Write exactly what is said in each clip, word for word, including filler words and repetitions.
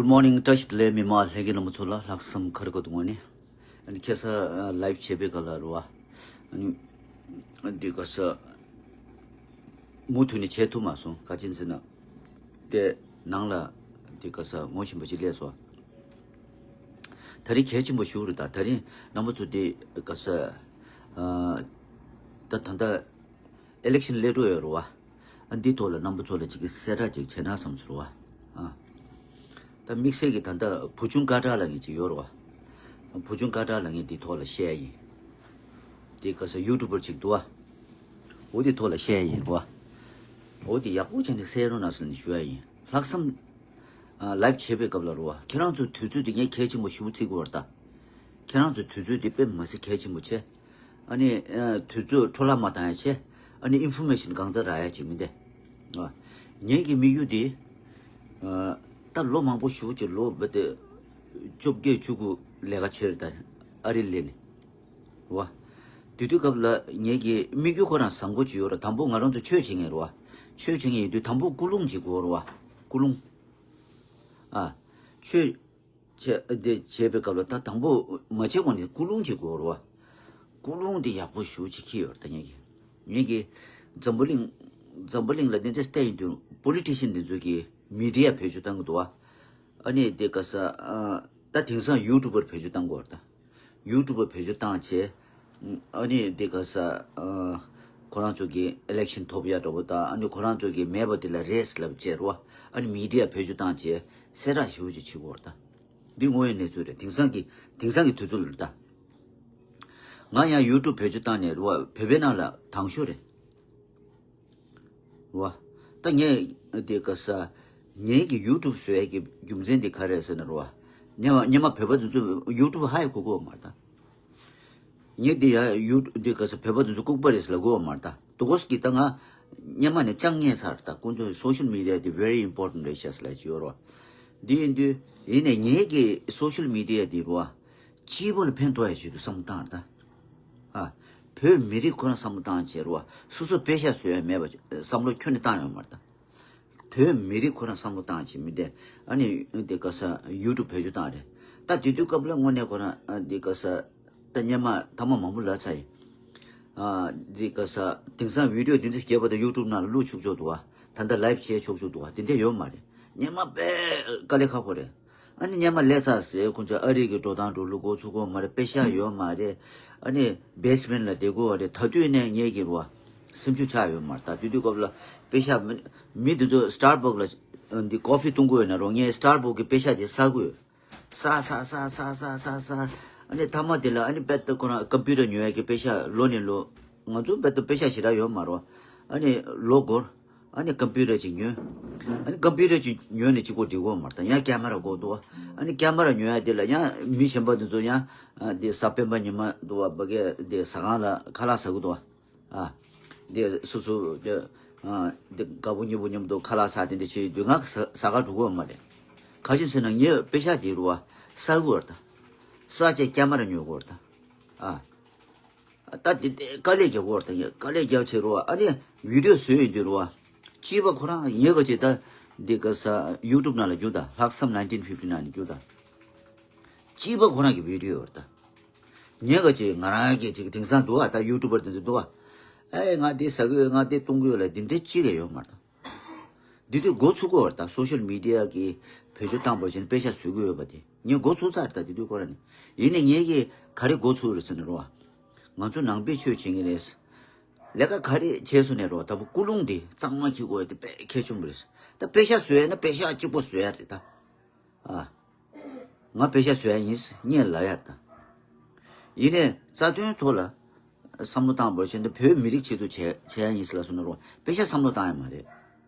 Good morning. བཀྲ་ཤིས་བདེ་ལེགས། མི་མང་ལྷན་རྒྱས་རྣམ་པ་ཚོ་ལ་ལྷག་བསམ་ཁ་རི་ཁ་ཐུག་ངོས་ནས། ཨ་ནི་ཁ་སང་ལའིབ་བྱས་པའི་སྐབས་ལ་རེད་བ། ཨ་ནི་འདི་ག་ས་མུ་མཐུད་ནས་བྱེད་ཐུབ་མ་སོང་། ག་ཅི་ཟེར་ན། དེ་ནང་ལ་འདི་ག་ས་ངོ་ཤེས་པ་ཅིག་སླེབས་སོང་། ད་རིང་གལ་ཆེན་པོ་ཞིག་རེད། ད་ད་རིང་རྣམ་པ་ཚོ་འདི་ག་ས་ཨ་ད་ད་ལྟ་ཨི་ལེག་ཤན་སླེབས་འགྲོ་ཡོད་རེད་བ། ཨ་འདི་ཐོག་ལ་རྣམ་པ་ཚོ་ལ་ཅིག་གི་གསལ་བསྒྲགས་ཅིག་བྱས་ན་བསམ་སོང་རེད་བ། ཨ་ད་དམིགས་བསལ་གྱི་ད་ལྟ་བུ་ཆུང་སྐད་གྲགས་ལབ་མཁན་ཅིག་ཡོད་རེད་བ། བུ་ཆུང་སྐད་གྲགས་ལབ་མཁན་འདི་ཐོག་ལ་བཤད་ཡིན། འདི་ག་ས་ཡུ་ཊུབ་པར་ཅིག་འདུག་བ། འོ་འདི་ཐོག་ལ་བཤད་ཡིན་རེད་བ། འོ་འདི་ཡག་པོ་བྱས་ནས་གསན་རོགས་གནང་ཟེར་ནས་ཞུ་ཡ་ཡིན། ལྷག་བསམ། ཨ་ལའིབ་བྱེད་པའི་སྐབས་ལ་རེད་བ། ཁྱེད་རང་ཚོའི་དུས་ཚོད་འདི་ངས་གལ་ཆེན་པོ་ཞེ་པོ་བརྩི་གི་ཡོད་རེད་ད། ཁྱེད་རང་ཚོའི་དུས་ཚོད་འདི་དཔེ་མི་སྲིད་གལ་ཆེན་པོ་བྱས། ཨ་ནི་ཨ་དུས་ཚོད་འཕྲོ་བརླག་མ་བཏང་ཡ་བྱས། ཨ་ནི་ཨིན་ཕོར་མེ་ཤན་གང་ཙམ་རག་ཡ་བྱེད་མི་འདི། ཨ་ངེད་ཀྱི་དམིགས་ཡུལ་འདི། ཨ་ད་ལོ་མང་པོ་ཞེ་པོ་ཅིག་ལོ་བརྒྱད་དེ་བཅོ་བརྒྱད་བཅུ་དགུ་ལས་ཀ་བྱས་རེད་ད། ཨ་རི་སླེབས་ནས། རེད་བ། དེ་དུས་སྐབས་ལ་ངེད་ཀྱི་དམིགས་ཡུལ་ཁོ་རང་བཟང་པོ་ཅིག་ཡོད་རེད། དང་པོ་ང་རང་ཚོ་ཆོས་བྱེད་མཁན་རེད་བ། ཆོས་བྱེད་མཁན་ཡིན་དུས་དང་པོ་ཀུན་སློང་ཅིག་དགོས་རེད་བ། ཀུན་སློང་། ཨ། ཆོས་བྱས་དེ་བྱས་པའི་སྐབས་ལ་ད་དང་པོ་མ་བྱས་གོང་ནས་ཀུན་སློང་ཅིག་དགོས་རེད་བ། ཀུན་སློང་དེ་ཡག་པོ་ཞེ་པོ་ཅིག་འཁྱེར་ཡོད་རེད་ད་ངེད་ཀྱི། ངེད་ཀྱི་འཛམ་བུ་གླིང་འཛམ་བུ་གླིང་ལ་དེ་འདྲ་བལྟས་ཡིན་དུས་པོ་ལི་ཊི་ཤན་དེ་ཚོ་གིས་མི་ཌི་ཡ་བེད་སྤྱོད་བཏང་གི་འདུག་བ། ཨ་ནི་དེ་ག་ས་ཨ་ད་དེང་སང་ཡུ་ཊུབ་པར་བེད་སྤྱོད་བཏང་གི་ཡོད་རེད་ད། ཡུ་ཊུབ་པར་བེད་སྤྱོད་བཏང་བྱས། ཨ་ནི་འདི་ག་ས་ཨ་ཁོ་རང་ཚོ་གི་ཨི་ལེག་ཤན་ཐོབ་ཡ་འདྲ་པོ་དང་། ཨ་ནི་ཁོ་རང་ཚོ་གི་མེད་པ་དེ་ལ་རེས་ལབ་བྱས་རོ། ཨ་ནི་མི་ཌི་ཡ་བེད་སྤྱོད་བཏང་བྱས་གསལ་བསྒྲགས་ཞེ་པོ་ཅིག་བྱེད་ཀྱི་ཡོད་རེད་ད། འདི་དངོས་ཡོད་གནས་ཚུལ་རེད། དེང་སང་གི་དེང་སང་གི་དུས་ཚོད་ལ་རེད་ད། ང་ཡང་ཡུ་ཊུབ་བེད་སྤྱོད་བཏང་ནས་རོ། བོད་པའི་ནང་ལ་དང་ཤོས་རེད། བ། ད་ངས་དེ་ག་ས་ངའི་གི་ཡུ་ཊུབ་བཟོ་ཡས་ཀྱི་རྒྱུ་མཚན་དེ་ག་རེད་ཟེར་ན་རོ། སྔོན་མ་སྔོན་མ་བོད་པ་དེ་ཚོ་ཡུ་ཊུབ་ཧ་ཡ་གོ་གོ་མ་རེད་ད། ངས་དེ་ཡ་ཡུ་དེ་ག་ས་བོད་པ་དེ་ཚོ་ལྐུགས་པ་རེད་ཟེར་ལབ་གོ་མ་རེད་ད། དུ་གོ་སི་ཀི་ད་ང་སྔོན་མ་ནས་ཅང་ངས་ཚར་ད། ཁོང་ཚོ་སོ་ཤལ་མི་ཌི་ཡ་དེ་very important རེད་ཤག་ཟེར་ལབ་ཀྱི་ཡོད་རོ། འདི་ཡིན་དུས་ཡིན་ནས་ངའི་གི་སོ་ཤལ་མི་ཌི་ཡ་དེ་རོ། སྤྱི་པོ་ལ་ཕན་ཐོགས་ཡ་ཆེད་དུ་བསམ་བློ་བཏང་རེད་ད། ཨ། བོད་མི་རིགས་ཁོ་རང་བསམ་བློ་བཏང་བྱས་རོ། སོ་སོ་པེ་ཤ་བཟོ་ཡ་མེད་པ་བསམ་བློ་ཁྱོན་ནས་བཏང་ཡོད་མ་རེད་ད། བོད་མི་རིགས་ཁོ་རང་བསམ་བློ་བཏང་བྱས་མི་དེ། ཨ་ནི་འདི་ག་ས་ཡུ་ཊུབ་བེད་སྤྱོད་བཏང་རེད། ད་དེ་དུས་སྐབས་ལ་དངོས་གནས་ཁོ་རང་ཨ་འདི་ག་ས་ད་སྔོན་མ་ཐ་མག་མང་པོ་ལབ་ཚར་ཡིན། ཨ་འདི་ག་ས་དེང་སང་བི་ཌི་ཡོ་འདི་འདྲ་ཞིག་བརྒྱབ་པ་དང་ཡུ་ཊུབ་ནང་ལ་བླུག་ཆོག་ཆོག་འདུག་བ། ད་ལྟ་ལའིབ་བྱས་ཆོག་ཆོག་འདུག་བ། དེ་འདྲ་ཡོད་མ་རེད། སྔོན་མ་དཔེ་དཀའ་ལས་ཁག་པོ་རེད། ཨ་ནི་སྔོན་མ་སླེབས་ཚར་ཟེར། ཁོང་ཚོ་ཨ་རི་གི་འགྲོ་སྟངས་འགྲོ་ལུགས་གོ་ཚོད་གོ་མ་རེད། པེ་ཤག་ཡོད་མ་རེད། ཨ་ནི་བེ་སི་མེན་ཊི་ལ་བསྡད་དགོས་པ་རེད། ད་དུས་ནས་ངེད་ཀྱི་རོ་སེམས་ཤུགས་ཆག་ཡོད་མ་རེད། ད་དུས་དུས་སྐབས་ལ་པེ་ཤག་མི་མི་འདི་ཚོ་སི་ཊར་བག་ལ་འདི་ཀོ་ཕི་བཏུང་དགོས་ཡོད་ན་རོ། ངས་སི་ཊར་བག་གི་པེ་ཤག་དེ་ཟ་དགོས། ཟ་ཟ་ཟ་ཟ་ཟ་ཟ་ཟ། ཨ་ནི་མཐའ་མ་དེ་ལ་ཨ་ནི་རྦད་དེ་ཁོ་རང་ཀམ་པུ་ཊར་ཉོ་ཡ་གི་པེ་ཤག་ལོ་ནས་ལོ། ང་ཚོ་རྦད་དེ་པེ་ཤག་ཞེ་དྲག་ཡོད་མ་རོ། ཨ་ནི་ལོ་འགོར། ཨ་ནི་ཀམ་པུ་ཊར་ཅིག་ཉོས། ཨ་ནི་ཀམ་པུ་ཊར་ཅིག་ཉོས་ནས་གཅིག་པོ་འགྲིག་གོ་མ་རེད་ད། ཡང་ཀེ་མ་ར་དགོས་འདུག་ཨ་ནི་ཀེ་མ་ར་ཉོ་ཡ་དེ་ལ་ཡང་མི་གཞན་པ་དེ་ཚོ་ཡང་ཨ་དེ་གཟའ་སྤེན་པ་ཉི་མ་འདུག་བ། ཕ་གི་དེ་ཟ་ཁང་ལ་ཁ་ལག་ཟ་གི་འདུག་བ། ཨ་དེ་སོ་སོ་དེ་ཨ་དེ་དགའ་པོ་ཉེ་པོ་མཉམ་དུ་ཁ་ལག་ཟ། དེ་འདྲ་བྱེད་དུས་ང་ཟ་ཟ་ག་འགྲོ་གི་ཡོད་མ་རེད། ག་ཅི་ཟེར་ན་ངས་པེ་ཤག་དེ་རུ་བ་ཟ་གི་ཡོད་རེད་ད། ཟ་བྱས་ཀེ་མ་ར་ཉོ་གི་ཡོད་རེད་ད། ཨ། ད་དེ་དེ་དཀའ་ལས་རྒྱག་གོ་བར་དང་། དཀའ་ལས་རྒྱག་བྱེད་རོ། ཨ་ནི་བི་ཌི་ཡོ་བཟོས་ཡོང་དུས་རོ། སྤྱི་པ་ཁོ་རང་ངས་ག་ཅེ་ད་འདི་ག་ས་ཡུ་ཊུབ་ནང་ལ་རྒྱུག་ད། ལྷག་བསམ་ནའིན་ཊིན་ཕིབ་ཊི་ནའིན་ནང་ལ་རྒྱུག་ད། སྤྱི་པ་ཁོ་རང་གི་བི་ཌི་ཡོ་རེད་ད། ངས་ག་ཅེ་ང་རང་གི་ཅིག་དེང་སང་འདུག་ཨ། ད་ཡུ་ཊུབ་པར་དེ་ཚོ་འདུག་ཨ། ཨེ་ང་འདི་ཟ་གི་ཡོད། ང་འདི་བཏུང་གི་ཡོད་ལབ་འདི་འདྲ་ཅི་ག་ཡོད་མ་རེད་ད། འདི་དུས་འགོ་ཚུགས་ཀྱི་ཡོད་རེད་ད། སོ་ཤལ་མི་ཌི་ཡ་གི་བེད་སྤྱོད་བཏང་བར་བྱས་ནས་པེ་ཤག་བཟོ་གི་ཡོད་པ་དེ་ངས་འགོ་ཚུགས་ཚར་རེད་ད། འདི་དུས་ཁོ་ར་ནས། ཡིན་ནའི་ངས་ཀྱིས་ག་རེ་འགོ་ཚུགས་རེད་ཟེར་ན་རོ། ང་ཚོ་ནང་པའི་ཆོས་བྱེད་ཀྱི་རེད། ལས་ཀ་ག་རེ་བྱས་སོང་ནས་རོ། ད་བུ་ཀུན་སློང་འདི་གཙང་མ་འཁྱེར་དགོས་ཡ་དེ་དཔེ་གལ་ཆེན་པོ་རེད། ད་པེ་ཤག་བཟོ་ཡ་ན་པེ་ཤག་གཅིག་པོ་བཟོ་ཡ་རེད་ད། ཨ། ང་པེ་ཤག་བཟོ་ཡ་ཡིན་ངས་ལབ་ཡ་ད། ཡིན་ནའི་རྩ་དོན་ཐོག་ལ་བསམ་བློ་བཏང་བར་བྱས་ན་བོད་མི་རིགས་ཆེད་དུ་བྱས་བྱས་ཡ་ཡིན་ཟེར་ལབ་སོང་ན་རོ། པེ་ཤག་བསམ་བློ་བཏང་ཡ་མ་རེད།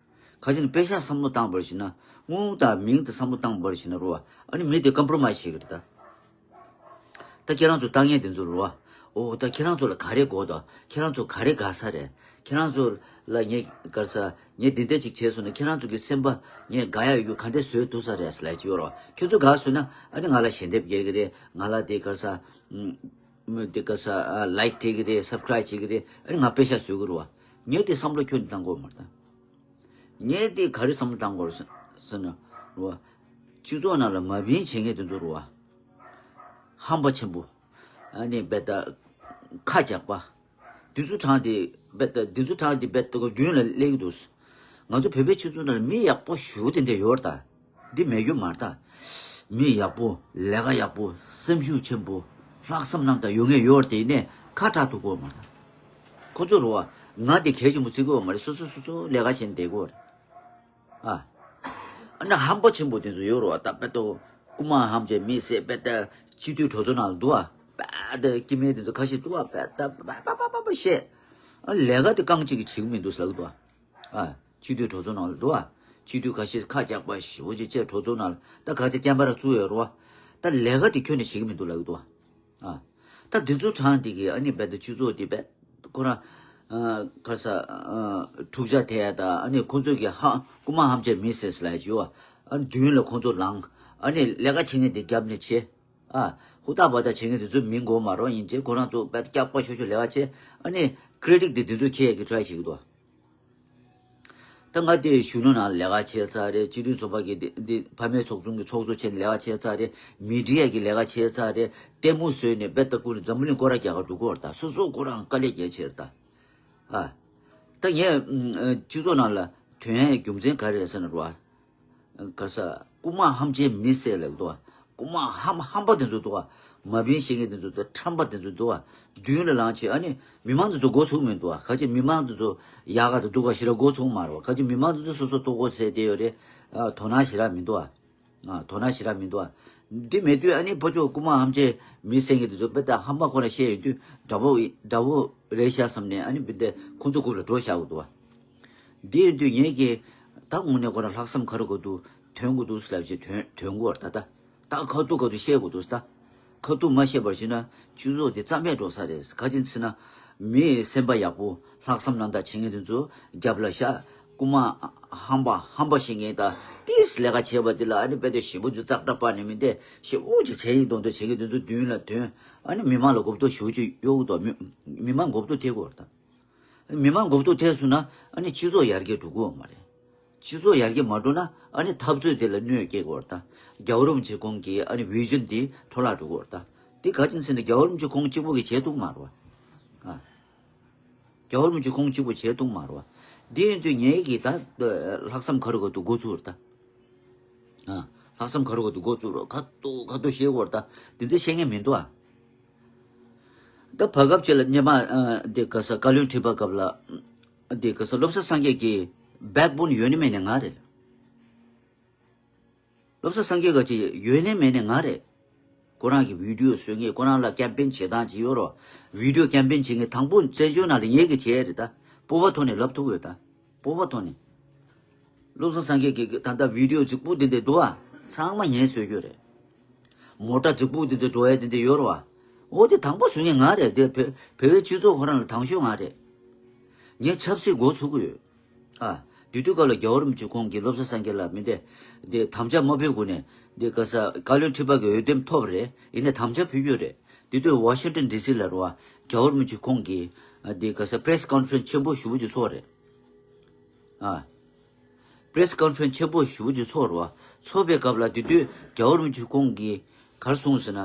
ག་ཅི་ན་པེ་ཤག་བསམ་བློ་བཏང་བར་བྱས་ན། དངུལ་དང་མིང་དེ་བསམ་བློ་བཏང་བར་བྱས་ན་རོ། ཨ་ནི་མི་དེ་ཀམ་པོ་རོ་མའི་ཛི་བྱེད་ཀྱི་རེད་ད། ད་ཁྱེད་རང་ཚོ་ལྟ་མཁན་དེ་ཚོ་རོ། ཨོ་ད་ཁྱེད་རང་ཚོ་ལ་ག་རེ་དགོས་དང་། ཁྱེད་རང་ཚོ་ག་རེ་དགའ་ས་རེད། ཁྱེད་རང་ཚོ་ལ་ངས་དགའ་ས། ངས་འདི་འདྲ་ཅིག་བྱས་སོང་ན་ཁྱེད་རང་ཚོ་གི་སེམས་པ་ངས་དགའ་ཡ་ཡོད་རྒྱུ་ག་འདྲ་བཟོས་ཐུབ་ས་རེད་ཟེར་ལབ་ཀྱི་ཡོད་རོ། ཁྱེད་ཚོ་དགའ་སོང་ན་ཨ་ནི་ང་ལ་ཞལ་འདེབས་རྒྱག་གི་རེད། ང་ལ་དེ་ག་ས། ཨུམ། དེ་ག་ས་ཨ་ལའིཀ་སྤྲད་གི་རེད། སབ་སི་ཀ་རའིབ་བྱེད་གི་རེད། ཨ་ནི་ང་པེ་ཤག་བཟོ་གི་རེད་བ། ངས་དེ་བསམ་བློ་ཁྱོན་ནས་བཏང་གི་ཡོད་མ་རེད་ད། ངས་དེ་ག་རེ་བསམ་བློ་བཏང་གི་ཡོད་རེད་ཟེར་ན་རེད་བ། སྤྱི་ཚོགས་ནང་ལ་མ་བིན་བྱེད་མཁན་དེ་ཚོ་རུ་བ། ཧམ་པ་ཆེན་པོ། ཨ་ནི་རྦད་དེ་ཁ་རྒྱག་པ། འདི་ཚོ་གྲངས་དེ་རྦད་དེ་འདི་ཚོ་གྲངས་དེ་རྦད་དེ་མདུན་ལ་སླེབས་ཀྱི་འདུག་ང་ཚོ་བོད་པའི་སྤྱི་ཚོགས་ནང་ལ་མི་ཡག་པོ་ཞེ་པོ་དེ་འདྲ་ཡོད་རེད་ད། འདི་མེད་རྒྱུ་མ་རེད་ད། མི་ཡག་པོ། ལས་ཀ་ཡག་པོ། སེམས་ཤུགས་ཆེན་པོ། ལྷག་བསམ་རྣམ་དག་ཡོད་མཁན་ཡོད་རེད་དེ། ཡིན་ནའི་ཁ་གྲག་ཐུབ་ཀྱི་ཡོད་མ་རེད་ད། ཁོ་ཚོ་རུ་བ། ང་དེ་གལ་ཆེན་པོ་བརྩི་གི་ཡོད་མ་རེད། སོ་སོ་སོ་སོ་ལས་ཀ་བྱས་ནས་བསྡད་ཀྱི་ཡོད་རེད། ཨ། ཨ་ནི་ཧམ་པ་ཆེན་པོ་དེ་ཚོ་ཡོད་རེད་བ། ད་དཔེ་ཏོ། རྐུ་མ་ཧམ་བྱས་མི་བསད། དཔེ་ད་སྤྱི་འཐུས་གྲོས་ཚོགས་ནང་ལ་འདུག་བ། དཔེ་ད་སྐྱེ་དམན་དེ་ཚོ་ཁ་ཤས་འདུག་བ། དཔེ་ད་པ་པ་པ་པ་བཤད། ཨ། ལས་ཀ་དེ་རྐང་གཅིག་གིས་བྱེད་ཀྱི་མི་འདུག་ཟེར་ལབ་ཀྱི་འདུག་བ། ཨ། སྤྱི་འཐུས་གྲོས་ཚོགས་ནང་ལ་འདུག་བ། སྤྱི་འཐུས་ཁ་ཤས་ཁ་རྒྱག་པ་ཞེ་པོ་ཅིག་བྱས། གྲོས་ཚོགས་ནང་ལ་ད་ག་ཚོད་སྐྱེན་པ་ར་བཙུགས་ཡོད་རེད་བ། ད་ལས་ཀ་དེ་ཁྱོན་ནས་བྱེད་ཀྱི་མི་འདུག་ལབ་ཀྱི་འདུག་བ། ཨ། ད་འདི་ཚོ་གྲངས་འདི་གིས་ཨ་ནི་རྦད་དེ་སྤྱི་ཚོགས་འདི་རྦད་ཁོ་རང་། ཨ། ག་རེ་ཟ། ཨ། འཁྲུག་ཆ་ཐེབས་ཡ་ད། ཨ་ནི་ཁོ་ཚོ་གི་ཧ། རྐུ་མ་ཧམ་བྱས་མི་བསད་ཟེར་ལབ་ཡ་ཅིག་ཡོད་བ། ཨ། མདུན་ལ་ཁོ་ཚོ་ལངས། ཨ་ནི་ལས་ཀ་བྱེད་མཁན་དེ་རྒྱབ་ནས་བྱེད། ཨ། ཧུར་ཐག་འབད་ཐག་བྱེད་མཁན་དེ་ཚོ་མི་མགོ་མ་རོགས་ཡིན་བྱས། ཁོ་རང་ཚོ་རྦད་སྐྱག་པ་ཤོར་ཤོར་ལས་ཀ་བྱེད། ཨ་ནི་ཀི་རེ་ཌིཊ་དེ་འདི་ཚོ་ཁྱེར་ཡ་གི་ཊ་རའི་བྱེད་ཀྱི་འདུག་ད་ང་དེ་གཞོན་ནུ་ནང་ལས་ཀ་བྱས་ཚར་རེད། སྤྱི་མཐུན་ཚོགས་པ་གི་འདི་འདི་ཕ་མའི་ཚོགས་ཆུང་གི་ཚོགས་གཙོ་བྱས་ནས་ལས་ཀ་བྱས་ཚར་རེད། མི་ཌི་ཡ་གི་ལས་ཀ་བྱས་ཚར་རེད། ལྟད་མོ་བཟོས་ནས་རྦད་དེ་ཀུན་འཛམ་བུ་གླིང་སྐོར་ར་རྒྱག་ག་འགྲོ་གི་ཡོད་རེད་ད། སོ་སོ་ཁོ་རང་དཀའ་ལས་རྒྱག་བྱས་རེད་ད། ཨ། ད་ངས་སྤྱི་ཚོགས་ནང་ལ་ཐོན་ཡའི་རྒྱུ་མཚན་ག་རེ་རེད་ཟེར་ན་རོ། ག་རེ་ཟ། རྐུ་མ་ཧམ་བྱས་མི་བསད་ལབ་འདུག་བ། རྐུ་མ་ཧམ་ཧམ་པ་དེ་ཚོ་འདུག་བ། མ་བིན་བྱེད་མཁན་དེ་ཚོ་འདུག་ཁྲམ་པ་དེ་ཚོ་འདུག་བ། མདུན་ལ་ལངས་བྱས། ཨ་ནི་མི་མང་དེ་ཚོ་མགོ་ཚོས་མི་འདུག་བ། ག་ཅི་མི་མང་དེ་ཚོ་ཡག་ག་དང་སྡུག་ག་ཞེ་དྲག་མགོ་ཚོས་མ་རེད་བ། ག་ཅི་མི་མང་དེ་ཚོ་སོ་སོ་ལྟོ་གོས་ཟས་བསྡད་ཡོད་རེད། ཨ། དོ་སྣང་ཞེ་དྲག་མི་འདུག་བ། ཨ། དོ་སྣང་ཞེ་དྲག་མི་འདུག་བ། འདི་མེད་དུས་ཨ་ནི་ཕར་ཕྱོགས་རྐུ་མ་ཧམ་བྱས་མི་བསད་མཁན་དེ་ཚོ་དཔེ་ད་ཧམ་པ་ཁོ་ན་བཤད་ཡོང་དུས་འདྲ་པོ་འདྲ་པོ་རེད་ཤག་བསམ་ནས། ཨ་ནི་འདི་ཁོ་ཚོ་རྐུབ་ལ་འགྲོ་བཞག་གི་འདུག་བ། འདི་ཡིན་དུས་ངེད་ཀྱིས་ད་དངོས་གནས་ཁོ་རང་ལྷག་བསམ་ག་རེ་དགོས་འདུག་ཐོན་དགོས་འདུག་ལབ་བྱས་ཐོན་ཐོན་དགོས་རེད་ད། ད་ད་ཁ་ཐུག་ཁ་ཐུག་བཤད་དགོས་འདུག་ད། ཁ་ཐུག་མ་བཤད་པར་བྱས་ན་སྤྱི་ཚོགས་འདི་རྩ་མེད་འགྲོ་ས་རེད། ག་ཅི་ཟེར་ན། མི་སེམས་པ་ཡག་པོ་ལྷག་བསམ་རྣམ་དག་བྱེད་མཁན་དེ་ཚོ་རྒྱབ་ལ་བཞག་རྐུ་མ་ཧམ་པ་ཧམ་པ་བྱེད་མཁན་དང་། ཏིས་ལས་ཀ་བྱས་པ་དེ་ལ་ཨ་ནི་རྦད་དེ་ཞེ་པོ་ཅིག་ཙག་སྒྲ་སྤར་ནས་མི་འདི་ཞེ་པོ་ཅིག་བྱས་ཡིན་མདོག་མདོག་བྱེད་མཁན་དེ་ཚོ་མདུན་ལ་ཐོན། ཨ་ནི་མི་མང་ལ་མགོ་སྐོར་ཞེ་པོ་ཅིག་གཡོག་གི་འདུག་མི་མི་མང་མགོ་སྐོར་ཐེབས་ཀྱི་ཡོད་རེད་ད། མི་མང་མགོ་སྐོར་ཐེབས་སོང་ན་ཨ་ནི་སྤྱི་ཚོགས་ཡར་རྒྱས་འགྲོ་གི་ཡོད་མ་རེད། སྤྱི་ཚོགས་ཡར་རྒྱས་མ་འགྲོ་ན་ཨ་ནི་འཐབ་རྩོད་དེ་ལ་གནོད་སྐྱེལ་གྱི་ཡོད་རེད་ད། རྒྱལ་བ་རིན་པོ་ཆེ་ཁོང་གི་ཨ་ནི་བི་ཞན་དེ་འཕྲོ་བརླག་འགྲོ་གི་ཡོད་རེད་ད། དེ་ག་ཅི་ཟེར་ན་རྒྱལ་བ་རིན་པོ་ཆེ་ཁོང་གཅིག་པོ་གིས་བྱས་ཐུབ་མ་རེད་བ། ཨ། རྒྱལ་བ་རིན་པོ་ཆེ་ཁོང་གཅིག་པོ་བྱས་ཐུབ་མ་རེད་བ། དེ་ཡིན་དུས་ངེད་ཀྱིས་ད་ལྷག་བསམ་ག་རེ་དགོས་འདུག་འགོ་ཚུགས་རེད་ད། ཨ། ལྷག་བསམ་ག་རེ་དགོས་འདུག་འགོ་ཚུགས་རེད། ཁ་ཐུག་ཁ་ཐུག་བཤད་དགོས་རེད་ད། དེ་འདྲ་བཤད་མཁན་མི་འདུག་ཨ། ད་བར་སྐབས་ཅིག་ལ་སྔོན་མ། ཨ། དེ་ག་ས་བཀའ་བློན་ཁྲི་པ་སྐབས་ལ། དེ་ག་ས་བློ་བཟང་སངས་རྒྱས་ཀྱི་བེག་བོན་ཡོད་ནི་མེད་ནི་ང་རེད། བློ་བཟང་སངས་རྒྱས་ག་ཅི་ཡོད་ནི་མེད་ནི་ང་རེད། ཁོ་རང་གི་བི་ཌི་ཡོ་བཟོ་མཁན། ཁོ་རང་ལ་ཀེམ་པེན་བྱེད་སྟངས་ཅིག་ཡོད་རེད། བི་ཌི་ཡོ་ཀེམ་པེན་བྱེད་མཁན་དང་པོ་བཙན་བྱོལ་ནང་ལ་ངེད་ཀྱིས་བྱས་རེད་ད། སྤོབས་པ་ཐོག་ནས་ལབ་ཐུབ་ཡོད་ད། སྤོབས་པ་ཐོག་ནས། བློ་བཟང་སངས་རྒྱས་ཀྱི་ད་ལྟ་བི་ཌི་ཡོ་རྫིག་པོ་དེ་འདྲ་འདུག་ཨ། ཚང་མ་ངས་བཟོས་རྒྱུ་རེད། མོ་ཊ་རྫིག་པོ་དེ་ཚོ་འགྲོ་ཡ་དེ་འདྲ་ཡོད་རེད་བ། འོ་དེ་དང་པོ་བཟོ་མཁན་ང་རེད། དེ་བོད་བོད་པའི་སྤྱི་ཚོགས་ཁོ་རང་ལ་དང་ཤོས་ང་རེད། ངས་ཆབ་སྲིད་འགོ་ཚུགས་ཀྱི་ཡོད། ཨ། དེ་དུས་སྐབས་ལ་རྒྱལ་བ་རིན་པོ་ཆེ་ཁོང་གིས་བློ་བཟང་སངས་རྒྱས་ལ་མི་འདི་འདི་དམ་བཅའ་མ་ཕེབས་གོང་ནས་འདི་ག་ས་བཀའ་བློན་ཁྲི་པ་གི་འོས་འདེམས་ཐོབ་རེད། ཡིན་ནའི་དམ་བཅའ་ཕུལ་རྒྱུ་རེད། དེ་དུས་ཝ་ཤིང་ཊོན་ཌི་སི་ལ་རེད་བ། རྒྱལ་བ་རིན་པོ་ཆེ་ཁོང་གིས་འདི་ག་ས་པི་རེ་སི་ཀོན་ཕ་རེན་སི་ཆེན་པོ་ཞེ་པོ་ཅིག་ཚོགས་རེད། ཨ། པི་རེ་སི་ཀོན་ཕ་རེན་སི་ཆེན་པོ་ཞེ་པོ་ཅིག་ཚོགས་རེད་བ། ཚོགས་པའི་སྐབས་ལ་དེ་དུས་རྒྱལ་བ་རིན་པོ་ཆེ་ཁོང་གིས་ག་རེ་གསུངས་ཟེར་ན།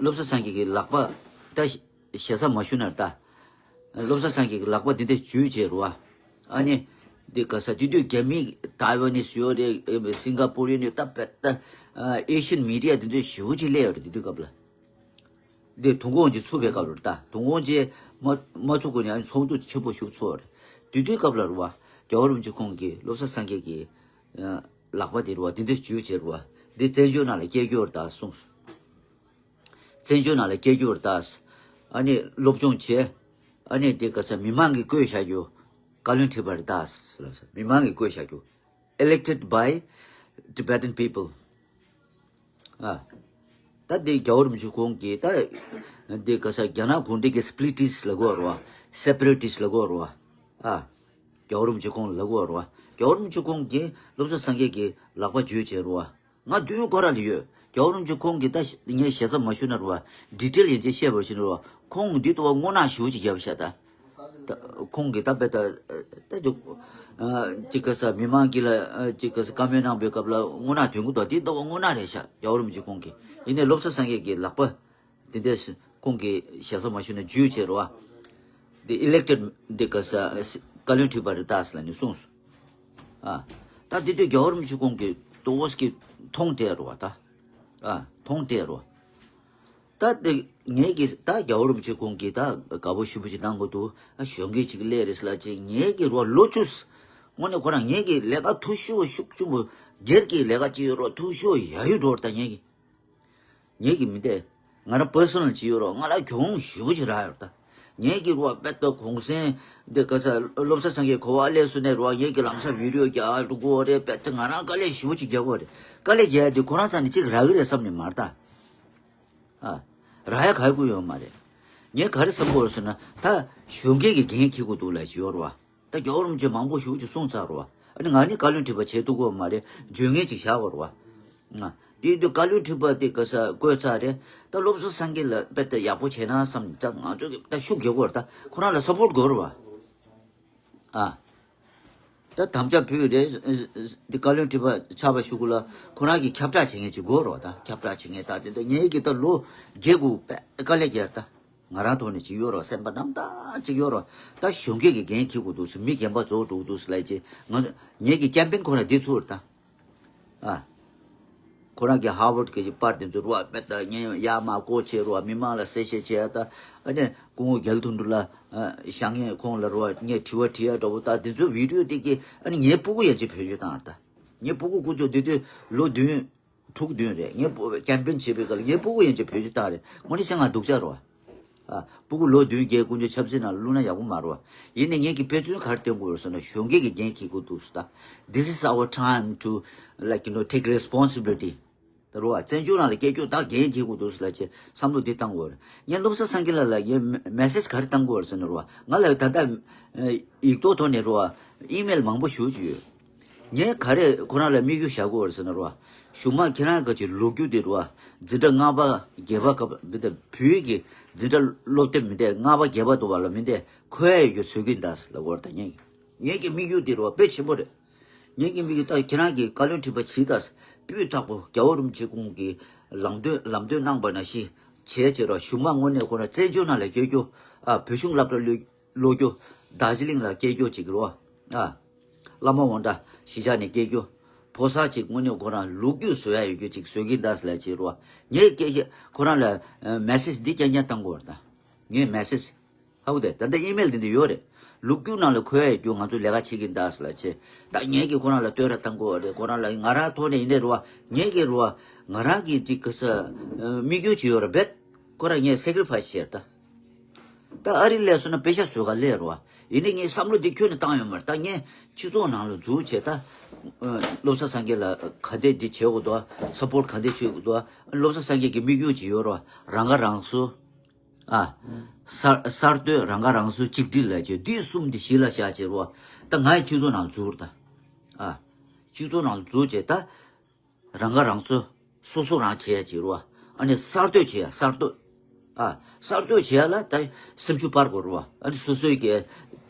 བློ་བཟང་སངས་རྒྱས་ཀྱི་ལག་པ་ད་ཞེ་ས་མ་ཞུ་ན་ད། བློ་བཟང་སངས་རྒྱས་ཀྱི་ལག་པ་འདི་འདྲ་འཇུས་བྱས་རེད་བ། ཨ་ནི་འདི་ག་ས་དེ་དུས་རྒྱ་མི་ཏའེ་ཝན་ནི་ཡོད་རེད། སིང་ག་པུར་ཡོད་རེད། ད་བལ་ད་ཨེ་ཤི་ཡན་མི་ཌི་ཡ་འདི་འདྲ་ཞེ་པོ་ཅིག་སླེབས་ཡོད་རེད་དེ་དུས་སྐབས་ལ། འདི་དུས་འཁོར་དབང་ཆེན་ཚུགས་པའི་སྐབས་རེད་ད། དུས་འཁོར་དབང་ཆེན་མ་མ་ཚུགས་གོང་ནས་ཨ་ནི་ཚོགས་འདུ་ཆེན་པོ་ཞིག་ཚོགས་རེད། དེ་དུས་སྐབས་ལ་རེད་བ། རྒྱལ་བ་རིན་པོ་ཆེ་ཁོང་གིས་བློ་བཟང་སངས་རྒྱས་ཀྱི་ཨ་ལག་པ་དེ་རེད་བ། འདི་འདྲ་འཇུས་བྱས་རེད་བ། འདི་བཙན་བྱོལ་ནང་ལ་སྐྱེལ་རྒྱུ་རེད་ད་གསུངས། བཙན་བྱོལ་ནང་ལ་སྐྱེལ་རྒྱུ་རེད་ད། ཨ་ནི་སློབ་སྦྱོང་བྱས། ཨ་ནི་འདི་ག་ས་མི་མང་གིས་བསྐོས་བཞག་རྒྱུ། བཀའ་བློན་ཁྲི་པ་རེད་ད་ལབ་ས། མི་མང་གིས་བསྐོས་བཞག་རྒྱུ། Elected by Tibetan people. ཨ། ད་འདི་རྒྱལ་བ་རིན་པོ་ཆེ་ཁོང་གིས་ད་འདི་ག་ས་རྒྱ་ནག་གུང་ཁྲན་གྱི་སི་པི་ལི་ཊི་སི་ལབ་ཀྱི་ཡོད་རེད་བ། སེ་པ་རེ་ཊི་སི་ལབ་ཀྱི་ཡོད་རེད་བ། ཨ། རྒྱལ་བ་རིན་པོ་ཆེ་ཁོང་ལབ་ཀྱི་ཡོད་རེད་བ། རྒྱལ་བ་རིན་པོ་ཆེ་ཁོང་གིས་བློ་བཟང་སངས་རྒྱས་ཀྱི་ལག་པ་འཇུས་བྱས་རེད་བ། ང་མདུན་སྐོར་ར་ལ་ཡོད། རྒྱལ་བ་རིན་པོ་ཆེ་ཁོང་གིས་ད་ངས་ཞེ་ས་མ་ཞུ་ན་རེད་བ། ཌི་ཊེལ་ཡན་ཆད་བཤད་པར་བྱས་ན་རེད་བ། ཁོང་འདི་ལྟ་བུ་སྔོ་ནག་ཞེ་པོ་ཅིག་རྒྱབ་ཤག་ད། ད་ཁོང་གིས་ད་དཔེ་ད་ད་ཅིག་ཅིག་ག་ས་མི་མང་གི་ལ་ཅིག་ག་ས་བཀའ་མོལ་གནང་པའི་སྐབས་ལ་དངོས་གནས་དོན་གུ་དོ་དེ་ལྟ་བུ་དངོས་གནས་རེད་ཤག་རྒྱལ་བ་རིན་པོ་ཆེ་ཁོང་གིས། ཡིན་ནའི་བློ་བཟང་སངས་རྒྱས་ཀྱི་ལག་པ་དེ་འདྲས་ཁོང་གིས་ཞེ་ས་མ་ཞུས་ན་ཇུས་བྱས་རོ། དེ་ཨི་ལེག་ཊེཌ་འདི་ག་ས་བཀའ་བློན་ཁྲི་པ་རེད་ད་ཟེར་ལ་ནི་གསུངས་སོང་། ཨ། ད་དེ་དུས་རྒྱལ་བ་རིན་པོ་ཆེ་ཁོང་གིས་ཏོག་ཙམ་གྱིས་མཐོང་སྤྲད་རོ་བ་ད། ཨ། མཐོང་སྤྲད་རོ། ད་དེ་ངས་ཀྱིས་ད་རྒྱལ་བ་རིན་པོ་ཆེ་ཁོང་གིས་ད་དགའ་པོ་ཞེ་པོ་ཅིག་གནང་གི་འདུག་ཨ། གཞོན་སྐྱེས་ཅིག་སླེབས་རེད་ཟེར་ལ་ཅིག་ངས་ཀྱིས་རོ་ལོ་བཅུ། དངོས་གནས་ཁོ་རང་ངས་ཀྱིས་ལས་ཀ་ཐུ་ཤོ་ཤུགས་ཆེན་པོ་སྒེར་གྱི་ལས་ཀ་ཅིག་ཡོད་རོ་ཐུ་ཤོ་ཡ་ཡུ་འགྲོ་ར་ད་ངས་ཀྱིས། ངས་ཀྱིས་མི་བདེ། ང་རང་པར་སོ་ནལ་ཅིག་ཡོད་རོ་ང་ལ་གྱོང་ཞེ་པོ་ཅིག་རག་ཡོད་ད། ངས་ཀྱིས་རོ་དཔེ་ད་གུང་སེང་འདི་ག་ས་བློ་བཟང་སངས་རྒྱས་གོ་བ་སླེབས་སོང་ནས་རོ་ངས་ཀྱིས་ལམ་སང་བི་ཌི་ཡོ་རྒྱག་འགྲོ་གོ་རེད། དཔེ་ད་ང་རང་དཀའ་ལས་ཞེ་པོ་ཅིག་རྒྱག་གོ་རེད། དཀའ་ལས་རྒྱག་ཡ་དེ་ཁོ་རང་ས་ནས་ཅིག་རག་གི་རེད་བསམ་ནས་མ་རེད་ད། ཨ། རག་ཡ་ག་ཡ་ཁུ་ཡོད་མ་རེད། ངས་ག་རེ་བསམ་གོ་རེད་ཟེར་ན་ད་གཞོན་སྐྱེས་ཀྱི་འགན་འཁྱེར་དགོས་འདུག་ལབ་ཞིག་ཡོད་རེད་བ། ད་རྒྱལ་བ་རིན་པོ་ཆེ་མང་པོ་ཞེ་པོ་ཅིག་གསུངས་ཚར་རེད་བ། ཨ་ནི་ང་ནི་བཀའ་བློན་ཁྲི་པ་བྱེད་ཐུབ་ཀྱི་ཡོད་མ་རེད། བརྗོད་མཁན་ཅིག་བཞག་དགོས་རེད་བ། ང་དེ་དུས་བཀའ་བློན་ཁྲི་པ་དེ་ག་ས་བསྐོས་ཚར་རེད། ད་བློ་བཟང་སངས་རྒྱས་ལ་དཔེ་ད་ཡག་པོ་བྱས་ན་བསམ་ད་ང་ཚོ་གི་ད་ཤུགས་རྒྱག་དགོས་རེད། ད་ཁོ་རང་ལ་སབ་པོར་དགོས་རེད་བ། ཨ། ད་དམ་བཅའ་ཕུལ་རེད། འདི་བཀའ་བློན་ཁྲི་པ་ཆགས་པ་ཞུ་གུ་ལ་ཁོ་རང་གི་ཁྱབ་བསྒྲགས་བྱེད་མཁན་ཅིག་དགོས་རོགས། ད་ཁྱབ་བསྒྲགས་བྱེད་མཁན་ད་དེ་ད་ངེད་ཀྱི་ད་ལོ་བརྒྱད་དགུ་དཔེ་དཀའ་ལས་རྒྱག་ད། ང་རང་ཐོག་ནས་ཅིག་ཡོད་རོགས། སེམས་པ་ནམ་ད་ཅིག་ཡོད་རོགས། ད་གཞོན་སྐྱེས་ཀྱི་འགན་འཁྱེར་དགོས་འདུག་ཟེར། མི་རྒན་པ་རྫོགས་འགྲོ་གི་འདུག་ཟེར་ལབ་ཅིག་ང་ངེད་ཀྱི་ཀེམ་པེན་ཁོ་རང་འདི་ཚུར་ད། ཨ། ཁོ་རང་གི་ཧར་ཝརཌ་གི་པར་དེ་ཚོ་རོ་དཔེ་ད་ངས་ཡར་མར་སྐོར་བྱས་རོ་མི་མང་ལ་གསལ་བཤད་བྱས་ད། ཨ་ནི་སྐུ་ངོ་རྒྱ་ལོ་དོན་གྲུབ་ལ་ཨ་བཞག་ངས་ཁོང་ལ་རོ་ངས་དྲི་བ་དྲི་ཡ་འདྲ་བོ་ད་དེ་ཚོ་བི་ཌི་ཡོ་དེ་གི་ཨ་ནི་ངའི་སྤུ་གུ་ཡན་ཆད་བེད་སྤྱོད་བཏང་ད། ངའི་སྤུ་གུ་ཀུན་སྤྱོད་འདི་དུས་ལོ་བདུན་དྲུག་བདུན་རེད། ངས་སྤུ་ཀེམ་པེན་བྱེད་པའི་སྐབས་ལ་ངའི་སྤུ་གུ་ཡན་ཆད་བེད་སྤྱོད་བཏང་རེད། དངོས་གནས་བཤད་ང་སྡུག་ཅག་རོ། ཨ། སྤུ་གུ་ལོ་བདུན་བརྒྱད་ཀུན་སྤྱོད་ཆབ་སྲིད་ནང་ལ་བླུགས་ན་ཡག་པོ་མ་རེད་བ། ཡིན་ནའི་ངེད་ཀྱི་དཔེ་མཚོན་ག་རེ་སྟོན་དགོས་རེད་ཟེར་ན་གཞོན་སྐྱེས་ཀྱི་འགན་འཁྱེར་དགོས་འདུག་ཟེར་ད། This is our time to, like, you know, take responsibility. ད་རོ་བ་བཙན་བྱོལ་ནང་ལ་སྐྱེས་རྒྱུ་ད་འགན་འཁྱེར་དགོས་འདུག་ཟེར་ལབ་ཅེས་བསམ་བློ་འདི་བཏང་དགོས་རེད། ངས་བློ་བཟང་སངས་རྒྱས་ལགས་ལ་ངས་མེ་སེ་ཇི་ག་རེ་བཏང་དགོས་རེད་ཟེར་ན་རོ་བ་ང་ལ་ད་ལྟ་ཡིག་ཐོག་ཐོག་ནས་རོ་བ་ཨི་མེལ་མང་པོ་ཞེ་པོ་ཅིག་ཡོད། ངས་ག་རེ་ཁོ་རང་ལ་དམིགས་ཡུལ་བཞག་དགོས་རེད་ཟེར་ན་རོ། གཞུག་མ་ཁྱེད་རང་ག་ཅིག་ལོ་རྒྱུས་དེ་རོ། འཛིན་གྲྭ་ལྔ་པ་བརྒྱད་པ་སྐབས་མི་དེ་བོད་ཀྱི་འཛིན་གྲྭ་སློབ་དེབ་མི་དེ་ལྔ་པ་བརྒྱད་པ་དུ་བ་ལ་མི་དེ་ཁོ་ཡ་ཡོད་རྒྱུ་བཟོ་གི་ཡིན་ད་ཟེར་ལབ་དགོས་རེད་ད་ངས། ངེད་ཀྱི་དམིགས་ཡུལ་དེ་རོ་དཔེ་ཆེན་པོ་རེད། ངེད་ཀྱི་དམིགས་ཡུལ་ད་ཁྱེད་རང་གི་བཀའ་བློན་ཁྲི་པ་བྱིས་ད་སྤུས་དག་པོ་རྒྱལ་བ་རིན་པོ་ཆེ་ཁོང་གིས་ལམ་སྟོན་ལམ་སྟོན་གནང་པ་ནང་བཞིན་བྱས་བྱས་རོ་གཞུག་མ་དངོས་གནས་ཁོ་རང་བཙན་བྱོལ་ནང་ལ་སྐྱེ་རྒྱུ་ཨ་བོད་གཞུང་སློབ་གྲྭ་སློབ་སློབ་རྒྱུ་རྡོ་རྗེ་གླིང་ལ་སྐྱེ་རྒྱུ་ཅིག་རོ། ཨ། བླ་མ་དབང་གྲགས་གཞིས་ཆགས་ནས་སྐྱེ་རྒྱུ། ཕོ་གསར་ཅིག་དངོས་གནས་ཁོ་རང་ལོ་རྒྱུས་བཟོ་ཡ་ཡོད་རྒྱུ་ཅིག་བཟོ་གི་ཡིན་ད་ཟེར་ལབ་བྱས་རོ། ངས་སྐད་ཆ་ཁོ་རང་ལ་མེ་སེ་ཇི་འདི་རྐྱང་རྐྱང་བཏང་དགོས་རེད་ད། ངས་མེ་སེ་ཇི་ཧ་གོ་དེ་ད་ལྟ་ཨི་མེལ་འདི་འདི་ཡོད་རེད། ལོ་རྒྱུས་ནང་ལ་འཁོད་ཡ་ཡོད་རྒྱུ་ང་ཚོ་ལས་ཀ་བྱེད་ཀྱི་ཡིན་ད་ཟེར་ལབ་བྱས། ད་ངས་ཀྱིས་ཁོ་རང་ལ་བསྟོད་ར་བཏང་དགོས་རེད། ཁོ་རང་ལ་ང་རང་ཐོག་ནས་ཡིན་ནའི་རོ། ངས་ཀྱིས་རོ། ང་རང་གི་ཅིག་ག་ས་དམིགས་ཡུལ་ཅིག་ཡོད་རེད་བེད། ཁོ་རང་ངས་སེ་ཀི་རི་ཕ་ཡི་སི་བྱས་རེད་ད། ད་ཨ་རི་སླེབས་སོང་ན་པེ་ཤ་བཟོ་ག་སླེབས་རོ། ཡིན་ནའི་ངས་བསམ་བློ་འདི་ཁྱོན་ནས་བཏང་ཡོད་མ་རེད། ད་ངས་སྤྱི་ཚོགས་ནང་ལ་འཛུལ་བྱས་ད། བློ་བཟང་སངས་རྒྱས་ལ་ག་འདྲས་འདི་བྱེད་དགོས་འདུག་ཨ། སབ་པོར་ཊི་ག་འདྲས་བྱེད་དགོས་འདུག་ཨ། བློ་བཟང་སངས་རྒྱས་ཀྱི་དམིགས་ཡུལ་ཅིག་ཡོད་རོ། རང་ཁ་རང་གསོ། ཨ། གསར་གསར་གཏོད་རང་ཁ་རང་གསོ་གཅིག་སྒྲིལ་ལབ་བྱས་འདི་གསུམ་འདི་གཞི་ལ་བཞག་བྱས་རོ། ད་ང་ཡི་སྤྱི་ཚོགས་ནང་འཛུལ་ད། ཨ། སྤྱི་ཚོགས་ནང་འཛུལ་བྱས་ད། རང་ཁ་རང་གསོ། སོ་སོ་རང་བྱེད་ཡ་བྱེད་རོ། ཨ་ནི་གསར་གཏོད་བྱེད་ཡ་གསར་གཏོད། ཨ། གསར་གཏོད་བྱེད་ཡ་ལ་ད་སེམས་ཤུགས་སྤར་དགོས་རོ། ཨ་ནི་སོ་སོའི་གི་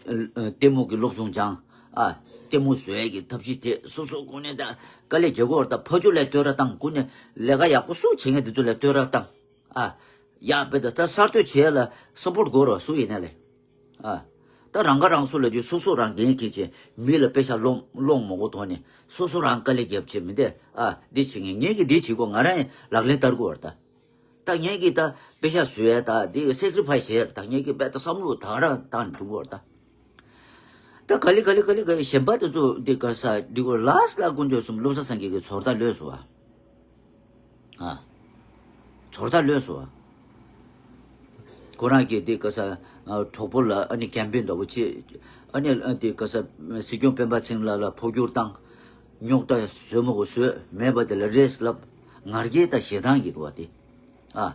ལྟད་མོ་གི་སློབ་སྦྱོང་སྦྱང་། ཨ། ལྟད་མོ་བཟོ་ཡ་གི་ཐབས་ཤེས་དེ་སོ་སོ་ཀུན་ནས་ད་དཀའ་ལས་རྒྱག་དགོས་རོ། ད་ཕ་ཇོ་ལ་བསྟོད་ར་བཏང་། ཀུན་ནས་ལས་ཀ་ཡག་པོ་སུ་བྱེད་མཁན་དེ་ཚོ་ལ་བསྟོད་ར་བཏང་། ཨ། ཡག་པའི་ད་ད་གསར་གཏོད་བྱེད་ཡ་ལ་སབ་པོར་ཊི་དགོས་རོ་སུ་ཡིན་ན་ལས། ཨ། ད་རང་ཁ་རང་གསོ་ལ་རྒྱུ་སོ་སོ་རང་འགན་འཁྱེར་བྱས་མི་ལ་པེ་ཤ་སློང་སློང་མ་དགོས་ཐོག་ནས་སོ་སོ་རང་དཀའ་ལས་རྒྱབ་བྱས་མི་འདས་ཨ་འདི་བྱེད་ངེས་ངེད་ཀྱིས་འདི་བྱེད་དགོས། ང་རང་ཡང་ལག་ལེན་བསྟར་དགོས་བར་ད། ད་ངེད་ཀྱིས་ད་པེ་ཤ་བཟོས་ད་འདི་སེ་ཀི་རི་ཕ་ཡི་སི་བྱས་ད་ངེད་ཀྱིས་རྦད་དེ་བསམ་བློ་ད་རང་བཏང་ནས་འགྲོ་དགོས་བར་ད། ད་ག་ལེ་ག་ལེ་ག་ལེ་ག་ལེ་གཞན་པ་དེ་ཚོ་འདི་ག་ས་འདི་གོ་ལཱ་སི་ལ་དཀོན་མཆོག་གསུམ་བློ་བཟང་སངས་རྒྱས་ཀྱི་ཚོར་ད་ལོས་སོ་ཨ། ཨ། ཚོར་ད་ལོས་སོ་ཨ། ཁོ་རང་གིས་འདི་ག་ས་ཨ་གྲོགས་པོ་ལ་ཨ་ནི་ཀེམ་པེན་འདྲ་བོ་བྱེད། ཨ་ནི་ཨ་འདི་ག་ས་སྲིད་སྐྱོང་སྤེན་པ་ཚེ་རིང་ལགས་ལ་འཕོ་འགྱུར་བཏང་། རྙོག་དྲ་བཟོས་མ་དགོས་བཟོས། མེད་པ་དེ་ལ་རེས་ལབ། ང་རྒྱལ་དང་ཞེ་སྡང་གི་རེད་བ་དེ། ཨ།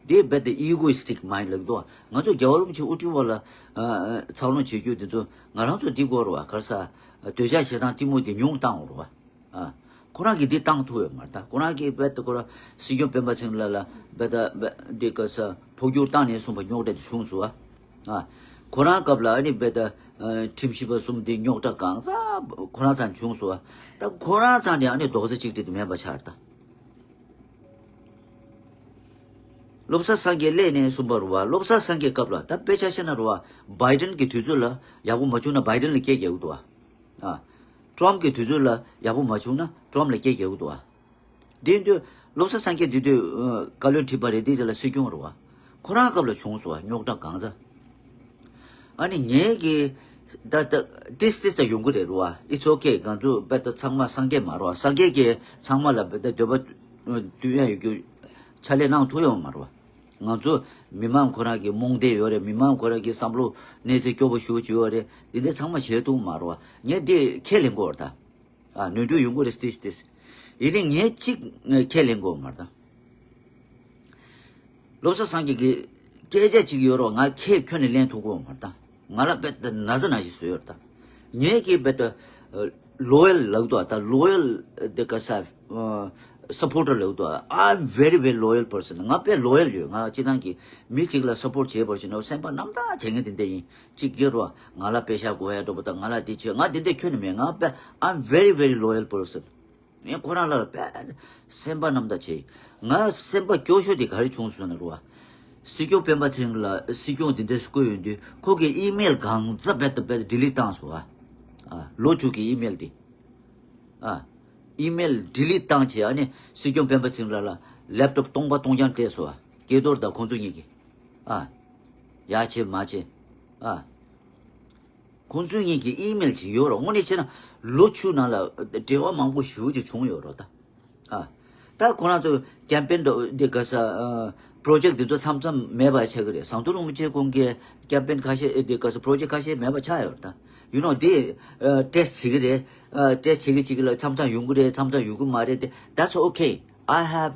དེ་རྦད་དེ་ཨི་གོ་ཡི་སི་ཊིག་མའིན་ཌི་ལབ་འདུག་ང་ཚོ་རྒྱལ་བ་རིན་པོ་ཆེ་དབུ་ཁྲིད་འོག་ལ་ཨ་ཨ་འཚར་ལོངས་བྱེད་རྒྱུ་དེ་ཚོ་ང་རང་ཚོ་འདི་དགོས་རེད་བ། ག་རེ་ཟ། འདོད་ཆགས་ཞེ་སྡང་གཏི་མུག་དེ་ཉུང་བཏང་དགོས་རེད་བ། ཨ། ཁོ་རང་གིས་འདི་བཏང་ཐུབ་ཡོད་མ་རེད་ད། ཁོ་རང་གིས་རྦད་དེ་ཁོ་རང་སྲིད་སྐྱོང་སྤེན་པ་ཚེ་རིང་ལགས་ལ་རྦད་དེ་རྦད་འདི་ག་ས་འཕོ་འགྱུར་བཏང་ནས་གསུངས་པ་རྙོག་དྲ་དེ་བྱུང་སོང་བ། ཨ། ཁོ་རང་སྐབས་ལ་ཨ་ནི་རྦད་དེ་ཁྲིམས་ཞིབ་པ་གསུམ་དེ་རྙོག་དྲ་གང་ཟག་ཁོ་རང་ཚང་བྱུང་སོང་བ། ད་ཁོ་རང་ཚང་དེ་ཨ་ནི་རྡོག་རྩ་གཅིག་སྒྲིལ་དེ་མེད་པ་ཆགས་ད། བློ་བཟང་སངས་རྒྱས་སླེབས་ནས་གསུངས་པ་རེད་བ། བློ་བཟང་སངས་རྒྱས་སྐབས་ལ་ད་དཔེ་ཆ་བཤད་ན་རེད་བ། བྷའི་ཌེན་གྱི་དུས་ཚོད་ལ་ཡག་པོ་མ་བྱུང་ན་བྷའི་ཌེན་ལ་སྐད་རྒྱག་གི་འདུག་བ། ཨ། ཊམ་གྱི་དུས་ཚོད་ལ་ཡག་པོ་མ་བྱུང་ན་ཊམ་ལ་སྐད་རྒྱག་གི་འདུག་བ། དེ་དུས་བློ་བཟང་སངས་རྒྱས་དེ་དུས་ཨ་བཀའ་བློན་ཁྲི་པ་རེད། དེ་དུས་ལ་སྲིད་སྐྱོང་རེད་བ། ཁོ་རང་སྐབས་ལ་བྱུང་སོང་བ་རྙོག་དྲ་གང་ཟག་ཨ་ནི་ངེད་ཀྱི་ད་ད་ཏིས་ཏིས་ད་ཡོང་གི་རེད་རོ་ཨ། It's okay. ང་ཚོ་རྦད་དེ་ཚང་མ་སངས་རྒྱས་མ་རོ་ཨ། སངས་རྒྱས་ཀྱིས་ཚང་མ་ལ་རྦད་དེ་འདོད་པ་དུ་ཡང་ཡོད་རྒྱུ་ཕྱག་ལས་གནང་ཐུབ་ཡོང་མ་རོ་ཨ། ང་ཚོ་མི་མང་ཁོ་རང་གི་རྨོངས་དད་ཡོད་རེད། མི་མང་ཁོ་རང་གི་བསམ་བློ་གནས་ཚད་སྐྱོ་པོ་ཞུ་བྱུ་ཡོད་རེད། འདི་འདྲ་ཚང་མ་བྱེད་ཐུབ་མ་རོ་ཨ། ངས་འདི་ཁས་ལེན་དགོས་རེད་ད། ཨ་ནོར་འཁྲུལ་ཡོང་གི་རེད་ཏིས་ཏིས། ཡིན་ནའི་ངས་གཅིག་ངས་ཁས་ལེན་དགོས་མ་རེད་ད། བློ་བཟང་སངས་རྒྱས་ཀྱི་སྐད་ཆ་གཅིག་ཡོད་རོགས། ང་ཁས་ཁྱོན་ནས་ལེན་ཐུབ་ཀྱི་ཡོད་མ་རེད་ད། ང་ལ་རྦད་དེ་ན་ཚ་ན་ཞིག་བཟོས་ཡོད་རེད་ད། ངེད་ཀྱིས་རྦད་དེ་ལོ་ཡལ་ལབ་འདུག་ད། ལོ་ཡལ་དེ་ག་ས་སཔོར་ཊར་ལབ་འདུག I'm very very loyal person. ང་དཔེ་ལོ་ཡལ་ཡོད། ང་སྤྱི་བཏང་གི་མི་གཅིག་ལ་སཔོར་ཊི་བྱེད་པར་བྱས་ན་སེམས་པ་རྣམ་དག་བྱེད་མཁན་དེ་འདྲ་ཡིན། གཅིག་གིས་རོ་ང་ལ་པེ་ཤ་དགོས་ཡ་འགྲོ་པ་དང་ང་ལ་འདི་བྱེད། ང་འདི་འདྲ་ཁྱོན་ནས་མེད། ང་དཔེ་I'm very very loyal person. ངས་ཁོ་རང་ལ་དཔེ་སེམས་པ་རྣམ་དག་བྱས། ང་སེམས་པ་སྐྱོ་ཤོས་དེ་ག་རེ་བྱུང་སོང་ན་རོ། སྲིད་སྐྱོང་སྤེན་པ་ཚེ་རིང་ལ་སྲིད་སྐྱོང་འདི་འདྲ་བསྐོས་ཡོང་དུས་ཁོ་གི་ཨི་མེལ་གང་ཚ་རྦད་དེ་རྦད་དེ་ཌི་ལིཊ་བཏང་སོང་ཨ། ཨ་ལོ་བཅུ་གི་ཨི་མེལ་དེ། ཨ། ཨི་མེལ་ཌི་ལིཊ་བཏང་བྱས་ཨ་ནི་སྲིད་སྐྱོང་སྤེན་པ་ཚེ་རིང་ལགས་ལ་ལེབ་ཊོབ་སྟོང་པ་སྟོང་རྐྱང་སྤྲད་སོང་ཨ། སྐལ་རྡོར་དང་ཁོང་ཚོ་གཉིས་ཀྱིས། ཨ། ཡ་བྱེད་མ་བྱེད། ཨ། ཁོང་ཚོ་གཉིས་ཀྱི་ཨི་མེལ་ཅིག་ཡོད་རེད། དངོས་གནས་བྱས་ན་ལོ་བཅུ་ནང་ལ་འབྲེལ་བ་མང་པོ་ཞེ་པོ་ཅིག་བྱུང་ཡོད་རེད་ད། ཨ། ད་ཁོ་རང་ཚོ་ཀེམ་པེན་འདི་ག་ས་ཨ་པྲོ་ཇེཀ་འདི་ཚོ་མཚམས་མཚམས་མེད་པ་ཆགས་ཀྱི་རེད། ཟམ་གདོང་རིན་པོ་ཆེ་ཁོང་གིས་ཀེམ་པེན་ཁ་ཤས་འདི་ག་ས་པྲོ་ཇེཀ་ཁ་ཤས་མེད་པ་ཆགས་ཡོད་རེད་ད། ཡུ་ནོ་འདི་ཨ་ཊེ་སི་ཊི་བྱེད་ཀྱི་རེད། ཨ་ཊེ་སི་ཊི་བྱེད་ཀྱི་བྱེད་ཀྱི་ལ་མཚམས་མཚམས་ཡོང་གི་རེད། མཚམས་མཚམས་ཡོང་གི་མ་རེད་དེ། That's okay. I have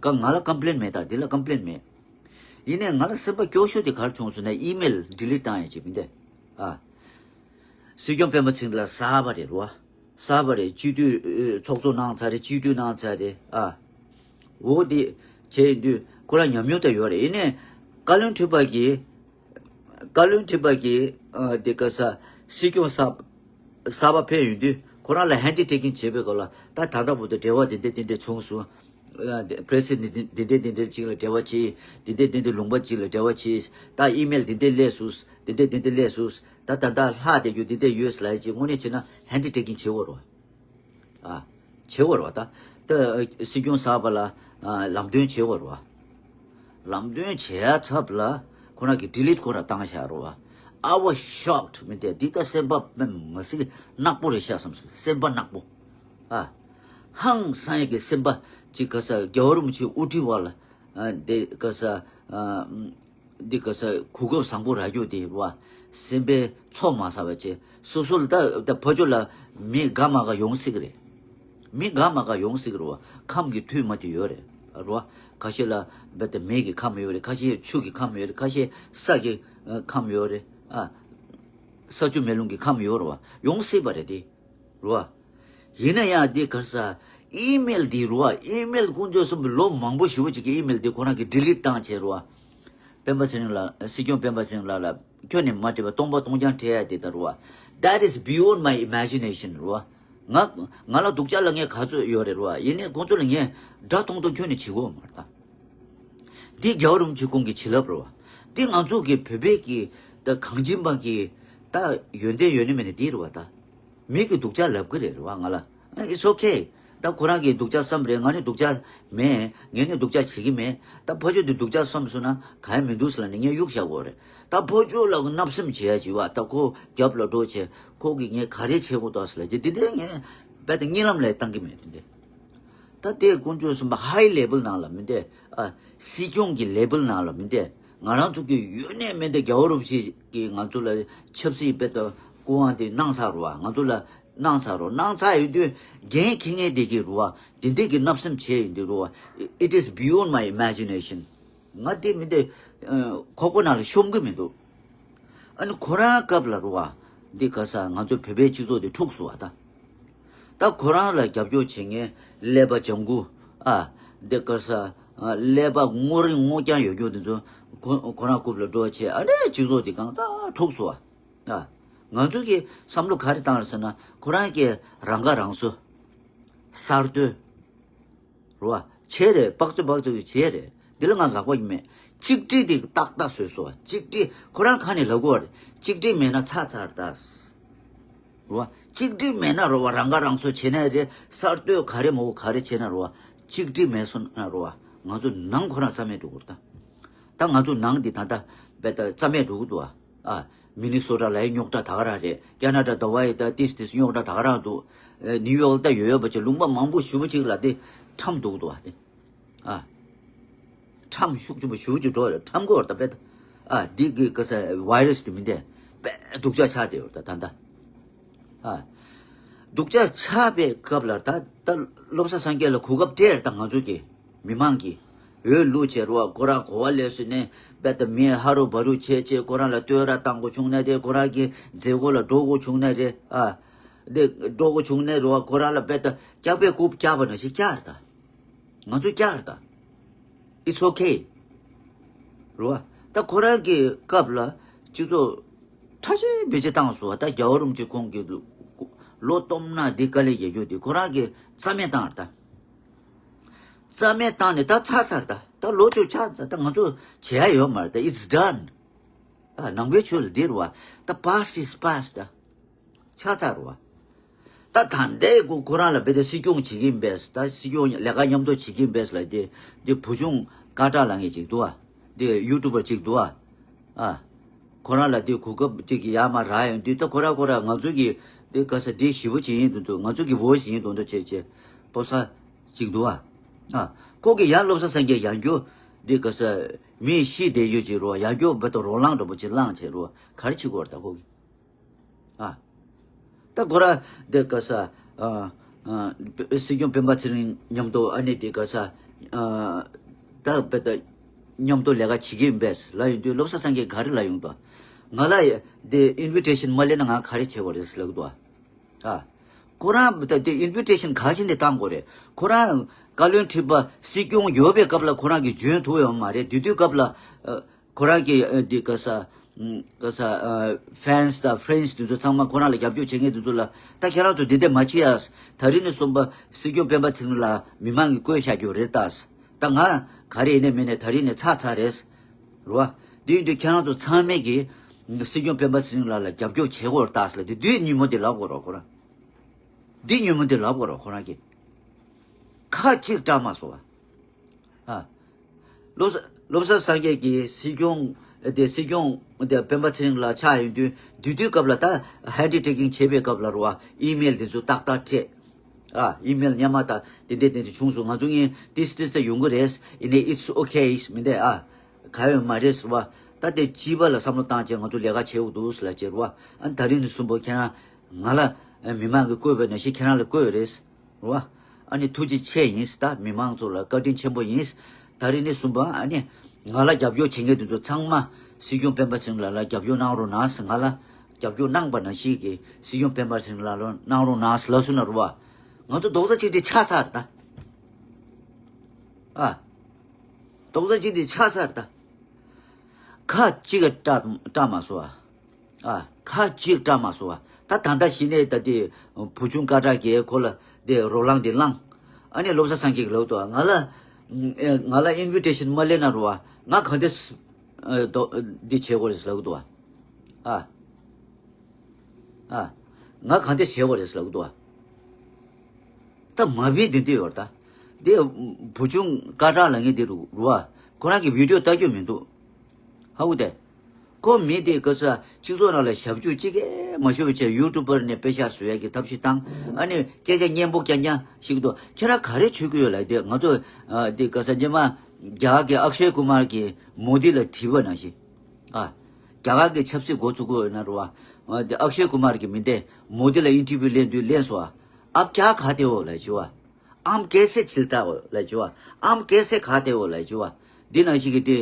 ང་ལ་ཀམ་པི་ལེན་མེད་ད། འདི་ལ་ཀམ་པི་ལེན་མེད། ཡིན་ནའི་ང་ལ་སེམས་པ་སྐྱོ་ཤོས་དེ་ག་རེ་བྱུང་སོང་ན་ཨི་མེལ་ཌི་ལིཊ་བཏང་ཡ་ཅིག་མི་འདུག་ཨ། སྲིད་སྐྱོང་སྤེན་པ་ཚེ་རིང་ལགས་གསར་པ་རེད་རོ། གསར་པ་རེད། སྤྱི་འཐུས་ཨེ་ཚོགས་གཙོ་གནང་ཚར་རེད། སྤྱི་འཐུས་གནང་ཚར་རེད་ཨ། འོ་དེ་བྱས་ཡིན་དུས་ཁོ་རང་ཉམས་མྱོང་ད་ཡོད་རེད། ཡིན་ནའི་བཀའ་བློན་ཁྲི་པ་གིས་བཀའ་བློན་ཁྲི་པ་གིས་ཨ་དེ་ག་ས་སྲིད་སྐྱོང་གསར་གསར་པ་ཕེབས་ཡོང་དུས་ཁོ་རང་ལ་ཧེན་ཌི་ཊེ་ཀིང་བྱེད་པའི་སྐབས་ལ་ད་ད་ལྟ་བར་དུ་འབྲེལ་བ་དེ་འདྲ་དེ་འདྲ་བྱུང་སོང་། ཨ་དེ་པི་རེ་སི་ཌེན་ཊི་འདི་འདི་འདི་འདི་ཅིག་ལ་འབྲེལ་བ་བྱེད། འདི་འདི་འདི་འདི་ལུང་པ་ཅིག་ལ་འབྲེལ་བ་བྱེད། ད་ཨི་མེལ་འདི་འདི་སླེབས་སོང་། འདི་འདི་འདི་འདི་སླེབས་སོང་། ད་ད་ད་ལྷག་བསྡད་རྒྱུ་འདི་འདི་ཡོད་ལབ་ཅིག་དངོས་གནས་བྱས་ན་ཧེན་ཌི་ཊེ་ཀིང་བྱེད་དགོས་རེད་བ། ཨ། བྱེད་དགོས་རེད་བ། ད་ད་སྲིད་སྐྱོང་གསར་པ་ལ་ཨ་ལམ་སྟོན་བྱེད་དགོས་རེད་བ། ལམ་སྟོན་བྱེད་ཡ་ཚབ་ལ་ཁོ་རང་གིས་ཌི་ལིཊ་ཁོ་རང་བཏང་བཞག་རེད་བ། I was shocked. མི་དེ་འདི་ད་སེམས་པ་མི་མ་སྲིད་ནག་པོ་རེད་ཤག་བསམ་སོང་། སེམས་པ་ནག་པོ། ཨ། ཧང་སང་ཡ་གི་སེམས་པ་ཅིག་ག་ས་རྒྱལ་བ་རིན་པོ་ཆེ་དབུ་ཁྲིད་བ་ལ་ཨ་འདི་ག་ས་ཨ་འདི་ག་ས་གོ་སྐབས་བཟང་པོ་རག་རྒྱུ་དེ་རེད་བ། སེམས་པའི་ཚོགས་མ་བསགས་པ་བྱས་སོ་སོ་ལ་ད་ད་ཕ་ཆོས་ལ་མི་དགའ་མ་དགའ་ཡོང་སྲིད་གི་རེད། མི་དགའ་མ་དགའ་ཡོང་སྲིད་གི་རེད་བ། ཁམས་ཀྱི་མཐུ་མ་མཐུ་ཡོད་རེད་རེད་བ། ཁ་ཤས་ལ་རྦད་དེ་མེ་གི་ཁམས་ཡོད་རེད། ཁ་ཤས་ཆུ་གི་ཁམས་ཡོད་རེད། ཁ་ཤས་ས་གི་ཨ་ཁམས་ཡོད་རེད་ཨ། ས་ཆུ་མེ་རླུང་གི་ཁམས་ཡོད་རེད་བ། ཡོང་སྲིད་པ་རེད་དེ། རེད་བ། ཡིན་ན་ཡང་འདི་ག་ས་ཨི་མེལ་འདི་རེད་བ། ཨི་མེལ་དཀོན་མཆོག་གསུམ་པོ་ལོ་མང་པོ་ཞེ་པོ་ཅིག་གི་ཨི་མེལ་འདི་ཁོ་རང་གིས་ཌི་ལིཊ་བཏང་བྱས་རེད་བ། སྤེན་པ་ཚེ་རིང་ལགས། སྲིད་སྐྱོང་སྤེན་པ་ཚེ་རིང་ལགས་ལ་ཁྱོན་ནས་མ་དྲིས་པ་སྟོང་པ་སྟོང་རྐྱང་སྤྲད་ཡ་དེ་ལྟར་བ། That is beyond my imagination. རེད་བ། ང་ང་ལ་སྡུག་ཅག་ལབ་མཁན་ག་ཚོད་ཡོད་རེད་རེད་བ། ཡིན་ནའི་ཁོང་ཚོ་ལ་ངས་དགྲ་མཐོང་མཐོང་ཁྱོན་ནས་བྱེད་དགོས་མ་རེད་ད། འདི་རྒྱལ་བ་རིན་པོ་ཆེ་ཁོང་གི་བྱིན་རླབས་རེད་བ། འདི་ང་ཚོ་གི་བོད་པའི་གི་ད་གངས་ཅན་པ་གི་ད་ཡོན་ཏན་ཡོད་ནི་མེད་ནི་འདི་རེད་བ་ད། མི་གི་སྡུག་ཅག་ལབ་གི་རེད་རེད་བ་ང་ལ། It's okay. ད་ཁོ་རང་གིས་སྡུག་ཅག་བསམ་རེད། ང་ནི་སྡུག་ཅག་མེད། ངས་ནི་སྡུག་ཅག་བྱེད་ཀྱི་མེད། ད་ཕ་ཆོས་འདི་སྡུག་ཅག་བསམ་སོང་ན་ག་ཡ་མི་འདུག་ཟེར་ལབ་ནས་ངས་གཡུག་བཞག་དགོས་རེད། ད་ཕ་ཆོས་ལ་བརྣབ་སེམས་བྱེད་ཡ་བྱེད་བ། ད་ཁོ་རྒྱབ་ལ་འགྲོ་བྱས་ཁོ་གིས་ངས་ག་རེ་བྱེད་དགོས་འདུག་ཟེར་ལབ་ཀྱི་འདི་འདྲའི་ངས་རྦད་དེ་གཉིད་ལམ་ལས་བཏང་གི་མེད་དེ་འདྲ། ད་དེ་དཀོན་མཆོག་གསུམ་པ་ཧའི་ལེ་བལ་ནང་ལ་མི་འདུག་ཨ། སྲིད་སྐྱོང་གི་ལེ་བལ་ནང་ལ་མི་འདུག་ང་རང་ཚོ་གི་ཡོད་ནས་མི་འདུག་རྒྱལ་བ་རིན་པོ་ཆེ་གིས་ང་ཚོ་ལ་ཆབ་སྲིད་རྦད་དེ་སྐུ་དབང་དེ་གནང་ཚར་རེད་བ། ང་ཚོ་ལ་གནང་ཚར་རེད། གནང་ཚར་ཡོད་དུས་འགན་འཁྱེར་མཁན་དེ་གིས་རེད་བ། དེ་འདྲས་ཀྱི་བརྣབ་སེམས་བྱས་ཡོད་དུས་རེད་བ། It is beyond my imagination. ང་དེ་མི་འདུག་ཨ། ཁོག་པ་ནང་ལ་ཤོང་གི་མི་འདུག་ཨ་ནི་ཁོ་རང་སྐབས་ལ་རེད་བ། འདི་ག་ས་ང་ཚོ་བོད་པའི་སྤྱི་ཚོགས་དེ་འཁྲུགས་སོང་བ་ད། ད་ཁོ་རང་ལ་རྒྱབ་སྐྱོར་བྱེད་མཁན་ཀླད་པ་ལྗང་གུ་ཨ། འདི་ག་ས་ ཀླད་པ་སྔོ་རིང་སྔོ་རྐྱང་ཡོད་རྒྱུ་དེ་ཚོ་ཁོ་ཁོ་རང་རྐུབ་ལ་འགྲོ་བྱས། ཨ་ནི་སྤྱི་ཚོགས་དེ་གང་ཙམ་འཁྲུགས་སོང་བ། ང་ཚོ་གི་བསམ་བློ་ག་རེ་བཏང་རེད་ཟེར་ན། ཁོ་རང་གི་རང་ཁ་རང་གསོ། གསར་གཏོད། རེད་བ། བྱས་རེད། དཔག་ཚོད་དཔག་ཚོད་ཀྱི་བྱས་རེད། འདི་ལ་ང་དགག་པ་ཡིན་མེད། གཅིག་སྒྲིལ་དེ་ཏག་ཏག་བཟོས་སོང་བ། གཅིག་སྒྲིལ་ཁོ་རང་ཁ་ནས་ལབ་དགོས་བ་རེད། གཅིག་སྒྲིལ་མེད་ན་ཚར་ཚར་ད། རེད་བ། གཅིག་སྒྲིལ་མེད་ན་རེད་བ། རང་ཁ་རང་གསོ་བྱས་ན་རེད། གསར་གཏོད་ག་རེ་མོ་ག་རེ་བྱས་ན་རེད་བ། གཅིག་སྒྲིལ་མེད་སོང་ན་རེད་བ། ང་ཚོ་ནང་ཁོ་རང་རྩ་མེད་འགྲོ་གི་རེད་ད། ད་ང་ཚོ་ནང་འདི་ད་ལྟ་རྦད་དེ་རྩ་མེད་འགྲོ་གི་འདུག་བ། ཨ། མི་ནི་སོ་ཊ་ལ་ཡི་རྙོག་དྲ་ད་ག་རང་རེད། ཀ་ན་ཌ་ད་བ་ཡི་ད་ཏིས་ཏིས་རྙོག་དྲ་ད་ག་རང་འདུག་ཨེ། ནིའུ་ཡོག་ད་ཡོད་ཡོད་པ་ཅིག་ལུང་པ་མང་པོ་ཞེ་པོ་ཅིག་ལ་དེ་ཁྲམ་འདུག་འདུག་བ་དེ། ཨ། ཁྲམ་ཤུགས་ཆེན་པོ་ཞེ་པོ་ཅིག་འགྲོ་རེད། ཁྲམ་གོ་བར་ད་རྦད་དེ། ཨ། འདི་གི་ག་ས་ཝའི་རས་དེ་མིན་དེ་རྦད་སྡུག་ཅག་ཆགས་བསྡད་ཡོད་ད་ད་ད། ཨ། སྡུག་ཅག་ཆགས་པའི་སྐབས་ལ་ད་ད་བློ་བཟང་སངས་རྒྱས་ལ་གོ་སྐབས་སྤྲད་ད་ང་ཚོ་གི་མི་མང་གི་འོས་བླུགས་བྱས་རེད་བ། ཁོ་རང་གོ་བ་ལེན་སོང་ནས་རྦད་དེ་མི་ཧ་རུ་བ་རུ་བྱས་བྱས། ཁོ་རང་ལ་བསྟོད་ར་བཏང་དགོས་བྱུང་ན་རེད། ཁོ་རང་གི་མཛད་སྒོ་ལ་འགྲོ་དགོས་བྱུང་ན་རེད། ཨ། དེ་འགྲོ་དགོས་བྱུང་ན་རེད་བ། ཁོ་རང་ལ་རྦད་དེ་སྐྱག་པའི་རྐུབ་བཀྱག་པ་ནང་བཞིན་བཀྱག་རེད་ད། ང་ཚོ་བཀྱག་རེད་ད། It's okay. རེད་བ། ད་ཁོ་རང་གི་སྐབས་ལ་སྤྱི་ཚོགས་ཁྲ་ཆེ་བེ་ཆེ་བཏང་སོང་བ། ད་རྒྱལ་བ་རིན་པོ་ཆེ་ཁོང་གི་ལོ་སྟོང་ན་འདི་དཀའ་ལས་རྒྱག་རྒྱུ་དེ་ཁོ་རང་གི་རྩ་མེད་བཏང་རེད་ད། རྩ་མེད་བཏང་ནས་ད་ཚར་ཚར་ད། ད་ལོ་བཅུ་ཆགས་ཚར། ད་ང་ཚོ་བྱེད་ཡ་ཡོད་མ་རེད་ད། It's done. ཨ། ནང་པའི་ཆོས་ལ་འདི་རེད་བ། ད་past is past ད། ཆགས་ཚར་བ། ད་ད་ལྟའི་ཁོ་ཁོ་རང་ལ་རྦད་དེ་སྲིད་སྐྱོང་བྱེད་ཀྱིན་པས། ད་སྲིད་སྐྱོང་ལས་ཀ་མཉམ་དུ་བྱེད་ཀྱིན་པས་ལ་དེ་དེ་བུ་ཆུང་སྐད་གྲགས་ལ་ངེས་ཅིག་འདུག་ཨ། དེ་ཡུ་ཊུབ་པར་ཅིག་འདུག་ཨ། ཨ། ཁོ་རང་ལ་དེ་གོ་སྐབས་ཅིག་གི་ཡར་མར་རག་ཡོང་དུས། ད་ཁོ་རང་ཁོ་རང་ང་ཚོ་གི་དེ་ག་ས་དེ་ཞི་བོ་བྱེད་ཡིན་དུ་འདུག་ང་ཚོ་གི་བོ་བྱེད་ཡིན་དུ་འདུག་བྱས་བྱས་པོ་ས་ཅིག་འདུག་ཨ། ཨ། ཁོ་གི་ཡང་བློ་བཟང་སངས་རྒྱས་ཡང་རྒྱུ་དེ་ག་ས་མི་ཤི་བསྡད་ཡོད་ཅིག་རོ། ཡང་རྒྱུ་རྦད་དེ་རོ་ལངས་འདྲ་པོ་ཅིག་ལངས་བྱས་རོ། ག་རེ་བྱེད་དགོས་རེད་ད་ཁོ་གི། ཨ། ད་ཁོ་ར་དེ་ག་ས། ཨ། ཨ། སྲིད་སྐྱོང་སྤེན་པ་ཚེ་རིང་མཉམ་དུ་ཨ་ནི་དེ་ག་ས། ཨ། ད་རྦད་དེ་མཉམ་དུ་ལས་ཀ་བྱེད་ཀྱི་ཡིན་པས་ལབ་ཡོང་དུས། བློ་བཟང་སངས་རྒྱས་ག་རེ་ལབ་ཡོང་དོ། ང་ལ་དེ་ཨིན་བི་ཊེ་ཤན་མ་སླེབས་ན་ང་ག་རེ་བྱེད་དགོས་རེད་ལབ་ཀྱི་འདུག་ཨ། ཁོ་རང་ད་དེ་ཨིན་བི་ཊེ་ཤན་ག་ཅི་ནས་བཏང་དགོས་རེད། ཁོ་རང་བཀའ་བློན་ཁྲི་པ་སྲིད་སྐྱོང་ཡོད་པའི་སྐབས་ལ་ཁོ་རང་གིས་འཇོན་ཐུབ་ཡོད་མ་རེད། དེ་དུས་སྐབས་ལ། ཨ། ཁོ་རང་གི་ཨ་འདི་ག་ས། ཨ། ག་ས། ཨ། ཕེན་སི་དང་ཕེ་རེན་སི་དེ་ཚོ་ཚང་མ་ཁོ་རང་ལ་རྒྱབ་སྐྱོར་བྱེད་མཁན་དེ་ཚོ་ལ། ད་ཁྱེད་རང་ཚོ་འདི་འདྲ་མ་བྱེད་ཡ། ད་རིང་ནས་བཟུང་པ་སྲིད་སྐྱོང་སྤེན་པ་ཚེ་རིང་ལ་མི་མང་གིས་བསྐོས་བཞག་རྒྱུ་རེད་ད། ད་ང་ག་རེ་ཡིན་ནའི་མིན་ནའི་ད་རིང་ནས་ཚར་ཚར་རེད། རེད་བ། འདི་ཡིན་དུས་ཁྱེད་རང་ཚོ་ཚང་མས་ཀྱིས་སྲིད་སྐྱོང་སྤེན་པ་ཚེ་རིང་ལགས་ལ་རྒྱབ་སྐྱོར་བྱེད་དགོས་རེད་ད་ཟེར་ལབ་དུས། འདི་ཉིན་མོ་འདི་ལབ་དགོས་རེད་ཁོ་རང་། འདི་ཉིན་མོ་འདི་ལབ་དགོས་རེད་ཁོ་རང་གིས། ཁ་གཅིག་བཀྲ་མ་སོང་བ། ཨ། བློ་བཟང་བློ་བཟང་སངས་རྒྱས་ཀྱིས་སྲིད་སྐྱོང་དེ་སྲིད་སྐྱོང་དེ་སྤེན་པ་ཚེ་རིང་ལགས་ཆགས་ཡོང་དུས། དེ་དུས་སྐབས་ལ་ད་ཧེན་ཌི་ཊེ་ཀིང་བྱེད་པའི་སྐབས་ལ་རེད་བ། ཨི་མེལ་དེ་ཚོ་ཏག་ཏག་སྤྲད། ཨ། ཨི་མེལ་སྔོན་མ་ད་དེ་འདྲས་དེ་འདྲས་བྱུང་སོང་། ང་ཚོ་ངས་ཏིས་ཏིས་ད་ཡོང་གི་རེད། ཡིན་ནའི་it's okay མིན་ཏེ། ཨ། ག་ཡོད་མ་རེད་ཟེར་བ། ད་དེ་སྤྱི་པ་ལ་བསམ་བློ་བཏང་བྱས་ང་ཚོ་ལས་ཀ་བྱེད་དགོས་འདུག་ཟེར་ལབ་བྱས་རེད་བ། ཨ་ནི་ད་རིང་ནས་བཟུང་པ་ཁྱེད་རང་ང་ལ་མི་མང་གིས་བསྐོས་པ་ནང་བཞིན་ཁྱེད་རང་ལ་བསྐོས་རེད། རེད་བ། ཨ་ནི་ཐུགས་རྗེ་ཆེ་ཡིན། ད་མི་མང་ཚོ་ལ་བཀའ་དྲིན་ཆེན་པོ་ཡིན། ད་རིང་ནས་བཟུང་པ་ཨ་ནི་ང་ལ་རྒྱབ་སྐྱོར་བྱེད་མཁན་དེ་ཚོ་ཚང་མ་སྲིད་སྐྱོང་སྤེན་པ་ཚེ་རིང་ལགས་ལ་རྒྱབ་སྐྱོར་གནང་རོགས་གནང་ཟེར། ང་ལ་རྒྱབ་སྐྱོར་གནང་པ་ནང་བཞིན་གྱི་སྲིད་སྐྱོང་སྤེན་པ་ཚེ་རིང་ལགས་ལ་གནང་རོགས་གནང་ཟེར་ལབ་སོང་ན་རེད་བ། ང་ཚོ་རྡོག་རྩ་གཅིག་སྒྲིལ་ཆགས་ཚར་ད། ཨ། རྡོག་རྩ་གཅིག་སྒྲིལ་ཆགས་ཚར་ད། ཁ་གཅིག་ག་བཀྲ་བཀྲ་མ་སོང་བ། ཨ། ཁ་གཅིག་བཀྲ་མ་སོང་བ། ད་ད་ལྟ་གཞི་ནས་ད་དེ་བུ་ཆུང་སྐད་གྲགས་ཀྱིས་ཁོ་ལ་དེ་རོ་ལངས་དེ་བསླངས། ཨ་ནི་བློ་བཟང་སངས་རྒྱས་ཀྱིས་ལབ་འདུག་ང་ལ། ཨེ། ང་ལ་ཨིན་བི་ཊེ་ཤན་མ་སླེབས་ན་རེད་བ། ང་གང་འདྲས། ཨེ། དོ། འདི་བྱེད་དགོས་རེད་ལབ་འདུག་ཨ། ཨ། ང་གང་འདྲས་བྱེད་དགོས་རེད་ལབ་འདུག་ད་མ་བི་འདི་འདི་ཡོད་ད། འདི་བུ་ཆུང་སྐད་གྲགས་ལབ་མཁན་འདི་རུ་རུ་བ། ཁོ་རང་གི་བི་ཌི་ཡོ་ལྟ་རྒྱུ་མི་འདུག་ཧ་གོ་དེ། ཁོ་མི་དེ་ག་ས་སྤྱི་ཚོགས་ནང་ལ་ཞབས་ཞུ་གཅིག་གིས་མ་ཞུ་བའི་ཆེད་ཡུ་ཊུབ་པར་ནས་པེ་ཤག་བཟོ་ཡ་གི་ཐབས་ཤེས་བཏང་། ཨ་ནི་སྐད་ཆ་སྙན་པོ་རྐྱང་རྐྱང་ཞིག་འདུག་ཁྱེད་རང་ག་རེ་བྱེད་ཀྱི་ཡོད་ལབ་དེ། ང་ཚོ་ཨ་དེ་ག་ས་རྗེས་མ་རྒྱ་གར་གྱི་ཨག་ཤེ་ཀུ་མར་གྱིས་མོ་དི་ལ་དྲིས་པ་ནང་བཞིན། ཨ། རྒྱ་གར་གྱི་ཆབ་སྲིད་འགོ་ཚུགས་ཀྱི་ཡོད་ན་རུ་བ། ཨ་དེ་ཨག་ཤེ་ཀུ་མར་གྱིས་མི་འདི་མོ་དི་ལ་ཨིན་ཊར་བིའུ་ལེན་དུས་ལན་སོང་བ། आप क्या खाते हो ལབ་བྱས་བ། हम कैसे चलता हो ལབ་བྱས་བ། हम कैसे खाते हो ལབ་བྱས་བ། འདི་ནང་བཞིན་གྱི་དེ་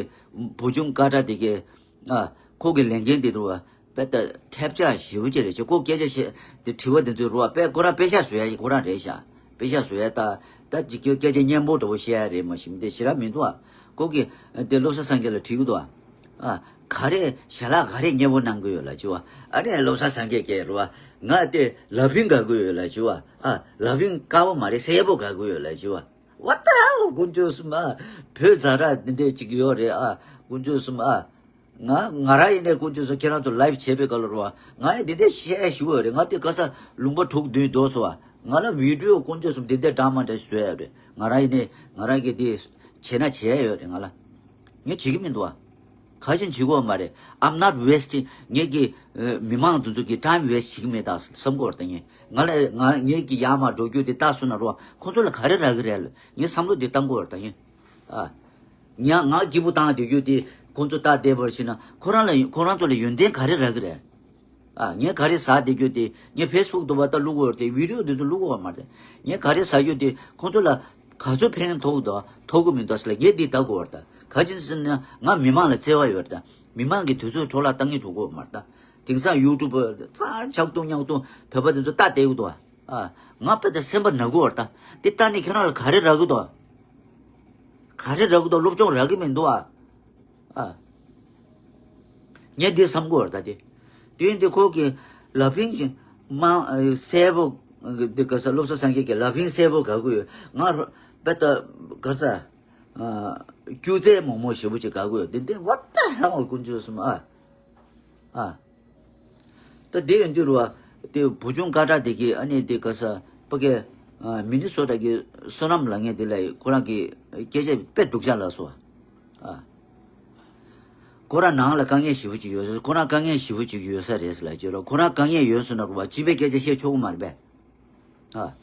བུ་ཆུང་སྐད་གྲགས་དེ་གས། ཨ། ཁོ་གི་ལས་འགན་དེ་རུ་བ། དཔེ་ད་ཐབས་ཆག་ཞེ་པོ་ཅིག་རེད་ཅེས། ཁོ་སྐད་ཆ་བཤད་དེ་དྲི་བ་དེ་ཚོའི་རུ་བ། དཔེ་ཁོ་རང་པེ་ཤག་བཟོ་ཡ་ཡི་ཁོ་རང་རེད་ཤག་དཔེ་ཆ་བཟོ་ཡ་ད། ད་ཅིག་སྐད་ཆ་སྙན་པོ་འདྲ་བོ་བཤད་ཡ་རེད། མ་གཞི་མི་དེ་ཞེ་དྲག་མི་འདུག་ཨ། ཁོ་གི་དེ་བློ་བཟང་སངས་རྒྱས་ལ་དྲིས་གི་འདུག་ཨ། ཨ། ག་རེ་ཞལ་ལག་ག་རེ་སྙན་པོ་གནང་གི་ཡོད་ལབ་བྱས་པ། ཨ་ནི་བློ་བཟང་སངས་རྒྱས་ཀྱིས་རེད་བ། ང་དེ་ལ་ཕིང་དགའ་གི་ཡོད་ལབ་བྱས་པ། ཨ། ལ་ཕིང་དཀར་པོ་མ་རེད། སེར་པོ་དགའ་གི་ཡོད་ལབ་བྱས་པ། What the hell དཀོན་མཆོག་གསུམ་ཨ། བོད་ཛ་དྲག་འདི་འདྲས་ཅིག་ཡོད་རེད་ཨ། དཀོན་མཆོག་གསུམ་ཨ། ང་ང་རང་ཡིན་ནའི་དཀོན་མཆོག་གསུམ། ཁྱེད་རང་ཚོ་ལའིབ་བྱས་པའི་སྐབས་ལ་རེད་བ། ང་ཡང་འདི་འདྲས་བཤད་ཞུ་བ་རེད། ང་དེ་ག་ས་ལུང་པ་དྲུག་བདུན་འདུག་སོ་བ། ང་ལ་བི་ཌི་ཡོ་དཀོན་མཆོག་གསུམ་འདི་འདྲས་འདྲ་མ་འདྲ་ཞིག་བཟོ་ཡ་རེད། ང་རང་ཡིན་ནའི་ང་རང་གིས་འདི་བྱས་ན་བྱས་ཡ་ཡོད་རེད། ང་ལ་ངས་བྱེད་ཀྱི་མི་འདུག་བ། ག་ཅིན་བྱེད་དགོས་མ་རེད། I'm not wasting ངེད་ཀྱི་ཨ་མི་མང་དེ་ཚོ་གི་time waste བྱེད་ཀྱི་མེད་ད་བསམ་གྱི་ཡོད་རེད་ད། ངས་ང་ལ་ང་ངེད་ཀྱི་ཡར་མར་འགྲོ་རྒྱུ་དེ་ལྟ་སོང་ན་རོ། ཁོ་ཚོ་ལ་ག་རེ་རག་གི་རེད་ལ་ངས་བསམ་བློ་དེ་བཏང་གི་ཡོད་རེད་ད། ངས་ཨ་ང་ང་སྐྱིད་པོ་བཏང་བསྡད་རྒྱུ་དེ་ཁོ་ཚོ་ལྟ་བསྡད་པར་བྱས་ན་ཁོ་རང་ལ་ཁོ་རང་ཚོ་ལ་ཡོན་ཏན་ག་རེ་རག་གི་རེད། ཨ། ངས་ག་རེ་ཟ་བསྡད་རྒྱུ་དེ་ངས་ཕེ་སི་བུག་དུ་བ་ལྟ་བླུག་གོ་རེད་དེ། བི་ཌི་ཡོ་འདི་ཚོ་བླུག་གོ་མ་རེད། ངས་ག་རེ་ཟ་རྒྱུ་དེ་ཁོང་ཚོ་ལ་ག་ཚོད་ཕན་ཐོགས་འདུག་ཐོགས་གི་མི་འདུག་ཟེར་ལ་ངས་འདི་ལྟ་གོ་རེད་ད། ག་ཅི་ཟེར་ན་ང་མི་མང་ལ་བརྩེ་བ་ཡོད་རེད་ད། མི་མང་གི་དུས་ཚོད་འཕྲོ་བརླག་བཏང་གི་འགྲོ་གོ་མ་རེད་ད། དེང་སང་ཡུ་ཊུབ་རྩ་ཆག་ཏུ་ཉག་ཏུ་བོད་པ་དེ་ཚོ་ལྟ་བསྡད་གི་འདུག་ཨ། ང་དཔེ་ད་སེམས་པ་ན་གོ་རེད་ད། འདི་ལྟ་ནས་ཁྱེད་རང་ལ་ག་རེ་རག་གི་འདུག་ག་རེ་རག་གི་འདུག་སློབ་སྦྱོང་རག་གི་མི་འདུག་ཨ། ཨ། ངས་འདི་བསམ་གོ་བར་ད་དེ། དེ་ཡིན་དུས་ཁོ་གི་ལ་ཕིང་གི་མ་ཨ་སེར་པོ་འདི་ག་ས་བློ་བཟང་སངས་རྒྱས་ཀྱི་ལ་ཕིང་སེར་པོ་དགའ་གི་ཡོད། ང་རོ་པེ་ཏ་ག་ས་ཨ་སྐྱུ་རྩལ་མང་མོ་ཞེ་པོ་ཅིག་དགའ་གི་ཡོད། འདི་འདི་what the hell དཀོན་མཆོག་གསུམ་ཨ། ཨ། ད་དེ་ཡིན་དུས་རུ་བ་དེ་བུ་ཆུང་ཀ་ཏྲ་དེ་གི་ཨ་ནི་དེ་ག་ས་པ་གི་ཨ་མི་ནི་སོ་ཊ་གི་བསོད་ནམས་ལ་ངས་དེ་ལ་ཁོ་རང་གི་སྐད་ཆ་དཔེ་སྡུག་ཅག་ལབ་སོང་ཨ། ཁོ་རང་ནང་ལ་དཀའ་ངལ་ཞེ་པོ་ཅིག་ཡོད་ས། ཁོ་རང་དཀའ་ངལ་ཞེ་པོ་ཅིག་ཡོད་ས་རེད་ལབ་ཀྱི་རོ། ཁོ་རང་དཀའ་ངལ་ཡོད་སོང་ན་རུ་བ་སྤྱི་པའི་སྐད་ཆ་བཤད་ཆོག་གི་མ་རེད་པས་ཨ།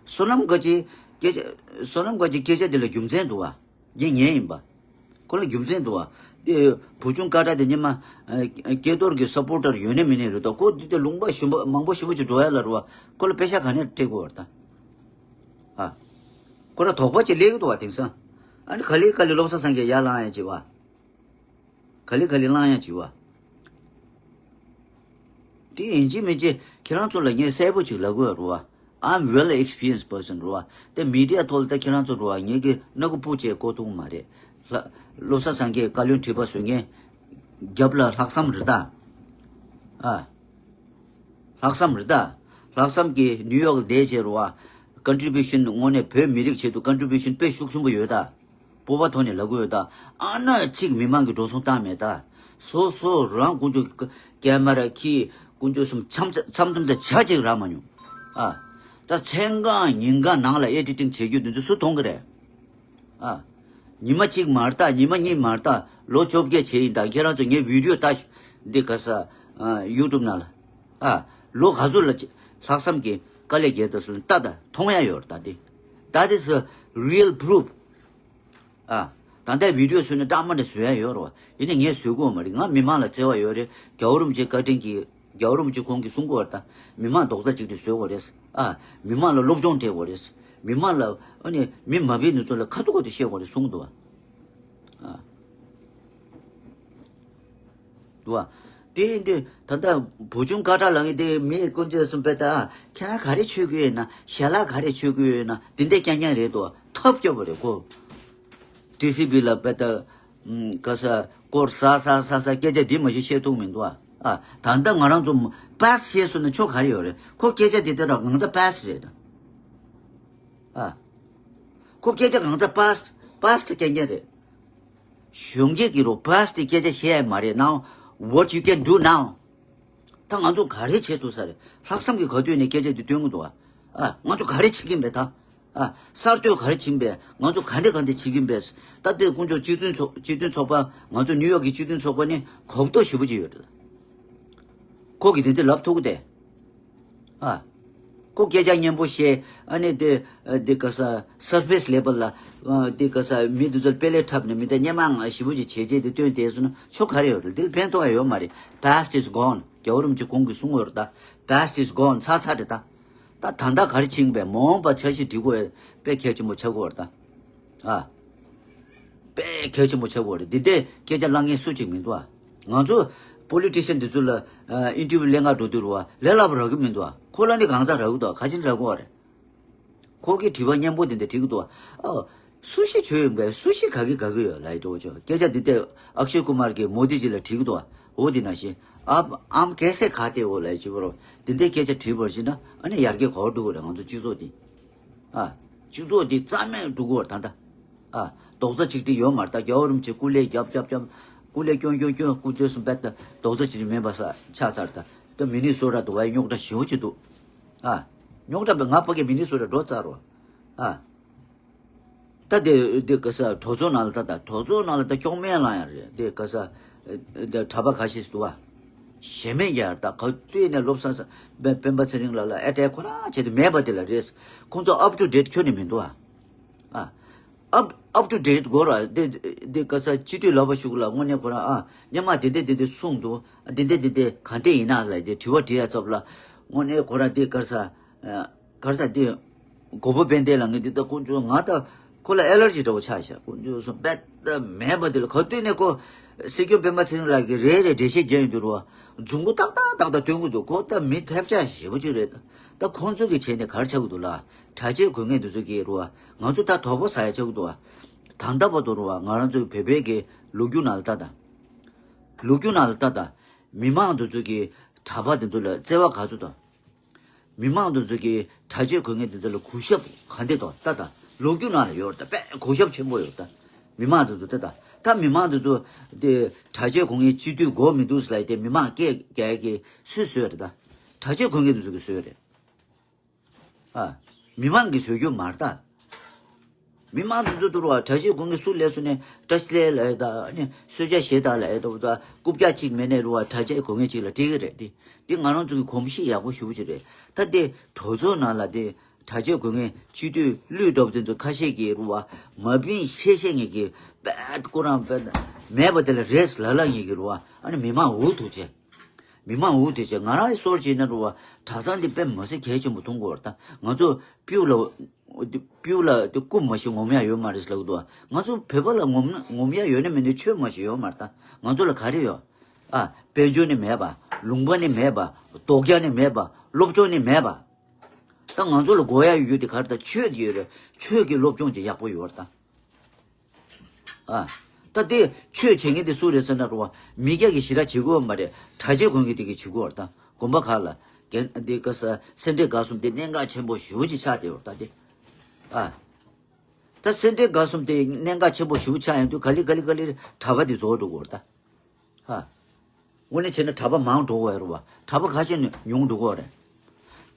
བསོད་ནམས་ག་ཅི་སྐད་ཆ་བསོད་ནམས་ག་ཅི་སྐད་ཆ་དེ་ལ་རྒྱུ་མཚན་འདུག་བ། ངས་ཉན་ཡིན་པ། ཁོ་ལ་རྒྱུ་མཚན་འདུག་བ། དེ་བུ་ཆུང་ཀ་ཏྲ་དེ་ཉི་མ་ཨ་སྐལ་རྡོར་གྱི་སབ་པོར་ཊར་ཡོད་ནི་མིན་ནི་རེད་དོ། ཁོ་དེ་དེ་ལུང་པ་ཞུམ་པ་མང་པོ་ཞེ་པོ་ཅིག་འགྲོ་ཡ་ལ་རུ་བ། ཁོ་ལ་པེ་ཤ་ག་ནས་སྤྲད་དགོས་བར་ད། ཨ། ཁོ་ལ་དོགས་པ་ཅིག་སླེབས་ཀྱི་འདུག་བ་དེང་སང་། ཨ་ནི་ག་ལེ་ག་ལེ་བློ་བཟང་སངས་རྒྱས་ཡར་ལངས་ཡ་ཅིག་བ། ག་ལེ་ག་ལེ་ལངས་ཡ་ཅིག་བ། དེ་ཡིན་གཅིག་མིན་གཅིག་ཁྱེད་རང་ཚོ་ལ་ངས་གསལ་པོ་ཅིག་ལབ་དགོས་རུ་བ། I'm well experienced person རུ་བ། དེ་མི་ཌི་ཡ་ཐོག་ལ་ད་ཁྱེད་རང་ཚོ་རུ་བ་ངེད་ཀྱི་སྣ་ཁུག་སྤུ་ཅེས་གོ་ཐུབ་མ་རེད། ལྷ་བློ་བཟང་སངས་རྒྱས་བཀའ་བློན་ཁྲི་པ་བཟོས་ངས་རྒྱབ་ལ་ལྷག་བསམ་རེད་ད། ཨ། ལྷག་བསམ་རེད་ད། ལྷག་བསམ་གྱིས་ནིའུ་ཡོག་ལ་བསྡད་བྱས་རུ་བ། ཀོན་ཊི་བིའུ་ཤན་དངོས་གནས་བོད་མི་རིགས་ཆེད་དུ་ཀོན་ཊི་བིའུ་ཤན་དཔེ་ཤུགས་ཆེན་པོ་ཡོད་ད། སྤོབས་པ་ཐོག་ནས་ལབ་དགོས་ཡོད་ད། ཨ་ན་གཅིག་མི་མང་གི་འགྲོ་སོང་བཏང་མེད་ད། སོ་སོ་རང་དཀོན་མཆོག་གི་ཀེ་མ་ར་ཁྱེར་དཀོན་མཆོག་གསུམ་འཆམ་འཆམ་འཆམ་དང་བྱ་གཅིག་རག་མ་མྱོང་། ཨ། ད་མཚན་གང་ཉིན་གང་ནང་ལ་ཨེ་ཌི་ཊིང་བྱེད་རྒྱུ་འདི་ཚོ་སུ་མཐོང་གི་རེད། ཨ། ཉི་མ་གཅིག་མ་རེད་ད། ཉི་མ་གཉིས་མ་རེད་ད། ལོ་བཅོ་བརྒྱད་བྱས་ཡིན་ད། ཁྱེད་རང་ཚོ་ངའི་བི་ཌི་ཡོ་ལྟ་ཤ་འདི་ག་ས་ཨ་ཡུ་ཊུབ་ནང་ལ། ཨ། ལོ་ག་ཚོད་ལ་ལྷག་བསམ་གྱིས་དཀའ་ལས་བརྒྱབ་ད་ཟེར་ལྟ་ད་མཐོང་ཡ་ཡོད་རེད་ད་འདི། That is a real proof. ཨ། ད་ལྟའི་བི་ཌི་ཡོ་བཟོས་ནས་སྐྲག་མ་འདྲ་བཟོ་ཡ་ཡོད་རེད་བ། ཡིན་ནའི་ངས་བཟོ་གི་ཡོད་མ་རེད། ང་མི་མང་ལ་བརྩེ་བ་ཡོད་རེད། རྒྱལ་བ་རིན་པོ་ཆེ་བཀའ་དྲིན་གྱིས་རྒྱལ་བ་རིན་པོ་ཆེ་ཁོང་གིས་གསུང་གི་ཡོད་རེད་ད། མི་མང་རྡོག་རྩ་གཅིག་སྒྲིལ་བཟོ་དགོས་རེད། ཨ། མི་མང་ལ་སློབ་སྦྱོང་སྤྲད་དགོས་རེད། མི་མང་ལ་ཨ་ནི་མི་མ་བུའི་ནུས་ཚོད་ལ་ཁ་ཐུག་ཁ་ཐུག་བཤད་དགོས་རེད་གསུང་གི་འདུག་བ། ཨ། འདུག་བ། དེ་ཡིན་དུས་ད་ལྟ་བུ་ཆུང་ཀ་ཏྲ་ལབ་མཁན་དེ་མི་དཀོན་མཆོག་གསུམ་དཔེ་ལྟ། ཁྱེད་རང་ག་རེ་མཆོད་ཀྱི་ཡོད་ན། ཞལ་ལག་ག་རེ་མཆོད་ཀྱི་ཡོད་ན། དེ་འདྲ་རྐྱང་རྐྱང་རེད་དོ། ཐབས་སྐྱོ་པོ་རེད་ཁོ། ཊི་སི་བི་ལ་དཔེ་ལྟ། ཨམ། ག་ས་སྐོར་ཟ་ཟ་ཟ་ཟ་སྐད་ཆ་འདི་མ་གཞི་བཤད་ཐུབ་མི་འདུག་ཨ། ཨ། ད་ལྟ་ང་རང་ཚོ་པཱ་སི་བཤད་སོང་ན་ཆོ་ག་རེ་ཡོད་རེད། ཁོ་སྐད་ཆ་དེ་ལྟ་ར་གང་ཚ་པཱ་སི་རེད་ད། ཨ། ཁོ་སྐད་ཆ་གང་ཚ་པཱ་སི་པཱ་སི་རྐྱང་རྐྱང་རེད། གཞོན་སྐྱེས་ཀྱི་རོ་པཱ་སི་དེ་སྐད་ཆ་བཤད་ཡ་མ་རེད། Now what you can do now. ད་ང་ཚོ་ག་རེ་བྱེད་ཐུབ་ས་རེད། ལྷག་བསམ་གྱི་ག་དུས་ནས་སྐད་ཆ་དེ་སྟོན་གི་འདུག་ཨ། ཨ། ང་ཚོ་ག་རེ་བྱེད་ཀྱིན་པས་ད། ཨ། གསར་གཏོད་ག་རེ་བྱེད་ཀྱིན་པས། ང་ཚོ་ག་འདྲ་ག་འདྲ་བྱེད་ཀྱིན་པས། ད་ལྟའི་དཀོན་མཆོག་སྤྱི་མཐུན་ཚོགས་སྤྱི་མཐུན་ཚོགས་པ། ང་ཚོ་ནིའུ་ཡོག་གི་སྤྱི་མཐུན་ཚོགས་པ་ནི་གོ་རྟོགས་ཞེ་པོ་ཅིག་ཡོད་རེད། ཁོ་གིས་དེ་ཚོ་ལབ་ཐུབ་གི་དེ། ཨ། ཁོ་སྐད་ཆ་སྙན་པོ་བཤད། ཨ་ནི་དེ་དེ་ག་ས་སར་ཕེ་སི་ལེ་བལ་ལ་དེ་ག་ས་མི་དེ་ཚོར་དཔེ་ལས་འཁྲབ་ནས་མི་དེ་སྙན་མ་ང་ཞེ་པོ་ཅིག་བྱས་རྗེས་དེ་སྟོན་དེ་སོང་ན་ཆོ་ག་རེ་ཡོད་རེད། འདིར་ཕན་ཐོགས་ཡ་ཡོད་མ་རེད། Past is gone. རྒྱལ་བ་རིན་པོ་ཆེ་ཁོང་གིས་གསུང་གི་ཡོད་རེད་ད། Past is gone. ཚར་ཚར་རེད་ད། ད་ད་ལྟ་ག་རེ་ཕྱིན་པས། མ་འོངས་པ་འཆར་གཞི་སྒྲིག་དགོས་དཔེ་གལ་ཆེན་པོ་ཆགས་ཀྱི་ཡོད་རེད་ད། ཨ། དཔེ་གལ་ཆེན་པོ་ཆགས་ཀྱི་ཡོད་རེད། འདི་འདྲའི་སྐད་ཆ་ལབ་མཁན་སུ་གཅིག་མི་འདུག་ཨ། ང་ཚོ་ པོ་ལི་ཊི་ཤན་འདི་ཚོ་ལ་ཨིན་ཊར་བིའུ་ལེན་ག་འགྲོ་དུས་རུ་བ་ལས་སླ་པོ་རག་གི་མི་འདུག་ཨ། ཁོ་ལ་ནི་གང་ཟག་རག་གི་འདུག་ཨ། ག་ཅིན་རག་གི་བ་རེད། ཁོ་གི་དྲི་བ་སྙན་པོ་དེ་འདྲ་དྲི་གི་འདུག་ཨ། ཨ། སུ་ཞིག་བྱོས་ཡོང་གི། སུ་ཞིག་ག་གི་ག་གི་ཡོད་ལ་ཡི་འདུག་ཅོ། སྐད་ཆ་འདི་ལྟས་ཨག་ཤེ་ཀུ་མར་གྱིས་མོ་དི་ཇི་ལ་དྲི་གི་འདུག་ཨ། འོ་དེ་ནང་བཞིན་ཨབ་ཨམ་ཀེ་སེ་ཁ་ཏེ་འོ་ལ་ཡི་ཅི་བ་རོ། དེ་འདྲའི་སྐད་ཆ་དྲིས་པར་བྱས་ན་ཨ་ནི་ཡར་རྒྱས་ག་བར་འགྲོ་གི་རེད། ང་ཚོ་སྤྱི་ཚོགས་འདི། ཨ། སྤྱི་ཚོགས་འདི་རྩ་མེད་འགྲོ་གི་བར་ད་ལྟ། ཨ། རྡོག་རྩ་གཅིག་སྒྲིལ་ཡོད་མ་རེད། ད་རྒྱལ་བ་རིན་པོ་ཆེ་སྐུ་ལས་རྒྱབ་རྒྱབ་རྒྱབ། སྐུ་ལས་སྐྱོན་སྐྱོན་སྐྱོན། སྐུ་ཚེ་གསུམ་པད་ད་རྡོག་རྩ་གཅིག་སྒྲིལ་མེད་པ་ས་ཆགས་ཚར། ད་ད་མི་ནི་སོ་ཊ་དུ་བའི་རྙོག་དྲ་ཞེ་པོ་ཅིག་འདུག། ཨ། རྙོག་དྲ་བས་ང་ཕ་གི་མི་ནི་སོ་ཊ་འགྲོ་ཚར་རོ། ཨ། ད་དེ་དེ་ག་ས་གྲོས་ཚོགས་ནང་ལ་ད་ད་གྲོས་ཚོགས་ནང་ལ་ད་སྐྱོང་མེད་ལང་ཡང་རེད། དེ་ག་ས་དེ་གྲྭ་པ་ཁ་ཤས་འདུག་བ། ཞེ་མེད་ཀྱང་ད་ག་དུས་ནས་བློ་བཟང་ས་སྤེན་པ་ཚེ་རིང་ལགས་ལ་ཨེ་ཊེག་ཁོ་རང་བྱེད་དུ་མེད་པ་དེ་ལ་རེད། ཁོང་ཚོ་ཨབ་ཊུ་ཌེ་ཊི་ཁྱོན་ནས་མི་འདུག་ཨ། ཨ། ཨབ་ཨབ་ཊུ་ཌེ་ཊི་དགོས་ར། དེ་དེ་ག་ས་སྤྱི་འཐུས་ལགས་པ་ཞུ་གི་ལ་དངོས་གནས་ཁོ་རང་ཨ་སྔོན་མ་དེ་འདྲ་དེ་འདྲ་གསུངས་འདུག། དེ་འདྲ་དེ་འདྲ་གང་འདྲ་ཡིན་ན་ལ་དེ་དྲི་བ་དྲི་ཡ་ཚབ་ལ་དངོས་གནས་ཁོ་རང་དེ་ག་ས་ག་ས་དེ། མགོན་པོ་དཔལ་ལྡན་ལ་ངས་འདི་ལྟ་དཀོན་མཆོག་ང་ད་ཁོ་ལ་ཨེ་ལར་ཇི་འདྲ་བོ་ཆགས་ཤག། དཀོན་མཆོག་གསུམ་དཔེ་ད་མེད་པ་དེ་ལ་ག་དུས་ནས་ཁོ་སྲིད་སྐྱོང་སྤེན་པ་ཚེ་རིང་ལགས་ཀྱིས་རེ་རེ་འགྲེལ་བཤད་རྒྱག་ཡོང་དུས་རུ་བ་རྫུན་གོ་ཏག་ཏག་ཏག་ཏག་སྟོན་གི་འདུག། ཁོ་ད་མི་ཐབས་ཆག་ཞེ་པོ་ཅིག་རེད། ད་ཁོང་ཚོ་གི་བྱས་ནས་ག་རེ་ཆགས་ཀྱི་འདུག་ལ། གྲྭ་ཆས་གོན་མཁན་འདི་ཚོ་གིས་རུ་བ་ང་ཚོ་ད་དོགས་པ་ཟ་ཡ་ཆགས་ཀྱི་འདུག་བ། ད་ལྟ་བར་དུ་རུ་བ་ང་རང་ཚོའི་བོད་པའི་གི་ལོ་རྒྱུས་ནང་ལ་ལྟ་དང་། ལོ་རྒྱུས་ནང་ལ་ལྟ་དང་། མི་མང་འདི་ཚོ་གིས་གྲྭ་པ་འདི་ཚོ་ལ་བརྩེ་བ་ག་ཚོད་དང་། མི་མང་དེ་ཚོ་གིས་གྲྭ་ཆས་གོན་མཁན་དེ་ཚོ་ལ་གུས་ཞབས་ག་འདྲ་དང་ལྟ་དང་། ལོ་རྒྱུས་ནང་ལ་ཡོད་རེད། དཔེ་གུས་ཞབས་ཆེན་པོ་ཡོད་རེད། ད་མི་མང་དེ་ཚོ་ལྟ་དང་། ད་མི་མང་དེ་ཚོ་དེ་གྲྭ་ཆས་གོན་མཁན་སྤྱི་འཐུས་དགོས་མི་འདུག་ཟེར་ལབ་ཡ་དེ་མི་མང་སྐད་རྒྱག་ཡ་གི་སུས་བཟོས་རེད། ད་གྲྭ་ཆས་གོན་མཁན་དེ་ཚོ་གིས་བཟོས་རེད། ཨ། མི་མང་གིས་བཟོས་རྒྱུ་མ་རེད་ད། མི་མང་དེ་ཚོ་དུ་རུ་བ་གྲྭ་ཆས་གོན་གི་སུ་ལས་སུ་ནས་བཀྲ་ཤིས་ལས་ལ་ཡོད་ད་ནི་གསོལ་ཇ་བཞེས་ད་ལ་ཡོད་ད་ད་རྐུབ་བཀྱག་གཅིག་མེད་ནས་རུ་བ་གྲྭ་ཆས་གོན་མཁན་གཅིག་ལ་སྤྲད་གི་རེད། དེ་དེ་ང་རང་ཚོ་གི་གོམས་གཤིས་ཡག་པོ་ཞུ་གི་རེད། ད་དེ་གྲོས་ཚོགས་ནང་ལ་དེ་གྲྭ་ཆས་གོན་མཁན་སྤྱི་འཐུས་ལུས་འདྲ་པོ་དེ་ཚོ་ཁ་ཤས་ཀྱིས་རུ་བ་མ་བིན་ཤེས་ཤེས་ངེས་ཀྱི་པད་ཁོ་རང་པད་མེད་པ་དེ་ལ་རེས་ལ་ལ་ངེས་ཀྱི་རུ་བ་ཨ་ནི་མི་མང་འུ་ཐུག་བྱས། མི་མང་འུ་དེ་བྱས་ང་རང་སོར་བྱས་ན་རུ་བ་གྲྭ་ཚང་འདི་དཔེ་མ་སྲིད་གལ་ཆེན་པོ་མཐོང་གི་ཡོད་རེད། ད་ང་ཚོ་སྤྱི་ལ་སྤྱི་ལ་དེ་རྐུབ་མ་ཞིག་ངོམ་ཡ་ཡོད་མ་རེད་ལབ་འདུག། ང་ཚོ་བོད་པ་ལ་ངོམ་ངོམ་ཡ་ཡོད་ན་མེད་ན་ཆོས་མ་ཞིག་ཡོད་མ་རེད། ད་ང་ཚོ་ལ་ག་རེ་ཡོད། ཨ། དཔལ་འབྱོར་ནི་མེད་པ། ལུང་པ་ནི་མེད་པ། རྡོག་རྒྱག་ནི་མེད་པ། སློབ་སྦྱོང་ནི་མེད་པ། ད་ང་ཚོ་ལ་དགོས་ཡ་ཡོད་རྒྱུ་དེ་ག་རེ། ད་ཆོས་དེ་ཡོད་རེད། ཆོས་ཀྱི་སློབ་སྦྱོང་དེ་ཡག་པོ་ཡོད་རེད་ད། ཨ། ད་དེ་ཆོས་བྱེད་མཁན་དེ་སུ་རེད་ཟེར་ན་རུ་བ་མི་སྐྱ་གི་ཞི་ར་བྱེད་དགོས་མ་རེད། གྲྭ་ཆས་གོན་མཁན་དེ་གི་བྱེད་དགོས་རེད་ད། དགོན་པ་ཁག་ལ་རྒན་དེ་ག་ས་སེ་འབྲས་དགའ་གསུམ་དེ་གནད་འགག་ཆེན་པོ་ཞེ་པོ་ཅིག་ཆགས་བསྡད་ཡོད་རེད་ད་དེ། ཨ། ད་སེ་འབྲས་དགའ་གསུམ་དེ་གནད་འགག་ཆེན་པོ་ཞེ་པོ་ཆགས་ཡོང་དུས་ག་ལེ་ག་ལེ་ག་ལེ་གྲྭ་པ་དེ་བཟོ་འགྲོ་དགོས་རེད་ད། ཧ། དངོས་གནས་བྱས་ན་གྲྭ་པ་མང་འགྲོ་གི་ཡོད་རེད་བ། གྲྭ་པ་ཁ་ཤས་ནི་ཉུང་འགྲོ་གི་ཡོད་རེད།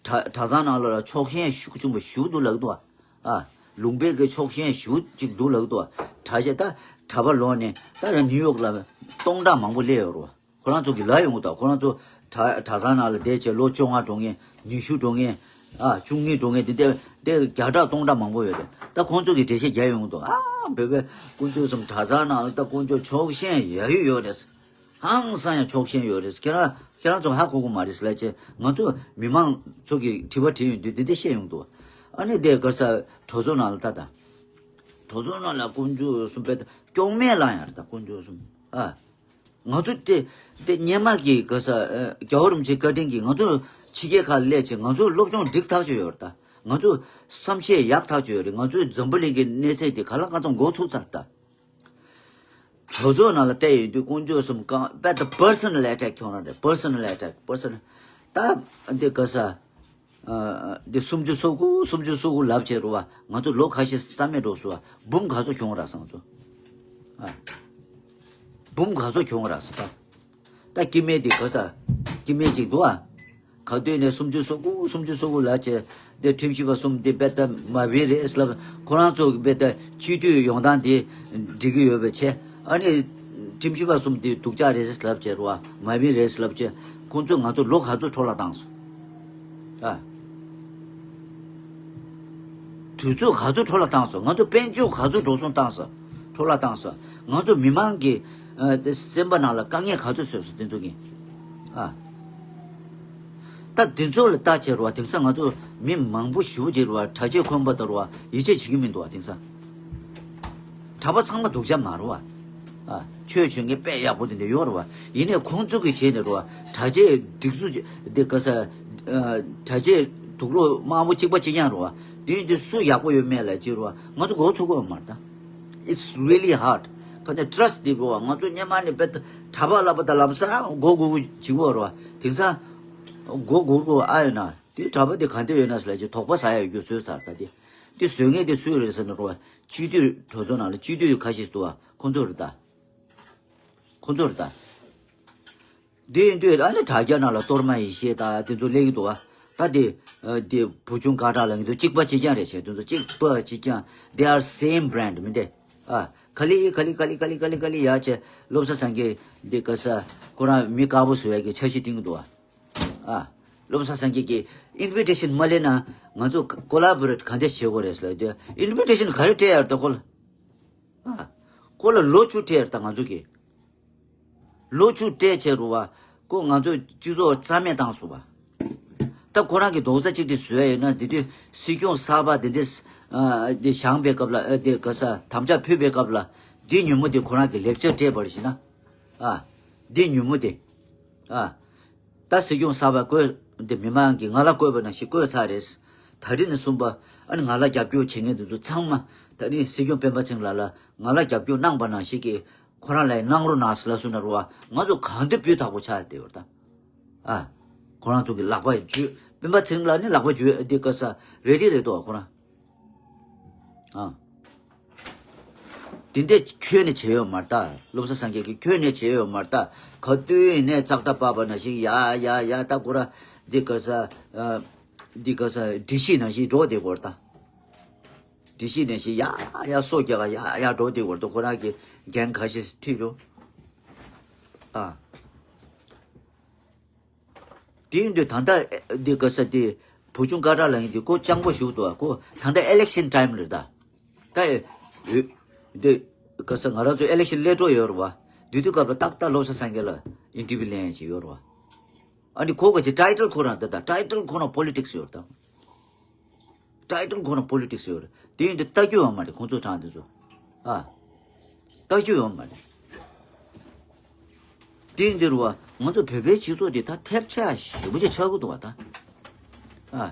གྲྭ་གྲྭ་ཚང་ནང་ལ་ཕྱོགས་ཞེན་ཤུགས་ཆེན་པོ་ཞེ་པོ་འདུག་ལབ་འདུག་བ། ཨ། ལུང་པའི་གི་ཕྱོགས་ཞེན་ཞེ་པོ་ཅིག་འདུག་ལབ་འདུག་བ། གྲྭ་ཆས་ད་གྲྭ་པ་ལོག་ནས་ད་ར་ནིའུ་ཡོག་ལ་སྟོང་ཕྲག་མང་པོ་སླེབས་ཡོད་རེད་བ། ཁོ་རང་ཚོ་གི་ལབ་ཡོང་གི་འདུག། ཁོ་རང་ཚོ་གྲྭ་གྲྭ་ཚང་ནང་ལ་བསྡད་བྱས་ལོ་བཅོ་ལྔ་འགྲོ་མཁན། ཉི་ཤུ་འགྲོ་མཁན། ཨ། བཅུ་གཉིས་འགྲོ་མཁན་དེ་འདྲ་དེ་བརྒྱ་ཕྲག་སྟོང་ཕྲག་མང་པོ་ཡོད་རེད། ད་ཁོང་ཚོ་གིས་འགྲེལ་བཤད་རྒྱག་ཡོང་གི་འདུག། ཨ། བོད་པའི་དཀོན་མཆོག་གསུམ་གྲྭ་ཚང་ནང་ལ་ད་དཀོན་མཆོག་ཕྱོགས་ཞེན་ཡ་ཡོད་ཡོད་རེད། ཧང་སང་ཡང་ཕྱོགས་ཞེན་ཡོད་རེད། ཁྱེད་རང་ཁྱེད་རང་ཚོ་ཧ་གོ་གི་མ་རེད་ཟེར་ལབ་བྱས། ང་ཚོ་མི་མང་ཚོ་གིས་དྲི་བ་དྲིས་ཡོང་དུས་འདི་འདྲ་བཤད་ཡོང་འདུག། ཨ་ནི་དེ་ག་ས་གྲོས་ཚོགས་ནང་ལ་ལྟ་དང་། གྲོས་ཚོགས་ནང་ལ་དཀོན་མཆོག་གསུམ་དཔེ་སྐྱོན་མེད་ལ་ཡང་རེད། ད་དཀོན་མཆོག་གསུམ། ཨ། ང་ཚོ་དེ་དེ་སྔོན་མ་གི་ག་ས་ཨ། རྒྱལ་བ་རིན་པོ་ཆེའི་བཀའ་དྲིན་གྱིས་ང་ཚོ་ཕྱི་རྒྱལ་ཁག་ལ་སླེབས་བྱས་ང་ཚོ་སློབ་སྦྱོང་འགྲིག་ཐག་ཆོད་ཡོད་རེད། ད་ང་ཚོ་བསམ་ཤེས་ཡག་ཐག་ཆོད་ཡོད་རེད། ང་ཚོའི་འཛམ་བུ་གླིང་གི་གནས་ཚད་དེ་ག་ལ་གང་འཚམ་འགོ་ཚུགས་ཚར། ད་གྲོས་ཚོགས་ནང་ལ་བལྟས་ཡོང་དུས་དཀོན་མཆོག་གསུམ་གང་དཔེ་ད་personal attack ཁྱོང་ར་རེད། personal attack personal། ད་འདི་ག་ས་ཨ། འདི་སུམ་ཅུ་སོ་དགུ་སུམ་ཅུ་སོ་དགུ་ལབ་བྱས་རུ་བ། ང་ཚོ་ལོ་ཁ་ཤས་རྩ་མེད་འགྲོ་སོང་བ། འབུམ་ག་ཚོད་ཁྱོང་ར་སོང་ཚོ། ཨ། འབུམ་ག་ཚོད་ཁྱོང་ར་སོང་ད། ད་སྐྱེ་དམན་འདི་ག་ས་སྐྱེ་དམན་ཅིག་འདུག་ཨ། ག་དུས་ནས་སུམ་ཅུ་སོ་དགུ་སུམ་ཅུ་སོ་དགུ་ལབ་བྱས། འདི་ཁྲིམས་ཞིབ་པ་གསུམ་འདི་དཔེ་ད་མ་བིན་རེད་ལབ། ཁོ་རང་ཚོ་དཔེ་ད་སྤྱི་འཐུས་ཡོང་སྟངས་འདི་འགྲིག་གི་ཡོད་པའི་ཆེད། ཨ་ནི་ཁྲིམས་ཞིབ་པ་གསུམ་འདི་སྡུག་ཅག་རེད་ལབ་བྱས་རུ་བ་མ་བིན་རེད་ལབ་བྱས། ཁོང་ཚོས་ང་ཚོ་ལོ་ག་ཚོད་འཕྲོ་བརླག་བཏང་སོང་། ཨ། དུས་ཚོད་ག་ཚོད་འཕྲོ་བརླག་བཏང་སོང་། ང་ཚོ་དཔལ་འབྱོར་ག་ཚོད་འགྲོ་སོང་བཏང་སོང་། འཕྲོ་བརླག་བཏང་སོང་། ང་ཚོ་མི་མང་གི་ཨ། དེ་སེམས་པ་ནང་ལ་དཀའ་ངལ་ག་ཚོད་བཟོས་སོང་དེ་ཚོ་གིས། ཨ། ད་དེ་ཚོ་ལ་ལྟ་བྱས་རུ་བ་དེང་སང་ང་ཚོ་མི་མང་པོ་ཞེ་པོ་ཅིག་རུ་བ་གྲྭ་ཆས་གོན་པ་དང་རུ་བ་ཡིད་ཆེས་བྱེད་ཀྱི་མི་འདུག་བ། དེང་སང་གྲྭ་པ་ཚང་མ་སྡུག་ཅག་མ་རུ་བ། ཨ། ཆོས་བྱེད་མཁན་དཔེ་ཡག་པོ་དེ་འདྲ་ཡོད་རེད་བ། ཡིན་ནའི་ཁོང་ཚོ་གི་བྱས་ནས་རེད་བ། གྲྭ་ཆས་སྒྲིག་འཛུགས་དེ་ག་ས། ཨ། གྲྭ་ཆས་དུག་ལོག་དམར་པོ་གཅིག་པ་གཅིག་རྐྱང་རེད་བ། དེ་ཡིན་དུས་སུ་ཡག་པོ་ཡོད་མེད་ལ་ཅི་རེད་བ། ང་ཚོ་མགོ་ཚོད་ཀྱི་ཡོད་མ་རེད་ད། It's really hard. ག་ནས་trust དེ་རེད་བ། ང་ཚོ་སྔོན་མ་ནས་དཔེ་གྲྭ་པ་ལབ་པ་དང་ལམ་སང་མགོ་སྒུར་གྱི་ཡོད་རེད་བ། དེང་སང་མགོ་སྒུར་དགོས་ཨ་ཡོད་ན། དེ་གྲྭ་པ་དེ་ག་འདྲ་ཡོད་ན་ཟེར་ལ་ཅི་དོགས་པ་ཟ་ཡ་ཡོད་རྒྱུ་བཟོས་ཚར་ད་དེ། དེ་བཟོ་མཁན་དེ་སུ་རེད་ཟེར་ན་རེད་བ། སྤྱི་འཐུས་གྲོས་ཚོགས་ནང་ལ་སྤྱི་འཐུས་ཁ་ཤས་འདུག་བ། ཁོང་ཚོ་རེད་ད། ཁོང་ཚོ་རེད་ད། འདི་ཡིན་དུས་ཨ་ནི་དྲ་རྒྱ་ནང་ལ་གཏོར་མ་ཡེ་ཤེས་དང་དེ་ཚོ་སླེབས་ཀྱི་འདུག་བ། ད་དེ་ཨ་དེ་བུ་ཆུང་དགའ་གྲགས་ལ་ཡིན་དུས་གཅིག་པ་གཅིག་རྐྱང་རེད་བྱས། དེ་ཚོ་གཅིག་པ་གཅིག་རྐྱང་། They are same brand མི་འདི། ཨ་ཁ་ལི་ཁ་ལི་ཁ་ལི་ཡ་བྱས། བློ་བཟང་སངས་རྒྱས་འདི་ག་ས་ཁོ་རང་མི་དཀར་པོ་བཟོ་ཡ་གི་འཆར་གཞི་བཏིང་གི་འདུག་བ། ཨ་བློ་བཟང་སངས་རྒྱས་ཀྱིས་invitation མ་སླེབས་ན་ང་ཚོ་collaborate ག་འདྲ་བྱེད་དགོས་རེད་ཟེར་ལ་དུས། Invitation ག་རེ་སྤྲད་ཡ་རེད་ད་ཁོ་ལ། ཨ། ཁོ་ལ་ལོ་བཅུ་སྤྲད་ད་ང་ཚོ་གི། ལོ་བཅུ་སྤྲད་བྱས་རུ་བ། ཁོ་ང་ཚོ་སྤྱི་ཚོགས་རྩ་མེད་བཏང་སོང་བ། ད་ཁོ་རང་གི་རྡོག་རྩ་གཅིག་སྒྲིལ་བཟོས་ཡོད་ན་འདི་དུས་སྲིད་སྐྱོང་གསར་པ་འདི་འདྲས། ཨ། འདི་བཞེངས་པའི་སྐབས་ལ། ཨ། འདི་ག་ས་དམ་བཅའ་ཕུལ་བའི་སྐབས་ལ། འདི་ཉིན་མོ་འདི་ཁོ་རང་གི་ལེག་ཅར་སྤྲད་པར་བྱས་ན། ཨ། འདི་ཉིན་མོ་འདི། ཨ། ད་སྲིད་སྐྱོང་གསར་པ་བསྐོས་འདི་མི་མང་གིས་ང་ལ་བསྐོས་པ་ནང་བཞིན་བསྐོས་ཚར་རེད། ད་རེས་ནས་བཟུང་པ་ཨ་ནི་ང་ལ་རྒྱབ་སྐྱོར་བྱེད་མཁན་འདི་ཚོ་ཚང་མ་ད་ནི་སྲིད་སྐྱོང་སྤེན་པ་ཚེ་རིང་ལགས་ལ་ང་ལ་རྒྱབ་སྐྱོར་གནང་པ་ནང་བཞིན་གྱི་ཁོ་རང་ལ་གནང་རོགས་གནང་ཟེར་ལབ་སོང་ན་རུ་བ། ང་ཚོ་གང་འདོད་སྤུས་དག་པོ་ཆགས་བསྡད་ཡོད་ད། ཨ། ཁོ་རང་ཚོ་གི་ལག་པ་འཇུས། སྤེན་པ་ཚེ་རིང་ལགས་ནི་ལག་པ་འཇུས་འདི་ག་ས་རེ་ཌི་རེད་དོ་ཁོ་རང་། ཨ། དེ་འདྲས་ཁྱོན་ནས་བྱས་ཡོད་མ་རེད་ད། བློ་བཟང་སངས་རྒྱས་ཀྱིས་ཁྱོན་ནས་བྱས་ཡོད་མ་རེད་ད། ག་དུས་ནས་ཙག་སྒྲ་པགས་པ་ནང་བཞིན་ཡ་ཡ་ཡ་ད་ཁོ་ར་འདི་ག་ས། ཨ། འདི་ག་ས་སྒྲིག་གཞི་ནང་བཞིན་འགྲོ་བསྡད་ཀྱི་ཡོད་རེད་ད། སྒྲིག་གཞི་ནང་བཞིན་ཡ་ཡ་སོ་རྒྱག་ག་ཡ་ཡ་འགྲོ་བསྡད་ཀྱི་ཡོད་རེད་ད། ཁོ་རང་གི་འགན་ཁ་ཤས་ཁྲིད་འགྲོ། ཨ། དེ་ཡིན་དུས་ད་ལྟ་འདི་ག་ས་དེ་བུ་ཆུང་དགའ་གྲགས་ལ་ཡིན་དུས་ཁོ་སྤྱང་པོ་ཞིག་འདུག་ག་ཁོ་ད་ལྟ་election time རེད་ད། ད་འདི་ག་ས་ང་རང་ཚོ་election སླེབས་འགྲོ་ཡོད་རེད་བ། དེ་དུས་སྐབས་ལ་ཏག་ཏག་བློ་བཟང་སངས་རྒྱས་ལ་interview ལེན་ཡ་ཞིག་ཡོད་རེད་བ། ཨ་ནི་ཁོ་ག་ཅི་title ཁོ་རང་ད་ད་title ཁོ་རང་politics ཡོད་རེད་ད། title ཁོ་རང་politics ཡོད་རེད། དེ་ཡིན་དུས་ལྟ་རྒྱུ་ཡོད་མ་རེད་ཁོང་ཚོ་གྲངས་དེ་ཚོ། ཨ། ལྟ་རྒྱུ་ཡོད་མ་རེད། དེ་ཡིན་དུས་རུ་བ་ང་ཚོ་བོད་པའི་སྤྱི་ཚོགས་འདི་ད་ཐེབས་ཆག་ཞེ་པོ་ཅིག་ཆགས་ཀྱི་འདུག་བ་ད། ཨ།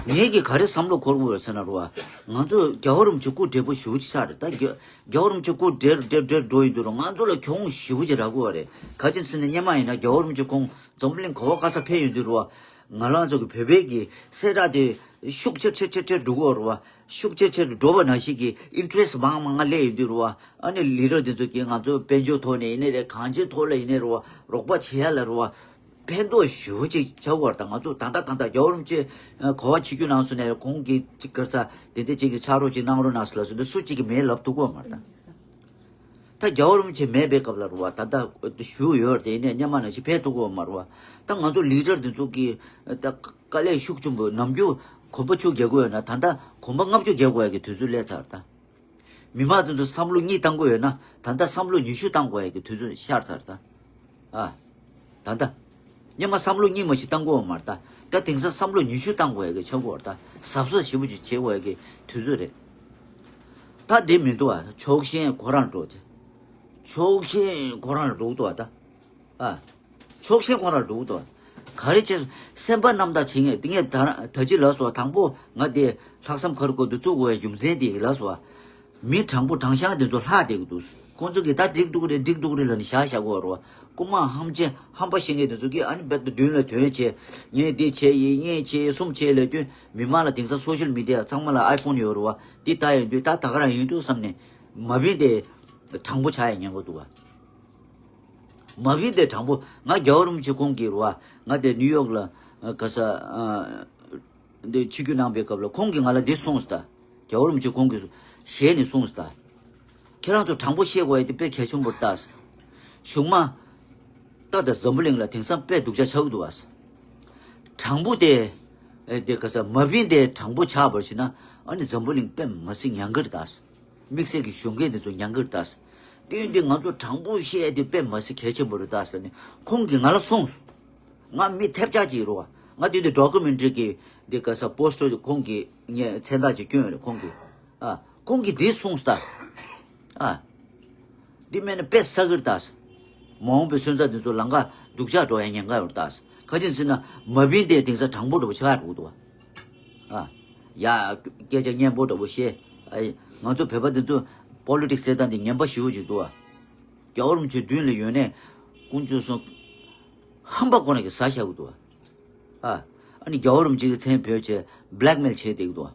ངེད་ཀྱིས་ག་རེ་བསམ་བློ་འཁོར་དགོས་ཟེར་ན་རུ་བ། ང་ཚོ་རྒྱལ་བ་རིན་པོ་ཆེ་སྐུ་བགྲེས་པོ་ཞེ་པོ་ཅིག་ཆགས་རེད་ད། རྒྱ་རྒྱལ་བ་རིན་པོ་ཆེ་སྐུ་བགྲེས་བགྲེས་བགྲེས་འགྲོ་ཡིན་དུས་རུ་ང་ཚོ་ལ་གྱོང་ཞེ་པོ་ཅིག་རག་གི་ཡོད་རེད། ག་ཅི་ཟེར་ན་སྔོན་མ་ཡིན་ན་རྒྱལ་བ་རིན་པོ་ཆེ་ཁོང་འཛམ་བུ་གླིང་ག་བ་ག་ས་ཕེབས་ཡོང་དུས་རུ་བ། ང་རང་ཚོ་གི་བོད་པའི་གི་གསལ་བསྒྲགས་དེ་ཤུགས་ཆེར་ཆེར་ཆེར་ཆེར་འགྲོ་གི་ཡོད་རེད་བ། ཤུགས་ཆེ་ཆེ་རུ་འགྲོ་བ་ནང་བཞིན་གྱི་interest མང་མང་སླེབས་ཡོང་དུས་རུ་བ། ཨ་ནི་leader དེ་ཚོ་གིས་ང་ཚོ་དཔལ་འབྱོར་ཐོག་ནས་ཡིན་ནའི་རེད། གང་ཅིའི་ཐོག་ལ་ཡིན་ནའི་རུ་བ་རོགས་པ་བྱེད་ཡ་ལ་རུ་བ་ཕན་ཐོགས་ཞེ་པོ་ཅིག་ཆགས་ཀྱི་ཡོད་རེད་ད། ང་ཚོ་ད་ལྟ་གང་ལྟར་རྒྱལ་བ་རིན་པོ་ཆེ་ག་བ་ཆིབས་བསྒྱུར་གནང་སོང་ནས་ཁོང་གིས་ཅིག་ག་རེ་ཟ་དེ་འདྲ་ཅིག་གི་ཕྱག་རོགས་ཅིག་གནང་རོགས་གནང་ཟེར་ལབ་སོང་དུས་སུ་གཅིག་གིས་མེད་ལབ་ཐུབ་ཀྱི་ཡོད་མ་རེད་ད། ད་རྒྱལ་བ་རིན་པོ་ཆེ་མེད་པའི་སྐབས་ལ་རུ་བ་ད་ལྟ་བཞུགས་ཡོད་རེད་དེ། ཡིན་ནའི་སྔོན་མ་ནང་བཞིན་ཕེབས་ཐུབ་ཀྱི་ཡོད་མ་རེད་བ། ད་ང་ཚོ་leader དེ་ཚོ་གིས་ད་དཀའ་ལས་ཤུགས་ཆེན་པོ། ནམ་རྒྱུན་གོམ་པ་བཅུ་རྒྱག་གི་ཡོད་ན་ད་ལྟ་གོམ་པ་ལྔ་བཅུ་རྒྱག་དགོས་ཡ་གི་དུས་ཚོད་སླེབས་ཚར་ད། མི་མང་དེ་ཚོ་བསམ་བློ་གཉིས་བཏང་གི་ཡོད་ན་ད་ལྟ་བསམ་བློ་ཉི་ཤུ་བཏང་དགོས་ཡ་གི་དུས་ཚོད་ཤར་ཚར་ད། ཨ། ད་ལྟ། སྔོན་མ་བསམ་བློ་གཉིས་མ་ཞིག་བཏང་དགོས་པ་མ་རེད་ད། ད་དེང་སང་བསམ་བློ་ཉི་ཤུ་བཏང་དགོས་ཡ་གི་ཆགས་ཀྱི་ཡོད་རེད་ད། གཟབ་གཟབ་ཞེ་པོ་ཅིག་བྱེད་དགོས་ཡ་གི་དུས་ཚོད་རེད། ད་དེ་མི་འདུག་ཨ། ཕྱོགས་ཞེན་ཁོ་རང་འགྲོ་ཆེ། ཕྱོགས་ཞེན་ཁོ་རང་ལ་འགྲོ་གི་འདུག་ཨ་ད། ཨ། ཕྱོགས་ཞེན་ཁོ་རང་ལ་འགྲོ་གི་འདུག་ཨ། ག་རེ་བྱས། སེམས་པ་རྣམ་དག་བྱེད་མཁན་དེ་ངས་ད་ད་ཅི་ལབ་སོང་། དང་པོ་ང་དེ་ལྷག་བསམ་ཁ་རུ་བསྐོར་དུ་བཙུགས་དགོས་པའི་རྒྱུ་མཚན་དེ་ལབ་སོང་། མི་དྲང་པོ་དྲང་གཞག་དེ་ཚོ་ལྷག་བསྡད་ཀྱི་འདུག་ཁོང་ཚོ་གིས་ད་འགྲིག་འདུག་རེད་འགྲིག་འདུག་རེད་ལབ་ནས་བཞག་བཞག་གི་ཡོད་རེད་བ། རྐུན་མ་ཧམ་ཆེན་ཧམ་པ་བཤད་མཁན་དེ་ཚོ་གིས་ཨ་ནི་རྦད་དེ་མདུན་ལ་དོན་བྱས། ངས་འདི་བྱས་ཡིན། ངས་བྱས་ཡིན། གསུམ་བྱས་ལབ་དུས་མི་མང་ལ། དེང་སང་social media ཚང་མ་ལ་iPhone ཡོད་རེད་བ། འདི་ལྟ་ཡོང་དུས་ད་ད་ག་རང་ཡིན་འགྲོ་བསམ་ནས་མ་བིན་དེ་དྲང་པོ་ཆགས་ཡ་ཉེན་ཁ་འདུག་བ། མ་བིན་དེ་དྲང་པོ། ང་རྒྱལ་བ་རིན་པོ་ཆེ་ཁོང་གིས་རེད་བ། ང་དེ་ནིའུ་ཡོག་ལ་ག་ས་འདི་ཆིབས་བསྒྱུར་གནང་པའི་སྐབས་ལ་ཁོང་གིས་ང་ལ་འདི་གསུངས་སོང་ད། རྒྱལ་བ་རིན་པོ་ཆེ་ཁོང་གིས་ཞལ་ནས་གསུངས་སོང་ད། ཁྱེད་རང་ཚོ་དྲང་པོ་བཤད་དགོས་ཡ་དེ་དཔེ་གལ་ཆེན་པོ་རེད་ད། གཞུག་མ་ད་ལྟ་འཛམ་བུ་གླིང་ལ་དེང་སང་དཔེ་སྡུག་ཅག་ཆགས་ཀྱི་འདུག་བ། དྲང་པོ་དེ་ཨེ་དེ་ག་ས་མ་བིན་དེ་དྲང་པོ་ཆགས་པར་བྱས་ན་ཨ་ནི་འཛམ་བུ་གླིང་དཔེ་མ་སྲིད་ཉན་གི་རེད་ད། དམིགས་བསལ་གྱི་གཞོན་སྐྱེས་དེ་ཚོ་ཉན་གི་རེད་ད། དེ་ཡིན་དུས་ང་ཚོ་དྲང་པོ་བཤད་དེ་དཔེ་མ་སྲིད་གལ་ཆེན་པོ་རེད་ད་ཟེར་ནས་ཁོང་གིས་ང་ལ་གསུངས་སོང་། ང་མི་ཐེབས་ཆག་ཅིག་རེད་བ། ང་དེ་དུས་documentary གི་འདི་ག་ས་poster ཁོང་གིས་ངས་མཚན་རྟགས་ཅིག་བསྐྱོན་ཡོད་རེད། ཁོང་གིས་ཨ་ཁོང་གིས་འདི་གསུངས་སོང་ད། ཨ། འདི་མེད་ན་དཔེ་བསགས་ཀྱི་རེད་ད། མ་འོངས་པའི་སོན་རྩ་འདི་ཚོ་ལམ་ཁ་སྡུག་ཅག་འགྲོ་ཡ་ཉེན་ཁ་ཡོད་རེད་ད། ཁ་ཅིག་ཟེར་ན་མ་བིན་དེ་དེང་སང་དྲང་པོ་འདྲ་པོ་ཆགས་འགྲོ་གི་འདུག་བ། ཨ། ཡ། སྐད་ཆ་སྙན་པོ་འདྲ་པོ་བཤད། ཨ། ང་ཚོ་བོད་པ་འདི་ཚོ་པོ་ལི་ཊིག་སི་ཟེར་སྟངས་འདི་ངན་པ་ཞེ་པོ་ཅིག་འདུག་བ། རྒྱལ་བ་རིན་པོ་ཆེ་མདུན་ལ་ཡོང་ནས་དཀོན་མཆོག་གསུམ་ཧམ་པ་ཁོ་ན་གི་ཟ་བཞག་གི་འདུག་བ། ཨ། ཨ་ནི་རྒྱལ་བ་རིན་པོ་ཆེ་གི་མཚན་བོས་བྱས་བྷི་ལེག་མེལ་བྱས་བསྡད་ཀྱི་འདུག་བ།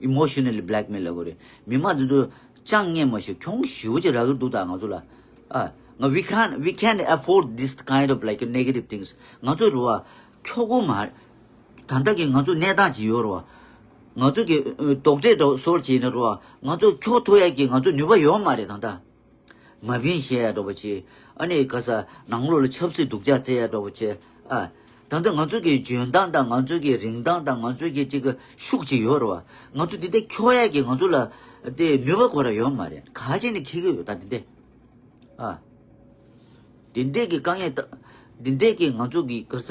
ཨི་མོ་ཤི་ནལ་ལི་བྷི་ལེག་མེལ་ལབ་དགོས་རེད། མི་མང་འདི་ཚོ་ཅང་ངེས་མ་ཤེས་གྱོང་ཞེ་པོ་ཅིག་རག་གི་འདུག་ད་ང་ཚོ་ལ། ཨ། ང་། we can't, we can't afford this kind of, like, negative things. ང་ཚོ་རེད་བ། འཁྱོག་པོ་མ་རེད། ད་ལྟ་གི་ང་ཚོ་གནས་སྟངས་ཅིག་ཡོད་རེད་བ། ང་ཚོ་གི་ཨ་རྡོག་ཁྲེས་འདྲ་སོར་བྱས་ན་རེད་བ། ང་ཚོ་འཁྱོག་ཐུབ་ཡ་གི་ང་ཚོ་ནུས་པ་ཡོད་མ་རེད་ད་ལྟ། མ་བིན་བཤད་ཡ་འདྲ་པོ་བྱས། ཨ་ནི་ག་ས་ནང་ལོགས་ལ་ཆབ་སྲིད་སྡུག་ཅག་བཙལ་ཡ་འདྲ་པོ་བྱས། ཨ། ད་ལྟ་ང་ཚོ་གི་འཇོན་ཐང་དང་ང་ཚོ་གི་རིན་ཐང་དང་ང་ཚོ་གི་ཅིག་གི་ཤུགས་ཅིག་ཡོད་རེད་བ། ང་ཚོ་འདི་འདྲ་འཁྱོག་ཡ་གི་ང་ཚོ་ལ་དེ་ནུས་པ་ཁོ་རང་ཡོད་མ་རེད། ག་བྱས་ནས་འཁྱེར་གི་ཡོད་ད་འདི་འདྲ། ཨ། འདི་འདྲ་གི་དཀའ་ངལ་ད། འདི་འདྲ་གི་ང་ཚོ་གི་ག་ས་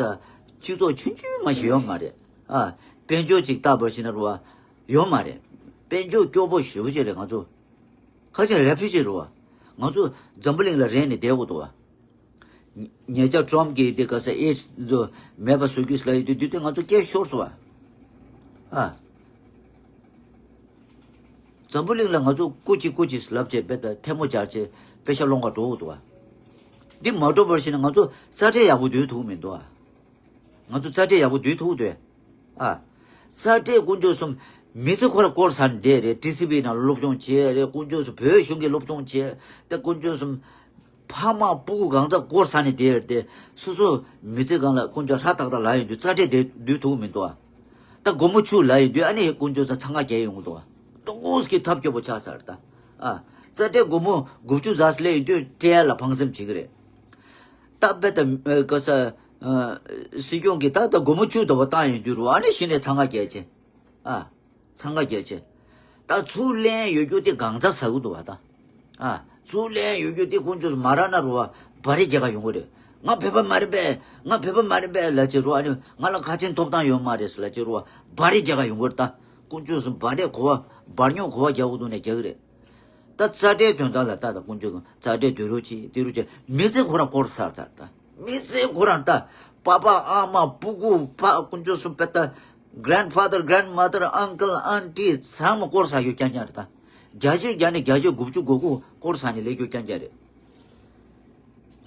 སྤྱི་ཚོགས་ཆུང་ཆུང་མ་ཞིག་ཡོད་མ་རེད། ཨ། དཔལ་འབྱོར་ཅིག་ལྟ་བར་ཕྱིན་ན་རེད་བ། ཡོད་མ་རེད། དཔལ་འབྱོར་སྐྱོ་པོ་ཞེ་པོ་ཅིག་རེད་ང་ཚོ། ཁ་ཅིག་རེ་ཕུ་ཇི་རེད་བ། ང་ཚོ་འཛམ་བུ་གླིང་ལ་རེད་ནས་བསྡད་དགོས་འདུག་བ། ཉེ་ཆར་ཊྲམ་གྱིས་དེ་ག་ས་ཨེ་ཌི་ཚོ་མེད་པ་བཟོ་རྒྱུ་ལབ་ཡོད་དུས་དུས་དེ་ང་ཚོ་སྐད་ཤོར་སོང་བ། ཨ། འཛམ་བུ་གླིང་ལ་ང་ཚོ་སྐུ་མཁྱེན་སྐུ་མཁྱེན་ལབ་བྱས་དཔེ་ད་ཐལ་མོ་སྦྱར་བྱས་དཔེ་ཤ་སློང་ག་འགྲོ་འདུག་བ། འདི་མ་འགྲོ་བར་ཕྱིན་ན་ང་ཚོ་རྩ་ཁྲལ་ཡག་པོ་སྡུད་ཐུབ་མི་འདུག་བ། ང་ཚོ་རྩ་ཁྲལ་ཡག་པོ་སྡུད་ཐུབ་འདུག་ཨ། རྩ་ཁྲལ་དཀོན་མཆོག་གསུམ། མི་ཚེ་ཁོ་ར་སྐོར་ཟ་ནས་བསྡད་རེད། ཊི་སི་ཝི་ནང་སློབ་སྦྱོང་བྱས་རེད། དཀོན་མཆོག་གསུམ་བོད་གཞུང་གི་སློབ་སྦྱོང་བྱས། དེ་དཀོན་མཆོག་གསུམ། ཕ་མ་སྤུ་གུ་གང་ཚ་སྐོར་ཟ་ནས་བསྡད་རེད་དེ། སོ་སོ་མི་ཚེ་གང་ལ་དཀོན་མཆོག་ཧྲ་ཏག་ཏག་ལབ་ཡོང་དུས་རྩ་ཁྲལ་དེ་སྡུད་ཐུབ་མི་འདུག་ཨ། ད་སྒོར་མོ་བཅུ་ལབ་ཡོང་དུས་ཨ་ནི་དཀོན་མཆོག་ཚ་འཚང་ཁ་རྒྱག་ཡོང་གི་འདུག་ཨ། ཏོག་ཙམ་གྱི་ཐབས་སྐྱོ་པོ་ཆགས་ཚར་ད། ཨ། རྩ་ཁྲལ་སྒོར་མོ་དགུ་བཅུ་ཙམ་སླེབས་ཡོང་དུས་སྤྲད་ཡ་ལ་ཕངས་སེམས་བྱེད་ཀྱི་རེད། ད་དཔེ་ད་ཨ་ག་ས་ཨ་སྲིད་སྐྱོང་གིས་ད་ལྟ་སྒོར་མོ་བཅུ་ལྟ་བུ་བཏང་ཡོང་དུས་རུ་ཨ་ནི་གཞི་ནས་འཚང་ཁ་རྒྱག་ཆེ། ཨ། འཚང་ཁ་རྒྱག་ཆེ། ད་ཚུར་ལེན་ཡོད་རྒྱུ་དེ་གང་ཚ་ཟ་གི་འདུག་བ་ད། ཨ། ཚུར་ལེན་ཡོད་རྒྱུ་དེ་དཀོན་མཆོག་མ་རག་ན་རུ་བ་བ་རི་རྒྱག་ག་ཡོང་གི་རེད། ང་བོད་པ་མ་རེད་པས། ང་བོད་པ་མ་རེད་པས་ལབ་ཆེ་རུ་ཨ་ནི་ང་ལ་ཁ་ཆེན་ཐོབ་ཐང་ཡོད་མ་རེད་ཟེར་ལབ་ཆེ་རུ་བ་རི་རྒྱག་ག་ཡོང་གི་རེད་ད། དཀོན་མཆོག་གསུམ་བ་རི་གོ་བ་བར་ཉོག་གོ་བ་རྒྱག་གི་འདུག་ནས་རྒྱག་གི་རེད། ད་རྩ་ཁྲལ་དོན་དག་ལ་ལྟ་དང་དཀོན་མཆོག་གི་རྩ་ཁྲལ་སྡུད་རོགས་གྱིས་སྡུད་རོགས་གྱིས། མི་ཚེ་ཁོ་རང་སྐོར་ཚར་ཚར་ད། མི་ཚེ་ཁོ་རང་ད། པ་ཕ་ཨ་མ་སྤུ་གུ་ཕ་དཀོན་མཆོག་གསུམ་པེ་ད། grandfather grandmother uncle auntie ཚང་མ་སྐོར་ཚར་རྒྱུ་རྐྱང་རྐྱང་རེད་ད། བརྒྱ་ཆ་བརྒྱ་ནས་བརྒྱ་ཆ་དགུ་བཅུ་གོ་དགུ་སྐོར་ཚར་ནས་སླེབས་རྒྱུ་རྐྱང་རྐྱང་རེད།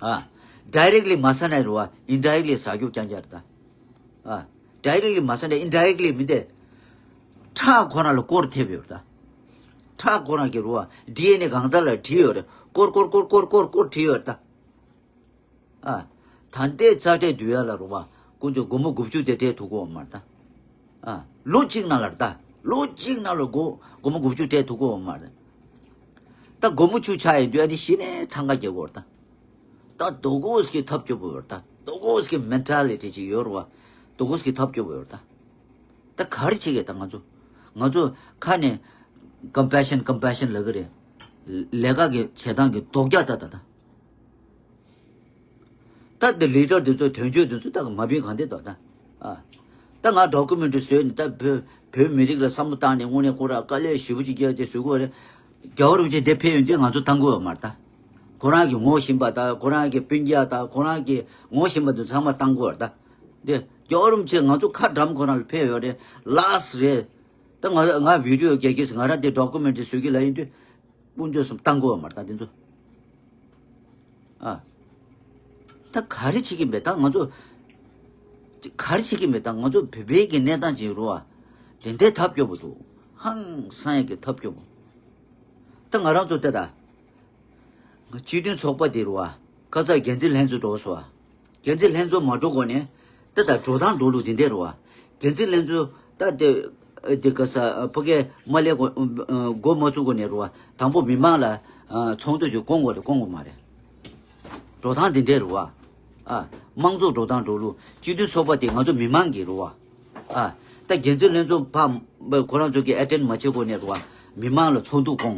ཨ། directly མ་ཟ་ན་རུ་བ་indirectly ཟ་རྒྱུ་རྐྱང་རྐྱང་རེད་ད། ཨ། directly མ་ཟ་ན་indirectly མིན་ཏེ། ཁྲག་ཁོ་རང་ལ་སྐོར་ཐེབས་ཡོད་རེད་ད། ཁྲག་ཁོ་རང་གི་རུ་བ་ཌི་ཨེན་ཨེ་གང་ཚ་ལ་བྲིས་ཡོད་རེད། སྐོར་སྐོར་སྐོར་སྐོར་སྐོར་སྐོར་བྲིས་ཡོད་རེད་ད། ཨ། ད་ལྟའི་རྩ་ཁྲལ་བསྡུ་ཡ་ལ་རུ་བ་དཀོན་མཆོག་སྒོར་མོ་དགུ་བཅུ་དེ་སྤྲད་ཐུབ་ཀྱི་ཡོད་མ་རེད་ད། ཨ། ལོ་གཅིག་ནང་ལ་རེད་ད། ལོ་གཅིག་ནང་ལ་སྒོ་སྒོར་མོ་དགུ་བཅུ་སྤྲད་ཐུབ་ཀྱི་ཡོད་མ་རེད། ད་སྒོར་མོ་བཅུ་ཆག་ཡོང་དུས་ཨ་ནི་གཞི་ནས་འཚང་ཁ་རྒྱག་གི་ཡོད་རེད་ད། ད་དོ་དགོས་ཀྱི་ཐབས་སྐྱོ་པོ་ཡོད་རེད་ད། དོ་དགོས་ཀྱི་mentality་ཅིག་ཡོད་རེད་བ། དོ་དགོས་ཀྱི་ཐབས་སྐྱོ་པོ་ཡོད་རེད་ད། ད་ག་རེ་བྱེད་ཀྱི་ད་ང་ཚོ། ང་ཚོ་ཁ་ནས་compassion compassion་ལབ་ཀྱི་རེད། ལས་ཀ་གི་བྱེད་སྟངས་ཀྱི་རྡོག་རྒྱག་ད་ད་ད། ད་འདི་ལི་ཌར་འདི་ཚོ་དོན་གཅོད་འདི་ཚོ་ད་མ་བིན་གང་དེ་ད་ད། ཨ། ད་ང་ཌོ་ཀུ་མེན་ཊི་རི་བཟོས་ནས་ད་བོད་བོད་མི་རིགས་ལ་བསམ་བློ་བཏང་ནས་དངོས་གནས་ཁོ་ར་དཀའ་ལས་ཞེ་པོ་ཅིག་བརྒྱབ་སྟེ་བཟོ་དགོས་རེད། རྒྱལ་བ་རིན་པོ་ཆེ་འདི་ཕེབས་ཡོང་དུས་ང་ཚོ་བཏང་དགོས་པ་མ་རེད་ད། ཁོ་རང་གི་ངོ་ཤེས་པ་དང་ཁོ་རང་གི་སྤུན་ཀྱག་དང་ཁོ་རང་གི་ངོ་ཤེས་པ་འདི་ཚང་མ་བཏང་དགོས་པ་རེད་ད། འདི་རྒྱལ་བ་རིན་པོ་ཆེ་ང་ཚོ་ཁ་འགྲམ་ཁོ་རང་ལ་ཕེབས་ཡོད་རེད། ལཱ་སི་རེད། ད་ང་ང་བི་ཌི་ཡོ་རྒྱག་གི་ང་རང་འདི་ཌོ་ཀུ་མེན་ཊི་རི་བཟོ་གི་ལ་ཡིན་དུས། དཀོན་མཆོག་གསུམ་བཏང་དགོས་པ་མ་རེད་ད་འདི་ཚོ། ཨ། ད་ག་རེ་བྱེད་ཀྱི་མེད་ད་ང་ཚོ། ག་རེ་བྱེད་ཀྱི་མེད་ད་ང་ཚོ་བོད་པའི་གི་གནས་སྟངས་ཅིག་རུ་བ། དེ་འདྲའི་ཐབས་སྐྱོ་པོ་འདུག་ཧང་སང་ཡ་གི་ཐབས་སྐྱོ་པོ། ད་ང་རང་ཚོ་ལྟ་ད། སྤྱི་མཐུན་ཚོགས་པ་དེ་རུ་བ། ཁ་ས་འགན་འཛིན་ལྷན་ཚོགས་འགྲོ་སོང་བ། འགན་འཛིན་ལྷན་ཚོགས་མ་འགྲོ་གོང་ནས་ད་ལྟ་འགྲོ་སྟངས་འགྲོ་ལུགས་འདི་འདྲ་རུ་བ། འགན་འཛིན་ལྷན་ཚོགས་ད་དེ་དེ་ག་ས་ཕ་གི་མ་ལས་གོ་འགོ་མ་བཙུགས་གོང་ནས་རུ་བ་དང་པོ་མི་མང་ལ་ཚོགས་འདུ་ཅིག་བསྐོང་དགོས་རེད་བསྐོང་དགོས་མ་རེད། འགྲོ་སྟངས་འདི་འདྲ་རུ་བ། ཨ། དམངས་གཙོ་འགྲོ་སྟངས་འགྲོ་ལུགས་སྤྱི་མཐུན་ཚོགས་པ་དེ་ང་ཚོ་མི་མང་གི་རུ་བ། ཨ། ད་འགན་འཛིན་ལྷན་ཚོགས་ཕ་ཁོ་རང་ཚོ་གི་ཨེ་ཊེན་མ་བྱེད་གོང་ནས་རུ་བ་མི་མང་ལ་ཚོགས་འདུ་བསྐོང་།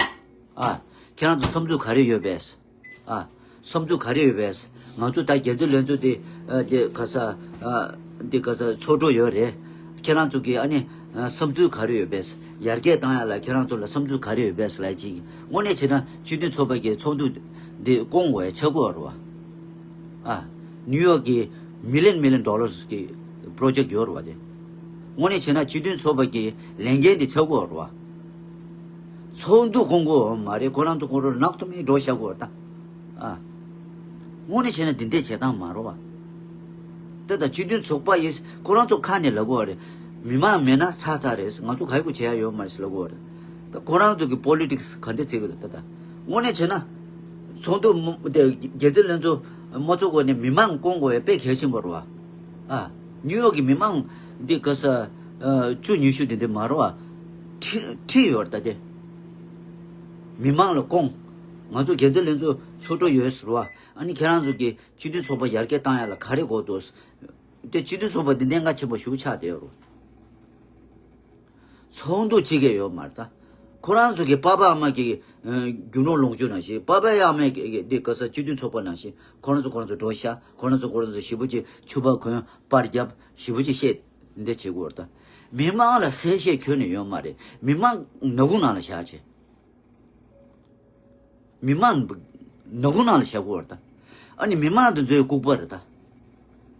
ཨ། ཁྱེད་རང་ཚོ་བསམ་ཚུལ་ག་རེ་ཡོད་པས། ཨ། བསམ་ཚུལ་ག་རེ་ཡོད་པས། ང་ཚོ་ད་འགན་འཛིན་ལྷན་ཚོགས་དེ་ཨ་དེ་ག་ས་ཨ་དེ་ག་ས་ཚོགས་གྲོལ་ཡོད་རེད། ཁྱེད་རང་ཚོ་གི་ཨ་ནི་ཨ་བསམ་ཚུལ་ག་རེ་ཡོད་པས། ཡར་རྒྱས་བཏང་ཡ་ལ་ཁྱེད་རང་ཚོ་ལ་བསམ་ཚུལ་ག་རེ་ཡོད་པས་ལབ་ཅིག་དངོས་གནས་བྱས་ན་སྤྱི་མཐུན་ཚོགས་པ་གི་ཚོགས་འདུ་ འདི་སྐོང་དགོས་ཡ་ཆགས་ཀྱི་ཡོད་རེད་བ། ཨ། ནིའུ་ཡོག་གི་མི་ལི་ཡན་མི་ལི་ཡན་ཌོ་ལར་གྱི་པྲོ་ཇེག་ཡོད་རེད་བ་དེ། དངོས་གནས་བྱས་ན་སྤྱི་མཐུན་ཚོགས་པ་གི་ལས་འགན་དེ་ཆགས་ཀྱི་ཡོད་རེད་བ། ཚོགས་འདུ་སྐོང་དགོས་ཡོད་མ་རེད། ཁོ་རང་ཚོ་ཁོ་རང་ནག་ཐོམ་ཡིན་འགྲོ་བཞག་དགོས་རེད་ད། ཨ། དངོས་གནས་བྱས་ན་འདི་འདྲས་བྱེད་སྟངས་མ་རེད་བ། ད་ད་སྤྱི་མཐུན་ཚོགས་པ་ཡིས་ཁོ་རང་ཚོ་ཁ་ནས་ལབ་དགོས་རེད། མི་མང་མེད་ན་ཚར་ཚར་རེད། ང་ཚོ་ག་ཡི་གུ་བྱེད་ཡ་ཡོད་མ་རེད་ཟེར་ལབ་དགོས་རེད། ད་ཁོ་རང་ཚོ་གི་པོ་ལི་ཊིག་སི་ག་འདྲ་བྱེད་གི་འདུག་ད་ད་དངོས་གནས་བྱས་ན། ཚོགས་འདུ་མ་དེ་རྒྱལ་སྲིད་ལྷན་ཚོགས་མ་ཚོགས་གོང་ནས་མི་མང་སྐོང་དགོས་ཡ་དཔེ་གལ་ཆེན་པོ་རེད་བ། ཨ། ནིའུ་ཡོག་གི་མི་མང་འདི་ག་ས་བཅུ་ཉི་ཤུ་དེ་འདྲ་མ་རེད་བ། ཁྲི་ཁྲི་ཡོད་རེད་ད་དེ། མི་མང་ལ་སྐོང་། ང་ཚོ་རྒྱལ་སྲིད་ལྷན་ཚོགས་ཚོགས་གྲོལ་ཡོད་ཟེར་བ། ཨ་ནི་ཁྱེད་རང་ཚོ་གི་སྤྱི་མཐུན་ཚོགས་པ་ཡར་རྒྱས་བཏང་ཡ་ལ་ག་རེ་དགོས་འདུག་དེ་སྤྱི་མཐུན་ཚོགས་པ་འདི་གནད་འགག་ཆེན་པོ་ཞེ་པོ་ཆགས་བསྡད་ཡོད་རེད། ཚོགས་འདུ་བྱེད་མཁན་ཡོད་མ་རེད་ད། ཁོ་རང་ཚོ་གི་པ་ཕ་ཨ་མ་གི་ཨ་རྒྱུ་ནོར་ལོངས་སྤྱོད་ནང་བཞིན། པ་ཕ་ཨ་མ་གི་འདི་ག་ས་སྤྱི་མཐུན་ཚོགས་པ་ནང་བཞིན་ཁོ་རང་ཚོ་ཁོ་རང་ཚོ་འགྲོ་ཤག་ཁོ་རང་ཚོ་ཁོ་རང་ཚོ་ཞེ་པོ་ཅིག་ཕྱུ་པ་གོན། པར་རྒྱབ། ཞེ་པོ་ཅིག་བཤད། འདི་བྱེད་དགོས་རེད་ད། མི་མང་ལ་གསལ་བཤད་ཁྱོན་ནས་ཡོད་མ་རེད། མི་མང་ནག་ཁུང་ནང་ལ་བཞག་བྱས། མི་མང་ནག་ཁུང་ནང་ལ་བཞག་དགོས་རེད་ད། ཨ་ནི་མི་མང་དེ་ཚོའི་ལྐུགས་པ་རེད་ད།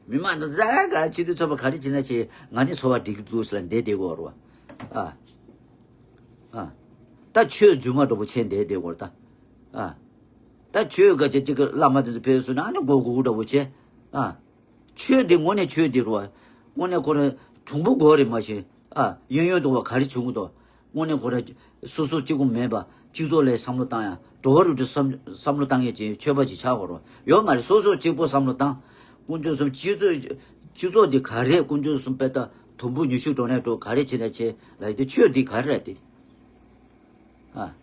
མི་མང་དེ་ཚོ་ཟ་ག་སྤྱི་མཐུན་ཚོགས་པ་ག་རེ་བྱེད་ན་བྱེད། ང་ནི་འཚོ་བ་སྒྲིག་གི་འདུག་ཟེར་ལ་བསྡད་བསྡད་དགོས་རེད་བ། ཨ། ཨ། ད་ཆོས་རྫུན་མ་འདྲ་པོ་བྱས་བསྡད་བསྡད་དགོས་རེད་ད། ཨ། ད་ཆོས་ག་ཅིག་ཅིག་གི་བླ་མ་དེ་ཚོ་ཕེབས་སོང་ན་ཨ་ནི་མགོ་སྒུར་འདྲ་པོ་བྱས། ཨ། ཆོས་འདི་དངོས་གནས་ཆོས་འདི་རུ་བ། དངོས་གནས་ཁོ་རང་གྲུང་པོ་དགོས་རེད་མ་གཞི། ཨ། གཡས་གཡོན་དུ་བ་ག་རེ་བྱུང་གི་འདུག་དངོས་གནས་ཁོ་རང་སོ་སོ་གཅིག་པུ་མེད་པ་སྤྱི་ཚོགས་ལ་བསམ་བློ་བཏང་ཡ། འགྲོ་བ་རིགས་དྲུག་བསམ་བསམ་བློ་བཏང་མཁན་ཅིག་ཆོས་པ་ཅིག་ཆགས་དགོས་རེད་བ། ཡོད་མ་རེད། སོ་སོ་གཅིག་པུ་བསམ་བློ་བཏང་། དཀོན་མཆོག་གསུམ་སྤྱི་ཚོགས་སྤྱི་ཚོགས་འདི་ག་རེ། དཀོན་མཆོག་གསུམ་དཔེ་ལྟ་དུམ་བུ་ཉི་ཤུ་འགྲོ་ནས་འགྲོ་ག་རེ་བྱེད་ན་བྱེད་ལ་ཡི་དེ་ཆོས་འདི་ག་རེ་རེད་དེ། ཨ།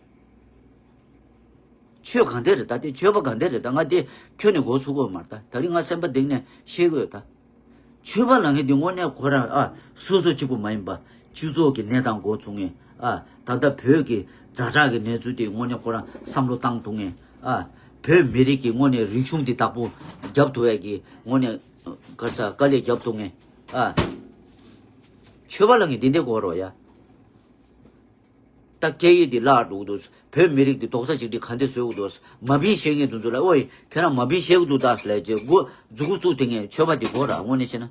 ཆོས་གང་དེ་རེད་ད། དེ་ཆོས་པ་གང་དེ་རེད་ད། ང་དེ་ཁྱོན་ནས་མགོ་ཚུགས་ཀྱི་ཡོད་མ་རེད་ད། ད་རིང་ང་སེམས་པ་གཏིང་ནས་ཤེས་ཀྱི་ཡོད་ད། ཆོས་པ་ལབ་མཁན་དེ་དངོས་གནས་ཁོ་རང་ཨ་སོ་སོ་གཅིག་པུ་མ་ཡིན་པ་སྤྱི་ཚོགས་ཀྱི་གནས་སྟངས་མགོ་ཚུགས་མཁན། ཨ། ད་ལྟ་བོད་ཀྱི་ཛ་དྲག་གི་གནས་ཚུལ་དེ་དངོས་གནས་ཁོ་རང་བསམ་བློ་བཏང་ཐུབ་མཁན། ཨ། བོད་མི་རིགས་ཀྱི་དངོས་གནས་རིག་གཞུང་དེ་བདག་པོ་རྒྱབ་ཐུབ་ཡ་གི་དངོས་གནས་ག་རེ་ཟ་དཀའ་ལས་རྒྱབ་ཐུབ་མཁན། ཨ། ཆོས་པ་ལབ་མཁན་དེ་འདྲ་དགོས་རེད་ཡ། ད་སྐད་ཡིག་འདི་བརླག་འགྲོ་གི་འདུག་བོད་མི་རིགས་འདི་རྡོག་རྩ་གཅིག་སྒྲིལ་ག་འདྲ་བཟོ་གི་འདུག་མ་བིན་བཤད་མཁན་དེ་ཚོ་ལ། ཨོའི་ཁྱེད་རང་མ་བིན་བཤད་གི་འདུག་ད་ཟེར་ལབ་རྗེས་མགོ་མཛུ་གུ་བཙུགས་དེ་ངས་ཆོས་པ་འདི་དགོས་ར། དངོས་གནས་བྱས་ན་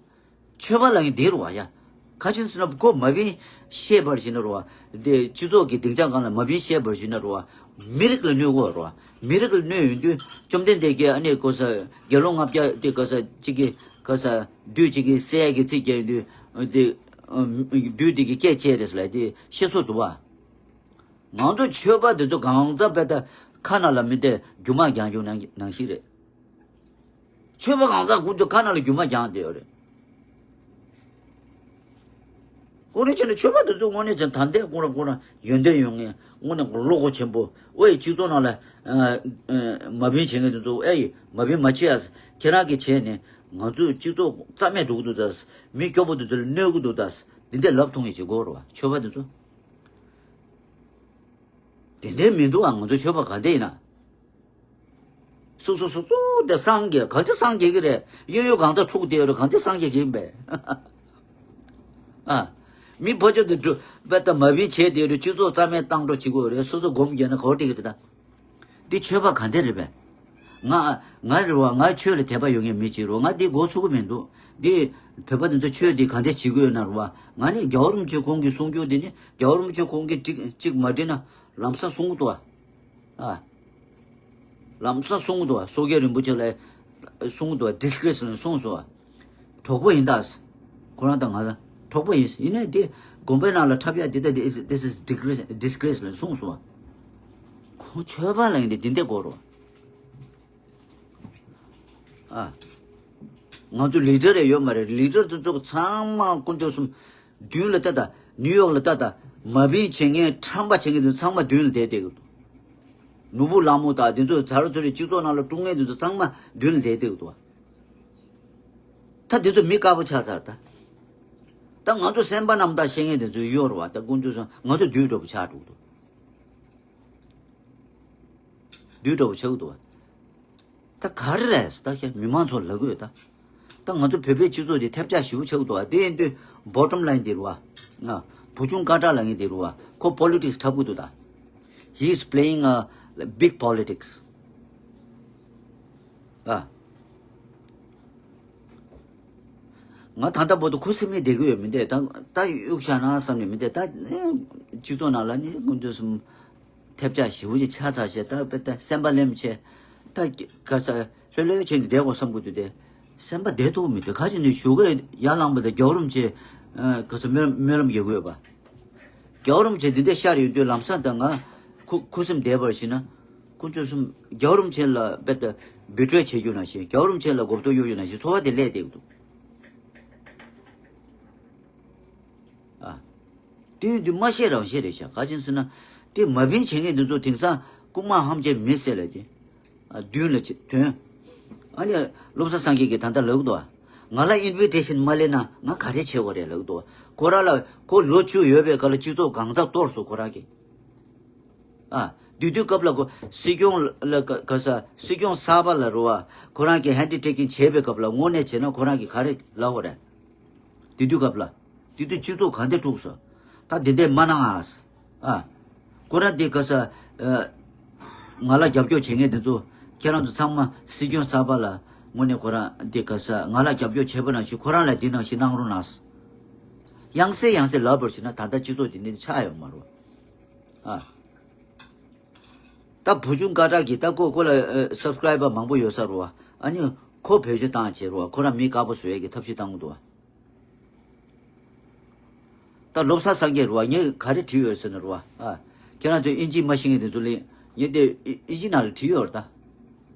ཆོས་པ་ལབ་མཁན་འདི་རུ་བ་ཡ། ག་ཅི་ཟེར་ན་ཁོ་མ་བིན་བཤད་པར་བྱས་ན་རུ་བ། འདི་སྤྱི་ཚོགས་ཀྱི་སྡིངས་ཆ་སྒང་ལ་མ་བིན་བཤད་པར་བྱས་ན་རུ་བ། མི་རིགས་ལ་གནོད་གི་རུ་བ། མི་རིགས་ལ་གནོད་ཡོང་དུས་བཅོམ་ལྡན་འདས་ཀྱིས་ཨ་ནི་གོ་ས་དགེ་སློང་ལྔ་བརྒྱ་དེ་ག་ས་གཅིག་གི་ག་ས་བདུད་གཅིག་གི་བསད་ཡ་གི་ཚིག་རྒྱག་ཡོང་དུས། འདི་བདུད་འདི་གི་སྐད་བཅད་རེད་ཟེར་ལབ་དེ་བཤད་སྲོལ་འདུག་བ། ང་ཚོ་ཆོས་པ་འདི་ཚོ་གང་ཟག་དཔེ་ལྟ་ཁ་ནང་ལ་མི་དེ་རྒྱུ་མ་རྒྱག་རྒྱུ་ནང་ནང་བཞིན་རེད། ཆོས་པ་གང་ཟག་ཀུན་ཏུ་ཁ་ནང་ལ་རྒྱུ་མ་རྒྱག་བསྡད་ཡོད་རེད། དངོས་གནས་བྱས་ན་ཆོས་པ་འདི་ཚོ་དངོས་གནས་བྱས་ན་ད་ལྟའི་ཁོ་རང་ཁོ་རང་ཡོན་ཏན་ཡོད་མཁན། དངོས་གནས་བློ་ཁོག་ཆེན་པོ། ཨོའི་སྤྱི་ཚོགས་ནང་ལ་ཨ་ཨ་མ་བིན་བྱེད་མཁན་དེ་ཚོ། ཨེ་ཡི་མ་བིན་མ་བྱེད་ཨ། ཁྱེད་རང་གིས་བྱས་ནས་ང་ཚོའི་སྤྱི་ཚོགས་རྩ་མེད་འགྲོ་གི་འདུག་ད། མི་སྐྱོ་པོ་དེ་ཚོ་ལ་གནོད་གི་འདུག་ད། འདི་འདྲ་ལབ་ཐུབ་མཁན་ཅིག་དགོས་རེད་བ། ཆོས་པ་དེ་ཚོ། དེ་འདྲའི་མི་འདུག་ཨ། ང་ཚོ་ཆོས་པ་ག་འདྲ་ཡིན་ན། སོ་སོ་སོ་སོ་དེ་སངས་རྒྱས། ག་འདྲ་སངས་རྒྱས་ཀྱི་རེད། གཡས་གཡོན་གང་ཚ་འཁྲུག་བསྡད་ཡོད་རེད། ག་འདྲ་སངས་རྒྱས་ཀྱི་ཡིན་པས། ཨ། མི་ཕོ་ཆོས་དེ་འགྲོ་པ་ད་མ་བིན་བྱས་བསྡད་ཡོད་རེད། སྤྱི་ཚོགས་རྩ་མེད་བཏང་འགྲོ་བྱེད་དགོས་རེད། སོ་སོ་སྒོམ་རྒྱག་ན་ག་བ་འགྲིག་གི་རེད་ད། འདི་ཆོས་པ་ག་འདྲ་རེད་པས། ང་ང་རེད་བ། ང་ཆོས་ལ་དད་པ་ཡོད་མཁན་མི་གཅིག་རེད་བ། ང་འདི་མགོ་ཚུགས་ཀྱི་མི་འདུག་འདི་བོད་པ་འདི་ཚོ་ཆོས་འདི་ག་འདྲ་བྱེད་ཀྱི་ཡོད་ན་རེད་བ། ང་ནི་རྒྱལ་བ་རིན་པོ་ཆེ་ཁོང་གིས་གསུང་རྒྱུ་འདི་ནི་རྒྱལ་བ་རིན་པོ་ཆེ་ཁོང་གིས་ཅིག་ཅིག་མ་འགྲིག་ན་ལམ་སང་གསུང་གི་འདུག་བ། ཨ། ལམ་སང་གསུང་གི་འདུག་བ། སོ་སྐྱེ་རིན་པོ་ཆེ་ལ་གསུང་གི་འདུག་བ། ཌི་སི་ཀི་རེ་སི་ལ་གསུངས་སོང་བ། གྲོགས་པོ་ཡིན་ད། ཁོ་རང་དང་ང་ལ་གྲོགས་པོ་ཡིན། ཡིན་ནའི་དེ་དགོན་པའི་ནང་ལ་འཁྲབ་ཡ་དེ་ད། this is this is disgrace disgrace ལ་གསུངས་སོང་བ། ཁོ་ཆོས་པ་ལ་ཡིན་དེ་འདི་འདྲ་དགོས་རེད་བ། ཨ། ང་ཚོ་ལི་ཌར་རེ་ཡོད་མ་རེད། ལི་ཌར་དེ་ཚོ་ཚང་མ་དཀོན་མཆོག་གསུམ་མདུན་ལ་ལྟ་ད། ནིའུ་ཡོག་ལ་ལྟ་ད། མ་བིན་བྱེད་མཁན་ཁྲམ་པ་བྱེད་མཁན་དེ་ཚང་མ་མདུན་ལ་བསྡད་བསྡད་གི་འདུག་ནོར་བུ་གླང་མོ་དང་དེ་ཚོ་ཚ་རུ་ཚུ་རེ་སྤྱི་ཚོགས་ནང་ལ་དཀྲུག་མཁན་དེ་ཚོ་ཚང་མ་མདུན་ལ་བསྡད་བསྡད་གི་འདུག་ད་དེ་ཚོ་མི་དཀར་པོ་ཆགས་ཚར་ད། ད་ང་ཚོ་སེམས་པ་རྣམ་དག་བཤད་མཁན་དེ་ཚོ་ཡོད་རེད་བ། ད་དཀོན་མཆོག་གསུམ་ང་ཚོ་བདུད་འདྲ་པོ་ཆགས་འགྲོ་གི་འདུག་བདུད་འདྲ་པོ་ཆགས་ཀྱི་འདུག་བ། ད་ག་རེ་རེད་ཟེར་ད་ཁྱེད་མི་མང་ཚོ་ལབ་དགོས་ད། ད་ང་ཚོ་བོད་པའི་སྤྱི་ཚོགས་འདི་ཐེབས་ཆག་ཞེ་པོ་ཆགས་ཀྱི་འདུག་བ། དེ་ཡིན་དུས་bottom line འདི་རུ་བ། ང་བུ་ཆུང་ཀ་བྲག་ལབ་མཁན་འདི་རུ་བ། ཁོ་པོ་ལི་ཊིག་སི་འཁྲབ་ཀྱི་འདུག་ད། He is playing a big politics. ཨ། ང་ད་ལྟ་བར་དུ་ཁུ་སིམ་མེར་བསྡད་ཀྱི་ཡོད་མི་འདུག་ད་ད་གཡུག་བཞག་ན་བསམ་ནས་མི་འདུག་ད་ནི་སྤྱི་ཚོགས་ནང་ལ་ནི་ཀུན་སྤྱོད་གསུམ་ཐེབས་ཆག་ཞེ་པོ་ཅིག་ཆགས་ཚར་བྱས། ད་དཔེ་ད་སེམས་པ་ལེམ་བྱས། ད་ག་ས་ལྷོད་ལྷོད་བྱས་ནས་བསྡད་དགོས་བསམ་གྱི་འདུག་དེ་སེམས་པ་བདེ་ཐུབ་མི་འདུག་ག་ཅི་ནས་ཞུ་གི་ཡར་ལངས་པ་དང་རྒྱལ་བ་རིན་པོ་ཆེ་ག་ས་སྨོན་སྨོན་ལམ་རྒྱག་གི་ཡོད་པ། རྒྱལ་བ་རིན་པོ་ཆེ་འདི་འདྲ་ཤར་ཡོང་དུས་ལམ་སང་ད་ང་ཁུ་ཁུ་སིམ་བསྡད་པར་བྱས་ན། ཀུན་སྤྱོད་གསུམ་རྒྱལ་བ་རིན་པོ་ཆེ་ལ་དཔེ་ད་བི་ཊི་རེ་བྱེད་རྒྱུ་ནང་བཞིན། རྒྱལ་བ་རིན་པོ་ཆེ་ལ་མགོ་བཏོག་གཡུག་རྒྱུ་ནང་བཞིན་ཚོར་བ་དེ་སླེབས་བསྡད་ཀྱི་འདུག་ཨ། དེ་ཡིན་དུས་མ་ཤེས་རང་ཤེས་རེད་ཤག་ག་ཅི་ཟེར་ན། དེ་མ་བིན་བྱེད་མཁན་འདི་ཚོ་དེང་སང་རྐུན་མ་ཧམ་བྱེད་མི་ཟེར་ལ་དེ། ཨ། མདུན་ལ་ཆེ་དོན། ཨ་ནི་བློ་བཟང་སངས་རྒྱས་ཀྱིས་ད་ལྟ་ལབ་འདུག་ང་ལ་ཨིན་བི་ཊེ་ཤན་མ་སླེབས་ན་ང་ག་རེ་བྱེད་དགོས་རེད་ལབ་འདུག་ཁོ་རང་ལ་ཁོ་ལོ་བཅུ་ཡོད་པའི་སྐབས་ལ་སྤྱི་ཚོགས་གང་ཚང་གཏོར་སོང་ཁོ་རང་གིས། ཨ། དེ་དུས་སྐབས་ལ་ཁོ་སྲིད་སྐྱོང་ལ་ག་ག་ས་སྲིད་སྐྱོང་གསར་པ་ལ་རུ་བ་ཁོ་རང་གིས་ཧེན་ཌི་ཊེ་ཀིང་བྱས་པའི་སྐབས་ལ་དངོས་གནས་བྱས་ན་ཁོ་རང་གིས་ག་རེ་ལབ་དགོས་རེད། དེ་དུས་སྐབས་ལ། དེ་དུས་སྤྱི་ཚོགས་ག་འདྲ་དཀྲུགས་སོང་། ད་དེ་འདྲས་མ་གནང་ཨ། ཨ། ཁོ་རང་དེ་ག་ས། ཨ། ང་ལ་རྒྱབ་སྐྱོར་བྱེད་མཁན་དེ་ཚོ་ཁྱེད་རང་ཚོ་ཚང་མ་སྲིད་སྐྱོང་གསར་པ་ལ་དངོས་གནས་ཁོ་རང་དེ་ག་ས་ང་ལ་རྒྱབ་སྐྱོར་བྱས་པ་ནང་བཞིན་ཁོ་རང་ལ་དེ་ནང་བཞིན་གནང་རོགས་གནང་། ཡང་སེ་ཡང་སེ་ལབ་པར་བྱས་ན་ད་ལྟ་སྤྱི་ཚོགས་དེ་འདྲས་ཆགས་ཡོད་མ་རེད། ཨ། ད་བུ་ཆུང་སྐད་གྲགས་ཀྱིས་ད་ཁོ་ཁོ་ལ་ཨ་སབ་སི་ཀ་རའི་བར་མང་པོ་ཡོད་ས་རེད་བ། ཨ་ནི་ཁོ་བེད་སྤྱོད་བཏང་བྱས་རེད་བ། ཁོ་རང་མི་དཀར་པོ་བཟོ་ཡས་ཀྱི་ཐབས་ཤེས་བཏང་གི་འདུག་བ། ད་བློ་བཟང་སངས་རྒྱས་རེད་བ། ངས་ག་རེ་བྲིས་ཡོད་ཟེར་ན་རེད་བ། ཨ། ཁྱེད་རང་ཚོས་ཨིན་ཇི་མ་ཤེས་མཁན་དེ་ཚོ་ལ་ངས་དེ་ཨི་ཨིན་ཇི་ནང་ལ་བྲིས་ཡོད་རེད་ད།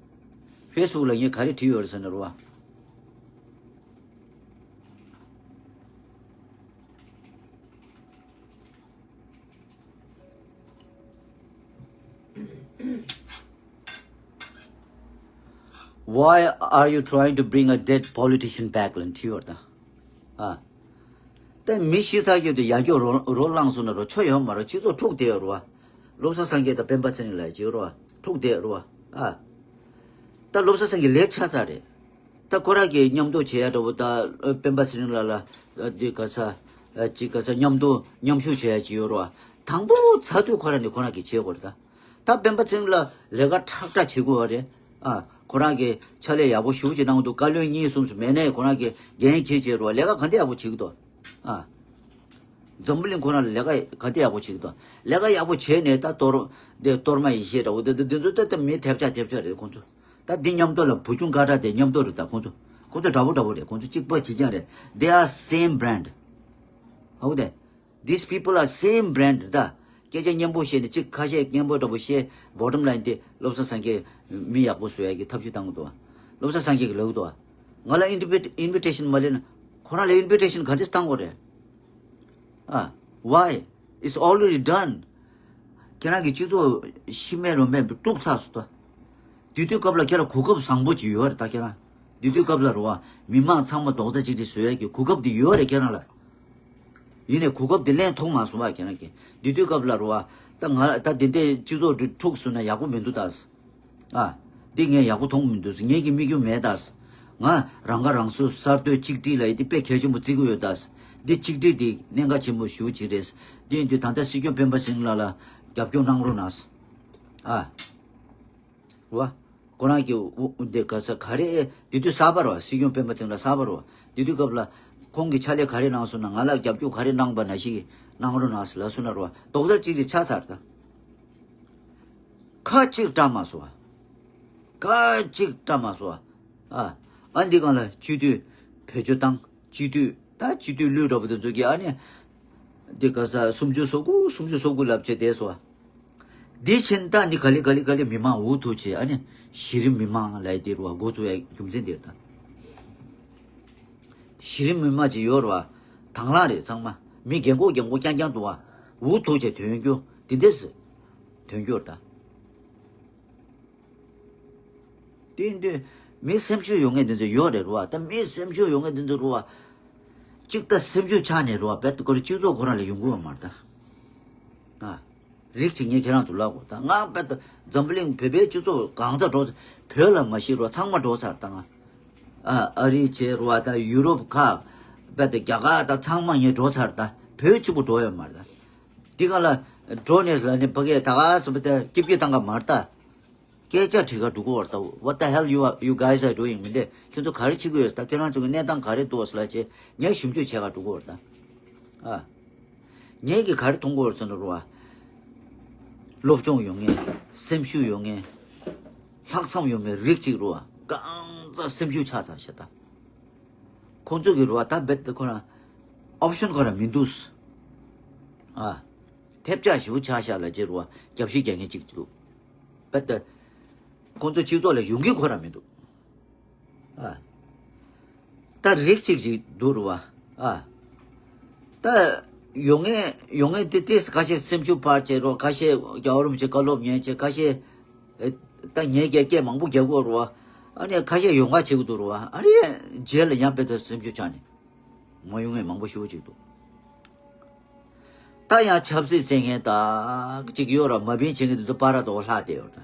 ཕེ་སི་བུག་ལ་ངས་ག་རེ་བྲིས་ཡོད་རེད་ཟེར་ན་རེད་བ། Why are you trying to bring a dead politician back? ལབ་དྲིས་ཡོད་ད། ཨ། ད་མི་ཤི་ཚར་རྒྱུ་དེ་ཡར་རྒྱུག་རོ་རོ་ལངས་སོང་ན་རོ་ཆོ་ཡོད་མ་རོ། སྤྱི་ཚོགས་འཁྲུག་བསྡད་ཡོད་རོ། བློ་བཟང་སངས་རྒྱས་དང་སྤེན་པ་ཚེ་རིང་ལགས་ཀྱིས་རོ་འཁྲུག་བསྡད་ཡོད་རོ། ཨ། ད་བློ་བཟང་སངས་རྒྱས་ལེགས་ཆགས་ཚར་རེད། ད་ཁོ་རང་གིས་མཉམ་དུ་བྱེད་ཡ་འདྲ་བོ། ད་སྤེན་པ་ཚེ་རིང་ལགས་ལ་འདི་ག་ས་ཅིག་ག་ས་མཉམ་དུ་མཉམ་ཞུགས་བྱེད་ཡ་ཅིག་ཡོད་རོ། དང་པོ་ཚར་དུས་ཁོ་རང་ནས་ཁོ་རང་གིས་བྱེད་དགོས་རེད་ད། ད་སྤེན་པ་ཚེ་རིང་ལགས་ལས་ཀ་ཁྲག་ཁྲག་བྱེད་དགོས་པ་རེད། ཨ། ཁོ་རང་གིས་ཕྱག་ལས་ཡག་པོ་ཞེ་པོ་ཅིག་གནང་འདུག་བཀའ་བློན་གཉིས་གསུམ་ཙམ་མེད་ནའི་ཁོ་རང་གིས་འགན་འཁྱེར་བྱས་རོགས་ལས་ཀ་ག་འདྲ་ཡག་པོ་བྱེད་ཀྱི་འདུག་ཨ། འཛམ་བུ་གླིང་ཁོ་རང་ལ་ལས་ཀ་ག་འདྲ་ཡག་པོ་བྱེད་ཀྱི་འདུག་ལས་ཀ་ཡག་པོ་བྱས་ནས་ད་གཏོར་འདི་གཏོར་མ་ཡེ་ཤེས་འདྲ་བོ་འདི་འདི་འདི་ཚོ་ད་ད་མི་ཐེབས་ཆག་ཐེབས་ཆག་རེད་ཁོང་ཚོ། ད་འདི་མཉམ་དུ་ལ་བུ་ཆུང་དགའ་གྲགས་དེ་མཉམ་དུ་རེད། ད་ཁོང་ཚོ་ཁོང་ཚོ་འདྲ་པོ་འདྲ་པོ་རེད། ཁོང་ཚོ་གཅིག་པ་གཅིག་རྐྱང་རེད། They are same brand. ཧ་གོ་དེ། These people are same brand. ད་སྐད་ཆ་སྙན་པོ་བཤད་ནས་གཅིག་ཁ་བཤད་སྙན་པོ་འདྲ་པོ་བཤད། Bottom line དེ་བློ་བཟང་སངས་རྒྱས་མི་ཡག་པོ་བཟོ་ཡ་གི་ཐབས་ཤེས་བཏང་གི་འདུག་བློ་བཟང་སངས་རྒྱས་ཀྱིས་ལབ་གི་འདུག་ང་ལ་ཨིན་བི་ཨིན་བི་ཊེ་ཤན་མ་སླེབས་ན་ཁོ་རང་ལ་ཨིན་བི་ཊེ་ཤན་ག་འདྲས་བཏང་དགོས་རེད། ཨ། Why? It's already done. ཁྱེད་རང་གི་སྤྱི་ཚོགས་ཤི་མེད་རོ་མེད་དཀྲུགས་ཚར་སོང་ད། དེ་དུས་སྐབས་ལ་ཁྱེད་རང་གོ་སྐབས་བཟང་པོ་ཅིག་ཡོད་རེད་ད་ཁྱེད་རང་། དེ་དུས་སྐབས་ལ་རོ་བ་མི་མང་ཚང་མ་རྡོག་རྩ་གཅིག་སྒྲིལ་བཟོ་ཡ་གི་གོ་སྐབས་དེ་ཡོད་རེད་ཁྱེད་རང་ལ། ཡིན་ནའི་གོ་སྐབས་དེ་ལེན་ཐུབ་མ་སོང་བ་ཁྱེད་རང་གིས། དེ་དུས་སྐབས་ལ་རོ་བ་ད་ང་ད་དེ་འདྲའི་སྤྱི་ཚོགས་འདི་འཁྲུགས་སོང་ན་ཡག་པོ་མི་འདུག་ད། ཨ། འདི་ངས་ཡག་པོ་མཐོང་མི་འདུག་ཟེར། ངེད་ཀྱི་དམིགས་ཡུལ་མེད་ད། ང་རང་ཁ་རང་གསོ་གསར་གཏོད་གཅིག་སྒྲིལ་ལབ་ཡ་འདི་དཔེ་གལ་ཆེན་པོ་བརྩི་གི་ཡོད་ད། འདི་གཅིག་སྒྲིལ་འདི་གནད་འགག་ཆེན་པོ་ཞེ་པོ་ཅིག་རེད། འདི་ཡིན་དུས་ད་ལྟ་སྲིད་སྐྱོང་སྤེན་པ་ཚེ་རིང་ལགས་ལ་རྒྱབ་སྐྱོར་གནང་རོགས་གནང་། ཨ། རེད་བ། ཁོ་རང་གི་འོ་འདི་ག་ས་ག་རེ་འདི་དུས་གསར་པ་རེད་བ། སྲིད་སྐྱོང་སྤེན་པ་ཚེ་རིང་ལགས་གསར་པ་རེད་བ། འདི་དུས་སྐབས་ལ་ཁོང་གིས་ཕྱག་ལས་ག་རེ་གནང་སོང་ན་ང་ལ་རྒྱབ་སྐྱོར་ག་རེ་གནང་པ་ནང་བཞིན་གནང་རོགས་གནང་ཟེར་ལབ་སོང་ན་རེད་བ། རྡོག་རྩ་གཅིག་གཅིག་ཆགས་ཚར་ད། ཁ་གཅིག་བཀྲ་མ་སོང་བ། ཁ་གཅིག་བཀྲ་མ་སོང་བ། ཨ། ཨ་འདི་སྒང་ལ་སྤྱི་འཐུས་བེད་སྤྱོད་བཏང་། སྤྱི་འཐུས་ད་སྤྱི་འཐུས་ལུས་འདྲ་པོ་དེ་ཚོ་གིས་ཨ་ནི། འདི་ག་ས་སུམ་ཅུ་སོ་དགུ་སུམ་ཅུ་སོ་དགུ་ལབ་བྱས་བསྡད་སོང་བ། འདི་ཕྱིན་ད་ནི་ག་ལེ་ག་ལེ་ག་ལེ་མི་མང་འུ་ཐུག་བྱས་ཨ་ནི་གཞི་རིམ་མི་མང་ལབ་ཡ་དེ་རུ་བ་འགོ་བཙུགས་ཡ་རྒྱུ་མཚན་དེ་རེད་ད། གཞི་རིམ་མི་མང་ཅིག་ཡོད་རེད་བ། དང་བླངས་རེད་ཚང་མ། མི་རྒན་གོག་རྒན་གོག་རྐྱང་རྐྱང་འདུག་བ། འུ་ཐུག་བྱས་ཐོན་རྒྱུ་དེ་འདྲས་ཐོན་རྒྱུ་རེད་ད། དེ་ཡིན་དུས་མི་སེམས་ཤུགས་ཡོད་མཁན་དེ་ཚོ་ཡོད་རེད་རེད་བ། ད་མི་སེམས་ཤུགས་ཡོད་མཁན་དེ་ཚོ་རེད་བ། གཅིག་ད་སེམས་ཤུགས་ཆག་ནས་རེད་བ། རྦད་དེ་ཁོ་རང་སྤྱི་ཚོགས་ཁོ་རང་ལ་ཡོང་གི་ཡོད་མ་རེད་ད། ཨ། རིགས་གཅིག་ངས་ཁྱེད་རང་ཚོ་ལབ་དགོས་ད། ང་རྦད་དེ་འཛམ་བུ་གླིང་བོད་པའི་སྤྱི་ཚོགས་གང་ཚ་འགྲོ། བོད་ལ་མ་གཞི་རེད་བ་ཚང་མ་འགྲོ་ཚར་ད་ང་། ཨ། ཨ་རི་བྱས་རེད་བ། ད་ཡུ་རོབ་ཁག་རྦད་དེ་རྒྱ་གར་ད་ཚང་མ་ངས་འགྲོ་ཚར་ད། བོད་གཅིག་པུ་འགྲོ་ཡོད་མ་རེད་ད། འདི་ག་ལ་འགྲོ་ནས་ལ་ནི་ཕ་གིར་ད་ག་སོ་པ་ད་སྐྱིད་སྐྱིད་བཏང་ག་མ་རེད་ད། སྐད་ཆ་དྲི་ག་འགྲོ་གི་ཡོད་རེད་ད། What the hell you are, you guys are doing? མི་འདི་ཁྱོད་ཚོ་ག་རེ་བྱེད་ཀྱི་ཡོད་ད། ཁྱེད་རང་ཚོ་གི་གནས་སྟངས་ག་རེ་འདུག་ཟེར་ལབ་བྱས་ངས་ཞིབ་འཇུག་བྱེད་ག་འགྲོ་གི་ཡོད་རེད་ད། ཨ། ངས་ཀྱི་ག་རེ་མཐོང་གི་ཡོད་རེད་ཟེར་ན་རེད་བ། སློབ་སྦྱོང་ཡོད་མཁན། སེམས་ཤུགས་ཡོད་མཁན། ལྷག་བསམ་ཡོད་མཁན་རིགས་གཅིག་རེད་བ། གང་ཙམ་སེམས་ཤུགས་ཆག་ཚར་ཤག་ད། ཁོང་ཚོ་གི་རེད་བ་ད་རྦད་དེ་ཁོ་རང་ཨོབ་ཤན་ཁོ་རང་མི་འདུག་ཨ། ཐེབས་ཆག་ཞེ་པོ་ཆགས་ཤག་ལབ་བྱས་རེད་བ། རྒྱབ་བཤིག་རྒྱག་མཁན་གཅིག་འདུག་རྦད་དེ་ཁོང་ཚོ་སྤྱི་ཚོགས་ལ་ཡོང་གི་ཁོ་རང་མི་འདུག་ཨ། ད་རིགས་གཅིག་ཅིག་འདུག་རེད་བ། ཨ། ད་ཡོང་ངེས་ཡོང་ངེས་དེ་ཏིས་ཁ་ཤས་སེམས་ཤུགས་འཕར་བྱས་རོགས། ཁ་ཤས་རྒྱལ་བ་རིན་པོ་ཆེ་བཀའ་སློབ་ཉན་བྱས། ཁ་ཤས་ཨེ། ད་ངས་རྒྱ་སྐད་མང་པོ་རྒྱག་གི་ཡོད་རེད་བ། ཨ་ནི་ཁ་ཤས་ཡོང་ག་བྱེད་ཀྱི་འདུག་རེད་བ། ཨ་ནི་རྗེས་ལ་ཡང་དཔེ་ད་སེམས་ཤུགས་ཆག་ནས་མ་ཡོང་མཁན་མང་པོ་ཞེ་པོ་ཅིག་འདུག་ད་ཡང་ཆབ་སྲིད་བཙན་མཁན་དང་གཅིག་ཡོད་ར། མ་བིན་བྱེད་མཁན་དེ་ཚོ་པར་ར་དོ་ལྷག་བསྡད་ཡོད་རེད་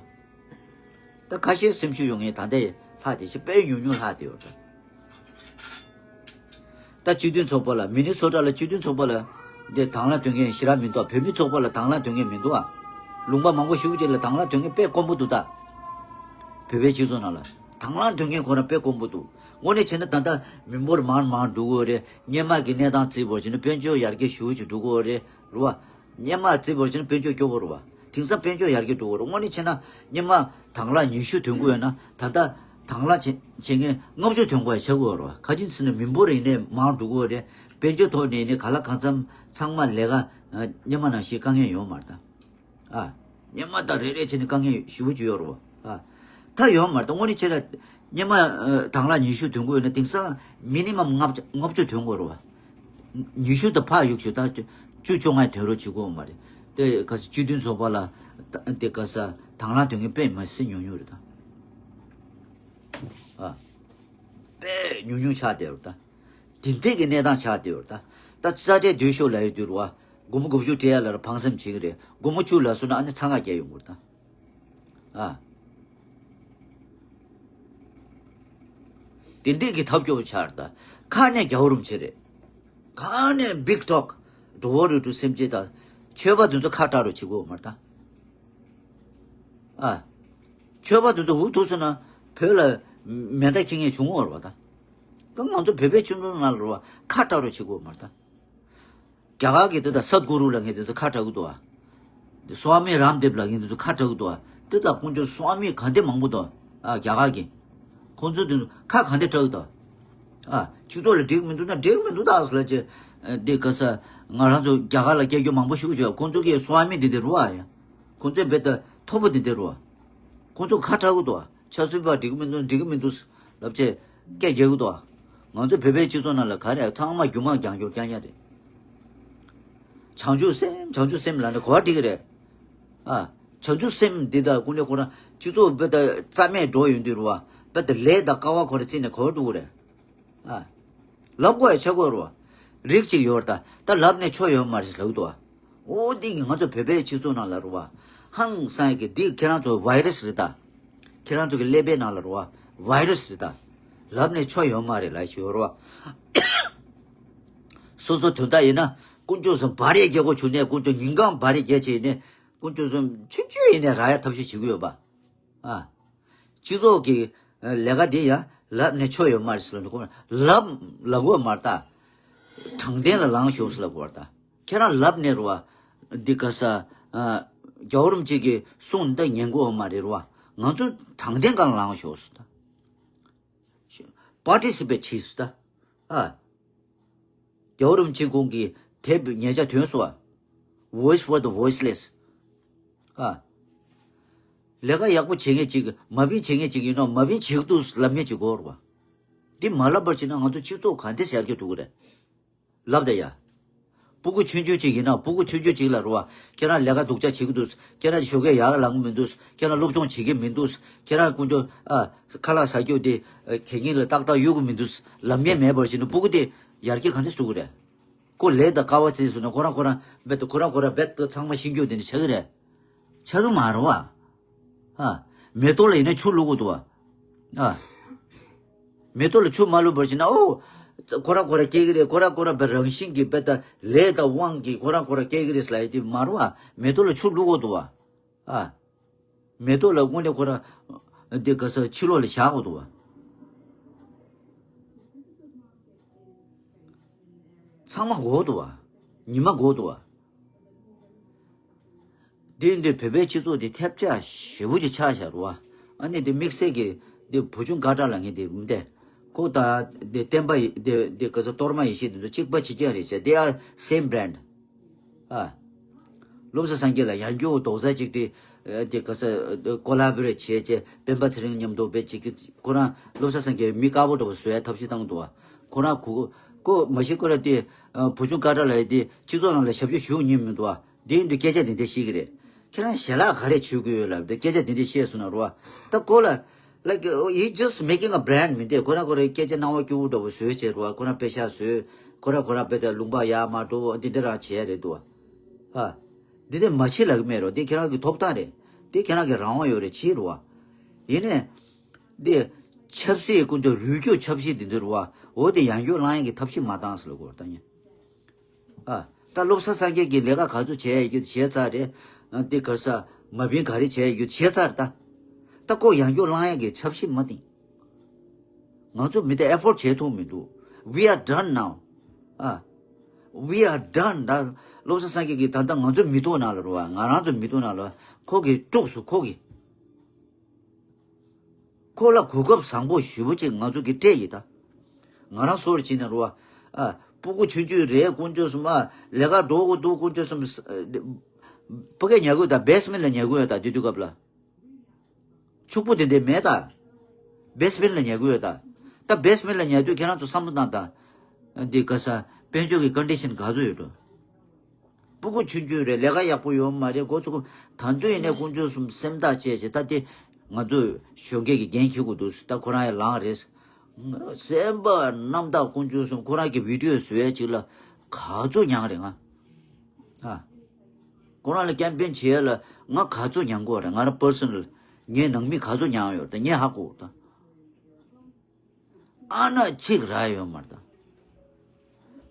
ད། ད་ཁ་ཤས་སེམས་ཤུགས་ཡོང་མཁན་ད་ལྟ་ལྷག་བསྡད་ཤག་དཔེ་ཉུང་ཉུང་ལྷག་བསྡད་ཡོད་རེད་ད། ད་སྤྱི་མཐུན་ཚོགས་པ་ལ། མི་ནི་སོ་ཊ་ལ་སྤྱི་མཐུན་ཚོགས་པ་ལ་འདི་དང་བླངས་འདོན་མཁན་ཞེ་དྲག་མི་འདུག་བོད་མི་ཚོགས་པ་ལ་དང་བླངས་འདོན་མཁན་མི་འདུག་ཨ། ལུང་པ་མང་པོ་ཞེ་པོ་ཅིག་ལ་དང་བླངས་འདོན་མཁན་དཔེ་དཀོན་པོ་འདུག་ད། བོད་པའི་སྤྱི་ཚོགས་ནང་ལ་དང་བླངས་འདོན་མཁན་ཁོ་རང་དཔེ་དཀོན་པོ་འདུག་དངོས་གནས་བྱས་ན་ད་ལྟ་མི་འབོར་མང་མང་འགྲོ་གི་ཡོད་རེད། སྔོན་མ་གི་གནས་སྟངས་བརྩིས་པ་ཡིན་ན་དཔལ་འབྱོར་ཡར་རྒྱས་ཞེ་པོ་ཅིག་འགྲོ་གི་ཡོད་རེད། རེད་བ། སྔོན་མ་བརྩིས་པ་ཡིན་ན་དཔལ་འབྱོར་སྐྱོ་པོ་རེད་བ། དེང་སང་དཔལ་འབྱོར་ཡར་རྒྱས་འགྲོ་གི་ཡོད་རེད། དངོས་གནས་བྱས་ན་སྔོན་མ་དང་བླངས་ཉི་ཤུ་ཐོན་གྱི་ཡོད་ན་ད་ལྟ་དང་བླངས་བྱེད་བྱེད་མཁན་ལྔ་བཅུ་ཐོན་དགོས་ཡ་ཆགས་ཀྱི་ཡོད་རེད་བ། ག་ཅི་ཟེར་ན་མི་འབོར་ཡིན་ནའི་མང་འགྲོ་གི་ཡོད་རེད། དཔལ་འབྱོར་ཐོག་ནས་ནི་ག་ལ་གང་འཚམ་ཚང་མ་ལས་ཀ་སྔོན་མ་ནང་བཞིན་དཀའ་ངལ་ཡོད་མ་རེད་ད། ཨ། སྔོན་མ་དང་རེ་རེ་བྱས་ནས་དཀའ་ངལ་ཞེ་པོ་ཅིག་ཡོད་རེད་བ། ཨ། ད་ཡོད་མ་རེད་ད། དངོས་གནས་བྱས་ན་སྔོན་མ་ཨ། དང་བླངས་ཉི་ཤུ་ཐོན་གྱི་ཡོད་ན་དེང་སང་མི་ནི་མམ་ལྔ་བཅུ་ལྔ་བཅུ་ཐོན་དགོས་རེད་བ། ཉི་ཤུ་དང་ཕར་གཡུག་ཞོག་ད་བཅུ་བཅོ་ལྔ་ཐོན་རོགས་བྱེད་དགོས་མ་རེད། དེ་ག་ས་སྤྱི་མཐུན་ཚོགས་པ་ལ་ད་དེ་ག་ས་དང་བླངས་ཐོན་མཁན་དཔེ་མ་སྲིད་ཉུང་ཉུང་རེད་ད། ཨ། དཔེ་ཉུང་ཉུང་ཆགས་བསྡད་ཡོད་རེད་ད། དེ་འདྲས་ཀྱི་གནས་སྟངས་ཆགས་བསྡད་ཡོད་རེད་ད། ད་ས་ཆའི་སྡོད་ཤོག་ལབ་ཡོད་དུས་རེད་བ། སྒོར་མོ་དགུ་བཅུ་སྤྲད་ཡ་ལ་ར་ཕངས་སེམས་བྱེད་ཀྱི་རེད། སྒོར་མོ་བཅུ་ལ་སོང་ན་ཨ་ནི་ཚ་ངག་སྐྱེ་ཡོང་གི་རེད་ད། ཨ། དེ་འདྲས་ཀྱི་ཐབས་སྐྱོ་པོ་ཆགས་རེད་ད། ཁ་ནས་རྒྱལ་བ་རིན་པོ་ཆེ་རེད། ཁ་ནས་བིག་ཊོག་འགྲོ་བོ་རུ་ཏུ་སེམས་ཅན་དང་ཆོས་པ་དེ་ཚོ་ཁ་བྲལ་རོགས་བྱེད་དགོས་མ་རེད་ད། ཨ། ཆོས་པ་དེ་ཚོ་འུ་ཐུག་སོང་ན་བོད་ལ་མེ་མདའ་འཁྱེར་མཁན་བྱུང་བ་རེད་བ་ད། ད་ང་ཚོ་བོད་པའི་སྤྱི་ཚོགས་ནང་ལ་རེད་བ་ཁ་བྲལ་རོགས་བྱེད་དགོས་མ་རེད་ད། རྒྱ་གར་གྱི་དེ་དང་སད་གུ་རུ་ལབ་མཁན་དེ་ཚོ་ཁ་བྲལ་གི་འདུག་ཨ། སྭ་མི་རམ་དེབ་ལབ་མཁན་དེ་ཚོ་ཁ་བྲལ་གི་འདུག་ཨ། དེ་དང་དཀོན་མཆོག་སྭ་མི་ག་འདྲ་མང་པོ་འདུག་ཨ། རྒྱ་གར་གྱི། ཁོང་ཚོ་དེ་ཚོ་ཁ་ག་འདྲ་བྲལ་གི་འདུག་ཨ། སྤྱི་ཚོགས་ལ་འགྲིག་མི་འདུག་ན་འགྲིག་མི་འདུག་ད་ཟེར་ལབ་བྱས། དེ་ག་ས་ང་རང་ཚོ་རྒྱ་གར་ལ་སྐད་སྒྱུར་མང་པོ་ཞུ་གི་ཡོད། ཁོང་ཚོ་གི་སྭ་མི་དེ་འདྲ་རེད་བ་ཡ། ཁོང་ཚོའི་བེད་ད་མཐོ་པོ་དེ་འདྲ་རེད་བ། ཁོང་ཚོ་ཁ་བྲལ་གི་འདུག་བ། ཆབ་སྲིད་པ་འགྲིག་གི་མི་འདུག་འགྲིག་གི་མི་འདུག་ལབ་བྱས་སྐད་རྒྱག་གི་འདུག་བ། ང་ཚོ་བོད་པའི་སྤྱི་ཚོགས་ནང་ལ་ག་རེ་ཚང་མ་རྒྱུ་མ་རྒྱང་སྐྱོར་རྐྱང་རྐྱང་རེད། བྱང་ཆུབ་སེམས་བྱང་ཆུབ་སེམས་ལབ་ནས་གོ་བ་འགྲིག་གི་རེད། ཨ། བྱང་ཆུབ་སེམས་འདི་དག་ཀུན་ལས་ཁོ་རང་སྤྱི་ཚོགས་བོད་ད་རྩ་མེད་འགྲོ་ཡོང་དུས་རེད་བ། བོད་ད་ལས་དང་དཀའ་བ་ཁོ་རང་བརྩིས་ནས་གོ་བ་འགྲོ་གི་རེད། ཨ། ལབ་དགོས་ཡ་ཆགས་ཀྱི་ཡོད་རེད་བ། རིགས་གཅིག་ཡོད་རེད་ད། ད་ལབ་ནས་ཆོ་ཡོད་མ་རེད་ལབ་འདུག་བ། འོ་འདི་གི་ང་ཚོ་བོད་པའི་སྤྱི་ཚོགས་ནང་ལ་རེད་བ། ཧང་སང་ཡ་གི་འདི་ཁྱེད་རང་ཚོ་བྷའི་རེ་སི་རེད་ད། ཁྱེད་རང་ཚོ་གི་ཀླད་པའི་ནང་ལ་རེད་བ། བྷའི་རེ་སི་རེད་ད། ལབ་ནས་ཆོ་ཡོད་མ་རེད་ལབ་ཞིག་ཡོད་རེད་བ། སོ་སོ་དོན་དག་ཡིན་ན་དཀོན་མཆོག་གསུམ་བྷའི་རེ་སི་རྒྱག་དགོས་བྱུང་ནས་དཀོན་མཆོག་ཉིན་གང་བྷའི་རེ་སི་རྒྱག་བྱས་ཡིན་ནས་དཀོན་མཆོག་གསུམ་ཆུང་ཆུང་ཡིན་ནས་རག་ཡ་ཐབས་ཤེས་བྱེད་ཀྱི་ཡོད་པ། ཨ། སྤྱི་ཚོགས་ཀྱི་ལས་ཀ་འདི་ཡང་ལབ་ནས་ཆོ་ཡོད་མ་རེད་ཟེར་ལབ་ནས་ཁོ་ལབ་ལབ་དགོས་མ་རེད་ད། དྲང་བདེན་ལ་ལངས་ཤོག་ཟེར་ལབ་དགོས་རེད་ད། ཁྱེད་རང་ལབ་ནས་རེད་བ། འདི་ག་ས། རྒྱལ་བ་རིན་པོ་ཆེ་གི་གསུང་འདི་ཉན་དགོས་མ་རེད་རེད་བ། ང་ཚོ་དྲང་བདེན་སྒང་ལངས་ཤོག་ཟེར་ད། པར་ཊི་སི་པེཊ་བྱེད་ཟེར་ད། ཨ། རྒྱལ་བ་རིན་པོ་ཆེ་ཁོང་གི་དེབ་ཉེ་ཆར་ཐོན་སོང་བ། Voice for the Voiceless། ཨ། ལས་ཀ་ཡག་པོ་བྱེད་མཁན་ཅིག་མ་བིན་བྱེད་མཁན་ཅིག་ཡིན་ནོ་མ་བིན་བྱེད་འདུག་ལབ་མཁན་ཅིག་དགོས་རེད་བ། འདི་མ་ལབ་པར་བྱས་ན་ང་ཚོ་སྤྱི་ཚོགས་ག་འདྲ་ཡར་རྒྱས་འགྲོ་གི་རེད། ལབ་ད་ཡ། སྤུ་གུ་ཆུང་ཆུང་ཅིག་ཡིན་ན་སྤུ་གུ་ཆུང་ཆུང་ཅིག་ལ་རེད་བ། ཁྱེད་རང་ལས་ཀ་སྡུག་ཅག་བྱེད་ཀྱི་འདུག་ཁྱེད་རང་ཞོགས་ཀས་ཡར་ལངས་ཀྱི་མི་འདུག་ཁྱེད་རང་སློབ་སྦྱོང་བྱེད་ཀྱི་མི་འདུག་ཁྱེད་རང་དཀོན་མཆོག་ཨ། ཁ་ལག་ཟ་རྒྱུ་དེ་གད་སྙིགས་ལ་ཏག་ཏག་གཡུག་གི་མི་འདུག་ལབ་མཁན་མེད་པར་བྱས་ན་སྤུ་གུ་དེ་ཡར་རྒྱས་ག་འདྲ་འགྲོ་གི་རེད། ཁོ་ལས་དང་དཀའ་བ་བརྩིས་སོང་ན་ཁོ་རང་ཁོ་རང་རྦད་དེ་ཁོ་རང་ཁོ་རང་རྦད་དེ་ཚང་མ་ཤེས་རྒྱུ་དེ་འདྲ་ཆགས་ཀྱི་རེད། ཆགས་ཀྱི་མ་རེད་བ། ཨ། མེ་ཏོག་ལ་ཡིན་ན་ཆུ་བླུག་དགོས་འདུག་བ། ཨ། མེ་ཏོག་ལ་ཆུ་མ་བླུགས་པར་བྱས་ན་ཨོ། ཁོ་རང་ཁོ་རང་སྐྱེ་གི་རེད། ཁོ་རང་ཁོ་རང་རྦད་རང་བཞིན་གྱིས་རྦད་དེ་ལས་དང་དབང་གིས་ཁོ་རང་ཁོ་རང་སྐྱེ་གི་རེད་ལབ་ཡ་དེ་མ་རེད་བ། མེ་ཏོག་ལ་ཆུ་བླུག་དགོས་འདུག་བ། ཨ། མེ་ཏོག་ལ་དངོས་གནས་ཁོ་རང་འདི་ག་ས་ཕྱི་ལོགས་ལ་བཞག་དགོས་འདུག་བ། ཚང་མ་དགོས་འདུག་བ། ཉི་མ་དགོས་འདུག་བ། འདི་འདི་བོད་པའི་སྤྱི་ཚོགས་འདི་ཐེབས་ཆག་ཞེ་པོ་ཅིག་ཆགས་བཞག་རུ་བ། ཨ་ནི་འདི་དམིགས་བསལ་གྱི་འདི་བུ་ཆུང་ཀ་ཏྲ་ལ་ངས་འདི་མི་འདས། ཁོ་ད་འདི་བསྟན་པ་ཡི་འདི་འདི་ག་ཚོད་གཏོར་མ་ཡེ་ཤེས་འདི་ཚོ་གཅིག་པ་གཅིག་རྐྱང་རེད་ཟེར། They are same brand. ཨ། བློ་བཟང་སངས་རྒྱས་ལ་ཡང་སྐྱོ་རྡོག་རྩ་གཅིག་དེ་དེ་ག་ས་ཀོ་ལ་བོ་རེ་ཊི་བྱས་བྱས་སྤེན་པ་ཚེ་རིང་མཉམ་དུ་བེད་ཅིག་གི་ཁོ་རང་བློ་བཟང་སངས་རྒྱས་མི་དཀར་པོ་འདྲ་བོ་བཟོ་ཡ་ཐབས་ཤེས་བཏང་འདུག་བ། ཁོ་རང་གུ་ཀོ་མ་ཤི་ཀོ་ར་དེ་བུ་ཆུང་ཀ་ཏྲ་ལ་ཡི་དེ་སྤྱི་ཚོགས་ནང་ལ་ཞབས་ཞུ་ཞུ་མྱོང་མི་འདུག་བ། དེ་ཡིན་དུས་སྐད་ཆ་དེ་འདྲ་བཤད་ཀྱི་རེད། ཁྱེད་རང་ཞལ་ལག་ག་རེ་མཆོད་ཀྱི་ཡོད་ལབ་དེ་སྐད་ཆ་དེ་འདྲ་བཤད་སོང་ན་རུ་བ། ད་ཀོ་ལ། Like, uh, he just making a brand མི་འདུག་ཁོ་རང་ཁོ་རང་སྐད་ཆ་སྣང་བ་སྐྱིད་པོ་འདྲ་བོ་བཟོས་བྱས་རུ་བ། ཁོ་རང་པེ་ཤ་བཟོས། ཁོ་རང་ཁོ་རང་པེ་ད་ལུང་པ་ཡར་མར་འགྲོ་འདི་འདྲ་རང་བྱས་རེད་འདུག་བ། ཨ། འདི་འདྲ་མ་བྱེད་ལབ་ཀྱི་མེད་རོ། འདི་ཁྱེད་རང་གི་ཐོབ་ཐང་རེད། འདི་ཁྱེད་རང་གི་རང་དབང་ཡོད་རེད་བྱེད་རུ་བ། ཡིན་ནའི། འདི། ཆབ་སྲིད་ཀུན་ཏུ་རུས་རྒྱུད་ཆབ་སྲིད་འདི་འདྲ་རུ་བ། འོ་དེ་ཡང་སྐྱོ་ལངས་ཡག་གི་ཐབས་ཤེས་མ་བཏང་ཟེར་ལ་གོ་ད་ཉན། ཨ། ད་བློ་བཟང་སངས་རྒྱས་ཀྱིས་ལས་ཀ་ག་ཚོད་བྱས་ཡོད་རྒྱུ་བྱས་ཚར་རེད། ཨ། དེ་ག་ས་མ་བིན་ག་རེ་བྱས་ཡོད་རྒྱུ་བྱས་ཚར་ད། ད་ཁོ་ཡང་སྐྱོ་ལངས་ཡག་གི་ཆབ་སྲིད་མ་བཏིང་། ང་ཚོ་མི་དེ་ཨེ་ཕོར་ཌི་བྱེད་ཐུབ་མི་འདུག We are done now. ཨ། We are done. ད་བློ་བཟང་སངས་རྒྱས་ཀྱིས་ད་ལྟ་ང་ཚོ་མི་ཐུབ་ན་ལ་རུ་བ། ང་རང་ཚོ་མི་ཐུབ་ན་ལ་ཁོ་གིས་དཀྲུགས་སུ་ཁོ་གིས། ཁོ་ལ་གོ་སྐབས་བཟང་པོ་ཞེ་པོ་ཅིག་ང་ཚོ་གིས་སྤྲད་ཡིན་ད། ང་རང་སོར་ཕྱིན་ན་རུ་བ། ཨ། སྤུ་གུ་ཆུང་ཆུང་རེད་དཀོན་མཆོག་གསུམ། ཨ། ལས་ཀ་འགྲོ་དགོས་འདུག་དཀོན་མཆོག་གསུམ། ཕ་གིར་ཉལ་གི་ཡོད་ད། བེ་སི་མེན་ཊི་ལ་ཉལ་གི་ཡོད་ད་དེ་དུས་སྐབས་ལ། ཕྱུག་པོ་དེ་འདྲ་མེད་ད། བེ་སི་མེན་ཊི་ལ་ཉལ་གི་ཡོད་ད། ད་བེ་སི་མེན་ཊི་ལ་ཉལ་དུས་ཁྱེད་རང་ཚོ་བསམ་བློ་བཏང་ད། འདི་ག་ས་དཔལ་འབྱོར་གྱི་ཀོན་ཌི་ཤན་ག་ཚོད་ཡོད་འགྲོ། སྤུ་གུ་ཆུང་ཆུང་རེད། ལས་ཀ་ཡག་པོ་ཡོད་མ་རེད། འགོ་ཚུགས་ད་དུང་ཡིན་ནའི་དཀོན་མཆོག་གསུམ་སེམས་ཐག་བཅད་བྱས། ད་དེ་ང་ཚོས་གཞོན་སྐྱེས་ཀྱི་འགན་འཁྱེར་དགོས་འདུག་ད་ཁོ་རང་ཡང་ལངས་རེད། སེམས་པ་རྣམ་དག་དཀོན་མཆོག་གསུམ། ཁོ་རང་གི་བི་ཌི་ཡོ་བཟོ་ཡ་ཅིག་ལ་ག་ཚོད་མྱངས་རེད་ང་། ཨ། ཁོ་རང་ལ་ཀེམ་པེན་བྱེད་ཡ་ལ་ང་ག་ཚོད་མྱངས་དགོས་རེད། ང་རང་པར་སོ་ནལ་ངའི་ནང་མི་ག་ཚོད་མྱངས་ཡོད་རེད་ངས་ཧ་གོ་ད། ཨ་ན་གཅིག་རག་ཡོད་མ་རེད་ད།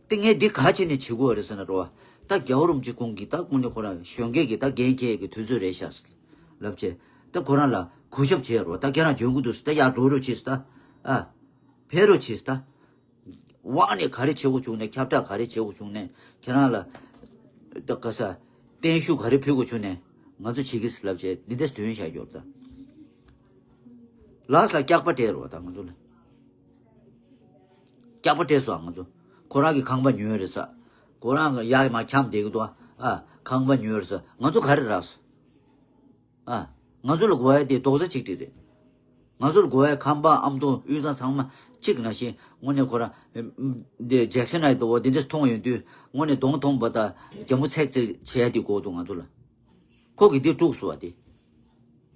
དེ་ངས་འདི་ག་བྱས་ནས་བྱེད་དགོས་རེད་ཟེར་ན་རོ། ད་རྒྱལ་བ་རིན་པོ་ཆེ་ཁོང་གིས་ད་དངོས་གནས་ཁོ་རང་གཞོན་སྐྱེས་ཀྱི་ད་འགན་འཁྱེར་གྱི་དུས་ཚོད་རེད་ཤག་ལབ་བྱས། ད་ཁོ་རང་ལ་གུས་ཞབས་བྱས་རོ། ད་ཁྱེད་རང་འཇོན་གྱི་འདུག་ཟེར། ད་ཡར་འགྲོ་རོགས་བྱེད་ཟེར་ད། ཨ། ཕེབས་རོགས་བྱེད་ཟེར་ད། དབང་ནས་ག་རེ་བྱེད་དགོས་བྱུང་ནས། ཁྱབ་བསྒྲགས་ག་རེ་བྱེད་དགོས་བྱུང་ནས་ཁྱེད་རང་ལ་ད་ག་ས་བརྟན་བཞུགས་ག་རེ་ཕུལ་དགོས་བྱུང་ནས་ང་ཚོ་བྱེད་ཀྱི་ཟེར་ལབ་བྱས་འདི་འདྲས་སྟོན་བཞག་ཡོད་ད། ལགས་ལ་སྐྱག་པ་སྤྲད་རོགས་ད་ང་ཚོ་ལ། སྐྱག་པ་སྤྲད་སོང་ང་ཚོ། ཁོ་རང་གི་ཁང་པ་ཉོས་རེད་ས། ཁོ་རང་གི་ཡར་མར་འཁྱམས་བསྡད་ཀྱི་འདུག་ཨ། ཁང་པ་ཉོས་རེད་ས། ང་ཚོ་ག་རེ་རག་སོང་། ཨ། ང་ཚོ་ལ་དགོས་ཡ་དེ་རྡོག་རྩ་གཅིག་དེ་རེད། ང་ཚོ་ལ་དགོས་ཡ་ཁང་པ་ཨ་མདོ་དབུས་གཙང་ཚང་མ་གཅིག་ནང་བཞིན་དངོས་གནས་ཁོ་རང་། འདི་ཇེག་སན་ཨེ་དོ་འདི་འདྲས་མཐོང་ཡོང་དུས་དངོས་གནས་གདོང་མཐོང་པ་དང་རྒྱ་མོ་ཚེག་ཚེག་བྱས་ཏེ་དགོས་འདུག་ང་ཚོ་ལ། ཁོ་གིས་འདི་དཀྲུགས་སོང་བ་དེ།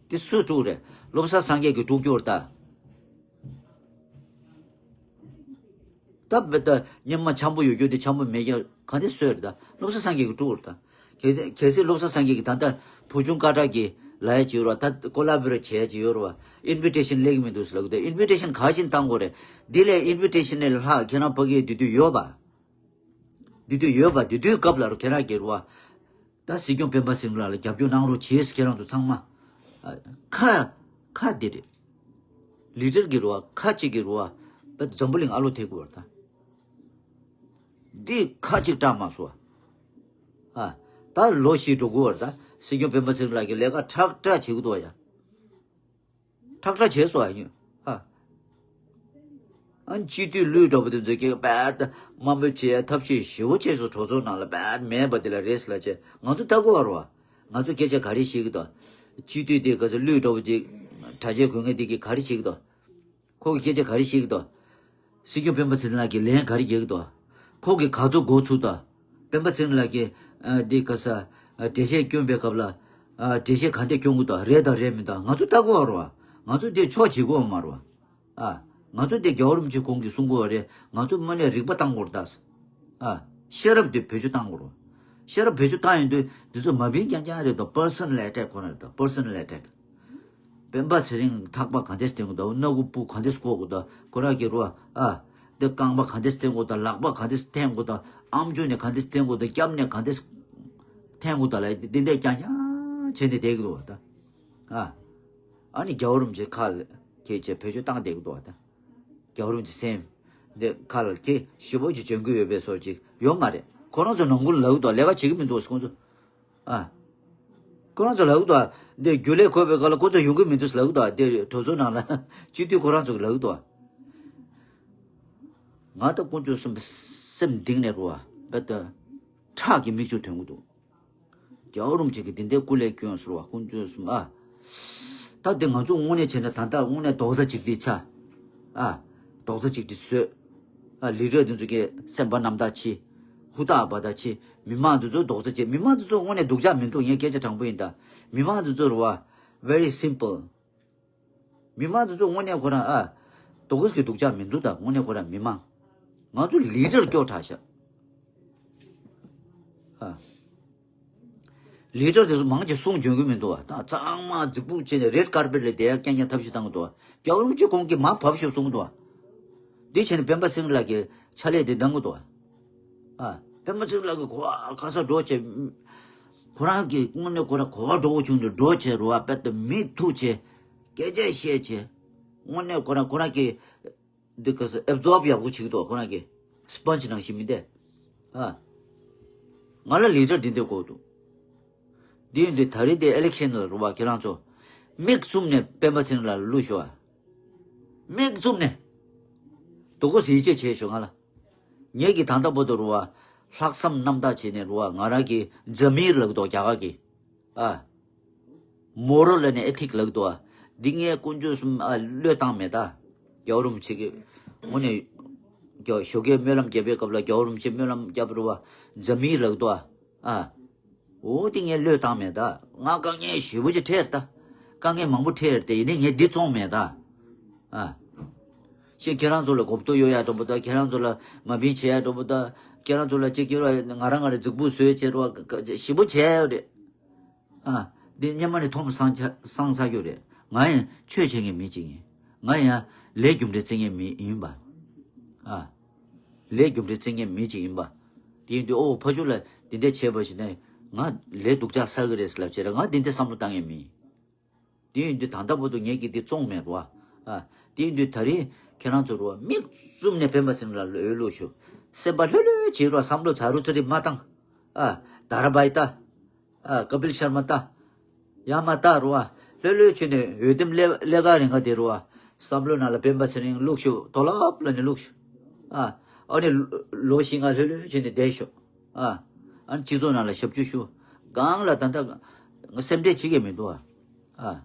དེ་སུས་དཀྲུགས་རེད། བློ་བཟང་སངས་རྒྱས་ཀྱིས་དཀྲུགས་རྒྱུ་རེད་ད། ད་བེ་ད་སྙེ་མ་འཆམ་པོ་ཡོད་རྒྱུ་དེ་འཆམ་པོ་མེད་རྒྱུ་ག་འདི་སུས་རེད་ད། བློ་བཟང་སངས་རྒྱས་ཀྱིས་དཀྲུགས་རེད་ད། གལ་སྲིད་གལ་སྲིད་བློ་བཟང་སངས་རྒྱས་ཀྱིས་ད་ལྟ་བུ་ཆུང་ཀ་ཏྲ་གི་ལ་ཡ་བྱེད་རོགས། ད་ཀོ་ལ་བོ་རེ་ཊི་བྱས་ཀྱི་ཡོད་རོགས། ཨིན་བི་ཊེ་ཤན་སླེབས་ཀྱི་མི་འདུག་ཟེར་ལབ་གི་འདུག་ཨིན་བི་ཊེ་ཤན་ག་བཞིན་བཏང་དགོས་རེད། འདི་ལས་ཨིན་བི་ཊེ་ཤན་ལས་ལྷག་ཁྱེད་རང་ཕ་གིའི་དེ་དུས་ཡོད་པ། དེ་དུས་ཡོད་པ། དེ་དུས་སྐབས་ལ་རུ་ཁྱེད་རང་གི་རུ་བ། ད་སྲིད་སྐྱོང་སྤེན་པ་ཚེ་རིང་ལགས་ལ་རྒྱབ་སྐྱོར་གནང་རོགས་བྱེད་ཟེར། ཁྱེད་རང་ཚོ་ཚང་མ། ཨ། ཁ། ཁ་འདི་རེད། ལི་ཌར་གི་རུ་བ། ཁ་གཅིག་གི་རུ་བ། ད་འཛམ་བུ་གླིང་ཨ་ལོ་ཐེ་གི་བར་ད། འདི་ཁ་གཅིག་བཀྲ་མ་སོང་། ཨ། ད་ལོ་བཞི་འགྲོ་གི་བར་ད་སྲིད་སྐྱོང་སྤེན་པ་ཚེ་རིང་ལགས་ཀྱི་ལས་ཀ་ཁྲག་ཁྲག་བྱེད་གི་འདུག་ཡ། ཁྲག་ཁྲག་བྱས་སོང་ཨ་ཡིན། ཨ། ཨ། སྤྱི་འཐུས་ལུད་འདྲ་པོ་དེ་ཚོ་གིས་རྦད་དམའ་འབེབས་བྱེད་ཐབས་ཤེས་ཞེ་པོ་བྱས་སོང་། གྲོས་ཚོགས་ནང་ལ་རྦད་མེད་པ་དེ་ལ་རེས་ལ་བྱས། ང་ཚོ་ལྟ་གི་བ་རོ། ང་ཚོ་སྐད་ཆ་ག་རེ་བཤད་ཀྱི་འདུག་སྤྱི་འཐུས་དེ་ག་ཚོད་ལུད་འདྲ་པོ་ཅིག་གྲྭ་ཆས་གོན་མཁན་དེ་གིས་ག་རེ་བཤད་ཀྱི་འདུག་ཁོ་གི་སྐད་ཆ་ག་རེ་བཤད་ཀྱི་འདུག་སྲིད་སྐྱོང་སྤེན་པ་ཚེ་རིང་ལགས་ཀྱིས་ལན་ག་རེ་རྒྱག་གི་འདུག་ཁོ་གིས་ག་ཚོད་འགོ་ཚུགས་འདུག་སྤེན་པ་ཚེ་རིང་ལགས་ཀྱིས། ཨ། འདི་ག་ས། ཨ། འགྲེལ་བཤད་སྐྱོན་པའི་སྐབས་ལ། ཨ། འགྲེལ་བཤད་ག་འདྲས་སྐྱོན་གྱི་འདུག་རེད་དང་རེད་མིན་དང་ང་ཚོ་ལྟ་དགོས་པ་རེད་བ། ང་ཚོ་འདི་ཕྱོགས་བྱེད་དགོས་པ་མ་རེད་བ། ཨ། ང་ཚོ་འདི་རྒྱལ་བ་རིན་པོ་ཆེ་ཁོང་གིས་གསུང་གི་ཡོད་རེད། ང་ཚོ་དངོས་གནས་རིག་པ་བཏང་དགོས་རེད་ད། ཨ། ཤེས་རབ་དེ་བེད་སྤྱོད་བཏང་དགོས་རེད། ཤེས་རབ་བེད་སྤྱོད་བཏང་ཡོང་དུས་འདི་ཚོ་མ་བིན་རྐྱང་རྐྱང་རེད་དོ། པར་སོ་ནལ་ཨེ་ཊེག་ཁོ་རང་རེད་དོ། པར་སོ་ནལ་ཨེ་ཊེག་སྤེན་པ་ཚེ་རིང་ཐག་པ་ག་འདྲས་བསྟན་དགོས་དོ། སྣ་ཁུག་སྤུ་ག་འདྲས་བཀོག་དགོས་དོ། ཁོ་རང་གི་རུ། ཨ། འདི་རྐང་པ་ག་འདྲས་བསྟན་དགོས་དོ། ལག་པ་ག་འདྲས་འཐེན་དགོས་དོ། ཨམ་ཅོག་ནས་ག་འདྲས་འཐེན་དགོས་དོ། སྐྱབས་ནས་ག་འདྲས་འཐེན་དགོས་དོ། ལབ་ནས་འདི་འདྲས་རྐྱང་རྐྱང་བྱས་ནས་བསྡད་ཀྱི་འདུག་བ་ད། ཨ། ཨ་ནི་རྒྱལ་བ་རིན་པོ་ཆེ་ཁ་ལ་ཁྱེད་ཀྱིས་བེད་སྤྱོད་བཏང་བསྡད་ཀྱི་འདུག་བ་ད། རྒྱལ་བ་རིན་པོ་ཆེ་སེམས་འདི་ཁ་ལ་ཁྱེད་ཞེ་པོ་ཅིག་འཇོན་གྱི་ཡོད་པའི་བཟོ་ཅིག་ཡོད་མ་རེད། ཁོ་རང་ཚོ་ནང་ཁུལ་ལབ་ཀྱི་འདུག་ལས་ཀ་བྱེད་ཀྱི་མི་འདུག་ཁོ་ཚོ། ཨ། ཁོ་རང་ཚོ་ལབ་ཀྱི་འདུག་འདི་རྒྱུན་ལས་འཁོར་བའི་སྐབས་ལ་ཁོ་ཚོ་ཡོང་གི་མི་འདུག་ལབ་ཀྱི་འདུག་འདི་གྲོས་ཚོགས་ནང་ལ་སྤྱི་འཐུས་ཁོ་རང་ཚོ་གིས་ལབ་ཀྱི་འདུག་ང་ད་དཀོན་མཆོག་གསུམ་སེམས་གཏིང་ནས་རུ་བ་བེ་ད་ཁྲག་གི་མིག་ཆུ་ཐོན་གྱི་འདུག་རྒྱལ་བ་རིན་པོ་ཆེ་གིས་འདི་འདྲའི་སྐུ་ལས་བསྐྱོན་ཟེར་བ་དཀོན་མཆོག་གསུམ་ཨ། ད་འདི་ང་ཚོ་དངོས་གནས་བྱས་ན་ད་ལྟ་དངོས་གནས་རྡོག་རྩ་གཅིག་སྒྲིལ་ཆགས། ཨ། རྡོག་རྩ་གཅིག་སྒྲིལ་བཟོས། ཨ། ལི་ཌར་འདི་ཚོ་གི་སེམས་པ་རྣམ་དག་བྱེད། ཧུར་ཐག་འབད་ཐག་བྱེད། མི་མང་འདི་ཚོ་རྡོག་རྩ་བྱེད། མི་མང་འདི་ཚོ་དངོས་གནས་སྡུག་ཅག་མི་འདུག་ངས་སྐད་ཆ་དྲང་པོ་ཡིན་ད། མི་མང་འདི་ཚོ་རུ་བ་very simple། མི་མང་དེ་ཚོ་དངོས་གནས་ཁོ་རང་ཨ། དོ་གོས་ཀྱི་སྡུག་ཅག་མི་འདུག་ད་དངོས་གནས་ཁོ་རང་མི་མང་། ང་ཚོ་ལི་ཌར་སྐྱོ་དྲགས་ཤག་ཨ། ལི་ཌར་དེ་ཚོ་མང་ཆེ་གསུང་འཇོན་གྱི་མི་འདུག་བ་ད་ཚང་མ་རྫིག་པོ་བྱས་ནས་རེད་ཀར་པེཊ་ལ་བསྡད་ཡ་རྐྱང་རྐྱང་ཐབས་ཤེས་བཏང་གི་འདུག་བ། རྒྱལ་བ་རིན་པོ་ཆེ་ཁོང་གིས་མར་བབས་ཤོག་གསུང་གི་འདུག་བ། འདི་བྱས་ནས་སྤེན་པ་ཚེ་རིང་ལགས་ཀྱིས་ཕྱག་ལས་དེ་གནང་གི་འདུག་བ། ཨ། སྤེན་པ་ཚེ་རིང་ལགས་ཀྱིས་གོ་བ་ག་ས་འགྲོ་བྱས། ཁོ་རང་གིས་དངོས་གནས་ཁོ་རང་གོ་བ་འགྲོ་བོ་བྱུང་དུས་འགྲོ་བྱས་རུ་བ་དཔེ་དེ་མི་ཐུག་བྱས། སྐད་ཆ་བཤད་བྱས། དངོས་གནས་ཁོ་རང་ཁོ་རང་གིས་འདི་ག་ས་ཨེབ་ཛོརབ་ཡག་པོ་བྱེད་ཀྱི་འདུག་ཁོ་རང་གིས་སི་པོན་ཇི་ནང་བཞིན་མི་འདུག་ཨ། ང་ལ་ལི་ཌར་འདི་འདྲ་དགོས་འདུག་འདི་ཡིན་དུས་ད་རེས་འདི་ཨི་ལེག་ཤན་ལ་རུ་བ་ཁྱེད་རང་ཚོ་མིག་བཙུམ་ནས་སྤེན་པ་ཚེ་རིང་ལགས་ལ་བླུགས་ཤོག་ཨ། མིག་བཙུམ་ནས། དོ་གོས་ཡིད་ཆེས་བྱས་ཤོག་ང་ལ། ངེད་ཀྱིས་ད་ལྟ་བར་དུ་རུ་བ། ལྷག་བསམ་རྣམ་དག་བྱས་ནས་རུ་བ་ང་རང་གི་ཛ་མིར་ལབ་འདུག་རྒྱ་གར་གྱི། ཨ། མོ་རལ་ལབ་ནས་ཨེ་ཐིག་ལབ་འདུག་ཨ། འདི་ངས་དཀོན་མཆོག་གསུམ་ཨ་བློས་བཏང་མེད་ད། རྒྱལ་བ་རིན་པོ་ཆེ་གི། དངོས་གནས། རྒྱ་ཞོགས་ཀས་སྨོན་ལམ་བརྒྱབ་པའི་སྐབས་ལ་རྒྱལ་བ་རིན་པོ་ཆེ་སྨོན་ལམ་བརྒྱབ་རུ་བ། ཛ་མིར་ལབ་འདུག་ཨ། ཨ། འོ་དེ་ངས་བློས་བཏང་མེད་ད། ང་དཀའ་ངལ་ཞེ་པོ་ཅིག་འཕྲད་ད། དཀའ་ངལ་མང་པོ་འཕྲད་དེ་ཡིན་ནའི་ངས་འདི་བཙོང་མེད་ད། ཨ། ཤེས་ཁྱེད་རང་ཚོ་ལ་གོ་བསྡུར་གཡོ་ཡ་འགྲོ་པོ་ད། ཁྱེད་རང་ཚོ་ལ་མ་བིན་བྱེད་ཡ་འགྲོ་པོ་ད། ཁྱེད་རང་ཚོ་ལ་ཅིག་སྐྱོ་ར་ང་རང་ང་རང་རྫིག་པོ་བཟོས་བྱེད་རོགས་ཞེ་པོ་བྱས་ཡོད་རེད། ཨ། འདི་སྙེ་མ་ནས་མཐོང་སང་ཆ་སང་ས་རྒྱུ་རེད། ང་ཡང་ཆོས་བྱེད་མཁན་མི་གཅིག་ཡིན། ང་ཡང་ལས་རྒྱུ་འབྲས་བརྩི་མཁན་མི་ཡིན་པ། ཨ། ལས་རྒྱུ་འབྲས་བརྩི་མཁན་མི་གཅིག་ཡིན་པ། དེ་ཡིན་དུས་ཨོ་ཕ་ཆུ་ལ་འདི་འདྲ་བྱས་པ་ཞིག་ནས་ང་ལས་སྡུག་ཅག་བསགས་ཀྱི་རེད་ཟེར་ལབ་བྱས་ར་ང་འདི་འདྲ་བསམ་བློ་བཏང་མཁན་མི་ཡིན། དེ་ཡིན་དུས་ད་ལྟ་བར་དུ་ངེད་ཀྱིས་འདི་བཙོང་མེད་རོ། ཨ། དེ་ཡིན་དུས་ད་རེས་ཁྱེད་རང་ཚོ་རོ་མིག་བཙུམ་ནས་སྤེན་པ་ཚེ་རིང་ལ་འོས་བླུགས་ཞུ། སེམས་པ་ལྷོད་ལྷོད་བྱེད་རོ། བསམ་བློ་ཚ་རུ་ཚ་རི་མ་བཏང་། ཨ། དྷ་ར་བྷའི་ཏཱ། ཨ། ཀ་པིལ་ཤར་མ་ཏཱ། ཡ་མ་ཏཱ་རོ། ཨ། ལྷོད་ལྷོད་བྱས་ནས་འོས་འདེམས་ལས་ཀ་རིང་ག་དེ་རོ། ཨ། བསམ་བློ་ནང་ལ་སྤེན་པ་ཚེ་རིང་བླུགས་ཞུ། དོ་ལབ་ལ་ནི་བླུགས་ཞུ། ཨ། ཨ་ནི་ལོ་བཞི་ལྔ་ལྷོད་ལྷོད་བྱས་ནས་བསྡད་ཤོག་ཨ། ཨ་ནི་སྤྱི་ཚོགས་ནང་ལ་ཞབས་ཞུ་ཞུ། གང་ལ་ད་ལྟ་ང་སེམས་ཁྲལ་བྱེད་ཀྱི་མི་འདུག་ཨ། ཨ།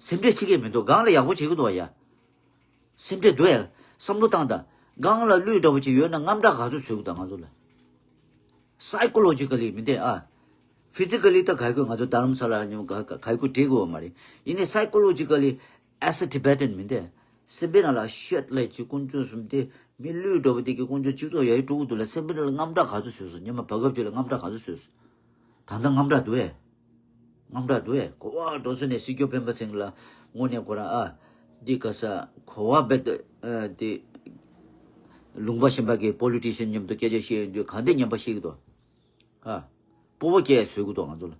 སེམས་ཁྲལ་བྱེད་ཀྱི་མི་འདུག་གང་ལ་ཡག་པོ་བྱེད་ཀྱི་འདུག་ཨ་ཡ། སེམས་ཁྲལ་འདུག་ཨ། བསམ་བློ་བཏང་དང་། གང་ལ་བློས་འདྲ་པོ་ཅིག་ཡོད་ན་དངངས་སྐྲག་ག་ཚོད་བཟོས་ཀྱི་འདུག་ང་ཚོ་ལ། སའི་ཀོ་ལོ་ཇི་ཀ་ལི་མི་འདུག་ཨ། ཕི་ཛི་ཀ་ལི་ད་ག་གི་ང་ཚོ་དྷ་རམ་ས་ལ་ཉོ་ག་ག་ག་གུ་བྲིས་དགོས་མ་རེད། ཡིན་ནའི་སའི་ཀོ་ལོ་ཇི་ཀ་ལི་as a Tibetan མི་འདུག་སེམས་པའི་ནང་ལ་ཤད་ལས་ཅི་དཀོན་མཆོག་གསུམ་དེ་མི་ལུས་འགྲོ་བ་དེ་གི་དཀོན་མཆོག་སྤྱི་ཚོགས་ཡ་ཡི་དཀྲུག་གི་འདུག་ལ་སེམས་པའི་ནང་ལ་དངངས་སྐྲག་ག་ཚོད་བཟོས་སོང་། ཉི་མ་བར་སྐབས་ཅིག་ལ་དངངས་སྐྲག་ག་ཚོད་བཟོས་སོང་། ད་ལྟ་དངངས་སྐྲག་འདུག་ཨེ། དངངས་སྐྲག་འདུག་ཨེ། གོ་བ་འགྲོ་སོང་ནས་སྲིད་སྐྱོང་སྤེན་པ་ཚེ་རིང་ལ་དངོས་གནས་ཁོ་རང་ཨ། འདི་ག་ས་གོ་བ་རྦད་དེ་ཨ་དེ་ལུང་པ་གཞན་པ་གི་པོ་ལི་ཊི་ཤན་མཉམ་དུ་སྐད་ཆ་བཤད་ཡོང་དུས་ག་འདྲ་ངན་པ་བཤད་ཀྱི་འདུག་ཨ། སྤོ་བོ་སྐྱེས་བཟོས་ཀྱི་འདུག་ང་ཚོ་ལ།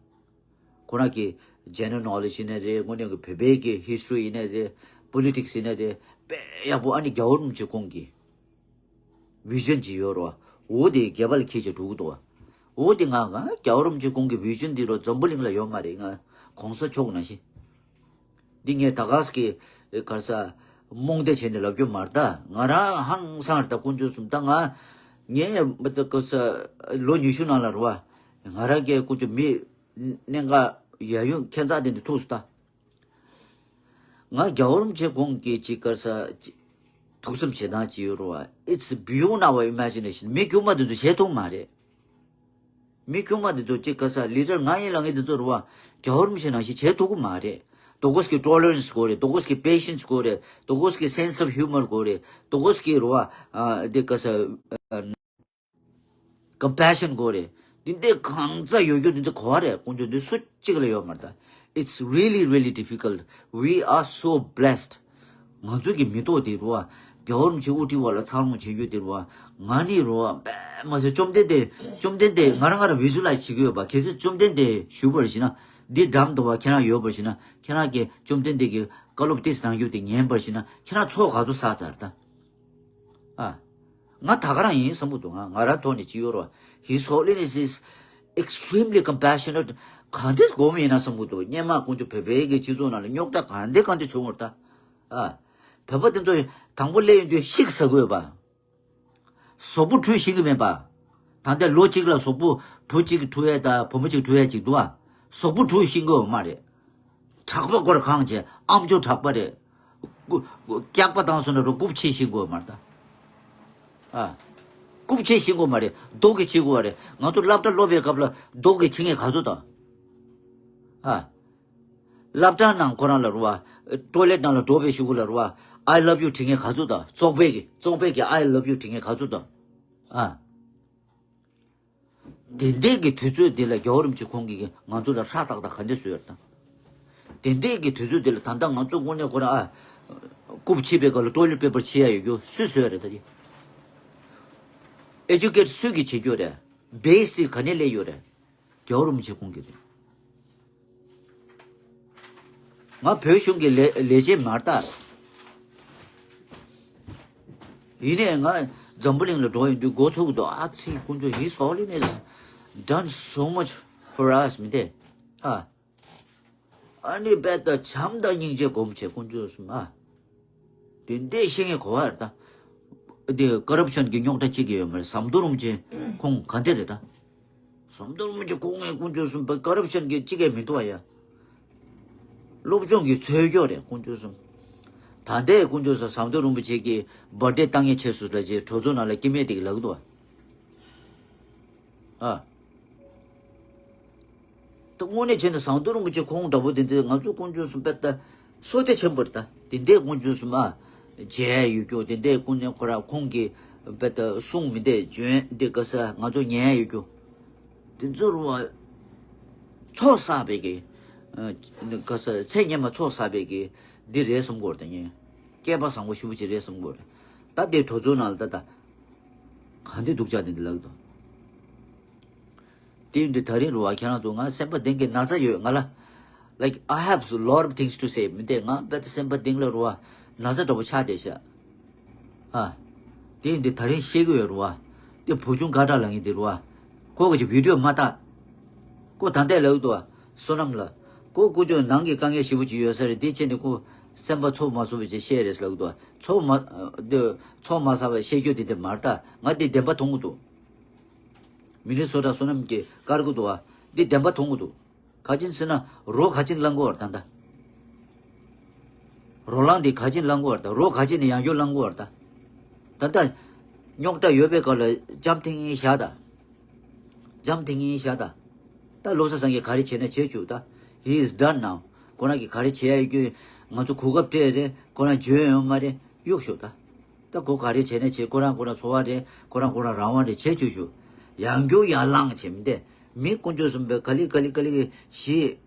ཁོ་རང་གི་ཇེ་ནེ་རལ་ནོ་ལེ་ཇི་ཡིན་ནའི་རེད། དངོས་གནས་ཀྱི་བོད་པའི་གི་ཧི་སི་ཊོ་རི་ཡིན་ནའི་རེད། པོ་ལི་ཊིག་སི་ཡིན་ནའི་རེད། དཔེ་ཡག་པོ། ཨ་ནི་རྒྱལ་བ་རིན་པོ་ཆེ་ཁོང་གི་བི་ཤན་ཅིག་ཡོད་རོ། འོ་དེ་སྒལ་པ་ལ་འཁྱེར་བྱས་འགྲོ་གི་འདུག་བ། འོ་དེ་ང་ང་རྒྱལ་བ་རིན་པོ་ཆེ་ཁོང་གི་བི་ཤན་འདི་རོ་འཛམ་བུ་གླིང་ལ་ཡོད་མ་རེད། ང་གོང་ས་མཆོག་ནང་བཞིན། འདི་ངས་ད་ག་ས་གི་ག་རེ་ཟ་རྨོངས་དད་བྱས་ནས་ལབ་རྒྱུ་མ་རེད་ད། ང་རང་ཧང་སང་རེད་ད། དཀོན་མཆོག་གསུམ་ད་ང་ངས་མི་ད་ག་ས་ལོ་ཉི་ཤུ་ནང་ལ་རོ། ང་རང་གི་དཀོན་མཆོག་མི་གནད་འགག་ཡ་ཡུན་ཁྱད་མཚར་ལྡན་དེ་ཐུག་སོང་ད། ང་རྒྱལ་བ་རིན་པོ་ཆེ་དགོངས་ཀྱི་ཅིག་ག་རེ་ཟ་ཅིག་ཐུགས་བསམ་བྱེད་སྟངས་ཅིག་ཡོད་རེད་བ། It's beyond our imagination. མི་དཀྱུས་མ་དེ་ཚོ་བྱེད་ཐུབ་མ་རེད། མི་དཀྱུས་མ་དེ་ཚོ་ཅིག་ག་རེ་ཟ་ལི་ཌར་ང་ཡིན་ལབ་མཁན་དེ་ཚོ་རེད་བ། རྒྱལ་བ་རིན་པོ་ཆེ་ནང་བཞིན་བྱེད་ཐུབ་ཀྱི་མ་རེད། དོ་གོས་ཀྱི་ཊོ་ལེ་རན་སི་དགོས་རེད། དོ་གོས་ཀྱི་པེ་ཤན་སི་དགོས་རེད། དོ་གོས་ཀྱི་སེན་སི་ཨོཕ་ཧིའུ་མར་དགོས་རེད། དོ་གོས་ཀྱི་རེད་བ། ཨ་དེ་ག་རེ་ཟ་ཀམ་པེ་ཤན་དགོས་རེད། འདི་འདྲ་གང་ཚ་ཡོད་རྒྱུ་འདི་ཚོ་གོ་བ་རེད། དཀོན་མཆོག་འདི་སུ་གཅིག་ལ་ཡོད་མ་རེད་ད། It's really really difficult. We are so blessed. ང་ཚོ་གི་མི་ཐོག་འདི་རུ་བ་རྒྱལ་བ་རིན་པོ་ཆེ་དབུ་ཁྲིད་འོག་ལ་འཚར་ལོངས་བྱེད་རྒྱུ་འདི་རུ་བ་ང་ནི་རུ་བ་དཔེ་མ་ཟད་བཅོམ་ལྡན་འདས་བཅོམ་ལྡན་འདས་ང་རང་ང་རང་བི་ཛུ་ལའི་ཛི་བྱེད་ཀྱི་ཡོད་པ། གལ་སྲིད་བཅོམ་ལྡན་འདས་བཞུགས་པར་བཞིན་ན་ འདི་འགྲམ་དུ་བ་ཁྱེད་རང་ཡོད་པར་ཞིག་ན་ཁྱེད་རང་གིས་བཅོམ་ལྡན་འདས་ཀྱི་བཀའ་སློབ་ཏིས་གནང་རྒྱུ་དེ་ཉན་པར་ཞིག་ན་ཁྱེད་རང་ཚོགས་ག་ཚོད་བསགས་ཚར་ད། ཨ། ང་ད་ག་རང་ཡིན་བསམ་གི་འདུག་ང་ང་རང་ཐོག་ནས་ཅི་ཡོད་རོ། His Holiness is extremely compassionate. ག་འདྲས་སྒོམ་ཡིན་ན་བསམ་གི་འདུག་སྔོན་མ་དཀོན་མཆོག་བོད་པའི་གི་སྤྱི་ཚོགས་ནང་ལ་རྙོག་དྲ་ག་འདྲས་ག་འདྲས་བྱུང་བར་ད། ཨ། བོད་པ་དེ་ཚོ་དང་པོ་སླེབས་ཡོང་དུས་ཤིག་ཟ་དགོས་པ། གཟུགས་པོ་འཁྲུད་ཤེས་ཀྱི་མེད་པ། ད་ལྟའི་ལོ་གཅིག་ལ་གཟུགས་པོ་བུ་གཅིག་འཁྲུད་ཡས་དང་བུ་མོ་གཅིག་འཁྲུད་ཡས་གཅིག་འདུག་ཨ། གཟུགས་པོ་འཁྲུད་ཤེས་ཀྱི་ཡོད་མ་རེད། གྲགས་པ་སྐོར་གང་བྱས་ཨམ་ཅོག་གྲགས་པ་རེད། སྐུ་སྐྱག་པ་བཏང་སོང་ན་རུ་རྐུབ་ཕྱེ་ཤེས་ཀྱི་ཡོད་མ་རེད་ད། ཨ། རྐུབ་ཕྱེ་ཤེས་ཀྱི་ཡོད་མ་རེད། རྡོག་གིས་ཕྱེ་དགོས་པ་རེད། ང་ཚོ་སློབ་གྲྭ་སློབ་པའི་སྐབས་ལ་རྡོག་གིས་ཕྱེ་མཁན་ག་ཚོད་དང་། ཨ། སློབ་གྲྭ་ནང་ཁོ་རང་ལ་རུ་བ། ཊོ་ལེཊ་ནང་ལ་འགྲོ་བའི་གཞུག་གུ་ལ་རུ་བ། I love you བྲིས་མཁན་ག་ཚོད་དང་བཙོག་པས་ཀྱི་བཙོག་པས་ཀྱི་I love you བྲིས་མཁན་ག་ཚོད་དང་། ཨ། དེ་འདྲས་ཀྱི་དུས་ཚོད་འདི་ལ་རྒྱལ་བ་རིན་པོ་ཆེ་ཁོང་གིས་ང་ཚོ་ལ་ཧྲག་ཏག་ཏག་ག་འདྲས་བཟོས་ཡོད་དང་། དེ་འདྲས་ཀྱི་དུས་ཚོད་འདི་ལ་ད་ལྟ་ང་ཚོ་དངོས་གནས་ཁོ་རང་ཨ། རྐུབ་ཕྱེ་བའི་སྐབས་ལ་ཊོ་ལེཊ་པེ་པར་ཕྱེ་ཡ་ཡོད་རྒྱུ་སུས་བཟོས་རེད་ད་དེ། ཨེ་ཇུ་ཀེཊ་སུས་ཀྱིས་བྱེད་རྒྱུ་རེད། བེ་སི་དེ་ག་ནས་སླེབས་ཡོད་རེད། རྒྱལ་བ་རིན་པོ་ཆེ་ཁོང་གིས་རེད། ང་བོད་གཞུང་གི་ལས་ལས་བྱེད་མ་རེད་ད། ཡིན་ནའི་ང་འཛམ་བུ་གླིང་ལ་འགྲོ་ཡོང་དུས་མགོ་ཚོས་ཀྱི་འདུག་ཨ་ཙི་དཀོན་མཆོག His Holiness done so much for us མི་འདུག་ཨ། ཨ་ནི་དཔེ་ད་བྱམས་དང་སྙིང་རྗེ་སྒོམ་བྱེད་དཀོན་མཆོག་གསུམ་ཨ། དེ་འདྲས་ཤེས་མཁན་ག་པར་ད། དེ་ཀོ་རབ་ཤན་གྱི་རྙོག་དྲ་གཅིག་ཀྱང་ཡོད་མ་རེད། ཟམ་གདོང་རིན་པོ་ཆེ་ཁོང་ག་འདྲས་རེད་ད། ཟམ་གདོང་རིན་པོ་ཆེ་ཁོང་ངའི་དཀོན་མཆོག་གསུམ་པ་ཀོ་རབ་ཤན་གྱི་གཅིག་ཀྱང་མི་འདུག་ཨ་ཡ། སློབ་སྦྱོང་གི་ཚོད་སྐྱོ་རེད་དཀོན་མཆོག་གསུམ། ད་ལྟའི་དཀོན་མཆོག་གསུམ་ཟམ་གདོང་རིན་པོ་ཆེ་གི་བར་ཌེ་བཏང་མཁན་བྱས་སོང་ལབ་རྗེས་གྲོས་ཚོགས་ནང་ལ་སྐྱེ་དམན་དེ་གིས་ལབ་ཀྱི་འདུག་ཨ། ཨ། ད་དངོས་གནས་བྱས་ན་ཟམ་གདོང་རིན་པོ་ཆེ་ཁོང་འདྲ་པོ་དེ་འདྲས་ང་ཚོ་དཀོན་མཆོག་གསུམ་དཔེ་ད་བསོད་བདེ་ཆེན་པོ་རེད་ད། དེ་འདྲས་དཀོན་མཆོག་གསུམ་ཨ། མཇལ་ཡོད་རྒྱུ་དེ་འདྲས་དཀོན་གནས་ཁོ་རང་ཁོང་གི་དཔེ་ད་གསུང་མི་འདྲས་བྱོན་འདི་ག་ས་ང་ཚོ་ཉན་ཡོད་རྒྱུ། དེ་ཚོ་རུ་བ། ཚོགས་བསགས་པའི་གི། ཨ། ག་ས་ཚེ་སྔོན་མ་ཚོགས་བསགས་པའི་གི་འདི་རེད་བསམ་གྱི་ཡོད་རེད་ད་ངས། སྐལ་པ་བཟང་པོ་ཞེ་པོ་ཅིག་རེད་བསམ་གྱི་ཡོད་རེད། ད་དེ་གྲོས་ཚོགས་ནང་ལ་ད་ད། གང་དེ་སྡུག་ཅག་དེ་འདྲ་ལབ་ཀྱི་འདུག་དེ་ཡིན་དུས་ད་རིང་རུ་བ་ཁྱེད་རང་ཚོ་ང་སེམས་པ་གཏིང་གི་ན་ཚ་ཡོད་ང་ལ། Like, I have a lot of things to say. མི་འདུག་ང་དཔེ་ད་སེམས་པ་གཏིང་ལ་རུ་བ་ན་ཚ་འདྲ་པོ་ཆགས་བསྡད་ཤག་ཨ། དེ་ཡིན་དུས་ད་རིང་བཤད་ཀྱི་ཡོད་རུ་བ། དེ་བུ་ཆུང་དགའ་གྲགས་ལབ་མཁན་དེ་རུ་བ། ཁོ་གི་ཅིག་བི་ཌིའོ་མ་བལྟ། ཁོ་ད་ལྟ་ལབ་ཀྱི་འདུག་བ། བསོད་ནམས་ལགས། ཁོ་དཀོན་མཆོག་ནང་གི་དཀའ་ངལ་ཞེ་པོ་ཅིག་ཡོད་ས་རེད། དེ་བྱས་ནས་ཁོ་སེམས་པ་ཚོར་མ་སོང་བའི་ཅིག་བཤད་རེད་ལབ་ཀྱི་འདུག་བ། ཚོར་མ། དེ་ཚོར་མ་ཟ་བའི་བཤད་རྒྱུ་དེ་དེ་མ་རེད་ད། ང་དེ་བདེན་པ་མཐོང་གི་འདུག་མི་ནི་སོ་ཊ་བསོད་ནམས་ཀྱིས་བཀར་གྱི་འདུག་བ། འདི་བདེན་པ་མཐོང་གི་འདུག་ག་ཅི་ཟེར་ན་རོ་ག་ཅི་ལངས་གི་ཡོད་རེད་ད་ལྟ། རོ་ལངས་འདི་ག་ཅི་ལངས་གི་ཡོད་རེད་ད། རོ་ག་ཅི་ནས་ཡང་བསྐྱར་ལངས་གི་ཡོད་རེད་ད། ད་ལྟ་རྙོག་དྲ་ཡོད་པའི་སྐབས་ལ་འཇམ་ཐིང་ངེ་བཞག་ད། འཇམ་ཐིང་ངེ་བཞག་ད། ད་བློ་བཟང་སངས་རྒྱས་ག་རེ་བྱས་ན་བྱས་བཅུག་ད། He is done now. ཁོ་རང་གིས་ག་རེ་བྱས་ཡོད་རྒྱུ་ང་ཚོ་གོ་སྐབས་སྤྲད་རེད། ཁོ་རང་འཇོན་ཡོད་མ་རེད། གཡུག་ཤོག་ད། ད་ཁོ་ག་རེ་བྱས་ན་བྱས། ཁོ་རང་ཁོ་རང་འཚོ་བ་རེད། ཁོ་རང་ཁོ་རང་རང་དབང་རེད། བྱས་བཅུག་ཤོག་ཡང་བསྐྱར་ཡར་ལངས་བྱས་མི་འདུག་མི་དཀོན་མཆོག་གསུམ་པས་ག་ལེ་ག་ལེ་ག་ལེ་ཞིག་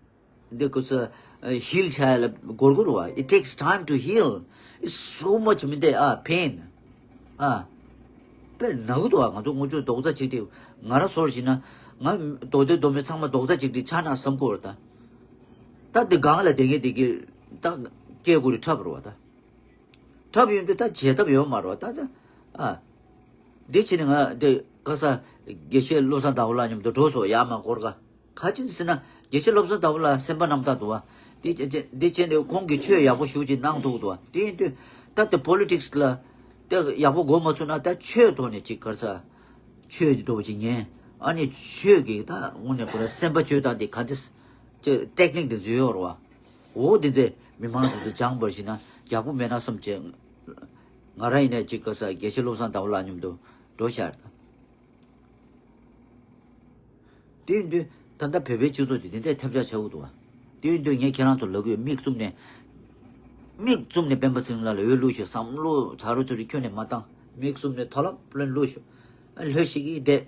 འདི་ཁོ་ཚོ་ཧིལ་བྱ་ཡ་ལ་འགོར་གྱི་རེད་བ། It takes time to heal. It's so much མི་འདུག་ཨ། Pain. ཨ། དཔེ་ན་གི་འདུག་ཨ། ང་ཚོ་དངོས་གནས་རྡོག་རྩ་གཅིག་སྒྲིལ། ང་རང་ཚོར་བྱས་ན་ང་མདོ་སྟོད་མདོ་སྨད་ཚང་མ་རྡོག་རྩ་གཅིག་སྒྲིལ་ཆགས་ན་བསམ་གྱི་ཡོད་རེད་ད། ད་འདི་སྒང་ལ་བསྡད་མཁན་འདི་གིས་ད་སྐད་ཁུར་འཁྲབ་རེད་བ་ད། འཁྲབ་ཡོང་དུས་ད་བྱེད་ཐབས་ཡོད་མ་རེད་བ་ད་ད། ཨ། འདི་བྱས་ནས་ང་འདི་ག་ས་དགེ་བཤེས་བློ་བཟང་ཟླ་བ་ལགས་མཉམ་དུ་འགྲོ་སོང་། ཡར་མར་སྐོར་ག་ག་ཅི་ཟེར་ན་དགེ་བཤེས་བློ་བཟང་ཟླ་བ་ལགས་སེམས་པ་རྣམ་དག་འདུག་བ། འདི་བྱས་འདི་བྱས་ནས་ཁོང་གིས་ཆོས་ཡག་པོ་ཞེ་པོ་ཅིག་གནང་ཐུབ་འདུག་བ། དེ་ཡིན་དུས་ད་ལྟ་པོ་ལི་ཊིག་སི་ལ་དེ་ཡག་པོ་གོ་མ་ཚུགས་ན་ད་ཆོས་ཐོག་ནས་ཅིག་ག་རེ་ཟ། ཆོས་ཀྱི་འདྲ་པོ་ཅིག་ཉན། ཨ་ནི་ཆོས་ཀྱི་ད་དངོས་གནས་ཁོ་རང་སེམས་པ་བཅོས་སྟངས་དེ་ག་འདྲ་ཅིག་ཊེག་ནིག་དེ་འཛུལ་ཡོད་རེད་བ། འོ་དེ་འདྲས་མི་མང་ཚོ་ཚོས་སྦྱངས་པར་བྱས་ན་ཡག་པོ་མེད་ན་བསམ་བྱས། ང་རང་ཡིན་ནའི་ཅིག་ག་ས་དགེ་བཤེས་བློ་བཟང་ཟླ་བ་ལགས་མཉམ་དུ་འགྲོ་ཤག་རེད་ད། དེ་ཡིན་དུས་ད་ལྟ་བོད་པའི་སྤྱི་ཚོགས་དེ་དེ་འདྲའི་ཐབས་ཆག་ཆགས་ཀྱི་འདུག་བ། དེ་ཡིན་དུས་ངས་ཁྱེད་རང་ཚོ་ལབ་ཀྱི་ཡོད། མིག་བཙུམ་ནས། མིག་བཙུམ་ནས་སྤེན་པ་ཚེ་རིང་ལགས་ལ་འོས་བླུགས་ཤོག་བསམ་བློ་ཚ་རུ་ཚུ་རུ་ཁྱོན་ནས་མ་བཏང་། མིག་བཙུམ་ནས་མཐོ་རླབས་ལོན་བླུགས་ཤོག་ཨ་ལྷོད་ཤིག་གིས་བསྡད།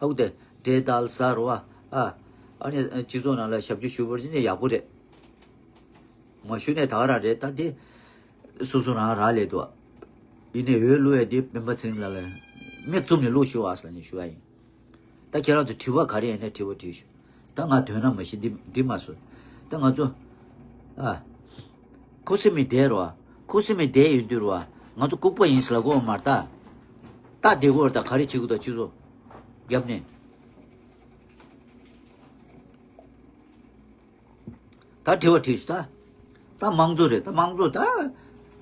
ཧའུ་དེ་འབྲས་དལ་ཟ་རུ་བ། ཨ། ཨ་ནི་སྤྱི་ཚོགས་ནང་ལ་ཞབས་ཕྱི་ཞུ་བར་ཕྱིན་ནས་ཡག་པོ་རེད། མ་ཞུ་ནས་ད་ག་རང་རེད་ད་དེ། སོ་སོ་རང་རག་ལས་འདུག་ཡིན་ནའི་འོས་བླུག་ཡས་དེ་སྤེན་པ་ཚེ་རིང་ལགས་ལ་མིག་བཙུམ་ནས་བླུགས་ཞུ་བ་ཟེར་ནས་ཞུ་བ་ཡིན། ད་ཁྱེད་རང་ཚོ་དྲི་བ་ག་རེ་ཡིན་ན་དྲི་བ་དྲིས་ཤོག་ད་ང་དོན་རང་མ་ཤེས་འདི་འདི་མ་བཟོ། ད་ང་ཚོ་ཨ། ཁུ་སིམ་མེ་བསྡད་རོ། ཁུ་སིམ་མེ་བསྡད་ཡོད་དུས་རོ། ང་ཚོ་ལྐུགས་པ་ཡིན་ཟེར་ལབ་དགོས་མ་རེད་ད། ད་བསྡད་དགོས་རེད་ད། ག་རེ་བྱེད་དགོས་ད་ཁྱོད་ཚོ། རྒྱབ་ནས། ད་དྲི་བ་དྲིས་ཤོག་ད། ད་དམངས་གཙོ་རེད་ད། དམངས་གཙོ་ད།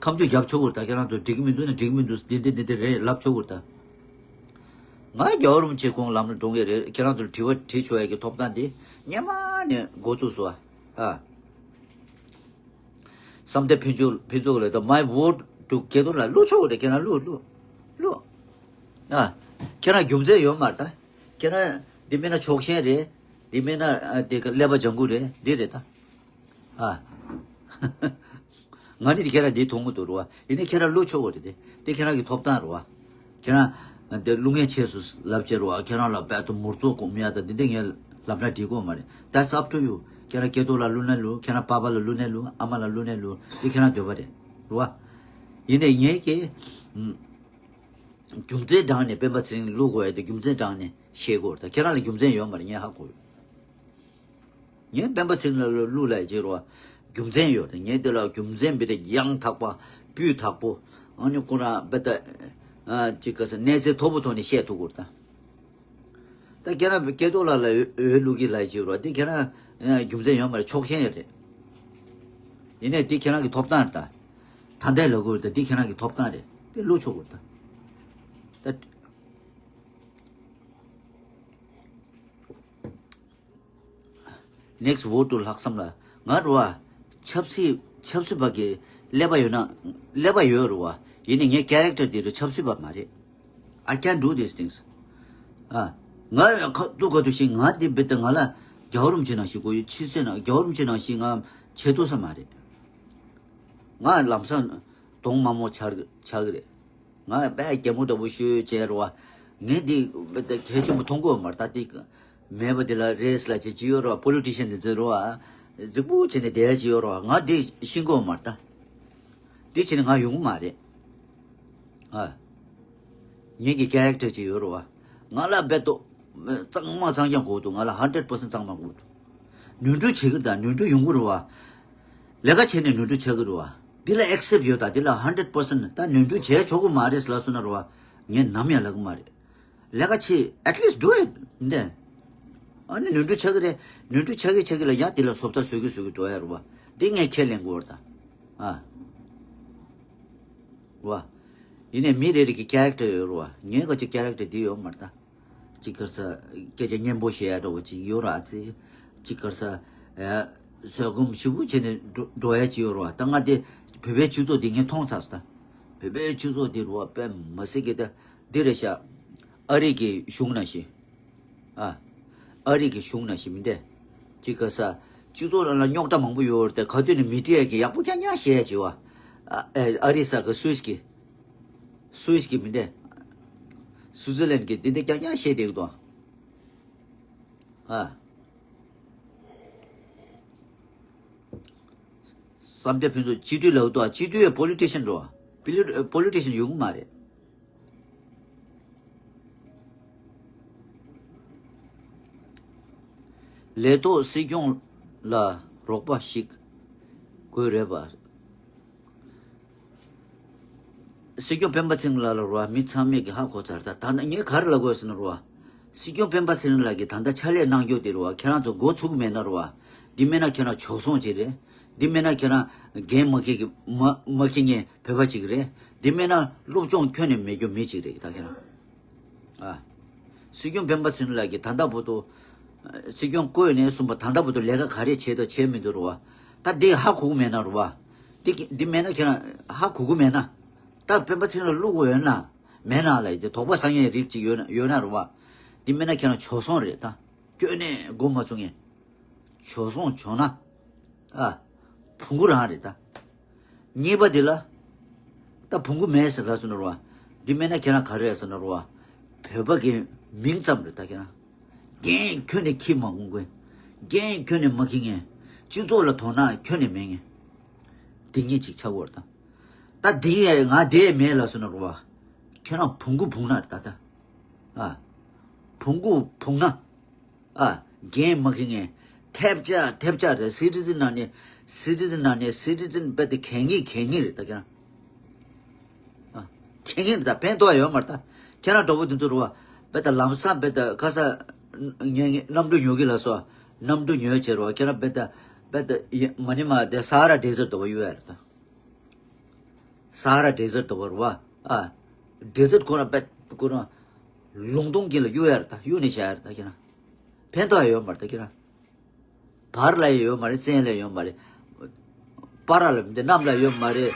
ཁ་མཆུ་རྒྱབ་ཆོག་གི་རེད་ད། ཁྱེད་རང་ཚོ་འགྲིག་གི་མི་འདུག་ན་འགྲིག་གི་མི་འདུག་འདི་འདི་འདི་འདི་རེད་ལབ་ཆོག་གི་རེད་ད། ང་རྒྱལ་བ་རིན་པོ་ཆེ་ཁོང་ལམ་ལ་འགྲོ་གི་རེད། ཁྱེད་རང་ཚོར་དྲི་བ་དྲིས་ཆོག་ཡ་གི་ཐོབ་ཐང་འདི་སྔོན་མ་ནས་འགོ་བཙུགས་སོང་ཨ། བསམ་གཏན་ཕུན་ཚོགས་ཕུན་ཚོགས་ལ་ད། My vote to Keto ལ་བླུག་ཆོག་གི་རེད། ཁྱེད་རང་བླུག་བླུག་བླུག་ཨ། ཁྱེད་རང་རྒྱུ་མཚན་ཡོད་མ་རེད་ད། ཁྱེད་རང་འདི་མིན་ན་ཕྱོགས་ཞེན་རེད། འདི་མིན་ན་ཨ་དེ་ག་ཀླད་པ་ལྗང་ཁུ་རེད། འདི་རེད་ད། ཨ། ང་ནི་དེ་ཁྱེད་རང་འདི་མཐོང་གི་འདུག་རེད་བ། ཡིན་ནའི་ཁྱེད་རང་བླུག་ཆོག་གི་རེད་དེ། དེ་ཁྱེད་རང་གི་ཐོབ་ཐང་རེད་བ། ཁྱེད་རང་འདི་བླུག་མཁན་ཆས་སུ་ལབ་བྱས་རེད་བ། ཁྱེད་རང་ལ་རྦད་དེ་མུར་ཚོགས་སྒོམ་ཡ་ད་འདི་འདི་ངས་ལབ་ན་འགྲིག་གི་མ་རེད། That's up to you. ཁྱེད་རང་སྐལ་རྡོར་ལ་བླུག་ན་བླུག་ཁྱེད་རང་པ་ཕ་ལ་བླུག་ན་བླུག་ཨ་མ་ལ་བླུག་ན་བླུག་འདི་ཁྱེད་རང་འདོད་པ་རེད་རེད་བ། ཡིན་ནའི་ངས་ཀྱི་རྒྱུ་མཚན་དྲངས་ནས་སྤེན་པ་ཚེ་རིང་བླུག་དགོས་ཡ་དེ་རྒྱུ་མཚན་དྲངས་ནས་བཤད་དགོས་རེད་ད། ཁྱེད་རང་ལ་རྒྱུ་མཚན་ཡོད་མ་རེད། ངས་ཧ་གོ་ཡོད། ངས་སྤེན་པ་ཚེ་རིང་ལ་བླུག་ལ་བྱེད་རོགས། རྒྱུ་མཚན་ཡོད་རེད། ངས་དེ་ལ་རྒྱུ་མཚན་བེད་དེ་ཡང་དག་པ་སྤུས་དག་པོ་ཨ་ནི་ཁོ་རང་བེད་ད་ཅིག་ག་ས་གནས་ཚད་མཐོ་པོ་ཐོག་ནས་བཤད་ཐུབ་དགོས་རེད་ད། ད་ཁྱེད་རང་སྐལ་རྡོར་ལགས་ལ་འོས་འོས་བླུག་གི་ལ་བྱེད་རོགས། དེ་ཁྱེད་རང་རྒྱུ་མཚན་ཡོད་མ་རེད། ཕྱོགས་ཞེན་རེད། ཡིན་ནའི་དེ་ཁྱེད་རང་གི་ཐོབ་ཐང་རེད་ད། ད་ལྟའི་ལ་གོ་རེད་ད། དེ་ཁྱེད་རང་གི་ཐོབ་ཐང་རེད། དེ་བླུག་ཆོག་གི་རེད་ད། ད། Next vote to ལྷག་བསམ་ལ། ང་རུ་བ། ཆབ་སྲིད་ཆབ་སྲིད་པ་གི་ཀླད་པ་ཡོད་ན། ཀླད་པ་ཡོད་རུ་བ། ཡིན་ནའི་ངའི་character དེ་རུ་ཆབ་སྲིད་པ་མ་རེད། I can't do these things. ཨ། ང་ཁ་ཏུ་ཁ་ཏུ་ཞིག་ང་དེ་བེད་དེ་ང་ལ་རྒྱལ་བ་རིན་པོ་ཆེ་ནང་བཞིན་དགོས་ཡོད། ཕྱི་སྲིད་ནང་རྒྱལ་བ་རིན་པོ་ཆེ་ནང་བཞིན་ང་བྱེད་ཐུབ་ས་མ་རེད། ང་ལམ་སང་གདོང་དམར་མོ་ཆགས་ཆགས་ཀྱི་རེད། ང་དཔེ་རྒྱལ་མོ་འདྲ་པོ་ཤོད་བྱས་རོ་བ། ངས་འདི་གལ་ཆེན་པོ་མཐོང་གི་ཡོད་མ་རེད་ད། འདི་མེད་པ་འདི་ལ་རེས་ལ་བྱེད་ཀྱི་ཡོད་རོ་བ། པོ་ལི་ཊི་ཤན་འདི་ཚོ་རོ་བ། རྫིག་པོ་བྱས་ནས་བསྡད་ཀྱི་ཡོད་རོ་བ། ང་འདི་ཤེས་ཀྱི་ཡོད་མ་རེད་ད། འདི་བྱས་ནས་ང་ཡོང་གི་མ་རེད། ཨ། ངེད་ཀྱི་ཀེ་རེག་ཊར་ཅིག་ཡོད་རོ་བ། ང་ལ་རྦད་དོ། གཙང་མ་གཙང་རྐྱང་དགོས་འདུག་ང་ལ་ཧན་ཌེཌ་པར་སེན་ཊི་གཙང་མ་དགོས་འདུག་ནོར་འཁྲུལ་བྱེད་ཀྱི་རེད་ད། ནོར་འཁྲུལ་ཡོང་གི་རེད་བ། ལས་ཀ་བྱས་ནས་ནོར་འཁྲུལ་ཆགས་ཀྱི་རེད་བ། འདི་ལ་ཨེག་སེབ་ཡོད་ད། འདི་ལ་ཧན་ཌེཌ་པར་སེན་ཊི་ད་ནོར་འཁྲུལ་བྱས་ཆོག་གི་མ་རེད་ལབ་སོང་ན་རེད་བ། ངས་ནམ་ཡང་ལབ་གི་མ་རེད། ལས་ཀ་བྱེད། at least do it འདི། ཨ་ནི་ནོར་འཁྲུལ་ཆགས་ཀྱི་རེད། ནོར་འཁྲུལ་ཆགས་ཀྱི་ཆགས་ཀྱི་ལ་ཡང་འདི་ལ་བཟོ་ལྟ་བཟོ་གི་བཟོ་གི་འགྲོ་ཡ་རེད་བ། འདི་ངས་ཁས་ལེན་དགོས་རེད་ད། ཨ། བ། ཡིན་ནའི་མི་རེ་རེ་གི་ཀེ་རེག་ཊར་ཡོད་རེད་བ། ངའི་ག་ཅིག་ཀེ་རེག་ཊར་འདི་ཡོད་མ་རེད་ད། ཅིག་ག་ས། སྐད་ཆ་སྙན་པོ་བཤད་ཡ་འདྲ་བོ་ཅིག་ཡོད་ར་ཨ་ཙི། ཅིག་ག་ས། ཨ། བཟོད་སྒོམ་ཞེ་པོ་བྱས་ནས་འགྲོ་འགྲོ་ཡ་ཅིག་ཡོད་རེད་བ། ད་ང་དེ་བོད་པའི་སྤྱི་ཚོགས་འདི་ངས་མཐོང་ཚར་སོང་ད། བོད་པའི་སྤྱི་ཚོགས་འདི་རེད་བ་དཔེ་མི་སྲིད་ཀྱི་ད། འདི་རེད་ཤག་ཨ་རི་གི་གཞུང་ནང་བཞིན། ཨ། ཨ་རི་གི་གཞུང་ནང་བཞིན་མི་འདྲ། ཅིག་ག་ས། སྤྱི་ཚོགས་ནང་ལ་རྙོག་དྲ་མང་པོ་ཡོད་རེད་དེ། ག་དུས་ནས་མི་ཌི་ཡ་གི་ཡག་པོ་རྐྱང་རྐྱང་བཤད་ཡ་བྱེད་བ། ཨ་ཨ་རི་ས་གི་སུད་སི་གི། སུད་སི་གི་མི་འདྲ། སུའུ་ཙི་ལན་གི་འདི་འདྲ་རྐྱང་རྐྱང་བཤད་བསྡད་ཀྱི་འདུག་ཨ། བསམ་གཏན་ཕུན་ཚོགས་སྤྱི་འཐུས་ལབ་འདུག་སྤྱི་འཐུས་ཡ་པོ་ལི་ཊི་ཤན་འགྲོ། པོ་ལི་ཊི་ཤན་ཡོང་གི་མ་རེད། ལས་ཐོག་སྲིད་སྐྱོང་ལ་རོགས་པ་ཞིག་དགོས་རེད་པ། སྲིད་སྐྱོང་སྤེན་པ་ཚེ་རིང་ལགས་ལ་རོ་བ་མི་ཚང་མས་ཀྱི་ཧ་གོ་ཚར། ད་ད་ནི་ངས་ག་རེ་ལབ་དགོས་ཟེར་ན་རོ་བ། སྲིད་སྐྱོང་སྤེན་པ་ཚེ་རིང་ལགས་ཀྱིས་ད་ལྟ་ཕྱག་ལས་གནང་རྒྱུ་དེ་རོ་བ། ཁྱེད་རང་ཚོ་འགོ་ཚུགས་མེད་ན་རོ་བ། འདི་མེད་ན་ཁྱེད་རང་བྱོལ་སོང་ཅིག་རེད། འདི་མེད་ན་ཁྱེད་རང་འགན་མ་འཁྱེར་གི་མ་མ་འཁྱེར་མཁན་བོད་པ་ཅིག་རེད། འདི་མེད་ན་སློབ་སྦྱོང་ཁྱོན་ནས་མེད་རྒྱུ་མི་ཅིག་རེད་ད་ཁྱེད་རང་། ཨ། སྲིད་སྐྱོང་སྤེན་པ་ཚེ་རིང་ལགས་ཀྱིས་ད་ལྟ་བར་དུ། སྲིད་སྐྱོང་བསྐོས་ནས་བཟུང་བ་ད་ལྟ་བར་དུ་ལས་ཀ་ག་རེ་བྱས་དང་བྱས་མི་འདུག་རོ་བ། ད་འདི་ཧ་གོ་གི་མེད་ན་རོ་བ། འདི་འདི་མེད་ན་ཁྱེད་རང་ཧ་གོ་གི་མེད་ན། ད་སྤེན་པ་ཚེ་རིང་ལ་བླུག་དགོས་ཡོད་ན། མེད་ན་ལ་ཡི་དེ་དོགས་པ་ཟ་མཁན་རིགས་ཅིག་ཡོད་ན་ཡོད་ན་རོ་བ། འདི་མེད་ན་ཁྱེད་རང་བྱོལ་སོང་རེད་ད། སྐྱོན་ནས་མགོ་མ་ཚུགས་མཁན། བྱོལ་སོང་བྱུང་ན། ཨ། བོང་གུ་རང་རེད་ད། གཉིས་པ་འདི་ལ། ད་བོང་གུ་མེད་ཟེར་ལབ་སོང་ན་རོ་བ། འདི་མེད་ན་ཁྱེད་རང་ག་རེ་རེད་ཟེར་ན་རོ་བ། བོད་པ་གི་མིང་ཙམ་རེད་ད་ཁྱེད་རང་། འགན་ཁྱོན་ནས་འཁྱེར་མ་དགོས་མཁན། འགན་ཁྱོན་ནས་མ་འཁྱེར་མཁན། སྤྱི་ཚོགས་ལ་དོ་སྣང་ཁྱོན་ནས་མེད་མཁན། འདི་གཉིས་ཅིག་ཆགས་ཀྱི་ཡོད་རེད་ད། ད་འདི་ཡ་ང་དེ་མེད་ལབ་སོང་ན་རོ་བ། ཁྱེད་རང་བོང་གུ་བོང་ནག་རེད་ད་ད། ཨ། བོང་གུ་བོང་ནག་ཨ། འགན་མ་འཁྱེར་མཁན། ཐེབས་ཆག་ཐེབས་ཆག་རེད། སི་ཊི་ཛན་ནང་ནས་སི་ཊི་ཛན་ནང་ནས་སི་ཊི་ཛན་རྦད་དེ་གད་སྙིགས་གད་སྙིགས་རེད་ད་ཁྱེད་རང་། ཨ། གད་སྙིགས་རེད་ད། ཕན་ཐོགས་ཡོད་མ་རེད་ད། ཁྱེད་རང་འདྲ་པོ་དེ་ཚོ་རེད་བ། རྦད་དེ་ལམ་སང་རྦད་དེ་ཁ་ས་ཉན་གནམ་གྲུ་ཉོ་གི་ལ་སོགས་གནམ་གྲུ་ཉོས་བྱས་རེད་བ། ཁྱེད་རང་རྦད་དེ་རྦད་དེ་ཡ་མ་ནི་མ་དེ་ས་ཧ་ར་ཌེ་ཟར་ཊི་འདྲ་པོ་གཡུག་ཡ་རེད་ད། ས་ཧ་ར་ཌེ་ཟར་ཊི་འདྲ་པོ་རེད་བ། ཨ། ཌེ་ཟར་ཊི་ཁོ་རང་རྦད་ཁོ་རང་ལུང་སྟོང་དཀྱིལ་ལ་གཡུག་ཡ་རེད་ད། གཡུག་ནས་བཞག་ཡ་རེད་ད་ཁྱེད་རང་། ཕན་ཐོགས་ཡོད་མ་རེད་ད་ཁྱེད་རང་། བར་ལ་ཡོད་མ་རེད། བཙན་ལ་ཡོད་མ་རེད། བར་ལ་མི་འདི་གནམ་ལ་ཡོད་མ་རེད།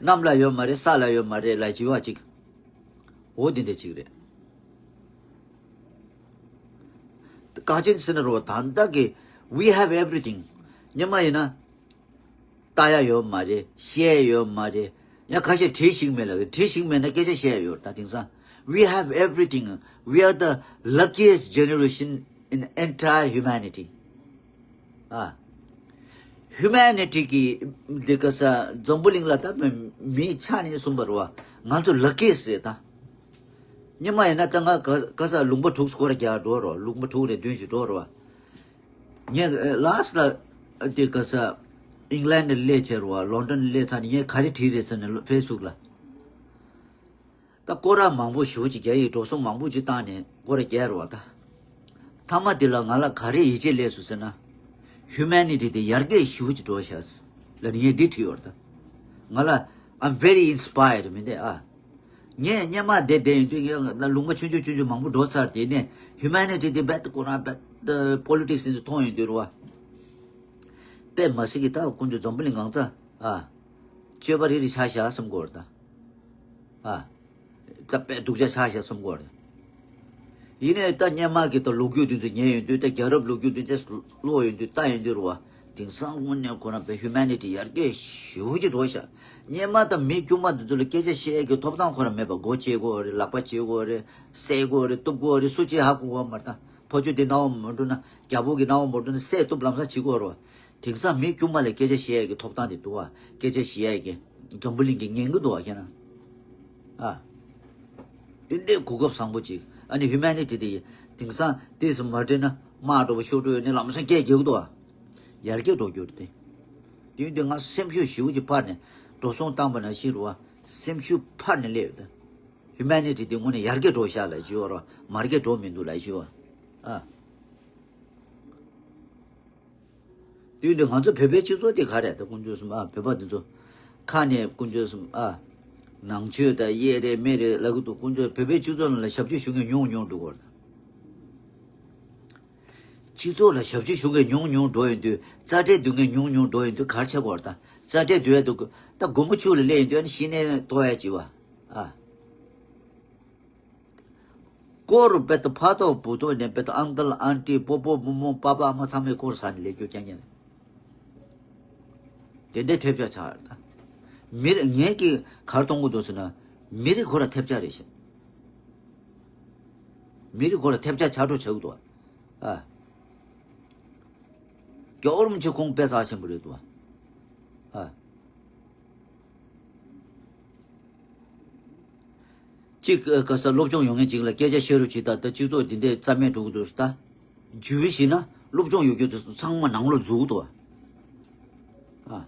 གནམ་ལ་ཡོད་མ་རེད། ས་ལ་ཡོད་མ་རེད་ལ་བྱི་བ་གཅིག་འོ་འདི་འདྲ་གཅིག་རེད། བཀའ་ཆེན་ཟེར་ན་རོ་ད་ལྟ་གི we have everything། སྔོན་མ་ཡིན་ན། ལྟ་ཡ་ཡོད་མ་རེད། བཤད་ཡ་ཡོད་མ་རེད། ཡང་ཁ་ཤས་བྲིས་ཤིག་མེད་ལ་བྲིས་ཤིག་མེད་ན་སྐད་ཆ་བཤད་ཡ་ཡོད་ད། དེང་སང་we have everything, we are the luckiest generation in entire humanity. ཨ། ཧིའུ་མེ་ནི་ཊི་གི་འདི་ག་ས་འཛམ་བུ་གླིང་ལ་ད་མི་ཆ་ནས་གསུངས་པ་རེད་བ། ང་ཚོ་ལ་ཀི་ཡེ་སི་རེད་ད། སྔོན་མ་ཡིན་ན་ད་ང་ག་ག་ས་ལུང་པ་དྲུག་སྐོར་རྒྱག་འགྲོ་རོགས། ལུང་པ་དྲུག་རེ་བདུན་ཞིག་འགྲོ་རོགས། ངས་ལཱ་སི་ཊི་ལ་དེ་ག་ས་ཨིང་ལན་ལ་སླེབས་བྱས་རོགས། ལོན་ཌོན་ལ་སླེབས་ཚར་ནས་ངས་ག་རེ་བྲིས་རེད་ཟེར་ནས་ཕེ་སི་བུག་ལ། ད་སྐོར་ར་མང་པོ་ཞེ་པོ་ཅིག་རྒྱག་ཡིག་འགྲོ་སོང་མང་པོ་ཅིག་བཏང་ནས་སྐོར་ར་རྒྱག་རོགས་ད། མཐའ་མ་དེ་ལ་ང་ལ་ག་རེ་ཡིད་ཆེས་སླེབས་སོང་ཟེར་ན། ཧིའུ་མེ་ནི་ཊི་དེ་ཡར་རྒྱས་ཞེ་པོ་ཅིག་འགྲོ་ཤག་ཟེར་ལབ་ནས་ངས་འདི་བྲིས་ཡོད་རེད་ད། ང་ལ་I'm very inspired མི་འདུག་ཨ། ངས་སྔོན་མ་བསྡད་བསྡད་ཡོང་དུས་ངས་ལུང་པ་ཆུང་ཆུང་ཆུང་ཆུང་མང་པོ་འགྲོ་ཚར། དེ་ནས་ཧིའུ་མེ་ནི་ཊི་དེ་རྦད་དེ་ཁོ་རང་རྦད་དེ་པོ་ལི་ཊིག་སི་དེ་ཚོ་མཐོང་ཡོང་དུས་རེད་བ། དཔེ་མ་སྲིད་ཀྱི་ད་ཁོང་ཚོ་འཛམ་བུ་གླིང་གང་ས་ཨ། སྤྱོད་པ་རིགས་རིགས་ཆགས་ཤག་བསམ་གྱི་ཡོད་རེད་ད། ཨ། ད་དཔེ་སྡུག་ཅག་ཆགས་ཤག་བསམ་གྱི་ཡོད་རེད། ཡིན་ནའི་ད་སྔོན་མ་གི་ད་ལོ་རྒྱུས་དེ་ཚོ་ཉན་ཡོང་དུས། ད་རྒྱལ་རབས་ལོ་རྒྱུས་དེ་ཚོ་ཀློག་ཡོང་དུས་ལྟ་ཡོང་དུས་རེད་བ། དེང་སང་དངོས་གནས་ཁོ་རང་དཔེ་ཧིའུ་མེ་ནི་ཊི་ཡར་རྒྱས་ཞེ་པོ་ཅིག་འགྲོ་ཤག། སྔོན་མ་ད་མི་དཀྱུས་མ་དེ་ཚོ་ལ་སྐད་ཆ་བཤད་ཡས་ཀྱི་ཐོབ་ཐང་ཁོ་རང་མེད་པ། སྒོ་ཕྱེ་དགོས་རེད། ལག་པ་ཕྱེ་དགོས་རེད། བསད་དགོས་རེད། གཏུབ་དགོས་རེད། སུ་གཅིག་ཧ་གོ་བ་མ་རེད་ད། ཕོ་ཆོས་དེ་སྣང་བ་མ་འགྲོ་ན། རྒྱལ་པོ་གི་སྣང་བ་མ་འགྲོ་ན་བསད་གཏུབ་ལམ་སང་བྱེད་དགོས་རེད་བ། དེང་སང་མི་དཀྱུས་མ་ལ་སྐད་ཆ་བཤད་ཡས་ཀྱི་ཐོབ་ཐང་དེ་འདུག་བ། སྐད་ཆ་བཤད་ཡས་ཀྱི་འཛམ་བུ་གླིང་གིས་ཉན་གྱི་འདུག་བ་ཁྱེད་རང་། ཨ། འདི་འདྲའི་གོ་སྐབས་བཟང་པོ་ཅིག། ཨ་ནི་ཧིའུ་མེ་ནི་ཊི་དེ་དེང་སང་དེས་མ་འགྲིག་ན་དམག་འགྲོ་བ་ཤོར་འགྲོ་ཡོད་ནས་ལམ་སང་སྐད་རྒྱག་གི་འདུག་བ། ཡར་རྒྱས་འགྲོ་རྒྱུ་རེད་དེ། དེ་ཡིན་དུས་ང་སེམས་ཤུགས་ཞེ་པོ་ཅིག་འཕར་ནས་འགྲོ་སོང་བཏང་པ་ནང་བཞིན་རེད་བ། སེམས་ཤུགས་འཕར་ནས་སླེབས་ཡོད་དེ། ཧིའུ་མེ་ནི་ཊི་དེ་དངོས་གནས་ཡར་རྒྱས་འགྲོ་ཤག་ལབ་ཞུ་བ་རོ། མར་རྒྱས་འགྲོ་མི་འདུག་ལབ་ཞུ་བ། ཨ། དུས་འདི་ང་ཚོ་བོད་པའི་སྤྱི་ཚོགས་དེ་ག་རེད་ད། དཀོན་མཆོག་གསུམ་ཨ། བོད་པ་འདི་ཚོ་ཁ་ནས་དཀོན་མཆོག་གསུམ་ཨ། ནང་ཆོས་དང་གཡས་རེད་མེ་རེད་ལབ་གི་འདུག། དཀོན་མཆོག་བོད་པའི་སྤྱི་ཚོགས་ནང་ལ་ཞབས་ཕྱི་ཞུ་མཁན་ཉུང་ཉུང་འགྲོ་གི་རེད། སྤྱི་ཚོགས་ལ་ཞབས་ཕྱི་ཞུ་མཁན་ཉུང་ཉུང་འགྲོ་ཡོང་དུས། རྩ་ཁྲལ་བསྡུ་མཁན་ཉུང་ཉུང་འགྲོ་ཡོང་དུས་ག་རེ་ཆགས་ཀྱི་ཡོད་རེད་ད། རྩ་ཁྲལ་བསྡུ་ཡ་འདུག། ད་སྒོར་མོ་ཕྱུགས་ལ་སླེབས་ཡོང་དུས་ཨ་ནི་ཤི་ནས་ལྟོགས་ཡ་ཅིག་བ། ཨ། སྐོར་རུ་བེད་ཕ་ཏོ་བུ་ཏོ་ནས་བེད་ཨང་ཀལ་ཨན་ཊི་སྤོ་སྤོ་རྨོ་མོ་པ་ཕ་ཨ་མ་ཚང་མས་སྐོར་ཟ་ནས་ལས་རྒྱུ་རྐྱང་རྐྱང་རེད། དེ་འདྲའི་ཐེབས་ཆག་ཆགས་རེད་ད། མི་རེ་ངས་ཀྱིས་ག་རེ་གཏོང་གི་འདུག་ཟེར་ན། མི་རེ་ཁོ་ར་ཐེབས་ཆག་རེད་ཤག། མི་རེ་ཁོ་ར་ཐེབས་ཆག་ཆག་འགྲོ་བྱེད་ཀྱི་འདུག། ཨ། རྒྱལ་བ་རིན་པོ་ཆེ་ཁོང་དཔེ་རྩ་ཆེན་པོ་རེད་འདུག། ཨ། གཅིག་ག་ས་སློབ་སྦྱོང་ཡོད་མཁན་གཅིག་ལ་སྐད་ཆ་བཤད་རོགས་བྱེད་ད། ད་སྤྱི་ཚོགས་འདི་འདྲའི་རྩ་མེད་འགྲོ་གི་འདུག་ད། ཇུས་བྱས་ན་སློབ་སྦྱོང་ཡོད་རྒྱུ་དེ་ཚོ་ཚང་མ་ནང་ལོགས་འཛུལ་གི་འདུག། ཨ།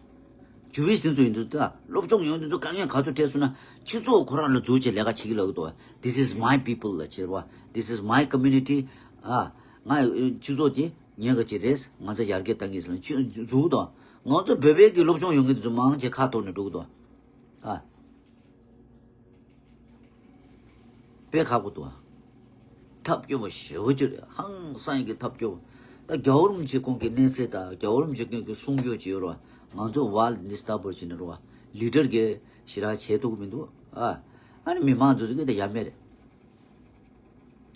ཇུས་དེ་ཚོ་ཡིན་དུས་ད་སློབ་སྦྱོང་ཡོད་དེ་ཚོ་དཀའ་ངལ་ག་ཚོད་འཕྲད་སོང་ན་སྤྱི་ཚོགས་ཁོ་རང་ལ་འཛུལ་བྱས་ལས་ཀ་བྱེད་ཀྱི་ལབ་གི་འདུག། This is my people ལབ་བྱས་རེད་བ། This is my community. ཨ། ང་སྤྱི་ཚོགས་དེ་ངའི་ག་ཅིག་རེད། ང་ཚོ་ཡར་རྒྱས་གཏང་གི་ཟེར་ན་ཅི་འཛུལ་གི་འདུག། ང་ཚོ་བོད་པའི་གི་སློབ་སྦྱོང་ཡོད་མཁན་དེ་ཚོ་མང་ཆེ་ཁ་འཐོར་ནས་འགྲོ་གི་འདུག། ཨ། དཔེ་ཁག་པོ་འདུག། ཐབས་སྐྱོ་པོ་ཞེ་པོ་ཅིག་རེད། ཧང་སང་གི་ཐབས་སྐྱོ་པོ། ད་རྒྱལ་བ་རིན་པོ་ཆེ་ཁོང་གི་གནས་ཚད་དང་རྒྱལ་བ་རིན་པོ་ཆེ་ཁོང་གི་གསུང་རྒྱུ་ཅིག་ཡོད་རེད་བ། ང་ཚོ་ཝརལ་འདི་ལྟ་བུར་བྱས་ནས་རེད་བ། ལི་ཌར་གི་ཞེ་དྲག་བྱེད་ཐུབ་ཀྱི་མི་འདུག། ཨ། ཨ་ནི་མི་མང་ཚོ་ཚོ་གི་ད་ཡ་མེད་རེད།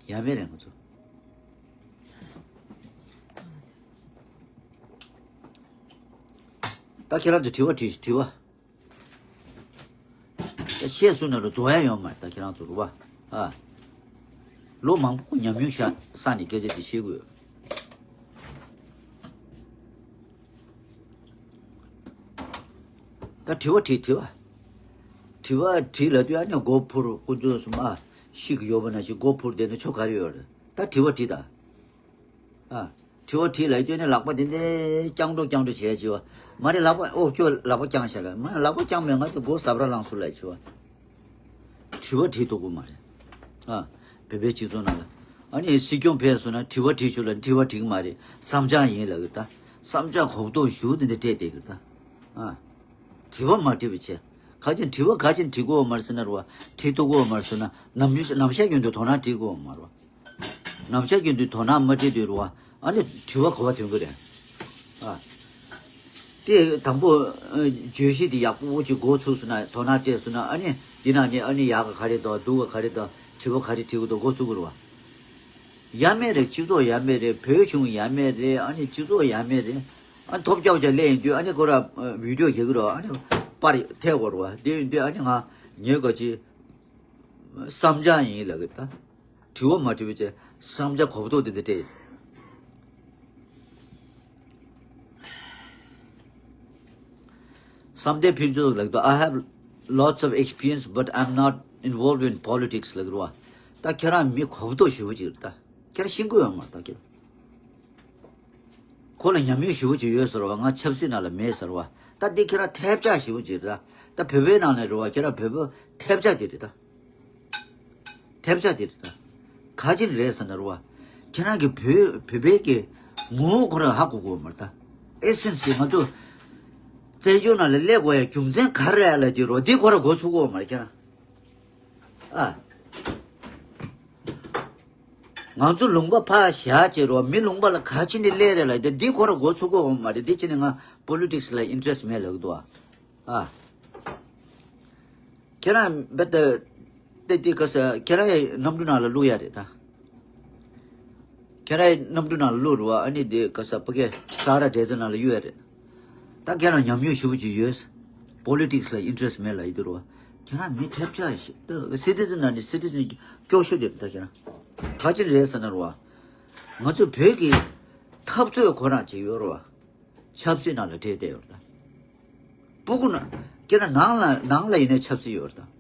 ཡ་མེད་རེད་ང་ཚོ། ད་ཁྱེད་རང་ཚོ་དྲི་བ་དྲིས་དྲི་བ། ད་བཤད་སོང་ན་རུ་རྫོགས་ཡ་ཡོད་མ་རེད། ད་ཁྱེད་རང་ཚོ་རུ་བ། ཨ། ལོ་མང་པོ་ཉམས་མྱོང་བཤད་ས་ནས་སྐད་ཆ་དེ་བཤད་དགོས། ད་དྲི་བ་དྲིས་དྲི་བ། དྲི་བ་དྲིས་ལབ་དུས་ཨ་ནི་མགོ་འཕུར་དཀོན་མཆོག་གསུམ་ཨ་ཤི་གི་ཡོད་པ་ནང་བཞིན་མགོ་འཕུར་བསྡད་ན་ཆོ་ག་རེ་ཡོད་རེད། ད་དྲི་བ་དྲིས་ད། ཨ། དྲི་བ་དྲིས་ལ་ཡོད་ནི་ལག་པ་དེ་འདྲའི་རྐྱང་འགྲོ་རྐྱང་འགྲོ་བྱས་བྱས་བ། མ་རེད་ལག་པ་ཨོ་ཁྱོད་ལག་པ་རྐྱང་བཞག་ལ་མ་ལག་པ་རྐྱང་མེད་ང་ཚོ་མགོ་ཟབ་ར་ལངས་སུ་ལ་བྱས་བ། དྲི་བ་དྲིས་ཐུབ་ཀྱི་མ་རེད། ཨ། བོད་པའི་སྤྱི་ཚོགས་ནང་ལ། ཨ་ནི་སྲིད་སྐྱོང་ཕེབས་སོང་ན་དྲི་བ་དྲིས་ཞུ་ལ་དྲི་བ་དྲིས་ཀྱི་མ་རེད་བསམ་འཆར་ཡིན་ལབ་ཀྱི་ད། བསམ་འཆར་གོ་རྟོགས་ཞུ་དེ་འདྲ་སྤྲད་བསྡད་ཀྱི་ད། ཨ། དྲི་བ་མ་དྲིས་པ་བྱས། ག་ཅིན་དྲི་བ་ག་ཅིན་དྲིས་དགོས་མ་རེད་ཟེར་ན་རེད་བ། དྲིས་ཐུབ་ཀྱི་མ་རེད་ཟེར་ན་ནམ་རྒྱུན་ནམ་ཞག་རྒྱུན་དུ་དོ་སྣང་དྲིས་དགོས་མ་རེད་བ། ནམ་ཞག་རྒྱུན་དུ་དོ་སྣང་མ་སྤྲད་དུས་རུ་བ་ཨ་ནི་དྲི་བ་ག་བ་ཐོན་གི་རེད། ཨ། དེ་དང་པོ་ཨ་བརྗོད་གཞི་དེ་ཡག་པོ་ཅིག་འགོ་ཚུགས་སོང་ན་དོ་སྣང་སྤྲད་སོང་ན་ཨ་ནི་འདི་ནང་ནས་ཨ་ནི་ཡག་ག་ག་རེ་དང་སྡུག་ག་ག་རེ་དང་དྲི་བ་ག་རེ་དྲི་དགོས་དང་འགོ་ཚུགས་གི་རུ་བ། ཡ་མེད་རེད། སྤྱི་ཚོགས་ཡ་མེད་རེད། བོད་གཞུང་ཡ་མེད་རེད། ཨ་ནི་སྤྱི་ཚོགས་ཡ་མེད་རེད། ཨ་ནི་ཐོབ་རྒྱག་བྱ་སླེབས་ཡིན་དུས་ཨ་ནི་ཁོ་ར་བི་ཌིའོ་རྒྱག་གི་རོ་ཨ་ནི་པར་ཐེག་གོ་རུ་བ་དེ་ཡིན་དུས་ཨ་ནི་ང་ཉོས་ག་ཅི། བསམ་འཆར་ཡིན་ལབ་གི་ད། དྲི་བ་མ་དྲིས་པ་བྱས་བསམ་འཆར་གོ་བ་ཏོག་དེ་ཚོ་སྤྲད། བསམ་གཏན་ཕུན་ཚོགས་ལགས་དང་། I have lots of experience, but I'm not involved in politics ལབ་གི་རེད་བ། ད་ཁྱེད་རང་མི་གོ་བ་ཏོག་ཞེ་པོ་ཅིག་རེད་ད། ཁྱེད་རང་ཤེས་ཀྱི་ཡོད་མ་རེད་ད་ཁྱེད་རང་། ཁོ་ལ་ཉམས་མྱོང་ཞེ་པོ་ཅིག་ཡོད་ཟེར་བ། ང་ཆབ་སྲིད་ནང་ལ་མེད་ཟེར་བ། ད་འདི་ཁྱེད་རང་ཐལ་ཆ་ཞེ་པོ་ཅིག་རེད་ད། ད་བོད་པའི་ནང་ནས་རེད་བ། ཁྱེད་རང་བོད་པ་ཐལ་ཆ་དེ་རེད་ད། ཐལ་ཆ་དེ་རེད་ད། ག་ཅི་རེད་ཟེར་ན་རེད་བ། ཁྱེད་རང་གི་བོད་བོད་པའི་གི་ངོ་བོ་ཁོ་རང་ཧ་གོ་གོ་མ་རེད་ད། ཨེ་སེན་སི་ང་ཚོ་བཙན་བྱོལ་ནང་ལ་སླེབས་དགོས་ཡ་རྒྱུ་མཚན་ག་རེ་རེད་ལབ་དུས་རེད་བ། འདི་ཁོ་རང་གོ་ཚུགས་གོ་མ་རེད་ཁྱེད་རང་། ཨ། ང་ཚོ་ལུང་པ་ཕར་བཞག་བྱས་རོགས། མི་ལུང་པ་ལ་ག་ཅི་ནས་སླེབས་རེད་ལབ་དེ་འདི་ཁོ་ར་གོ་ཚུགས་གོ་མ་རེད། འདི་ཅི་ནས་ང་པོ་ལི་ཊིག་སི་ལ་ཨིན་ཊི་རེ་སི་ཊི་མེད་ལབ་གི་འདུག་ཨ། ཨ། ཁྱེད་རང་རྦད་དེ་དེ་དེ་ག་ས་ཁྱེད་རང་ཡི་གནམ་གྲུ་ནང་ལ་བླུག་ཡ་རེད་ད། ཁྱེད་རང་ཡི་གནམ་གྲུ་ནང་ལ་བླུག་རོགས། ཨ་ནི་དེ་ག་ས་ཕ་གི་ས་ཧ་ར་ཌེ་ཛར་ཊི་ནང་ལ་གཡུག་ཡ་རེད། ད་ཁྱེད་རང་ཉམས་མྱོང་ཞེ་པོ་ཅིག་ཡོད། པོ་ལི་ཊིག་སི་ལ་ཨིན་ཊི་རེ་སི་ཊི་མེད་ལབ་ཡོད་དུས་རོ། ཁྱེད་རང་མི་ཐབས་ཆག་ཞིག་ད་སི་ཊི་ཛན་ནང་ནས་སི་ཊི་ཛན་སྐྱོ་ཤོས་དེ་རེད་ད་ཁྱེད་རང་། ག་ཅི་རེད་ཟེར་ན་རོ། ང་ཚོ་བོད་ཀྱི་འཐབ་རྩོད་ཁོ་རང་ཅིག་ཡོད་རོ། ཆབ་སྲིད་ནང་ལ་འདྲེས་བསྡད་ཡོད་རེད་ད། སྤུ་གུ་ན་ཁྱེད་རང་ནང་ལ་ནང་ལ་ཡིན་ན་ཆབ་སྲིད་ཡོད་རེད་ད།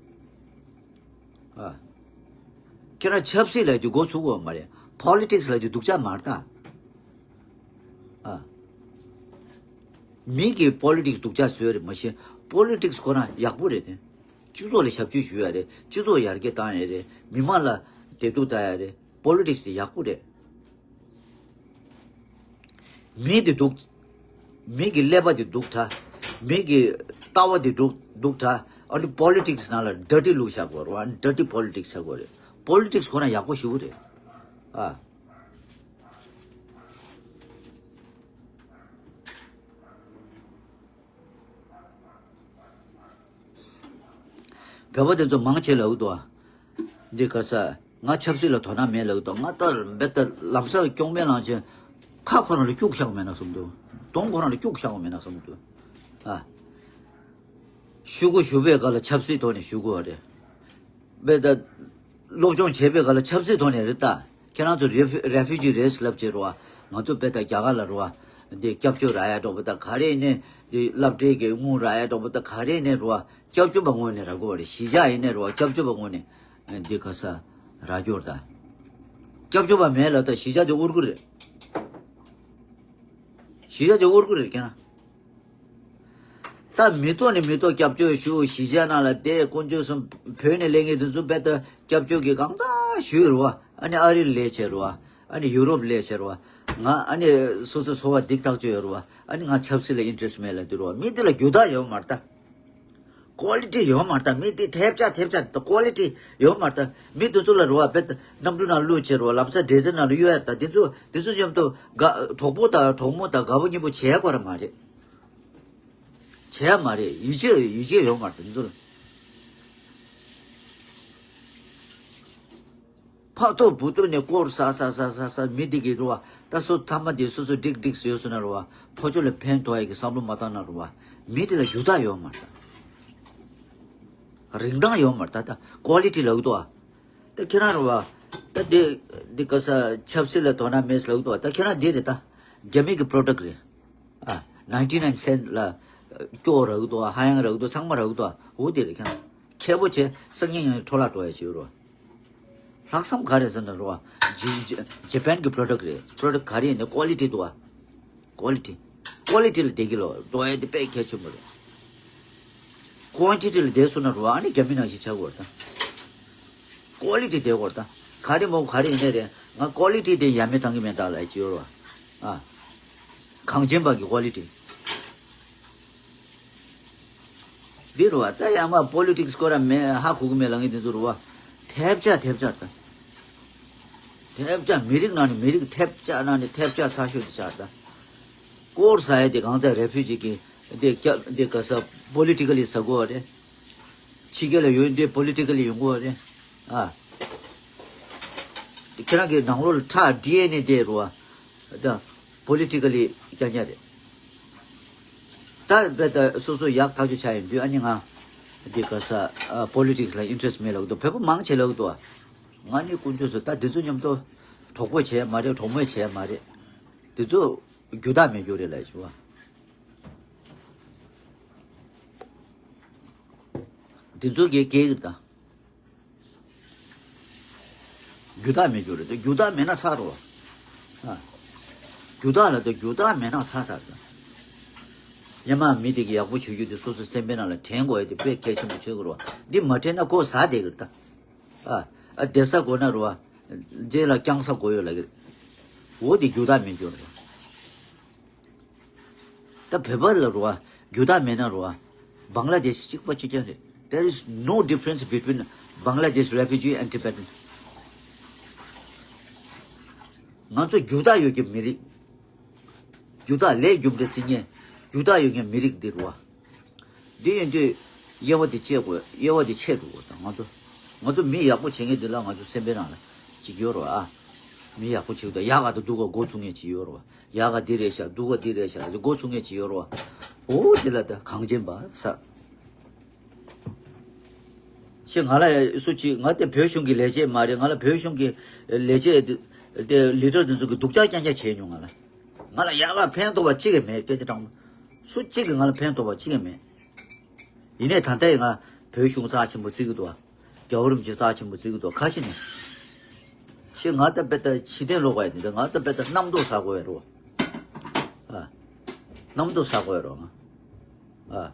ཨ། ཁྱེད་རང་ཆབ་སྲིད་ལབ་རྒྱུ་མགོ་ཚུགས་དགོས་མ་རེད། པོ་ལི་ཊིག་སི་ལབ་རྒྱུ་སྡུག་ཅག་མ་རེད་ད། ཨ། མི་གིས་པོ་ལི་ཊིག་སི་སྡུག་ཅག་བཟོས་རེད་མ་གཞི། པོ་ལི་ཊིག་སི་ཁོ་རང་ཡག་པོ་རེད་དེ། སྤྱི་ཚོགས་ལ་ཞབས་ཕྱི་ཞུ་ཡ་རེད། སྤྱི་ཚོགས་ཡར་རྒྱས་བཏང་ཡ་རེད། མི་མང་ལ་བདེ་སྡུག་བཏང་ཡ་རེད། པོ་ལི་ཊིག་སི་དེ་ཡག་པོ་རེད། མི་དེ་སྡུག་མི་གི་ཀླད་པ་དེ་སྡུག་དྲགས། མི་གི་ལྟ་བ་དེ་སྡུག་སྡུག་དྲགས། ཨ་ནི་པོ་ལི་ཊིག་སི་ནང་ལ་ཌར་ཊི་ལུག་བཞག་དགོས་རེད་བ། ཌར་ཊི་པོ་ལི་ཊིག་སི་བྱ་དགོས་རེད། པོ་ལི་ཊིག་སི་ཁོ་རང་ཡག་པོ་ཞེ་པོ་རེད། ཨ། བོད་པ་དེ་ཚོ་མང་ཆེ་ལབ་འདུག་ཨ། འདི་ག་ས་ང་ཆབ་སྲིད་ལ་དོ་སྣང་མེད་ལབ་འདུག་ང་ད་རྦད་དེ་ལམ་སང་སྐྱོང་མེད་ལངས་ཆེན་ཁ་ཁོ་རང་ལ་སྐྱུག་བཞག་མེད་ན་བསམ་འདུག་གདོང་ཁོ་རང་ལ་སྐྱུག་བཞག་མེད་ན་བསམ་འདུག་ཨ། ཞུ་དགོས་ཞུ་བའི་སྒང་ལ་ཆབ་སྲིད་ཐོག་ནས་ཞུ་དགོས་རེད། རྦད་དེ་སློབ་སྦྱོང་བྱེད་པའི་སྒང་ལ་ཆབ་སྲིད་ཐོག་ནས་རེད་ད། ཁྱེད་རང་ཚོ་རེ་ཕུ་རེ་ཕུ་ཇི་རེད་ལབ་བྱས་རོ། ང་ཚོ་དཔེ་ད་རྒྱ་གར་ལ་རོ། འདི་སྐྱབས་བཅོལ་རག་ཡ་འགྲོ་པ་ད་ག་རེ་ཡིན་ནའི་འདི་སློབ་གྲྭའི་གི་དངུལ་རག་ཡ་འགྲོ་པ་ད་ག་རེ་ཡིན་ནའི་རོ། སྐྱབས་བཅོལ་བ་ངོས་ནས་རག་གོ་རེད། གཞིས་ཆགས་ཡིན་ནའི་རོ། སྐྱབས་བཅོལ་བ་ངོས་ནས་འདི་ག་ས་རག་རྒྱུ་རེད་ད། སྐྱབས་བཅོལ་བ་མེད་ལབ་ད་གཞིས་ཆགས་དེ་དབུར་གི་རེད། གཞིས་ཆགས་དེ་དབུར་གི་རེད་ཁྱེད་རང་། ད་མི་ཐོག་ནས་མི་ཐོག་སྐྱབས་བཅོལ་ཞུ། གཞིས་ཆགས་ནང་ལ་བསྡད། དཀོན་མཆོག་གསུམ་བོད་ནས་སླེབས་མཁན་དེ་ཚོ་རྦད་དེ་སྐྱབས་བཅོལ་གྱི་གང་ཟག་ཞུས་རེད་བ། ཨ་ནི་ཨ་རིར་སླེབས་བྱས་རེད་བ། ཨ་ནི་ཡུ་རོབ་སླེབས་བྱས་རེད་བ། ང་ཨ་ནི་སོ་སོ་འཚོ་བ་སྡིག་ཐག་ཆོད་ཡོད་རེད་བ། ཨ་ནི་ང་ཆབ་སྲིད་ལ་ཨིན་ཊི་རེ་སི་མེད་ལབ་དུས་རེད་བ། མི་དེ་ལ་རྒྱུ་དག་ཡོད་མ་རེད་ད། ཀོ་ལི་ཊི་ཡོད་མ་རེད་ད། མི་དེ་ཐེབས་ཆག་ཐེབས་ཆག་ད་ཀོ་ལི་ཊི་ཡོད་མ་རེད་ད། མི་དེ་ཚོ་ལ་རེད་བ། རྦད་དེ་གནམ་གྲུ་ནང་བླུགས་བྱས་རེད་བ། ལམ་སང་ཌེ་ཛར་ཊི་ནང་ལ་གཡུག་ཡ་རེད་ད། དེ་ཚོ་དེ་ཚོ་མཉམ་དུ་དགའ་གྲོགས་པོ་དང་གྲོགས་མོ་དང་དགའ་པོ་གཉིས་པོ་བྱེད་ཡ་ཁོ་རང་མ་རེད། བྱས་མ་རེད། ཡིད་ཆེས་ཡིད་ཆེས་ཡོད་མ་རེད་འདི་ཚོ་ལ། ཕག་ཐོག་བུ་ཐོག་ནས་སྐོར་ཟ་ཟ་ཟ་ཟ་ཟ་མི་འདི་གི་རུ་བ། ད་སོ་ཐ་མ་འདི་སོ་སོ་འགྲིག་འགྲིག་ཟེར་སོང་ན་རུ་བ། ཕོ་ཆོ་ལ་ཕན་ཐོགས་ཡ་གི་བསམ་བློ་མ་བཏང་ན་རུ་བ། མི་འདི་ལ་རྒྱུ་དག་ཡོད་མ་རེད་ད། རིན་ཐང་ཡོད་མ་རེད་ད། ད་ཀོ་ལི་ཊི་ལབ་གི་འདུག་ཨ། ད་ཁྱེད་རང་རུ་བ། ད་འདི་འདི་ག་ས་ཆབ་སྲིད་ལ་དོ་སྣང་མེད་ལབ་གི་འདུག་ཨ། ད་ཁྱེད་རང་འདི་རེད་ད། རྒྱ་མི་གི་པོ་རོ་ཌག་རེད། ཨ། ནའིན་ཊི་ནའིན་སེན་ཊི་ལ་སྐྱོ་རག་འདུག་ཧ་ཡང་རག་འདུག་ཚང་མ་རག་འདུག་འོ་དེ་རེད་ཁྱེད་རང་། ཁེ་པོ་བྱས་སང་ཉིན་ཡང་འཕྲོ་བརླག་འགྲོ་ཡ་བྱེད་རོ། ལྷག་བསམ་ག་རེ་ཟེར་ན་རེད་བ། ཇི་ཇི་ཇ་པན་གི་པོ་རོ་ཌག་རེད། པོ་རོ་ཌག་ག་རེ་ཡིན་ནའི་ཀོ་ལི་ཊི་འདུག་བ། ཀོ་ལི་ཊི། ཀོ་ལི་ཊི་ལ་བསྡད་ཀྱི་ལོ་འདུག་ཡ་དེ་དཔེ་གལ་ཆེན་པོ་རེད། ཀོན་ཊི་ཊི་ལ་བསྡད་སོང་ན་རེད་བ། ཨ་ནི་རྒྱ་མི་ནང་བཞིན་ཆགས་དགོས་རེད་ད། ཀོ་ལི་ཊི་བསྡད་དགོས་རེད་ད། ག་རེ་མོ་ག་རེ་ཡིན་ནའི་རེད། ང་ཀོ་ལི་ཊི་དེ་ཡ་མེད་བཏང་གི་མེད་ད་ལབ་ཀྱི་ཡོད་རེད་བ། ཨ། གངས་ཅན་པ་གི་ཀོ་ལི་ཊི། འདི་རུ་བ་ད་ཡ་མ་པོ་ལི་ཊིག་སི་སྐོར་ར་མེད་ཧ་གོ་གི་མེད་ལ་ངས་འདི་ཚོ་རུ་བ། ཐེབས་ཆག་ཐེབས་ཆག་ད། ཐེབས་ཆག་མི་རིགས་ནང་ནས་མི་རིགས་ཐེབས་ཆག་ནང་ནས་ཐེབས་ཆག་ཚ་ཤོས་དེ་ཆག་ད། སྐོར་ཟ་ཡ་དེ་གང་ཚ་རེ་ཕུ་ཇི་གི་དེ་སྐྱ་དེ་ག་ས་པོ་ལི་ཊི་ཀ་ལི་ཟ་དགོས་རེད། ཕྱི་རྒྱལ་ལ་ཡོད་འདི་པོ་ལི་ཊི་ཀ་ལི་ཡོང་དགོས་རེད། ཨ། ཁྱེད་རང་གི་ནང་ལོགས་ལ་ཁྲག་ཌི་ཨེན་ཨེ་དེ་རུ་བ། ད། པོ་ལི་ཊི་ཀ་ལི་རྐྱང་རྐྱང་རེད། ད་བས་ད་སོ་སོ་ཡག་ཐག་ཆོད་ཆགས་ཡིན་དུས་ཨ་ནི་ང་འདི་ག་ས་པོ་ལི་ཊིག་སི་ལ་ཨིན་ཊི་རེ་སི་ཊི་མེད་ལབ་འདུག་བོད་པ་མང་ཆེ་ལབ་འདུག་ང་ནི་དཀོན་མཆོག་གསུམ་ད་འདི་ཚོ་མཉམ་དུ་གྲོགས་པོ་བྱས་མ་རེད། གྲོགས་མོ་བྱས་མ་རེད། འདི་ཚོ་རྒྱུ་དག་མེད་རྒྱུ་རེད་ལབ་ཞུ་བ། འདི་ཚོ་གི་སྐད་ཀྱི་ད། རྒྱུ་དག་མེད་རྒྱུ་རེད་དེ། རྒྱུ་དག་མེད་ན་ཚར་རོ། ཨ། རྒྱུ་དག་ལ་དེ་རྒྱུ་དག་མེད་ན་ཚར་ཚར་དང་། སྔོན་མ་མི་དེ་གི་ཡག་པོ་བྱེད་རྒྱུ་དེ་སོ་སོ་སེམས་པའི་ནང་ལ་དྲན་དགོས་ཡ་དེ་དཔེ་གལ་ཆེན་པོ་ཆགས་ཀྱི་རེད་བ། འདི་མ་དྲན་ན་ཁོ་ཟ་བསྡད་ཀྱི་རེད་ད། ཨ། ཨ། བསྡད་ས་དགོས་ན་རེད་བ། རྗེས་ལ་བསྐྱང་ས་དགོས་ཡོད་ལབ་ཀྱི་རེད། འོ་དེ་རྒྱུ་དག་མེད་རྒྱུ་རེད། ད་བོད་པ་ལ་རུ་བ། རྒྱུ་དག་མེད་ན་རུ་བ། བང་ལ་དེཤ་གཅིག་པ་གཅིག་རྐྱང་རེད། There is no difference between Bangladesh refugee and Tibetan. ང་ཚོ་རྒྱུ་དག་ཡོད་ཀྱི་མི་རིགས། རྒྱུ་དག་ལས་རྒྱུ་འབྲས་བརྩི་མཁན། རྒྱུ་དག་ཡོད་མཁན་མི་རིགས་འདི་རུ་བ། འདི་ཡིན་དུས་དབྱེ་བ་འདི་བཅད་དགོས། དབྱེ་བ་འདི་ཕྱེ་དགོས་དང་ང་ཚོ། ང་ཚོ་མི་ཡག་པོ་བྱེད་མཁན་འདི་ལ་ང་ཚོ་སེམས་པའི་ནང་ལ་གཅིག་ཡོད་རེད་བ། ཨ། མི་ཡག་པོ་བྱེད་དང་ཡག་ག་དང་སྡུག་ག་འགོ་ཚུགས་མཁན་གཅིག་ཡོད་རེད་བ། ཡག་ག་འདི་རེད་ཤག་སྡུག་ག་འདི་རེད་ཤག་འགོ་ཚུགས་མཁན་གཅིག་ཡོད་རེད་བ། འོ་འདི་ལ་ད་གངས་ཅན་པ་ཟེར། ཞེས་ང་ལ་སུ་གཅིག་ང་དེ་བོད་གཞུང་གི་ལས་བྱེད་མ་རེད། ང་ལ་བོད་གཞུང་གི་ལས་བྱེད་དེ་ལི་ཌར་དེ་ཚོ་གི་སྡུག་ཅག་རྐྱང་རྐྱང་བྱས་མྱོང་ང་ལ། ང་ལ་ཡག་ག་ཕན་ཐོགས་པ་གཅིག་ཀྱང་མེད། སྐད་ཆ་དྲང་མོ། སུ་གཅིག་གིས་ང་ལ་ཕན་ཐོགས་པ་གཅིག་ཀྱང་མེད། ཡིན་ནའི་ད་ལྟའི་ང་བོད་གཞུང་རྩ་ཆེན་པོ་བརྩི་གི་འདུག་བ། རྒྱལ་བ་རིན་པོ་ཆེ་རྩ་ཆེན་པོ་བརྩི་གི་འདུག་ག་ཅི་ནས། ཞེས་ང་ད་དཔེ་ད་ཕྱི་བལྟས་ལོག་པ་ཡིན་ད་ང་ད་དཔེ་ད་རྣམ་རྟོག་ཟ་དགོས་ཡ་རོ། ཨ། རྣམ་རྟོག་ཟ་དགོས་ཡ་རོ་ང་། ཨ།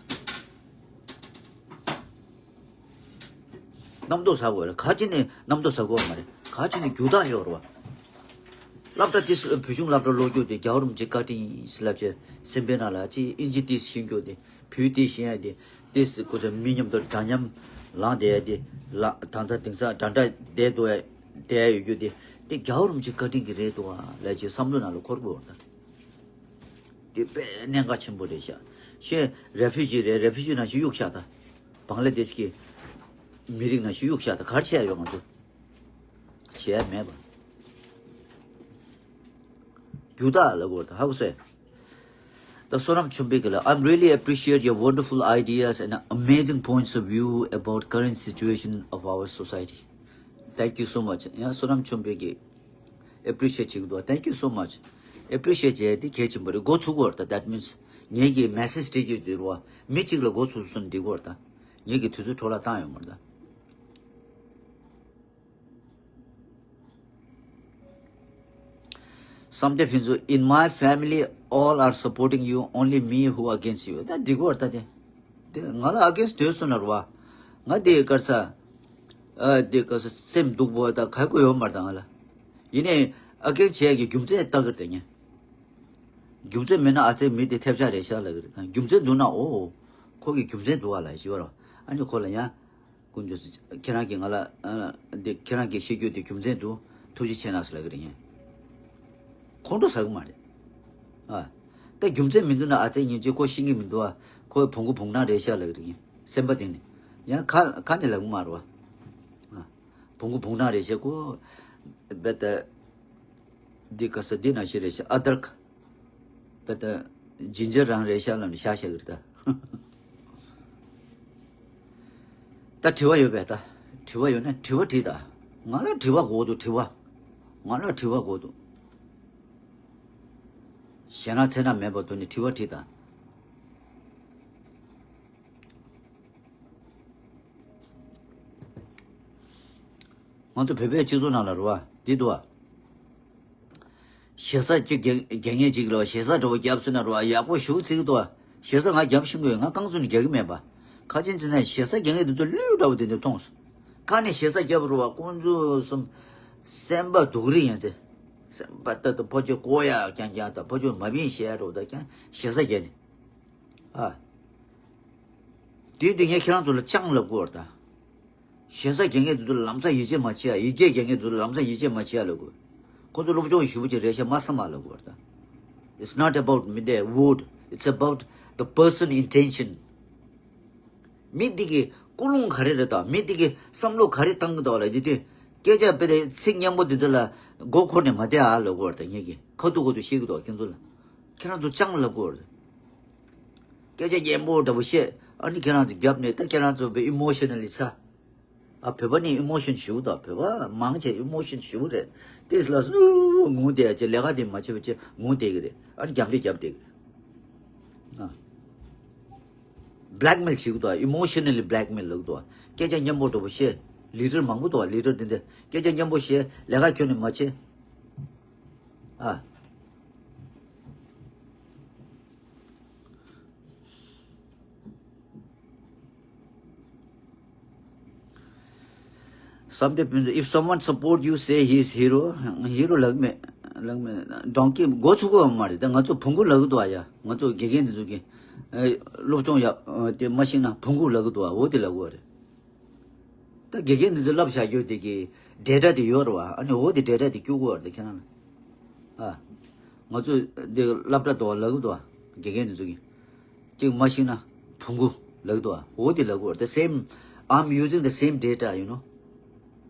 རྣམ་རྟོག་ཟ་དགོས་རེད། ག་ཅི་ནས་རྣམ་རྟོག་ཟ་དགོས་མ་རེད། ག་ཅི་ནས་རྒྱུ་དག་ཡོད་རེད་བ། སློབ་གྲྭ་དེ་བོད་གཞུང་སློབ་གྲྭ་ཀློག་རྒྱུ་དེ་རྒྱལ་བ་རིན་པོ་ཆེ་བཀའ་དྲིན་ཡིན་ཟེར་ལབ་བྱས་སེམས་པའི་ནང་ལ་ཅི་ཨིན་ཇི་དེ་ཤེས་རྒྱུ་དེ་བོད་དེ་ཤེས་ཡ་དེ་དེ་སི་ཁོ་ཚོ་མི་མཉམ་དུ་འདྲ་མཉམ་ལངས་བསྡད་ཡ་དེ་ལ་དང་ཚ་དེང་སང་འདྲ་འདྲ་བསྡད་འདུག་ཡ་བསྡད་ཡ་ཡོད་རྒྱུ་དེ་དེ་རྒྱལ་བ་རིན་པོ་ཆེ་བཀའ་དྲིན་གྱི་རེད་འདུག་ཨ་ལབ་བྱས་བསམ་བློ་ནང་ལ་འཁོར་དགོས་རེད་ད། དེ་དཔེ་གནད་འགག་ཆེན་པོ་རེད་ཤག་ཤེས་རེ་ཕུ་ཇི་རེད། རེ་ཕུ་ཇི་ནང་བཞིན་གཡུག་ཤག་ད། བང་ལ་དེཤ་གི་མི་རིགས་ནང་བཞིན་གཡུག་ཤག་ད། ག་རེ་བྱས་ཡོད་ང་ཚོ། བྱས་མེད་པ། རྒྱུ་དག་ལ་གོ་ད་ཧ་གོ་སོང་། ད་བསོད་ནམས་ཆོས་འཕེལ་གྱིས་ལ། I'm really appreciate your wonderful ideas and amazing points of view about current situation of our society. Thank you so much. ཡང་བསོད་ནམས་ཆོས་འཕེལ་གྱིས་ཨེ་པི་རི་ཤི་ཡེ་ཊི་བྱེད་ཀྱི་འདུག Thank you so much. ཨེ་པི་རི་ཤི་ཡེ་ཊི་བྱས་ཏེ་གལ་ཆེན་པོ་རེད། འགོ་ཚུགས་དགོས་རེད་ད། That means ངེད་ཀྱིས་མེ་སེ་ཇི་སྤྲད་ཀྱི་འདུག་རེད་བ། མི་གཅིག་ལ་འགོ་ཚུགས་སོང་ན་འགྲིག་གི་རེད་ད། ངེད་ཀྱིས་དུས་ཚོད་འཕྲོ་བརླག་བཏང་ཡོད་མ་རེད་ད། བསམ་གཏན་ཕུན་ཚོགས། In my family, all are supporting you, only me who against you. ད་འགྲིག་གི་རེད་ད་དེ། དེ་ང་ལ་ཨ་གེན་སི་ཊི་ཡོད་སོང་ན་རེད་བ། ང་དེ་ག་རེ་ཟ། ཨ་དེ་ག་རེ་ཟ་སེམས་སྡུག་པོ་ད་ག་གོ་ཡོད་མ་རེད་ད་ང་ལ། ཡིན་ནའི་ཨ་གེན་སི་ཊི་བྱས་ཀྱི་རྒྱུ་མཚན་ལྟ་གི་རེད་ད་ངས། རྒྱུ་མཚན་མེད་ན་ཨ་ཙེ་མི་དེ་ཐེབས་ཆག་རེད་ཤག་ལབ་ཀྱི་རེད་ད། རྒྱུ་མཚན་འདུག་ན་ཨོ། ཁོ་གི་རྒྱུ་མཚན་འདུག་ཨ་ལབ་ཞུ་བ་རོ། ཨ་ནི་ཁོ་ལ་ཡང་། དཀོན་མཆོག་གསུམ། ཁྱེད་རང་གིས་ང་ལ་ཨ་འདི་ཁྱེད་རང་གིས་བཤད་རྒྱུ་དེ་རྒྱུ་མཚན་འདུག་ཐུགས་རྗེ་ཆེ་གནང་ཟེར་ལབ་ཀྱི་རེད་ངས། ཁོང་ཁྲོ་ཟ་གི་མ་རེད། ཨ། ད་རྒྱུ་མཚན་མི་འདུག་ན་ཨ་ཙེ་ཉིན་གཅིག་ཁོ་ཤེས་ཀྱི་མི་འདུག་ཨ། ཁོ་བོང་གུ་བོང་ནག་རེད་ཤག་ལབ་ཀྱི་རེད་ངས། སེམས་པ་གཏིང་ནས། ཡང་ཁ་ཁ་ནས་ལབ་གི་མ་རེད་བ། ཨ། བོང་གུ་བོང་ནག་རེད་ཤག་ཁོ། རྦད་དེ། འདི་ག་ས་འདི་ནང་བཞིན་རེད་ཤག་ཨ་དར་ཁ། ད་ལྟ་ཇིན་ཇར་རང་རེད་ཤག་ལབ་ནས་བཞག་བཞག་གི་རེད་ད། ད་དྲི་བ་ཡོད་པས་ད། དྲི་བ་ཡོད་ན་དྲི་བ་དྲིས་ད། ང་ལ་དྲི་བ་དགོས་འདུག་དྲི་བ། ང་ལ་དྲི་བ་དགོས་འདུག་ཞེད་སྣང་འཚེར་སྣང་མེད་པར་དོན་ནི་དྲི་བ་དྲིས་ད། ང་ཚོ་བོད་པའི་སྤྱི་ཚོགས་ནང་ལ་རེད་བ། འདི་འདུག་བ། ཞེ་ས་གཅིག་རྒྱག་རྒྱག་མཁན་གཅིག་ལ་ཞེ་ས་འདྲ་བོ་རྒྱབ་ཟིན་ན་རེད་བ། ཡག་པོ་ཞུ་ཚིག་འདུག་བ། ཞེ་ས་ང་རྒྱབ་ཤེས་ཀྱི་ཡོད། ང་རྐང་བཙུགས་ནས་རྒྱག་གི་མེད་པ། ཁ་ཆེན་ཚེ་ན་ཞེ་ས་རྒྱག་མཁན་དེ་ཚོ་ཀླུ་འདྲ་བོ་དེ་འདྲ་མཐོང་སོང་། ཁ་ནས་ཞེ་ས་རྒྱབ་རེད་བ། ཁོང་ཚོ་གསུམ་སེམས་པ་སྡུག་རི་ཡང་ཚེ། སེམས་པ་ལྟ་ལྟ་ཕོ་ཆོས་ཀོ་ཡ་རྐྱང་རྐྱང་དང་ཕོ་ཆོས་མ་བིན་བཤད་རོགས་ད་རྐྱང་ཞེ་ས་རྒྱག་ནས། ཨ། དེ་དུས་ངས་ཁྱེད་རང་ཚོ་ལ་ཅང་ལབ་དགོས་རེད་ད། ཞེ་ས་རྒྱག་མཁན་དེ་ཚོ་ལམ་སང་ཡིད་ཆེས་མ་བྱེད་ཡ། ཡིད་ཆེས་རྒྱག་མཁན་དེ་ཚོ་ལམ་སང་ཡིད་ཆེས་མ་བྱེད་ཡ་ལབ་དགོས། ཁོ་ཚོ་སློབ་སྦྱོང་ཞུ་བ་ཅིག་རེད་ཤག་མ་བསམ་པ་ལབ་དགོས་རེད་ད། It's not about མི་དེ་vote, it's about the person intention. མི་དེ་གི་ཀུན་སློང་ག་རེ་རེད་དང་མི་དེ་གི་བསམ་བློ་ག་རེ་བཏང་གི་འདུག་ལབ་དེ་དུས། སྐད་ཆ་དཔེ་དེ་ཚིག་སྙན་པོ་དེ་ཚོ་ལ་མགོ་འཁོར་ནས་མ་བསྡད་ཨ་ལབ་དགོས་རེད་ད། ངེད་ཀྱིས་ཁ་ཐུག་ཁ་ཐུག་བཤད་ཀྱི་འདུག་ཁྱེད་ཚོ་ལ། ཁྱེད་རང་ཚོ་ཅང་ལབ་དགོས་རེད། སྐད་ཆ་སྙན་པོ་འདྲ་པོ་བཤད། ཨ་ནི་ཁྱེད་རང་ཚོ་རྒྱབ་ནས་ད་ཁྱེད་རང་ཚོ་དཔེ་emotionally་ཚ། ཨ་བོད་པ་ནི་emotion་ཞུ་དང་བོད་པ་མང་ཆེ་emotion་ཞུ་རེད། ཏིས་ལ་སུ་ངུ་བསྡད་ཡ་ཅེ་ལས་ཀ་དེ་མ་བྱེད་པ་ཅེ་ངུ་བསྡད་གི་རེད། ཨ་ནི་རྒྱབ་འདྲེ་རྒྱབ་བསྡད་གི་རེད། ཨ། blackmail་བྱེད་གི་འདུག emotionally blackmail་ལབ་གི་འདུག་སྐད་ཆ་སྙན་པོ་འདྲ་པོ་བཤད། leader་མང་པོ་འདུག leader་དེ་འདྲ་སྐད་ཆ་སྙན་པོ་བཤད། ལས་ཀ་ཁྱོན་ནས་མ་བྱེད། ཨ། བསམ་གཏན་ཕུན་ཚོགས། If someone support you, say he is hero. Hero་ལབ་མེད། ལབ་མེད། donkey་མགོ་ཚུགས་པ་མ་རེད་ད། ང་ཚོ་བོང་གུ་ལབ་གི་འདུག་ཨ་ཡ། ང་ཚོ་དགེ་རྒན་འདི་ཚོ་གི་ཨ་སློབ་སྦྱོང་ཡག་ཨ་དེ་མ་ཤེས་ན་བོང་གུ་ལབ་གི་འདུག་ཨ། འོ་དེ་ལབ་གི་རེད། ད་དགེ་རྒན་འདི་ཚོ་བསླབ་བྱ་རྒྱུ་དེ་གི་data་དེ་ཡོད་རེད་བ། ཨ་ནི་འོ་དེ་data་དེ་བསྐྱུར་གི་རེད་ད་ཁྱེད་རང་ལ། ཨ། ང་ཚོས་འདི་སློབ་གྲྭ་དུ་ལབ་གི་འདུག་ཨ། དགེ་རྒན་འདི་ཚོ་གི། གཅིག་མ་ཤེས་ན་བོང་གུ་ལབ་གི་འདུག་ཨ། འོ་དེ་ལབ་གི་རེད། The same, I'm using the same data, you know.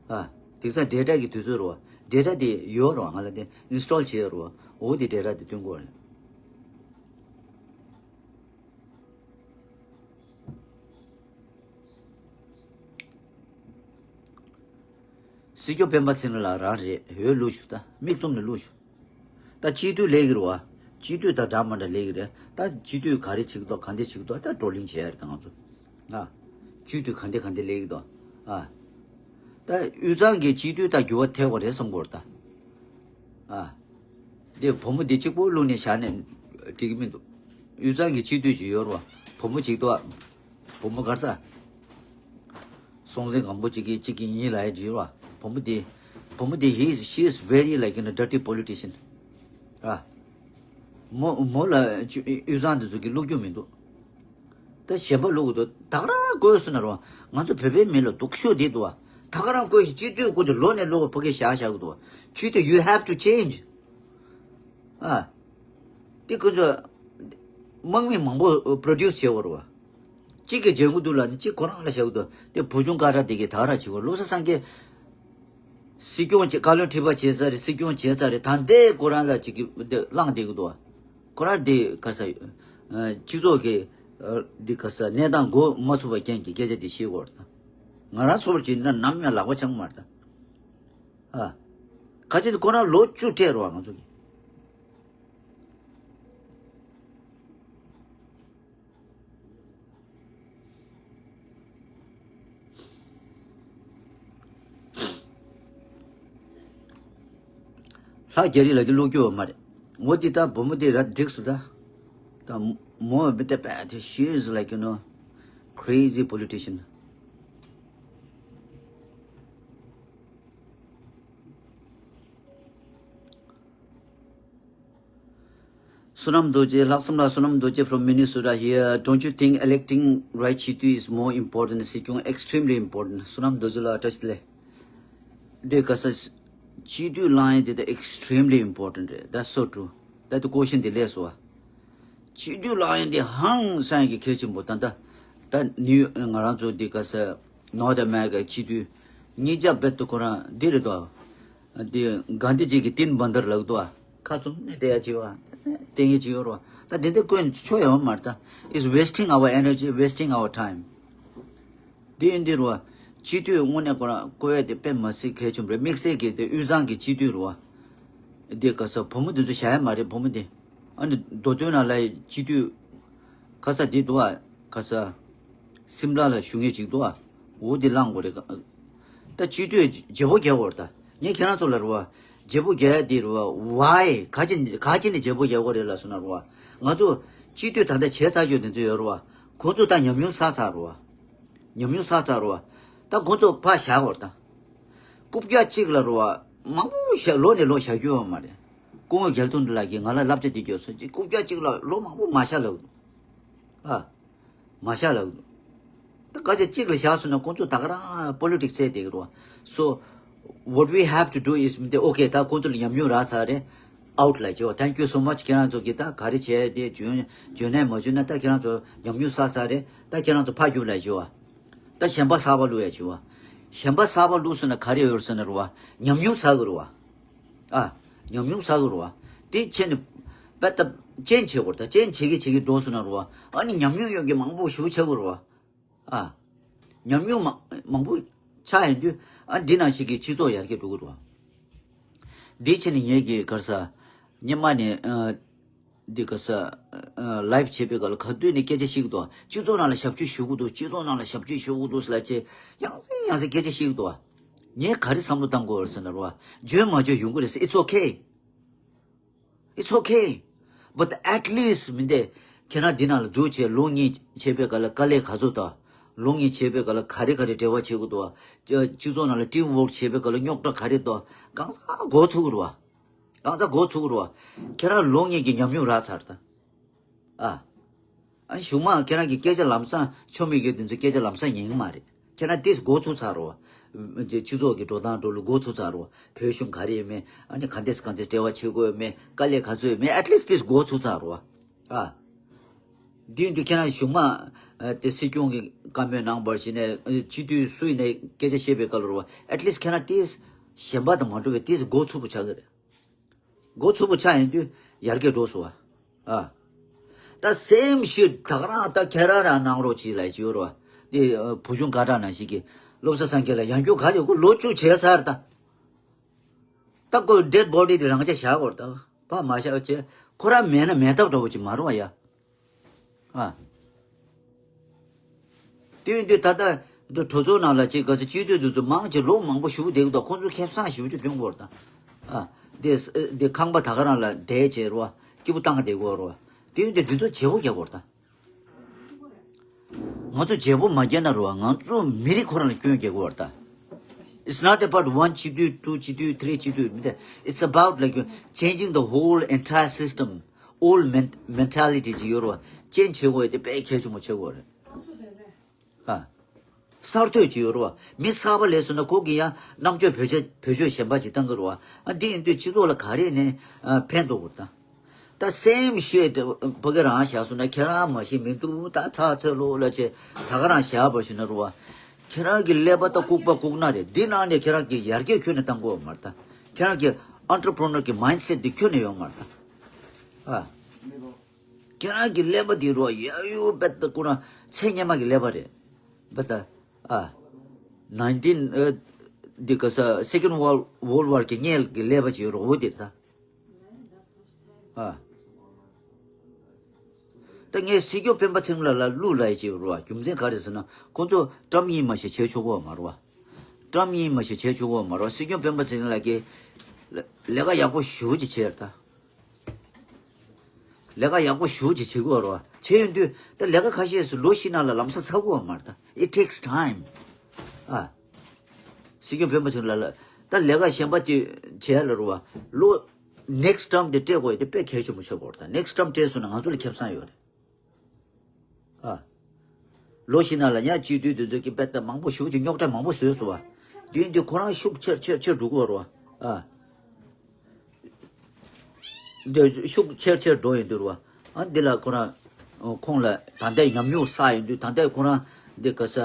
ཨ། དེང་སང་data་གི་དུས་ཚོད་རེད་བ། data་དེ་ཡོད་རེད་བ། ང་ལ་དེ་install་བྱས་ཡོད་རེད་བ། འོ་དེ་data་དེ་སྟོན་གི་རེད། སྲིད་སྐྱོང་སྤེན་པ་ཚེ་རིང་ལགས་རང་རེད། འོས་བླུགས་ཤོག་ད་མིག་བཙུམ་ནས་བླུགས་ཤོག་ད་སྤྱི་འཐུས་ལས་ཀྱི་རེད་བ། སྤྱི་འཐུས་དང་འདྲ་མ་འདྲ་ལས་ཀྱི་རེད། ད་སྤྱི་འཐུས་ག་རེ་བྱེད་ཀྱི་འདུག་ག་འདྲ་བྱེད་ཀྱི་འདུག་ད་བགྲོ་གླེང་བྱེད་ཡ་རེད་ད་ང་ཚོ། ཨ། སྤྱི་འཐུས་ག་འདྲ་ག་འདྲ་ལས་ཀྱི་འདུག་ཨ། ད་དབུས་གཙང་གི་སྤྱི་འཐུས་ད་འགྱུར་བ་ཐེབས་པ་རེད་བསམ་གྱི་ཡོད་རེད་ད། ཨ། འདི་བུ་མོ་འདི་གཅིག་པོ་བླུགས་ནས་བཞག་ནས་འགྲིག་གི་མི་འདུག་དབུས་གཙང་གི་སྤྱི་འཐུས་ཅིག་ཡོད་རེད་བ། བུ་མོ་གཅིག་འདུག་ཨ། བུ་མོ་ག་རེ་ཟ། སྲོང་བཙན་སྒམ་པོ་གཅིག་གིས་གཅིག་གིས་གཉིས་ལ་ཡ་འདྲི་བ། བུ་མོ་དེ། བུ་མོ་དེ་he is, she is very, like, you know, dirty politician. ཨ། མོ་མོ་ལ་ཅི་དབུས་གཙང་དེ་ཚོ་གིས་བླུག་རྒྱུ་མི་འདུག་ད་གཞན་པ་བླུག་གི་འདུག་ད་ག་རང་བསྐོས་སོང་ན་རོ། ང་ཚོ་བོད་པའི་མི་ལ་སྡུག་ཤོས་དེ་འདུག་བ། ད་ག་རང་བསྐོས་ཤིག་སྤྱི་འཐུས་སྐུ་ཚེ་ལོ་ནས་ལོ་བ་ཕ་གི་བཞག་བཞག་གི་འདུག་བ། སྤྱི་འཐུས་you have to change. ཨ། དེ་ཁོ་ཚོ་དམག་མི་མང་པོ་produce་བྱེད་དགོས་རེད་བ། གཅིག་གིས་བྱེད་དགོས་འདུག་ལ་ནི་གཅིག་ཁོ་རང་ལ་བཞག་གི་འདུག་དེ་བུ་ཆུང་སྐད་གྲགས་དེ་གིས་ད་ར་བྱེད་དགོས། བློ་བཟང་སེང་གེ་སྲིད་སྐྱོང་བྱེད། བཀའ་བློན་ཁྲི་པ་བྱེད་ས་རེད། སྲིད་སྐྱོང་བྱེད་ས་རེད། ད་ལྟའི་ཁོ་རང་ལ་གཅིག་གིས་དེ་བླངས་བསྡད་གི་འདུག་བ། ཁོ་རང་དེ་ག་ས་སྤྱི་ཚོགས་ཀྱི་འདི་ག་ས་གནས་སྟངས་གོ་མ་ཚུགས་པ་རྐྱེན་གྱིས་སྐད་ཆ་དེ་བཤད་དགོས་རེད་ད། ང་རང་ཚོར་བྱེད་ན་ནམ་ཡང་ལག་པ་འཆང་མ་རེད་ད། ཨ། ཁ་ཆེ་དེ་ཁོ་རང་ལོ་བཅུ་སྤྲད་རོགས་ང་ཚོ་གི། ལྷ་རྒྱ་རི་ལ་དེ་བླུག་རྒྱུ་ཡོད་མ་རེད། འོ་དེ་ད་བུ་མོ་དེ་ར་འགྲིག་སོང་ད། ད་མོ་བི་ཏེ་པ་དེ་she is, like, you know, crazy politician. Sonam Doje, ལྷག་བསམ་ལགས། Sonam Doje from Minnesota here. Don't you think electing right སྤྱི་འཐུས is more important than སྲིད་སྐྱོང་extremely important? Sonam Doje་ལགས་བཀྲ་ཤིས་བདེ་ལེགས། འདི་ག་ས་སྤྱི་འཐུས་ལངས་ཡས་འདི་ད་extremely important རེད། That's so true. ད་དེ་question་འདི་སླེབས་སོང་བ། སྤྱི་འཐུས་ལངས་ཡས་འདི་ཧང་སང་གི་གལ་ཆེན་པོ། ད་ད་ད་ནིའུ་ང་རང་ཚོ་འདི་ག་ས་North America་སྤྱི་འཐུས་གཉིས་ཆ་བེད་དུ་ཁོ་རང་འདི་རེད་དོ། འདི་གྷན་དྷི་ཇི་གི་ཏིན་བན་དར་ལབ་འདུག་ཨ། ཁ་ཚུམ་ནས་བསྡད་ཡ་ཅིག་བ། བསྟན་ཡ་ཅིག་ཡོད་རོ། ད་འདི་འདི་ཀུན་ཆོ་ཡོད་མ་རེད་ད། It's wasting our energy, wasting our time. འདི་ཡིན་འདི་རོ། སྤྱི་འཐུས་དངོས་གནས་ཁོ་རང་བསྐོ་ཡ་དེ་དཔེ་མ་སྲིད་གལ་ཆེན་པོ་རེད། དམིགས་བསལ་གྱི་དེ་དབུས་གཙང་གི་སྤྱི་འཐུས་རོ། འདི་ག་ས་བུ་མོ་འདི་ཚོ་བཞག་ཡ་མ་རེད། བུ་མོ་འདི། ཨ་ནི་མདོ་སྟོད་ནང་ལ་སྤྱི་འཐུས་ག་ས་འདི་འདུག་ཨ། ག་ས་སིམ་ལ་ལ་བཞུགས་མཁན་ཅིག་འདུག་ཨ། འོ་འདི་བླངས་དགོས་རེད། ད་སྤྱི་འཐུས་བརྗེ་པོ་རྒྱག་དགོས་རེད་ད། ངས་ཁྱེད་རང་ཚོ་ལ་རེད་བ། བརྗེ་པོ་རྒྱག་ཡ་དེ་རེད་བ། ཝའི་ག་ཅི་ག་ཅི་ནས་བརྗེ་པོ་རྒྱག་དགོས་རེད་ལབ་སོང་ན་རེད་བ། ང་ཚོ་སྤྱི་འཐུས་ད་ལྟ་བྱས་ཚར་རྒྱུ་དེ་ཚོ་ཡོད་རེད་བ། ཁོ་ཚོ་ད་ཉམས་མྱོང་བསགས་ཚར་རེད་བ། ཉམས་མྱོང་བསགས་ཚར་རེད་བ། ད་ཁོ་ཚོ་ཕར་བཞག་དགོས་རེད་ད། རྐུབ་བཀྱག་གཅིག་ལ་རེད་བ། མང་པོ་བཞག་ལོ་ནས་ལོ་བཞག་རྒྱུ་ཡོད་མ་རེད། སྐུ་ངོ་རྒྱལ་མཚན་ལགས་ཀྱིས་ང་ལ་བསླབ་བྱ་འདི་བརྗོད་སོང་ཅིག་རྐུབ་བཀྱག་གཅིག་ལ་ལོ་མང་པོ་མ་བཞག་ལབ་འདུག་ཨ། མ་བཞག་ལབ་འདུག་ད་སྐད་ཆ་གཅིག་ལ་བཞག་སོང་ན་ཁོང་ཚོ་ད་ག་རང་པོ་ལི་ཊིག་སི་བྱས་བསྡད་ཀྱི་རེད་བ། So what we have to do is མི་དེ་ཨོ་ཁེ་ད་ཁོང་ཚོ་ལ་ཉམས་མྱོང་རག་ཚར་རེད། Out ལ་བྱེད་བ། Thank you so much. ཁྱེད་རང་ཚོ་གིས་ད་ག་རེ་བྱས་དེ་འཇོན་འཇོན་ནས་མ་འཇོན་ན་ད་ཁྱེད་རང་ཚོ་ཉམས་མྱོང་བསགས་ཚར་རེད། ད་ཁྱེད་རང་ཚོ་ཕར་རྒྱུགས་ལ་བྱེད་བ། ད་གཞན་པ་གསར་པ་བླུག་ཡ་བྱེད་བ། གཞན་པ་གསར་པ་བླུག་སོང་ན་ག་རེ་ཡོད་ཟེར་ན་རེད་བ། ཉམས་མྱོང་བསགས་ཀྱི་རེད་བ། ཨ། ཉམས་མྱོང་བསགས་ཀྱི་རེད་བ། དེ་བྱས་ནས་པད་ད་ཅན་བྱེད་དགོས་རེད། ད་ཅན་བྱེད་ཀྱི་བྱེད་ཀྱི་འགྲོ་སོང་ན་རེད་བ། ཨ་ནི་ཉམས་མྱོང་ཡོད་མཁན་མང་པོ་ཞེ་པོ་ཆགས་ཀྱི་རེད་བ། ཨ། ཉམས་མྱོང་མང་མང་པོ་ཆགས་ཡོང་དུས་ཨ་འདི་ནང་བཞིན་གྱི་སྤྱི་ཚོགས་ཡར་རྒྱས་འགྲོ་གི་རེད་བ། འདི་བྱས་ནས་ངེད་ཀྱི་ག་རེ་ཟ། སྔོན་མ་ནས་ཨ། འདི་ག་རེ་ཟ། ཨ། ལའིབ་བྱེད་པའི་སྐབས་ལ་ག་དུས་ནས་སྐད་ཆ་བཤད་ཀྱི་འདུག་སྤྱི་ཚོགས་ནང་ལ་ཞབས་ཕྱི་ཞུ་གི་འདུག་སྤྱི་ཚོགས་ནང་ལ་ཞབས་ཕྱི་ཞུ་གི་འདུག་ཟེར་ལབ་བྱས་ཡང་སེ་ཡང་སེ་སྐད་ཆ་བཤད་ཀྱི་འདུག་ངས་ག་རེ་བསམ་བློ་བཏང་དགོས་རེད་ཟེར་ན་རེད་བ། འཇོན་མ་འཇོན་ཡོང་གི་རེད་ཟེར། It's okay. It's okay. But at least མི་འདི་ཁྱེད་རང་འདི་ནང་ལ་འཛུལ་བྱས་ལོ་གཉིས་བྱས་པའི་སྐབས་ལ་དཀའ་ལས་ག་ཚོད་དང་། ལོ་གཉིས་བྱས་པའི་སྐབས་ལ་ག་རེ་ག་རེ་འབྲེལ་བ་བྱེད་དགོས་འདུག་བ། སྤྱི་ཚོགས་ནང་ལ་ཊིམ་ཝོརྐ་བྱེད་པའི་སྐབས་ལ་རྙོག་དྲ་ག་རེ་འདུག་གང་ཟག་མགོ་ཚོས་ཀྱི་རེད་བ། གང་ཟག་མགོ་ཚོས་ཀྱི་རེད་བ། ཁྱེད་རང་ལོ་གཉིས་ཀྱི་ཉམས་མྱོང་རག་ཚར་ད། ཨ། ཨ་གཞུག་མ་ཁྱེད་རང་གི་སྐད་ཆ་ལམ་སང་ཆོ་མེད་ཀྱི་དེ་ཚོ་སྐད་ཆ་ལམ་སང་ཉན་གི་མ་རེད། ཁྱེད་རང་ཏིས་མགོ་ཚོས་ཚར་རོ། སྤྱི་ཚོགས་ཀྱི་འགྲོ་སྟངས་འགྲོ་ལུགས་མགོ་ཚོས་ཚར་རོ། བོད་གཞུང་ག་རེ་ཡོད་མེད། ཨ་ནི་ག་འདྲས་ག་འདྲས་འབྲེལ་བ་བྱེད་དགོས་ཡོད་མེད། དཀའ་ལས་ག་ཚོད་ཡོད་མེད། ཨེཊ་ལིསཊ་ཏིས་མགོ་ཚོས་ཚར་རོ། ཨ། དེ་ཡིན་དུས་ཁྱེད་རང་གཞུག་མ་དེ་སྲིད་སྐྱོང་གི་བཀའ་མོལ་གནང་བར་བྱས་ནས་སྤྱི་འཐུས་སུ་ཡིན་ནའི་སྐད་ཆ་བཤད་པའི་སྐབས་ལ་རོ། ཨེཊ་ལིསཊ་ཁྱེད་རང་ཏིས་གཞན་པ་དང་མ་འདྲ་བའི་ཏིས་མགོ་ཚོས་པོ་ཆགས་ཀྱི་རེད། མགོ་ཚོས་པོ་ཆགས་ཡོང་དུས་ཡར་རྒྱས་འགྲོ་སོང་བ། ཨ། ད་སེམ་ཤིཊ་ད་ག་རང་ད་ཁྱེད་རང་རང་གནང་རོགས་གྱིས་ལབ་ཀྱི་ཡོད་རེད་བ། འདི་བུ་ཆུང་སྐད་གྲགས་ནང་བཞིན་གྱི་བློ་བཟང་སངས་རྒྱས་ལ་ཡང་བསྐྱར་ག་རེ་ཁོ་ལོ་བཅུ་བྱས་ཚར་ད། ད་ཁོ་ཌེཌ་བོ་ཌི་དེ་རང་ཅག་བཞག་དགོས་རེད་ད། ཕར་མ་བཞག་བྱས་ཁོ་རང་མེད་ན་མེད་ཐབས་འདྲ་བོ་ཅིག་མ་རེད་བ་ཡ། ཨ། དེ་ཡིན་དུས་ད་ལྟ་འདི་གྲོས་ཚོགས་ནང་ལ་ཅིག་ག་ཚོད་སྤྱི་འཐུས་འདི་ཚོ་མང་ཆེ་ལོ་མང་པོ་ཞུ་བསྡད་ཀྱི་འདུག་ཁོང་ཚོ་ཁེ་བཟང་ཞེ་པོ་ཅིག་སྟོན་གྱི་ཡོད་རེད་ད། ཨ། འདི་འདི་ཁང་པ་ད་ག་རང་ལ་བསྡད་བྱས་རོ། སྐྱིད་པོ་བཏང་བསྡད་ཀྱི་ཡོད་རེད། དེ་ཡིན་དུས་འདི་ཚོ་བརྗེ་པོ་རྒྱག་དགོས་རེད་ད། ང་ཚོ་བརྗེ་པོ་མ་རྒྱག་ན་རོ། ང་ཚོ་མི་རིགས་ཁོ་རང་ལ་སྐྱོན་རྒྱག་གི་ཡོད་རེད་ད། It's not about one སྤྱི་འཐུས། two སྤྱི་འཐུས། three སྤྱི་འཐུས། མི་འདི། It's about like changing the whole entire system, old men- mentality ཅིག་ཡོད་རེད་བ། ཅེན་བྱེད་དགོས་ཡ་དེ་དཔེ་གལ་ཆེན་པོ་ཆགས་ཀྱི་ཡོད་རེད། ཨ། གསར་གཏོད་ཅིག་ཡོད་རེད་བ། མི་གསར་པ་སླེབས་སོང་ན་ཁོ་གིས་ཡང་རྣམ་དཔྱོད་བེད་སྤྱོད་བེད་སྤྱོད་གཞན་པ་ཅིག་བཏང་གི་རེད་བ། ཨ། འདི་ཡིན་དུས་སྤྱི་ཚོགས་ལ་ག་རེ་ནས་ཨ་ཕན་ཐོགས་དགོས་ད། ད་སེམ་ཤིཊ་ཕ་གི་རང་བཞག་སོང་ན་ཁྱེད་རང་མ་ཤེས་མི་འདུག་ད་ཚ་ཚ་ལོ་ལ་ཆེ་ད་ག་རང་བཞག་པ་ཞིག་ན་རུ་བ། ཁྱེད་རང་གི་ཀླད་པ་ད་ལྐུགས་པ་ལྐུགས་ན་རེད། འདི་ནང་ནས་ཁྱེད་རང་གི་ཡར་རྒྱས་ཁྱོན་ནས་བཏང་དགོས་མ་རེད་ད། ཁྱེད་རང་གི་ཨན་ཊར་པི་རི་ནར་གི་མའིན་སེཊ་འདི་ཁྱོན་ནས་ཡོང་མ་རེད་ད། ཨ། ཁྱེད་རང་གི་ཀླད་པ་འདི་རུ་བ་ཡ་ཡུ་བེད་ད་ཁོ་རང་ཚེ་སྔོན་མ་གི་ཀླད་པ་རེད། བེད་ད། ཨ། ནའིན་ཊིན་ཨ་འདི་ག་ས་སེ་ཀེན་ཌི་ཝོལ་ཌི་ཝོར་ལྡ་ཝར་གི་སྔོན་གྱི་ཀླད་པ་ཅིག་ཡོད་རེད་འོ་དེ་རེད་ད། ཨ། ད་ངས་སྲིད་སྐྱོང་སྤེན་པ་ཚེ་རིང་ལགས་ལ་གླུ་ལབ་ཡ་ཅིག་ཡོད་རེད་བ། རྒྱུ་མཚན་ག་རེ་ཟེར་ན་ཁོང་ཚོ་ཊརམ་གཉིས་མ་ཞིག་བྱེད་ཆོག་གི་ཡོད་མ་རེད་བ། ཊརམ་གཉིས་མ་ཞིག་བྱེད་ཆོག་གི་ཡོད་མ་རེད་བ། སྲིད་སྐྱོང་སྤེན་པ་ཚེ་རིང་ལགས་ཀྱིས་ལས་ཀ་ཡག་པོ་ཞེ་པོ་ཅིག་བྱས་རེད་ད། ལས་ཀ་ཡག་པོ་ཞེ་པོ་ཅིག་བྱེད་དགོས་རེད་བ། བྱས་ཡོང་དུས་ད་ལས་ཀ་ཁ་ཤས་སུ་ལོ་བཞི་ནང་ལ་ལམ་སང་ཚར་དགོས་བ་མ་རེད་ད། It takes time. ཨ། སྲིད་སྐྱོང་སྤེན་པ་ཚེ་རིང་ལགས་ལ་ད་ལས་ཀ་གཞན་པ་ཅིག་བྱས་ལ་རུ་བ། ལོ་ནེག་སི་ཊརམ་དེ་སྤྲད་དགོས་ཡ་དེ་དཔེ་གལ་ཆེན་པོ་ཆགས་ཀྱི་ཡོད་རེད་ད། ནེག་སི་ཊརམ་སྤྲད་སོང་ན་ང་ཚོ་ལ་ཁེ་བཟང་ཡོད་རེད། ཨ། ལོ་བཞི་ནང་ལ་ཡང་སྤྱི་འཐུས་དེ་ཚོ་གི་དཔེ་ལྟ་མང་པོ་ཞེ་པོ་ཅིག་རྙོག་དྲ་མང་པོ་བཟོས་སོང་བ། དེ་ཡིན་དུས་ཁོ་རང་ཤུགས་ཆེར་ཆེར་ཆེར་འགྲོ་གི་ཡོད་རེད་བ། ཨ། འདི་ཤུགས་ཆེར་ཆེར་འགྲོ་ཡོང་དུས་རེད་བ། ཨ། འདི་ལ་ཁོ་རང་ཁོང་ལ་ད་ལྟའི་ཉམས་མྱོང་བསགས་ཡོང་དུས་ད་ལྟའི་ཁོ་རང་འདི་ག་ས་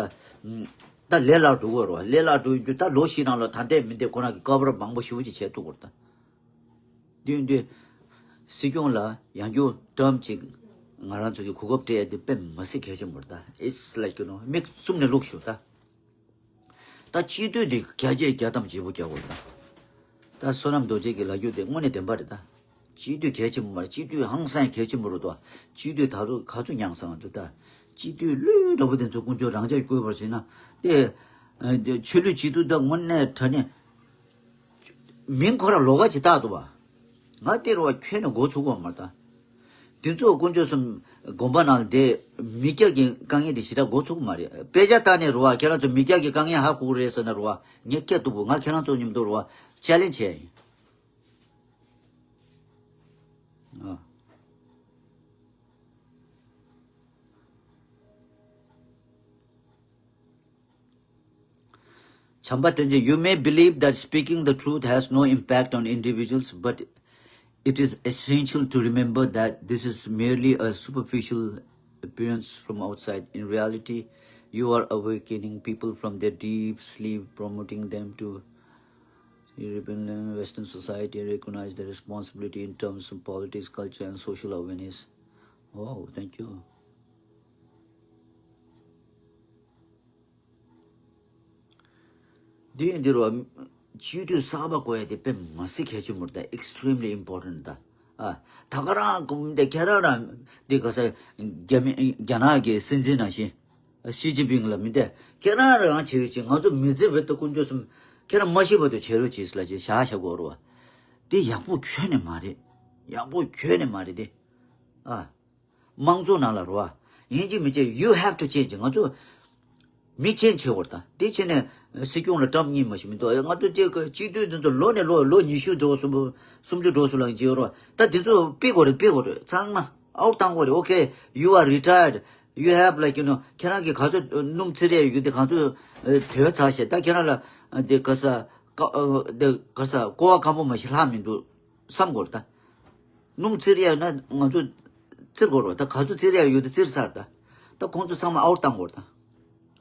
ད་ལས་སླ་འགྲོ་གི་ཡོད་རེད་བ། ལས་སླ་འགྲོ་ཡོང་དུས་ད་ལོ་བཞི་ནང་ལ་ད་ལྟའི་མི་འདི་ཁོ་རང་གི་ཀ་བར་མང་པོ་ཞེ་པོ་ཅིག་བྱས་ཐུབ་ཀྱི་རེད་ད། དེ་ཡིན་དུས། སྲིད་སྐྱོང་ལ་ཡང་བསྐྱར་ཊརམ་གཅིག་ང་རང་ཚོ་གི་གོ་སྐབས་སྤྲད་ཡ་དེ་དཔེ་མི་སྲིད་གལ་ཆེན་པོ་རེད་ད། It's like you know མིག་བཙུམ་ནས་བླུགས་ཤོག་ད། ད་སྤྱི་འཐུས་དེ་བརྒྱ་ཆ་བརྒྱ་ཐམ་བརྗེ་པོ་རྒྱག་དགོས་རེད་ད། ད་བསོད་ནམས་རྡོ་རྗེ་གིས་ལབ་རྒྱུ་དེ་དངོས་གནས་བདེན་པ་རེད་ད། སྤྱི་འཐུས་གལ་ཆེན་པོ་མ་རེད། སྤྱི་འཐུས་ཧང་སང་གལ་ཆེན་པོ་རེད་དོ། སྤྱི་འཐུས་ད་དུང་ག་ཚོད་མྱངས་སོང་འདུག་ད། སྤྱི་འཐུས་ལོས་འདྲ་པོ་དེ་ཚོ་དཀོན་མཆོག་རང་ཅག་བསྐོས་པར་བྱས་ན་དེ། ཆོས་ལུགས་སྤྱི་འཐུས་དང་དངོས་གནས་དྲང་གནས་མིང་ཁོ་རང་ལོགས་ཀ་ཅིག་བཏགས་འདུག་བ། ང་དེ་རུ་བ་ཁྱོན་ནས་མགོ་ཚུགས་པ་མ་རེད་ད། དེ་ཚོ་དཀོན་མཆོག་གསུམ་དགོན་པ་ནང་ལ་བསྡད། མི་སྐྱ་གི་དཀའ་ངལ་དེ་ཞེ་དྲག་མགོ་ཚུགས་ཀྱི་མ་རེད། དཔེ་ཆ་ལྟ་ནས་རུ་བ་ཁྱེད་རང་ཚོ་མི་སྐྱ་གི་དཀའ་ངལ་ཧ་གོ་གི་རེད་ཟེར་ན་རུ་བ་ངས་སྐད་སྟུག་པོ་ང་ཁྱེད་རང་ཚོ་མཉམ་དུ་རུ་བ་ཅལ་ལེན་བྱས་ཡིན། ཨ། བྱམས་པ་བསྟན་འཛིན, you may believe that speaking the truth has no impact on individuals, but it is essential to remember that this is merely a superficial appearance from outside. In reality, you are awakening people from their deep sleep, promoting them to European Western society, recognize their responsibility in terms of politics, culture, and social awareness. Oh, thank you. འདི་འདི་རུ་སྤྱི་འཐུས་གསར་པ་བསྐོ་ཡ་དེ་དཔེ་མ་སྲིད་གལ་ཆེན་པོ་རེད་ད། extremely important ད། ཨ། ད་ག་རང་གོམ་དེ་ཁྱེད་རང་རང་འདི་ག་ས་རྒྱ་མི་རྒྱ་ནག་གི་སྲིད་འཛིན་ནང་བཞིན་ཞི་ཅིན་ཕིང་ལ་མི་འདི་ཁྱེད་རང་རང་བྱེད་རོགས་གྱིས། ང་ཚོ་མི་ཚེ་བེད་དུ་དཀོན་མཆོག་གསུམ་ཁྱེད་རང་མ་ཤི་བར་དུ་བྱེད་རོགས་གྱིས་ལ་ཅིག་བཞག་བཞག་དགོས་རེད་བ། དེ་ཡག་པོ་ཁྱོན་ནས་མ་རེད། ཡག་པོ་ཁྱོན་ནས་མ་རེད་དེ། ཨ། དམངས་གཙོ་ནང་ལ་རོ། ཡིན་གཅིག་མིན་གཅིག you have to change. ང་ཚོ་མི་change བྱེད་དགོས་རེད་ད། དེ་བྱས་ནས་སྲིད་སྐྱོང་ལ་ཊརམ་གཉིས་མ་ཞིག་མི་འདུག་ང་ཚོ་དེ་ག་སྤྱི་འཐུས་དེ་ཚོ་ལོ་ནས་ལོ་ལོ་ཉི་ཤུ་འགྲོ་སུམ་སུམ་ཅུ་འགྲོ་སུ་ལ་བརྗེ་རོ། ད་དེ་ཚོ་ཕུད་དགོས་རེད། ཕུད་དགོས་རེད། ཚང་མ་out བཏང་དགོས་རེད། Okay, you are retired, you have, like, you know, ཁྱེད་རང་གི་ག་ཚོད་སྣུམ་བཙིར་ཡས་ཡོད་དེ་ག་ཚོད་དོན་ཚར་ཤག་ད་ཁྱེད་རང་ལ་དེ་ག་ས་ཀ་དེ་ག་ས་ཀོ་བ་སྐམ་པོ་མ་ཞིག་ལྷག་མི་འདུག་བསམ་དགོས་རེད་ད། སྣུམ་བཙིར་ཡ་ན་ང་ཚོ་བཙིར་དགོས་རེད་བ། ད་ག་ཚོད་བཙིར་ཡ་ཡོད་དེ་བཙིར་ཚར་ད། ད་ཁོང་ཚོ་ཚང་མ་out བཏང་དགོས་རེད་ད།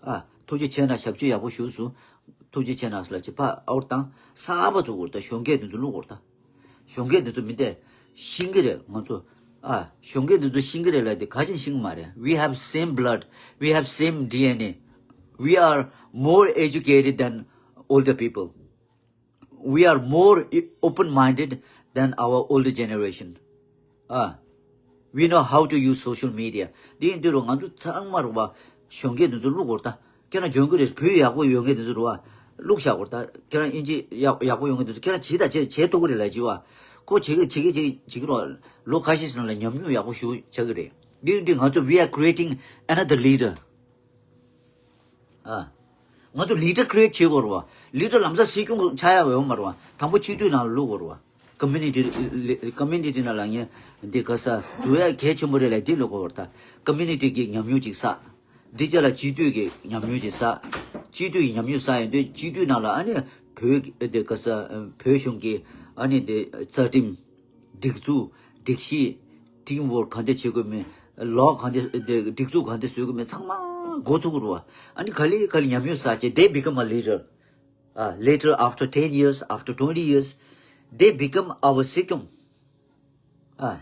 ཨ། ཐུགས་རྗེ་ཆེ་གནང་། ཞབས་ཕྱི་ཡག་པོ་ཞུས་སོང་། ཐུགས་རྗེ་ཆེ་གནང་ཟེར་ལ་ཅིག་ཕར་out བཏང་། གསར་པ་བཙུགས་དགོས་རེད་ད། གཞོན་སྐྱེས་དེ་ཚོ་བླུག་དགོས་རེད་ད། གཞོན་སྐྱེས་དེ་ཚོ་མི་འདི་ཤེས་ཀྱི་རེད་ང་ཚོ། ཨ། གཞོན་སྐྱེས་དེ་ཚོ་ཤེས་ཀྱི་རེད་ལ་དེ་ག་ཅིག་ཤེས་ཀྱི་མ་རེད། We have same blood, we have same D N A, we are more educated than older people. We are more open-minded than our older generation. Ah, we know how to use social media. དེ་ཡིན་དུས་རུ་ང་ཚོ་ཚང་མ་རུ་བ་གཞོན་སྐྱེས་འདི་ཚོ་བླུག་དགོས་རེད་ད། ཁྱེད་རང་འཇོན་གི་རེད། བོད་ཡག་པོ་ཡོད་མཁན་འདི་ཚོ་རུ་བ་བླུག་བཞག་དགོས་རེད་ད། ཁྱེད་རང་དབྱིན་ཇི་ཡག་ཡག་པོ་ཡོད་མཁན་འདི་ཚོ་ཁྱེད་རང་བྱེད་ད་བྱེད་བྱེད་ཐུབ་གི་རེད་ལ་ཅི་བ། ཁོ་བྱེད་གི་བྱེད་གི་བྱེད་གི་བྱེད་གི་རོགས། ལོ་ཁ་ཤས་ཤིག་ནང་ལ་ཉམས་མྱོང་ཡག་པོ་ཞུ་བྱ་གི་རེད། དེ་ཡིན་དུས་ང་ཚོ་we are creating another leader. ཨ། ང་ཚོ་ལི་ཌར་ཁི་རི་ཨེ་ཊི་བྱེད་དགོས་རེད་བ། ལི་ཌར་ལམ་སང་སྲིད་སྐྱོང་ཆགས་ཡག་ཡོད་མ་རེད་བ། དང་པོ་སྤྱི་འཐུས་ནང་ལ་བླུག་དགོས་རེད་བ། ཀོ་མུ་ནི་ཊི་ཀོ་མུ་ནི་ཊི་ནང་ལ་ངས་འདི་ག་ས་འཛུལ་ཡག་གལ་ཆེན་པོ་རེད་ལ་འདི་བླུག་དགོས་རེད་ད། ཀོ་མུ་ནི་ཊི་གི་ཉམས་མྱོང་ཅིག་བསགས། འདི་རྗེས་ལ་སྤྱི་འཐུས་ཀྱི་ཉམས་མྱོང་ཅིག་བསགས། སྤྱི་འཐུས་ཀྱི་ཉམས་མྱོང་བསགས་ཡོང་དུས་སྤྱི་འཐུས་ནང་ལ་ཨ་ནི་བོད་ཀྱི་འདི་ག་ས་བོད་གཞུང་གི་ཨ་ནི་འདི་རྩ་ཁྲིམས། སྒྲིག་འཛུགས། སྒྲིག་གཞི། ཊིམ་ཝོརྐ་ག་འདྲ་བྱེད་དགོས་མིན། ལོ་ག་འདྲ་དེ་སྒྲིག་འཛུགས་ག་འདྲ་བཟོ་དགོས་མིན་ཚང་མ་འགོ་ཚུགས་རུ་བ། ཨ་ནི་ག་ལེ་ག་ལེ་ཉམས་མྱོང་བསགས་བྱས། They become a leader. Uh, later, after ten years, after twenty years, they become our སྲིད་སྐྱོང་། ཨ།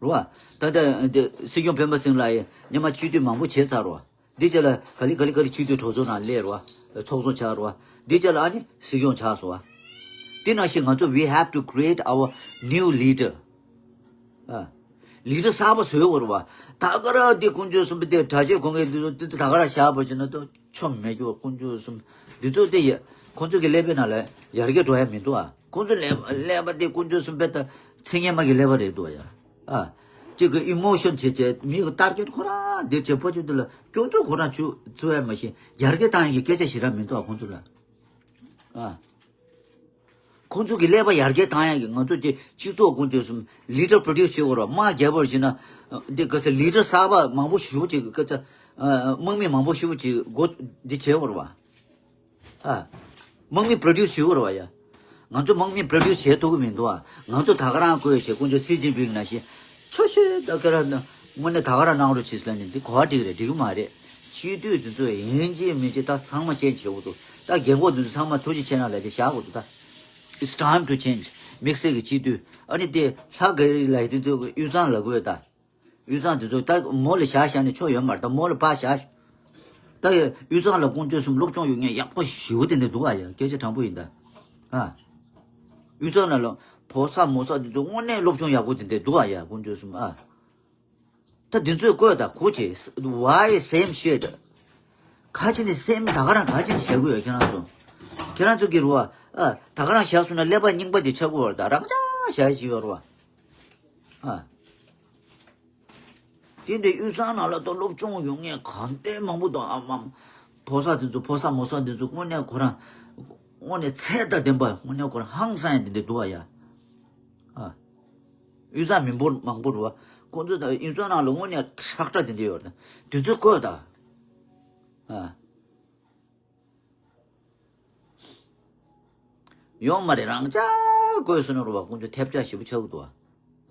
རུ་བ། ད་ལྟ་དེ་སྲིད་སྐྱོང་སྤེན་པ་ཚེ་རིང་ལགས་ཡིས་སྔོན་མ་སྤྱི་འཐུས་མང་པོ་བྱས་ཚར་རུ་བ། འདི་རྗེས་ལ་ག་ལེ་ག་ལེ་ག་ལེ་སྤྱི་འཐུས་གྲོས་ཚོགས་ནང་སླེབས་རོ། ཚོགས་གཙོ་ཆགས་རོ། འདི་རྗེས་ལ་ཨ་ནི་སྲིད་སྐྱོང་ཆགས་སོ། དེ་ནང་བཞིན་ང་ཚོ་we have to create our new leader. ཨ། ལི་ཌར་གསར་པ་བཟོས་དགོས་རེད་བ། ད་ག་རང་འདི་དཀོན་མཆོག་གསུམ་པོ་དེ་གྲྭ་ཆས་གོན་མཁན་འདི་ཚོ་འདི་ད་ག་རང་བཞག་པ་བྱས་ན་ད་ཆོ་མེད་རྒྱུ་བ། དཀོན་མཆོག་གསུམ་འདི་ཚོ་དེ་ཡ་ཁོང་ཚོ་གི་ཀླད་པའི་ནང་ལ་ཡར་རྒྱས་འགྲོ་ཡ་མི་འདུག་ཨ། ཁོང་ཚོ་ཀླད་ཀླད་པ་དེ་དཀོན་མཆོག་གསུམ་པོ་ད་ཚིག་ངན་མ་གི་ཀླད་པ་རེད་འདུག་ཡ། ཨ། གཅིག་གི་ཨི་མོ་ཤོན་བྱེད་བྱེད། མི་གི་ཊར་གེཊ་ཁོ་རང་འདིར་བྱེད་པོ་ཆུ་འདི་ལ་སྐྱོན་བརྗོད་ཁོ་རང་ཆུ་བརྩི་བས་མ་གཞི་ཡར་རྒྱས་བཏང་ཡག་གི་སྐད་ཆ་ཞིག་ར་མི་འདུག་ཨ་ཁོང་ཚོ་ལ། ཨ། ཁོང་ཚོ་གི་ཀླད་པ་ཡར་རྒྱས་བཏང་ཡག་གི་ང་ཚོ་གི་སྤྱི་ཚོགས་ཀུན་སྤྱོད་གསུམ་ལི་ཌར་པྲོ་ཌིའུ་སི་བྱེད་དགོས་ར། དམག་རྒྱག་པར་བྱེད་ན་འདི་ག་ཚོད་ལི་ཌར་གསར་པ་མང་པོ་ཞུ་ཅིག་ག་ཚོད་དམག་མི་མང་པོ་ཞུ་ཅིག་སྒོ་འདི་བྱེད་དགོས་ར་བ། ཨ། དམག་མི་པྲོ་ཌིའུ་སི་བྱེད་དགོས་རེད་བ་ཡ། ང་ཚོ་དམག་མི་པྲོ་ཌིའུ་སི་བྱེད་ཐུབ་ཀྱི་མི་འདུག་ཨ། ང་ཚོ་ད་ག་རང་བསྐོས་བྱས་དཀོན་མཆོག་སི་ཅིན་ཕིང་ནང་བཞིན་ཆོག་ཤེས་ད་ག་རང་དངོས་གནས་ད་ག་རང་གནང་རོགས་བྱེད་ཟེར་ནས་འདི་གོ་བ་འགྲིག་རེད་འགྲིག་གི་མ་རེད། སྤྱི་འཐུས་དེ་ཚོ་ཡིན་གཅིག་མིན་གཅིག་ད་ཚང་མ་ཅེན་བྱེད་དགོས་འདུག་ད་རྒན་གོག་དེ་ཚོ་ཚང་མ་ཐུགས་རྗེ་ཆེ་གནང་ལབ་བྱས་བཞག་དགོས་འདུག་ད། It's time to change. དམིགས་བསལ་གྱི་སྤྱི་འཐུས་ཨ་ནི་དེ་ལྷ་ག་རེ་ལབ་དེ་ཚོ་དབུས་གཙང་ལབ་དགོས་ད། དབུས་གཙང་དེ་ཚོ་ད་མོ་ལ་བཞག་བཞག་ནས་ཆོ་ཡོད་མ་རེད་ད། མོ་ལ་ཕར་བཞག་ད་དབུས་གཙང་ལ་དཀོན་མཆོག་གསུམ་སློབ་སྦྱོང་ཡོད་མཁན་ཡག་པོ་ཞེ་པོ་དེ་འདྲ་འདུག་ཨ་ཡ། སྐད་ཆ་དྲང་པོ་ཡིན་ད། ཨ། དབུས་གཙང་ལ་ལ་ཕོ་གསར་མོ་གསར་དེ་ཚོ་དངོས་གནས་སློབ་སྦྱོང་ཡག་པོ་དེ་འདྲ་འདུག་ཨ་ཡ། དཀོན་མཆོག་གསུམ་ཨ། ད་དེ་ཚོས་བཀོད་ད་ཁུ་ཆེ། Why same shit? ག་ཅི་ནས་སེམས་ད་ག་རང་ག་ཅི་ནས་བཞག་གི་ཡོད་ཁྱེད་རང་ཚོ། ཁྱེད་རང་ཚོ་གི་རུ་བ། ཨ། ད་ག་རང་བཞག་སོང་ན་ཀླད་པ་རྙིང་པ་དེ་ཆགས་ཀྱི་ཡོད་རེད་ད། རང་ཅག་བཞག་ཡ་ཅིག་ཡོད་རུ་བ། ཨ། དེ་འདྲའི་དབུས་གཙང་ནང་ལ་ད་སློབ་སྦྱོང་ཡོད་མཁན་གང་ལྟར་མང་པོ་འདུག་ཨ་མ། ཕོ་གསར་དེ་ཚོ་ཕོ་གསར་མོ་གསར་དེ་ཚོ་དངོས་གནས་ཁོ་རང་། དངོས་གནས་ཚད་དང་ལྡན་པ་དངོས་གནས་ཁོ་རང་ཧང་སང་ཡ་དེ་འདྲ་འདུག་ཨ་ཡ། ཨ། དབུས་གཙང་མི་འབོར་མང་པོ་རུ་བ། ཁོང་ཚོ་ད་དབུས་གཙང་ནང་ལ་དངོས་གནས་ཁྲག་ཁྲག་དེ་འདྲ་ཡོད་རེད། དེ་ཚོ་བཀོད་ད། ཨ། ཡོང་མ་རེད། རང་ཅག་བཀོད་སོང་ན་རུ་བ་ཁོང་ཚོ་ཐེབས་ཆག་ཞེ་པོ་ཆགས་ཀྱི་འདུག་ཨ།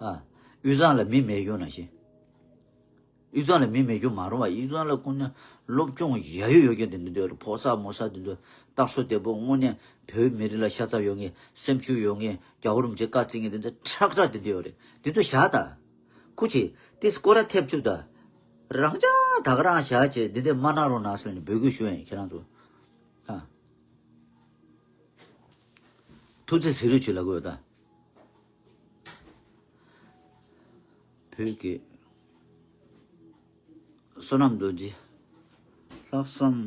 ཨ། དབུས་གཙང་ལ་མི་མེད་རྒྱུ་ནང་བཞིན། དབུས་གཙང་ལ་མི་མེད་རྒྱུ་མ་རུང་བ། དབུས་གཙང་ལ་ཁོང་ཚོ་སློབ་སྦྱོང་ཡ་ཡོ་ཡོད་མཁན་དེ་འདྲ་འདུག་ཕོ་གསར་མོ་གསར་དེ་ཚོ་ལྟ་སོ་བདེ་པོ་དངོས་གནས་བོད་མི་རིགས་ལ་ཤ་ཚ་ཡོད་མཁན་སེམས་ཤུགས་ཡོད་མཁན་རྒྱལ་བ་རིན་པོ་ཆེ་བཀའ་བརྩི་མཁན་དེ་ཚོ་ཁྲག་ཁྲག་དེ་འདྲ་ཡོད་རེད། དེ་ཚོ་བཞག་ད། ཁུ་ཆེ། དེ་སྐོར་ར་ཐེབས་བཅུག་ད། རང་ཅག་ད་ག་རང་བཞག་བྱས་འདི་འདྲ་མ་གནང་རོགས་གནང་ཟེར་ནས་འབོད་སྐུལ་ཞུ་ཡ་ཡིན་ཁྱེད་རང་ཚོ། ཨ། ཐུགས་རྗེ་ཟེར་རོགས་བྱེད་ལབ་དགོས་ད། བོད་ཀྱི་བསོད་ནམས་རྡོ་རྗེ་ལྷག་བསམ།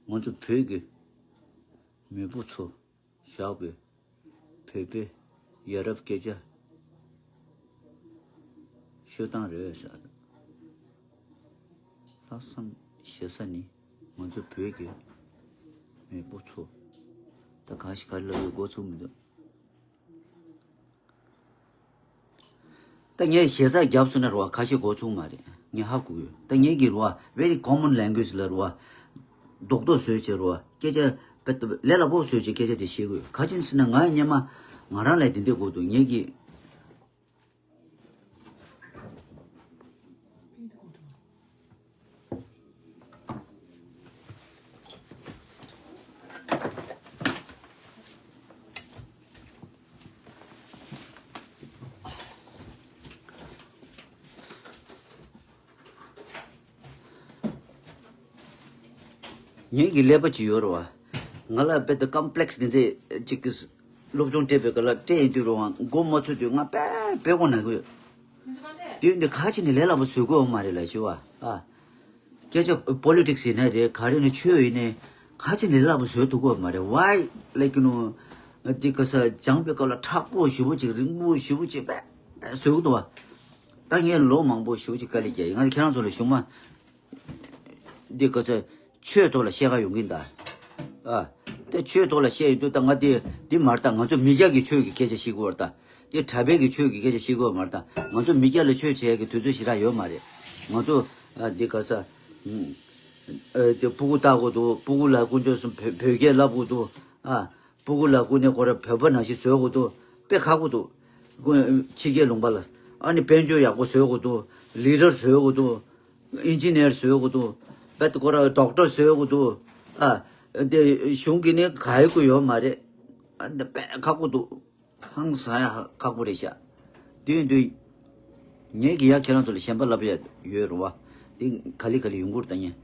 ང་ཚོ་བོད་ཀྱི་མེས་པོ་ཚོ་བཞག་པའི་བོད་པའི་ཡ་རབས་སྐད་ཆ་ཤོད་སྟངས་རེད་ཟེར། ལྷག་བསམ་ཞེ་ས་ནི་ང་ཚོ་བོད་ཀྱི་མེས་པོ་ཚོ། ད་གང་ཞིག་ག་རེ་ལབ་ཡོད་མགོ་ཚོས་མི་འདུག་ད་ངས་ཞེ་ས་བརྒྱབ་སོང་ན་རུ་བ་ཁ་ཤས་མགོ་ཚོས་མ་རེད། ངས་ཧ་གོ་ཡོད། ད་ངས་ཀྱི་རུ་བ་very common language ལ་རུ་བ་རྡོག་རྡོག་བཟོས་བྱས་རུ་བ་སྐད་ཆ་དཔེ་ལས་སླ་པོ་བཟོས་བྱས་སྐད་ཆ་དེ་བཤད་དགོས། ག་ཅི་ཟེར་ན་ང་སྔོན་མ་ང་རང་ལ་དེ་འདྲ་དགོས་འདུག་ངས་ཀྱི། ངེད་ཀྱི་ཀླད་པ་ཅིག་ཡོད་རེད་བ། ང་ལ་དཔེ་དེ་ཀམ་པི་ལེག་སི་དེ་འདྲ་ཅིག་གི་སློབ་སྦྱོང་སྤྲད་པའི་སྐབས་ལ་སྤྲད་ཡིན་དུས་རུང་མགོ་མ་ཚོས་དུས་ང་དཔེ་དཔེ་དགོངས་ན་གི་ཡོད། དེ་ཡིན་དུས་ག་ཅི་ནས་ལས་སླ་པོ་བཟོ་དགོས་མ་རེད་ལ་ཞུ་བ། ཨ། སྐད་ཆ་པོ་ལི་ཊིག་སི་ཡིན་ན་རེད། ག་རེ་ནས་ཆོས་ཡིན་ནས་ག་ཅི་ནས་ལས་སླ་པོ་བཟོ་ཐུབ་དགོས་མ་རེད། Why like you know འདི་ག་ས་སྦྱངས་པའི་སྐབས་ལ་མཁྲེགས་པོ་ཞེ་པོ་ཅིག་རིང་པོ་ཞེ་པོ་ཅིག་དཔེ་དཔེ་བཟོ་གི་འདུག་བ། ད་ངས་ལོ་མང་པོ་ཞེ་པོ་ཅིག་དཀའ་ལས་བརྒྱབ་ཡིན། ང་ཁྱེད་རང་ཚོ་ལ་གཞུག་མ། འདི་ག་ཚོད་ཆོས་ཐོག་ལ་བཤད་ག་ཡོང་གིན་ད། ཨ། དེ་ཆོས་ཐོག་ལ་བཤད་ཡོང་དུས་ད་ང་དེ་འདི་མ་རེད་ད། ང་ཚོ་མི་སྐྱ་གི་ཆོས་ཀྱི་སྐད་ཆ་བཤད་དགོས་རེད་ད། དེ་གྲྭ་པའི་གི་ཆོས་ཀྱི་སྐད་ཆ་བཤད་དགོས་མ་རེད་ད། ང་ཚོ་མི་སྐྱ་ལ་ཆོས་བྱེད་ཡ་གི་དུས་ཚོད་ཞེ་དྲག་ཡོད་མ་རེད། ང་ཚོ་ཨ་འདི་ག་ས། ཨ་དེ་སྤུ་གུ་བལྟ་དགོས་འདུག་སྤུ་གུ་ལ་དཀོན་མཆོག་གསུམ་བོད་བོད་སྐད་བསླབ་དགོས་འདུག་ཨ། སྤུ་གུ་ལ་སྐུ་ནས་ཁོ་ར་བོད་པ་ནང་བཞིན་བཟོ་དགོས་འདུག་དཔེ་ཁག་པོ་འདུག་ཕྱི་རྒྱལ་ལུང་པ་ལ། ཨ་ནི་དཔལ་འབྱོར་ཡག་པོ་བཟོ་དགོས་འདུག་ལི་ཌར་བཟོ་དགོས་འདུག་ཨིན་ཇི་ནེར་བཟོ་དགོས་འདུག་བེད་ཁོ་ར་ཌོག་ཊར་བཟོ་དགོས་འདུག་ཨ། དེ་གཞུང་གིས་ནི་ག་ཡི་གུ་ཡོད་མ་རེད། ཨ་འདི་དཔེ་ཁག་པོ་འདུག་ཧང་སང་ཡ་ཁག་པོ་རེད་ཤག་དེ་ཡིན་དུས། ངེད་ཀྱི་ཡ་ཁྱེད་རང་ཚོ་ལ་ཞེན་པ་ལབ་ཡ་ཡོད་རེད་བ། དེ་ག་ལེ་ག་ལེ་ཡོང་གི་རེད་ད་ངས།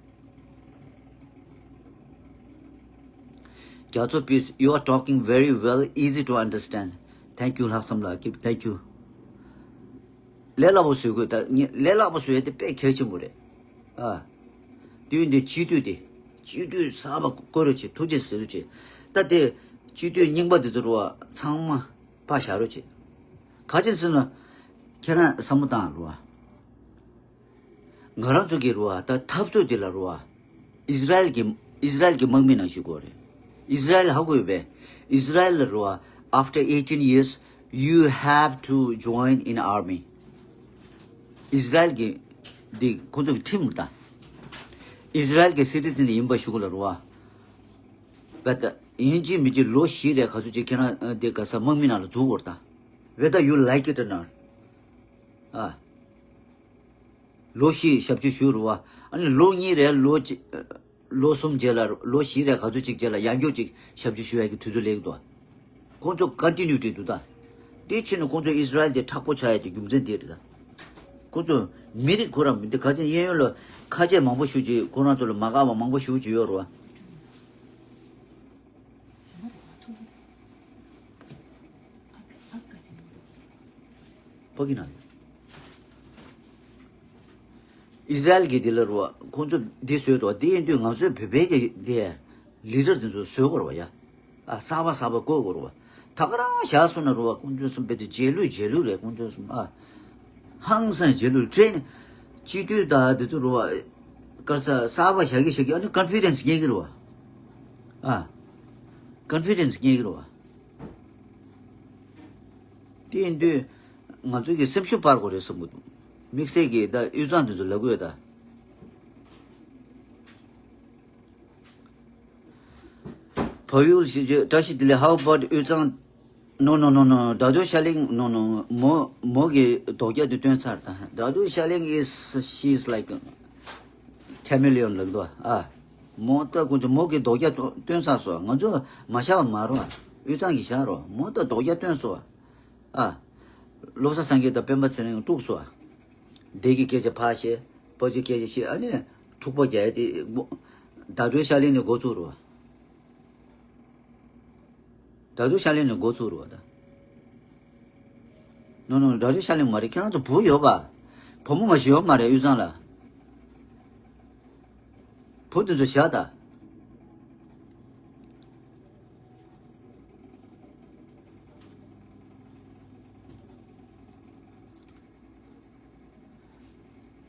རྒྱ་མཚོ་please, you are talking very well, easy to understand. Thank you ལྷག་བསམ་ལགས། Thank you. ལས་སླ་པོ་བཟོ་དགོས་ད། ངས་ལས་སླ་པོ་བཟོ་ཡ་དེ་དཔེ་གལ་ཆེན་པོ་རེད། ཨ། དུས་འདི་སྤྱི་འཐུས་དེ། སྤྱི་འཐུས་གསར་པ་བསྐོ་རོགས་བྱེད། ཐུགས་རྗེ་ཆེ་ཟེར་རོགས་བྱེད། ད་དེ་སྤྱི་འཐུས་རྙིང་པ་འདི་ཚོ་རུ་བ་ཚང་མ་ཕར་བཞག་རོགས་བྱེད། ག་ཅི་ཟེར་ན། ཁྱེད་རང་བསམ་བློ་བཏང་རུ་བ། ང་རང་ཚོ་གི་རུ་བ་ད་འཐབ་རྩོད་དེ་ལ་རུ་བ། ཨིས་ར་ཨེལ་གྱི་ཨིས་ར་ཨེལ་གྱི་དམག་མི་ནང་ཞུགས་དགོས་རེད། ཨིས་ར་ཨེལ་ཧ་གོ་ཡོད་པས། ཨིས་ར་ཨེལ་ལ་རུ་བ། After eighteen years, you have to join in army. ཨིས་ར་ཨེལ་གྱི་འདི་ཁོ་ཚོ་གི་ཁྲིམས་རེད་ད། ཨིས་ར་ཨེལ་གྱི་སི་ཊི་ཛེན་ཡིན་པ་ཞུ་དགོས་ལ་རུ་བ། བེ་ད་ཡིན་གཅིག་མིན་གཅིག་ལོ་བཞི་རེ་ག་ཚོད་ཅིག་ཁྱེད་རང་འདི་ག་ས་དམག་མི་ནང་ལ་འཛུལ་དགོས་རེད་ད། Whether you like it or not. ཨ། ལོ་བཞི་ཞབས་ཕྱི་ཞུ་རུ་བ། ཨ་ནི་ལོ་གཉིས་རེ་ལོ་གཅིག་ལོ་གསུམ་རྗེས་ལ་ལོ་བཞི་རེ་ག་ཚོད་ཅིག་རྗེས་ལ་ཡང་བསྐྱར་ཅིག་ཞབས་ཕྱི་ཞུ་ཡ་གི་དུས་ཚོད་སླེབས་འདུག་ཁོང་ཚོ་ཀོན་ཊི་ནིའུ་ཊི་འདུག་ད། དེ་ཕྱིན་ནས་ཁོང་ཚོ་ཨིས་ར་ཨེལ་དེ་མཁྲེགས་པོ་ཆགས་ཡ་དེ་རྒྱུ་མཚན་དེ་རེད་ད། ཁོང་ཚོ་མི་རིགས་ཁོ་རང་མི་འདི་ག་ཅན་གཡས་གཡོན་ལ་ཁ་ཆད་མང་པོ་ཞུ་ཅིག་ཁོ་རང་ཚོ་ལ་མ་དགའ་བ་མང་པོ་ཞུ་ཅིག་ཡོད་རུ་བ། ཕ་གི་ན། ཨི་ཟ་རེལ་གྱི་འདི་ལ་རུ་བ་ཁོང་ཚོ་འདི་བཟོས་འདུག་བ། འདི་ཡིན་དུས་ང་ཚོའི་བོད་པའི་གི་འདི་ལི་ཌར་འདི་ཚོ་བཟོས་དགོས་རུ་བ་ཡ། ཨ་གསར་པ་གསར་པ་བསྐོ་དགོས་རུ་བ། ད་ག་རང་བཞག་སོང་ན་རུ་བ་ཁོང་ཚོ་གསུམ་བེད་དེ་རྗེས་ལུས་རྗེས་ལུས་རེད། ཁོང་ཚོ་གསུམ་ཨ་ཧང་སང་རྗེས་ལུས་ཊེན་སྤྱི་འཐུས་དང་འདི་ཚོ་རུ་བ་དཀར་ས་གསར་པ་བཞག་གི་བཞག་གི་ཨ་ནི་ཀོན་ཕི་ཌེན་སི་རྙེད་གི་རུ་བ། ཨ་ཀོན་ཕི་ཌེན་སི་རྙེད་གི་རུ་བ། དེ་ཡིན་དུས་ང་ཚོ་གི་སེམས་ཤུགས་སྤར་དགོས་རེད་བསམ་གི་འདུག་དམིགས་བསལ་གྱི་ད་དབུས་གཙང་དེ་ཚོ་ལབ་དགོས་ད། བལ་ཡུལ་ཞིག་བཀྲ་ཤིས་བདེ་ལེགས། How about དབུས་གཙང? No, no, no, no. ཌོག་ཊར་ཤར་ལིང་། No, no. མོ་མོ་གི་རྡོག་རྒྱ་དེ་སྟོན་ཚར་ད། ཌོག་ཊར་ཤར་ལིང་is, she's like chameleon ལབ་འདུག་ཨ། མོ་ད་ཀུན་ཚོ་མོ་གི་རྡོག་རྒྱ་སྟོན་སྟོན་ཚར་སོང་། ང་ཚོ་མ་བཞག་པ་མ་རོ། དབུས་གཙང་གི་བཞག་རོ། མོ་ད་རྡོག་རྒྱ་སྟོན་སོང་ཨ། བློ་བཟང་སངས་རྒྱས་དང་སྤེན་པ་ཚེ་རིང་དཀྲུགས་སོང་ཨ། འདི་གི་སྐད་ཆ་ཕར་བཤད། ཕར་ཅིག་སྐད་ཆ་བཤད། ཨ་ནི་འཁྲུག་པ་རྒྱག་ཡ་དེ་མོ་ཌོག་ཊར་ཤར་ལིང་ནས་འགོ་ཚུགས་རོ། ཌོག་ཊར་ཤར་ལིང་ནས་འགོ་ཚུགས་རོ་ད། No, no, ཌོག་ཊར་ཤར་ལིང་མ་རེད། ཁྱེད་རང་ཚོ་བུ་ཡོད་པ། བུ་མོ་མ་ཞིག་ཡོད་མ་རེད་དབུས་གཙང་ལ། བུ་དེ་ཚོ་བཞག་ད།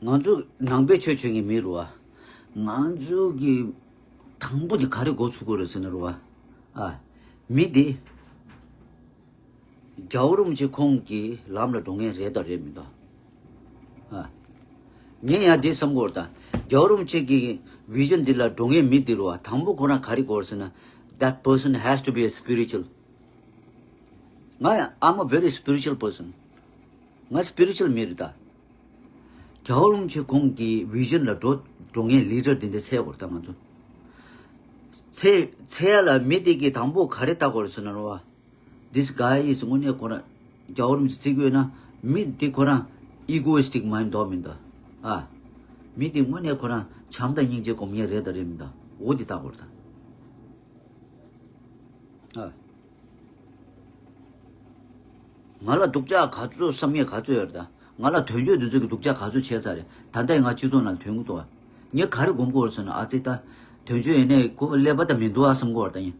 ང་ཚོ་ནང་པའི་ཆོས་བྱེད་མཁན་མི་རུ་བ། ང་ཚོ་གི་དང་པོ་དེ་ག་རེ་འགོ་ཚུགས་དགོས་རེད་ཟེར་ན་རུ་བ། ཨ། མི་དེ། རྒྱལ་བ་རིན་པོ་ཆེ་ཁོང་གི་ལམ་ལ་འགྲོ་མཁན་རེད་དང་རེད་མི་འདུག་ཨ། ངས་ཡང་འདི་བསམ་གོ་ད། རྒྱལ་བ་རིན་པོ་ཆེ་གི་བི་ཞན་འདི་ལ་འགྲོ་མཁན་མི་འདི་རུ་བ་དང་པོ་ཁོ་རང་ག་རེ་དགོས་ཟེར་ན། That person has to be a spiritual. ང་ཡང་I'm a very spiritual person. ང་སི་པི་རི་ཆུ་ལ་མི་རེད་ད། རྒྱལ་བ་རིན་པོ་ཆེ་ཁོང་གི་བི་ཞན་ལ་འགྲོ་འགྲོ་མཁན་ལི་ཌར་འདི་འདྲ་འཚོལ་དགོས་རེད་ད་ང་ཚོ། འཚོལ་འཚོལ་ཡ་ལ་མི་དེ་གི་དང་པོ་ག་རེ་ལྟ་དགོས་རེད་ཟེར་ན་རོ། This guy is དངོས་གནས་ཁོ་རང་རྒྱལ་བ་རིན་པོ་ཆེ་བརྩི་གི་ཡོད་ན། མི་དེ་ཁོ་རང་ཨི་གོ་ཡི་སི་ཊིག་མ་ཡིན་མདོག་མིན་ད། ཨ། མི་དེ་དངོས་གནས་ཁོ་རང་བྱམས་དང་སྙིང་རྗེ་སྒོམ་མཁན་རེད་ད་རེད་མིན་ད། འོ་དེ་ལྟ་དགོས་རེད་ད། ཨ། ང་ལ་སྡུག་ཅག་ག་ཚོད་བསམ་ཡས་ག་ཚོད་ཡོད་རེད་ད། ང་ལ་དོན་གཅོད་འདི་ཚོ་གི་སྡུག་ཅག་ག་ཚོད་བྱས་ཚར་རེད། ད་ལྟ་ང་སྤྱི་ཚོགས་ནང་ཐོན་གི་འདུག་ཨ། ངས་ག་རེ་སྒོམ་དགོས་རེད་ཟེར་ན། ཨ་ཙི་ད། དོན་གཅོད་ཡིན་ནའི་ཁོ་ཀླད་པ་ད་མི་འདུག་ཨ་བསམ་གི་ཡོད་རེད་ད། ཡིན།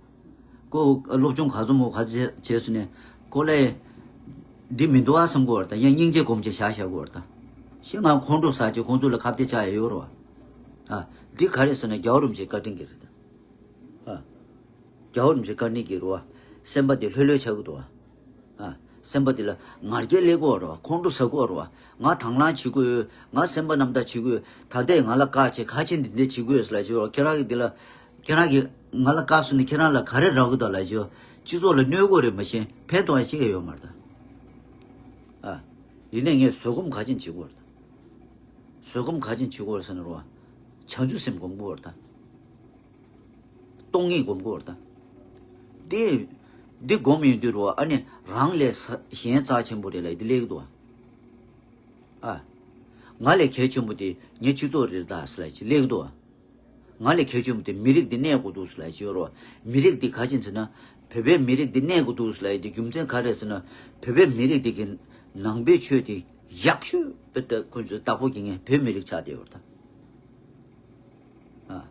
ཁོ་སློབ་སྦྱོང་ག་ཚོད་མོ་ག་ཚོད་བྱས་བྱས་སོང་ནས་ཁོ་ལ་འདི་མི་འདུག་ཨ་བསམ་གི་ཡོད་རེད་ད། ཡང་སྙིང་རྗེ་སྒོམ་བྱས་བཞག་བཞག་གི་ཡོད་རེད་ད། ཤི་ང་ཁོང་ཁྲོ་ཟ་བྱས་ཁོང་ཚོ་ལ་ཁ་གཏད་བཅག་ཡ་ཡོད་རེད་བ། ཨ། འདི་ག་རེ་ཟེར་ན་རྒྱལ་བ་རིན་པོ་ཆེའི་བཀའ་དྲིན་གྱིས་རེད་ད། ཨ། རྒྱལ་བ་རིན་པོ་ཆེ་བཀའ་དྲིན་གྱིས་རེད་བ། སེམས་པ་དེ་ལྷོད་ལྷོད་ཆགས་ཀྱི་འདུག་བ། ཨ། སེམས་པ་དེ་ལ་ང་རྒྱལ་སླེབས་ཀྱི་ཡོད་རེད་བ། ཁོང་ཁྲོ་ཟ་གི་ཡོད་རེད་བ། ང་དང་བླངས་བྱེད་ཀྱི་ཡོད། ང་སེམས་པ་རྣམ་དག་བྱེད་ཀྱི་ཡོད། ད་ལྟའི་ང་ལ་བཀག་བྱས་ཁ་ཆེ་འདི་འདྲ་བྱེད་ཀྱི་ཡོད་ཟེར་ལབ་བྱས་ཁྱེད་རང་གིས་འདི་ལ། ཁྱེད་རང་གིས་ང་ལ་བཀག་སོང་ནས་ཁྱེད་རང་ལ་ག་རེ་རག་གི་འདུག་ལབ་བྱས། སྤྱི་ཚོགས་ལ་གནོད་གི་ཡོད་རེད་མ་གཞི་ཕན་ཐོགས་ཡ་གཅིག་ཀྱང་ཡོད་མ་རེད་ད། ཨ། ཡིན་ནའི་ངས་བཟོད་སྒོམ་ག་ཅན་བྱེད་ཀྱི་ཡོད་རེད་ད། བཟོད་སྒོམ་ག་ཅན་བྱེད་ཀྱི་ཡོད་རེད་ཟེར་ན་རོ། བྱང་ཆུབ་སེམས་སྒོམ་གྱི་ཡོད་རེད་ད། སྟོང་ཉིད་སྒོམ་དགོས་རེད་ད། འདི། འདི་སྒོམ་ཡོང་དུས་རོ་ཨ་ནི་རང་ལས་ས་གཞན་རྩ་ཆེན་པོ་རེད་ལབ་འདི་སླེབས་ཀྱི་འདུག་བ། ཨ། ང་ལས་གལ་ཆེན་པོ་དེ་ངའི་སྤྱི་ཚོགས་རེད་ད་ཟེར་ལབ་ཅིག་སླེབས་ཀྱི་འདུག་བ། ང་ལས་གལ་ཆེན་པོ་དེ་མི་རིགས་འདི་གནས་དགོས་འདུག་ཟེར་ལབ་ཅིག་ཡོད་རོ། མི་རིགས་འདི་ག་ཅན་ཟེར་ན། བོད་པའི་མི་རིགས་འདི་གནས་དགོས་འདུག་ཟེར་ལབ་ཡ་དེ་རྒྱུ་མཚན་ག་རེ་ཟེར་ན། བོད་པའི་མི་རིགས་འདི་གི་ནང་པའི་ཆོས་དེ་ཡག་ཤོས་དཔེ་ལྟ་ཁོ་ཚོས་བདག་པོ་རྒྱག་མཁན་བོད་མི་རིགས་ཆགས་བསྡད་ཡོད་རེད་ད། ཨ།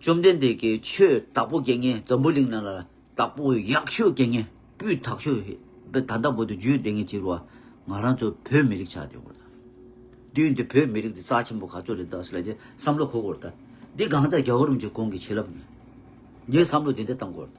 བཅོམ་ལྡན་འདས་ཀྱི་ཆོས་བདག་པོ་རྒྱག་མཁན་འཛམ་བུ་གླིང་ནང་ལ་བདག་པོ་ཡག་ཤོས་རྒྱག་མཁན་སྤུས་དག་ཤོས་ཧེ་ད་ལྟ་བར་དུ་རྒྱུད་སྡེ་ངེས་བྱེད་རོགས། ང་རང་ཚོ་བོད་མི་རིགས་ཆགས་བསྡད་ཡོད་རེད། དུས་འདི་བོད་མི་རིགས་འདི་རྩ་ཆེན་པོ་ག་ཚོད་རེད་ད་ཟེར་ལབ་དེ་བསམ་བློ་འཁོར་དགོས་རེད་ད། འདི་གང་ཚ་རྒྱལ་བ་རིན་པོ་ཆེ་ཁོང་གི་བྱིན་རླབས་ཡིན། ངས་བསམ་བློ་འདི་འདྲ་བཏང་དགོས་རེད་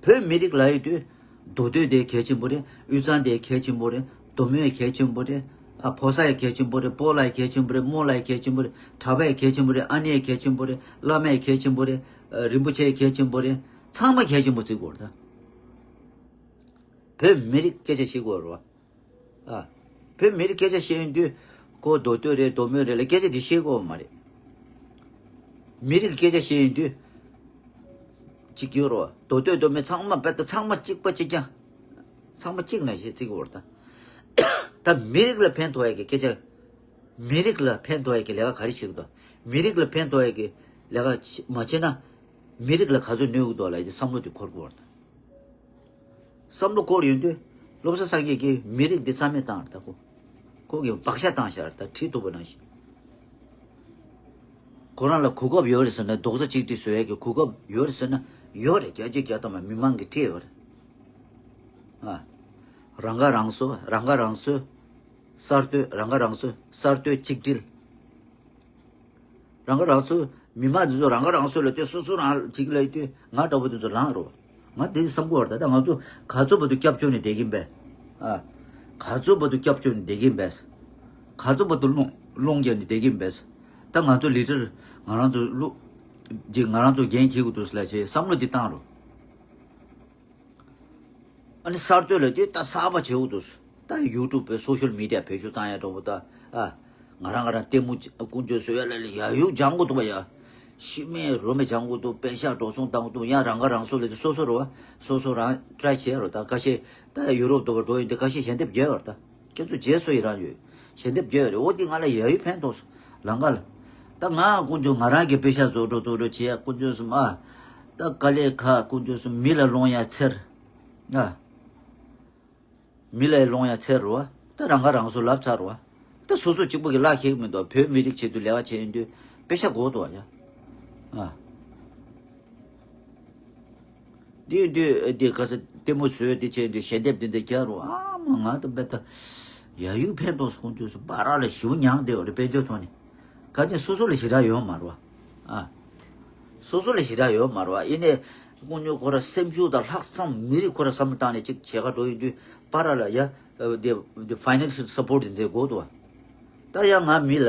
ད། བོད་མི་རིགས་ལབ་ཡོད་དུས། མདོ་སྟོད་དེ་གལ་ཆེན་པོ་རེད། དབུས་གཙང་དེ་གལ་ཆེན་པོ་རེད། མདོ་སྨད་གལ་ཆེན་པོ་རེད། ཨ་ཕོ་གསར་ཡ་གལ་ཆེན་པོ་རེད། སྤོ་ལགས་ཡ་གལ་ཆེན་པོ་རེད། རྨོ་ལགས་ཡ་གལ་ཆེན་པོ་རེད། གྲྭ་པ་ཡ་གལ་ཆེན་པོ་རེད། ཨ་ནེ་ཡ་གལ་ཆེན་པོ་རེད། བླ་མ་ཡ་གལ་ཆེན་པོ་རེད། ཨ་རིན་པོ་ཆེ་ཡ་གལ་ཆེན་པོ་རེད། ཚང་མ་གལ་ཆེན་པོ་བརྩི་དགོས་རེད་ད། བོད་མི་རིགས་སྐད་ཆ་བཤད་དགོས་རེད་བ། ཨ། བོད་མི་རིགས་སྐད་ཆ་བཤད་ཡོང་དུས། ཁོ་མདོ་སྟོད་རེད་མདོ་སྨད་རེད་ལ་སྐད་ཆ་འདི་བཤད་དགོས་མ་རེད། མི་རིགས་སྐད་ཆ་བཤད་ཡོང་དུས། གཅིག་ཡོད་རོ། མདོ་སྟོད་མདོ་སྨད་ཚང་མ་རྦད་དེ་ཚང་མ་གཅིག་པ་གཅིག་རྐྱང་། ཚང་མ་གཅིག་ནང་བཞིན་བརྩི་གི་ཡོད་རེད་ད། ད་མི་རིགས་ལ་ཕན་ཐོགས་ཡ་གི་སྐད་ཆ། མི་རིགས་ལ་ཕན་ཐོགས་ཡ་གི་ལས་ཀ་ག་རེ་བྱེད་ཀྱི་འདུག་མི་རིགས་ལ་ཕན་ཐོགས་ཡ་གི་ལས་ཀ་བྱེད་མ་བྱེད་ན། མི་རིགས་ལ་ག་ཚོད་གནོད་ཀྱི་འདུག་ལབ་ཡ་དེ་བསམ་བློ་དེ་འཁོར་གི་ཡོད་རེད་ད། བསམ་བློ་འཁོར་ཡོང་དུས། བློ་བཟང་སངས་རྒྱས་ཀྱིས་མི་རིགས་འདི་རྩ་མེད་བཏང་རེད་ད་ཁོ། ཁོ་གིས་བག་ཆགས་བཏང་ཤག་ད་ཁྲིད་ཐུབ་པ་ནང་བཞིན། ཁོ་རང་ལ་གོ་སྐབས་ཡོད་རེད་ཟེར་ན། རྡོག་རྩ་གཅིག་སྒྲིལ་བཟོ་ཡས་ཀྱི་གོ་སྐབས་ཡོད་རེད་ཟེར་ན་ཡོད་རེད། བརྒྱ་ཆ་བརྒྱ་ཐམ་པ་མི་མང་གིས་ཁྲིད་ཡོད་རེད། ཨ། རང་ཁ་རང་གསོ། རང་ཁ་རང་གསོ། གསར་གཏོད། རང་ཁ་རང་གསོ། གསར་གཏོད་གཅིག་སྒྲིལ། རང་ཁ་རང་གསོ། མི་མང་དེ་ཚོ་རང་ཁ་རང་གསོ་ལབ་དུས་སོ་སོ་རང་གཅིག་ལབ་དུས་ང་འདྲ་པོ་དེ་ཚོ་ལངས་རོགས། ང་དེ་བསམ་གྱི་ཡོད་རེད། ད་ལྟ་ང་ཚོ་ག་ཚོད་བར་དུ་སྐྱབས་བཅོལ་ནས་བསྡད་ཀྱིན་པས། ཨ། ག་ཚོད་བར་དུ་སྐྱབས་བཅོལ་ནས་བསྡད་ཀྱིན་པས། ག་ཚོད་བར་དུ་རླུང་རླུང་རྒྱག་ནས་བསྡད་ཀྱིན་པས། ད་ང་ཚོ་ལི་ཌར་ང་རང་ཚོ་བླུག་ཅིག་ང་རང་ཚོ་འགན་འཁྱེར་དགོས་འདུག་ལབ་བྱས་བསམ་བློ་འདི་བཏང་རོགས། ཨ་ནི་གསར་གཏོད་ལ་དེ་ད་གསར་པ་བྱེད་དགོས་འདུག་ད་ཡུ་ཊུབ་པའི་སོ་ཤལ་མི་ཌི་ཡ་བེད་སྤྱོད་བཏང་ཡ་འདྲ་པོ་ད། ཨ། ང་རང་ང་རང་ལྟད་མོ་ཀུན་སྤྱོད་བཟོ་ཡ་ལ་ལ་ཡ་ཡུག་སྦྱང་དགོས་འདུག་པ་ཡ། ཤི་མེད་རོ་མེད་སྦྱང་དགོས་འདུག་པེ་ཤག་འགྲོ་སོང་བཏང་དགོས་འདུག་ཡང་རང་ཁ་རང་གསོ་ལ་དེ་སོ་སོ་རོ། སོ་སོ་རང་ཊི་རའེ་བྱེད་རོགས། ད་ཁ་ཤས་ད་ཡུ་རོབ་འདྲ་པོ་འགྲོ་ཡིན་དུས་ཁ་ཤས་ཞལ་འདེབས་རྒྱག་ཡོད་རེད། ད་ཁྱེད་ཚོ་བརྗེད་སོ་ཡི་རང་ཡོད། ཞལ་འདེབས་རྒྱག་ཡོད་རེད། འོ་དེ་ང་ལ་ཡ་ཡུག་ཕན་ཐོགས་སོང་། ལམ་ཁ་ལ། ད་ང་ཀུན་སྤྱོད་ང་རང་གི་པེ་ཤག་བཟོ་འགྲོ་བཟོ་འགྲོ་བྱེད་ཡ་ཀུན་སྤྱོད་གསུམ་ཨ། ད་དཀའ་ལས་ཁག་ཀུན་སྤྱོད་གསུམ་མི་ལ་སློང་ཡ་འཚེར། ཨ། མི་ལ་སློང་ཡ་འཚེར་རོ། ད་རང་ཁ་རང་གསོ་ལབ་ཚར་རོ། ད་སོ་སོ་གཅིག་པུ་གི་ལག་ཁེགས་མི་འདུག་བོད་མི་རིགས་ཆེད་དུ་ལས་ཀ་བྱེད་ཡོང་དུས་པེ་ཤག་དགོས་འདུག་ཡ། ཨ། འདི་འདི་འདི་ག་ས་ལྟད་མོ་བཟོས་འདི་བྱས་འདི་ཞལ་འདེབས་འདི་འདི་རྒྱག་རོགས། ཨ་མ་ང་དང་དཔེ་ད་ཡ་ཡུག་ཕན་ཐོགས་སོང་དུས་སུ་པ་ར་ལ་ཞིབ་མྱངས་བསྡད་ཡོད་རེད། དཔལ་འབྱོར་ཐོག་ནས་ག་ཅི་སོ་སོ་ལ་ཞེ་དྲག་ཡོད་མ་རེད་བ། ཨ། སོ་སོ་ལ་ཞེ་དྲག་ཡོད་མ་རེད་བ། ཡིན་ནའི་དཀོན་མཆོག་ཁོ་ར་སེམས་ཤུགས་དང་ལྷག་བསམ་མི་རིགས་ཁོ་ར་བསམ་བློ་བཏང་ནས་ཅིག་བྱེད་ག་འགྲོ་ཡོང་དུས་པ་ར་ལ་ཡ་འདི་འདི་ཕའི་ནན་ཤལ་སབ་པོར་ཊི་འདི་མཛད་དགོས་འདུག་བ། ད་ཡ་ང་མི་ལ་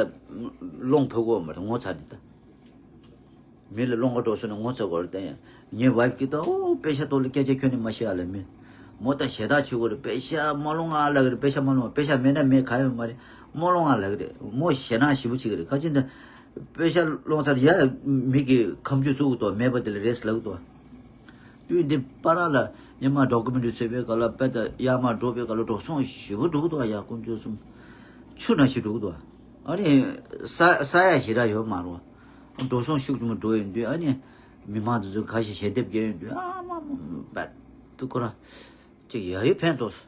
སློང་ཕོད་གོ་མ་རེད་ངོ་ཚ་ནས་ད། མི་ལ་སློང་ག་འགྲོ་སོང་ན་ངོ་ཚ་གོ་རེད་ད། ངའི་ཝའིཕ་གིས་ད་ཨོ་པེ་ཤག་ཐོག་ལ་སྐད་ཆ་ཁྱོན་ནས་མ་བཤད་ཨ་ལ་མི། མོ་ད་ཞེ་དྲག་བྱེད་གོ་རེད། པེ་ཤག་མ་སློང་ཨ་ལ་གི་རེད། པེ་ཤག་མ་སློང་། པེ་ཤག་མེད་ན་མེད་ག་ཡོད་མ་རེད། མོ་སློང་ཨ་ལ་གི་རེད། མོ་ཞེད་སྣང་ཞེ་པོ་བྱེད་གི་རེད། ཁ་ཅིག་ད་པེ་ཤག་སློང་ཚར་ཡ་མི་གི་ཁ་མཆུ་བཙུགས་གི་འདུག་མེད་པ་དེ་ལ་རེས་ལབ་གི་འདུག་དུས་འདི་པ་ར་ལ་ཉི་མ་ཌོ་ཀུ་མེན་ཊི་རི་བཟོས་པའི་སྐབས་ལ་དཔེ་ད་ཡར་མར་འགྲོ་བའི་སྐབས་ལ་འགྲོ་སོང་ཞེ་པོ་འགྲོ་གི་འདུག་ཡ་དཀོན་མཆོག་གསུམ། ཆུ་ནང་བཞིན་འགྲོ་གི་འདུག་ཨ་ནི་ས་ས་ཡ་ཞེ་དྲག་ཡོད་མ་རེད། འགྲོ་སོང་ཤུགས་ཆེན་པོ་འགྲོ་ཡོང་དུས་ཨ་ནི་མི་མང་དེ་ཚོ་ཁ་ཤས་ཞལ་འདེབས་རྒྱག་ཡོང་དུས་ཨ་མ་མ་མ་བད་དུ་ཁོ་རང་ཅིག་ཡ་ཡོད་ཕན་ཐོགས་སོང་།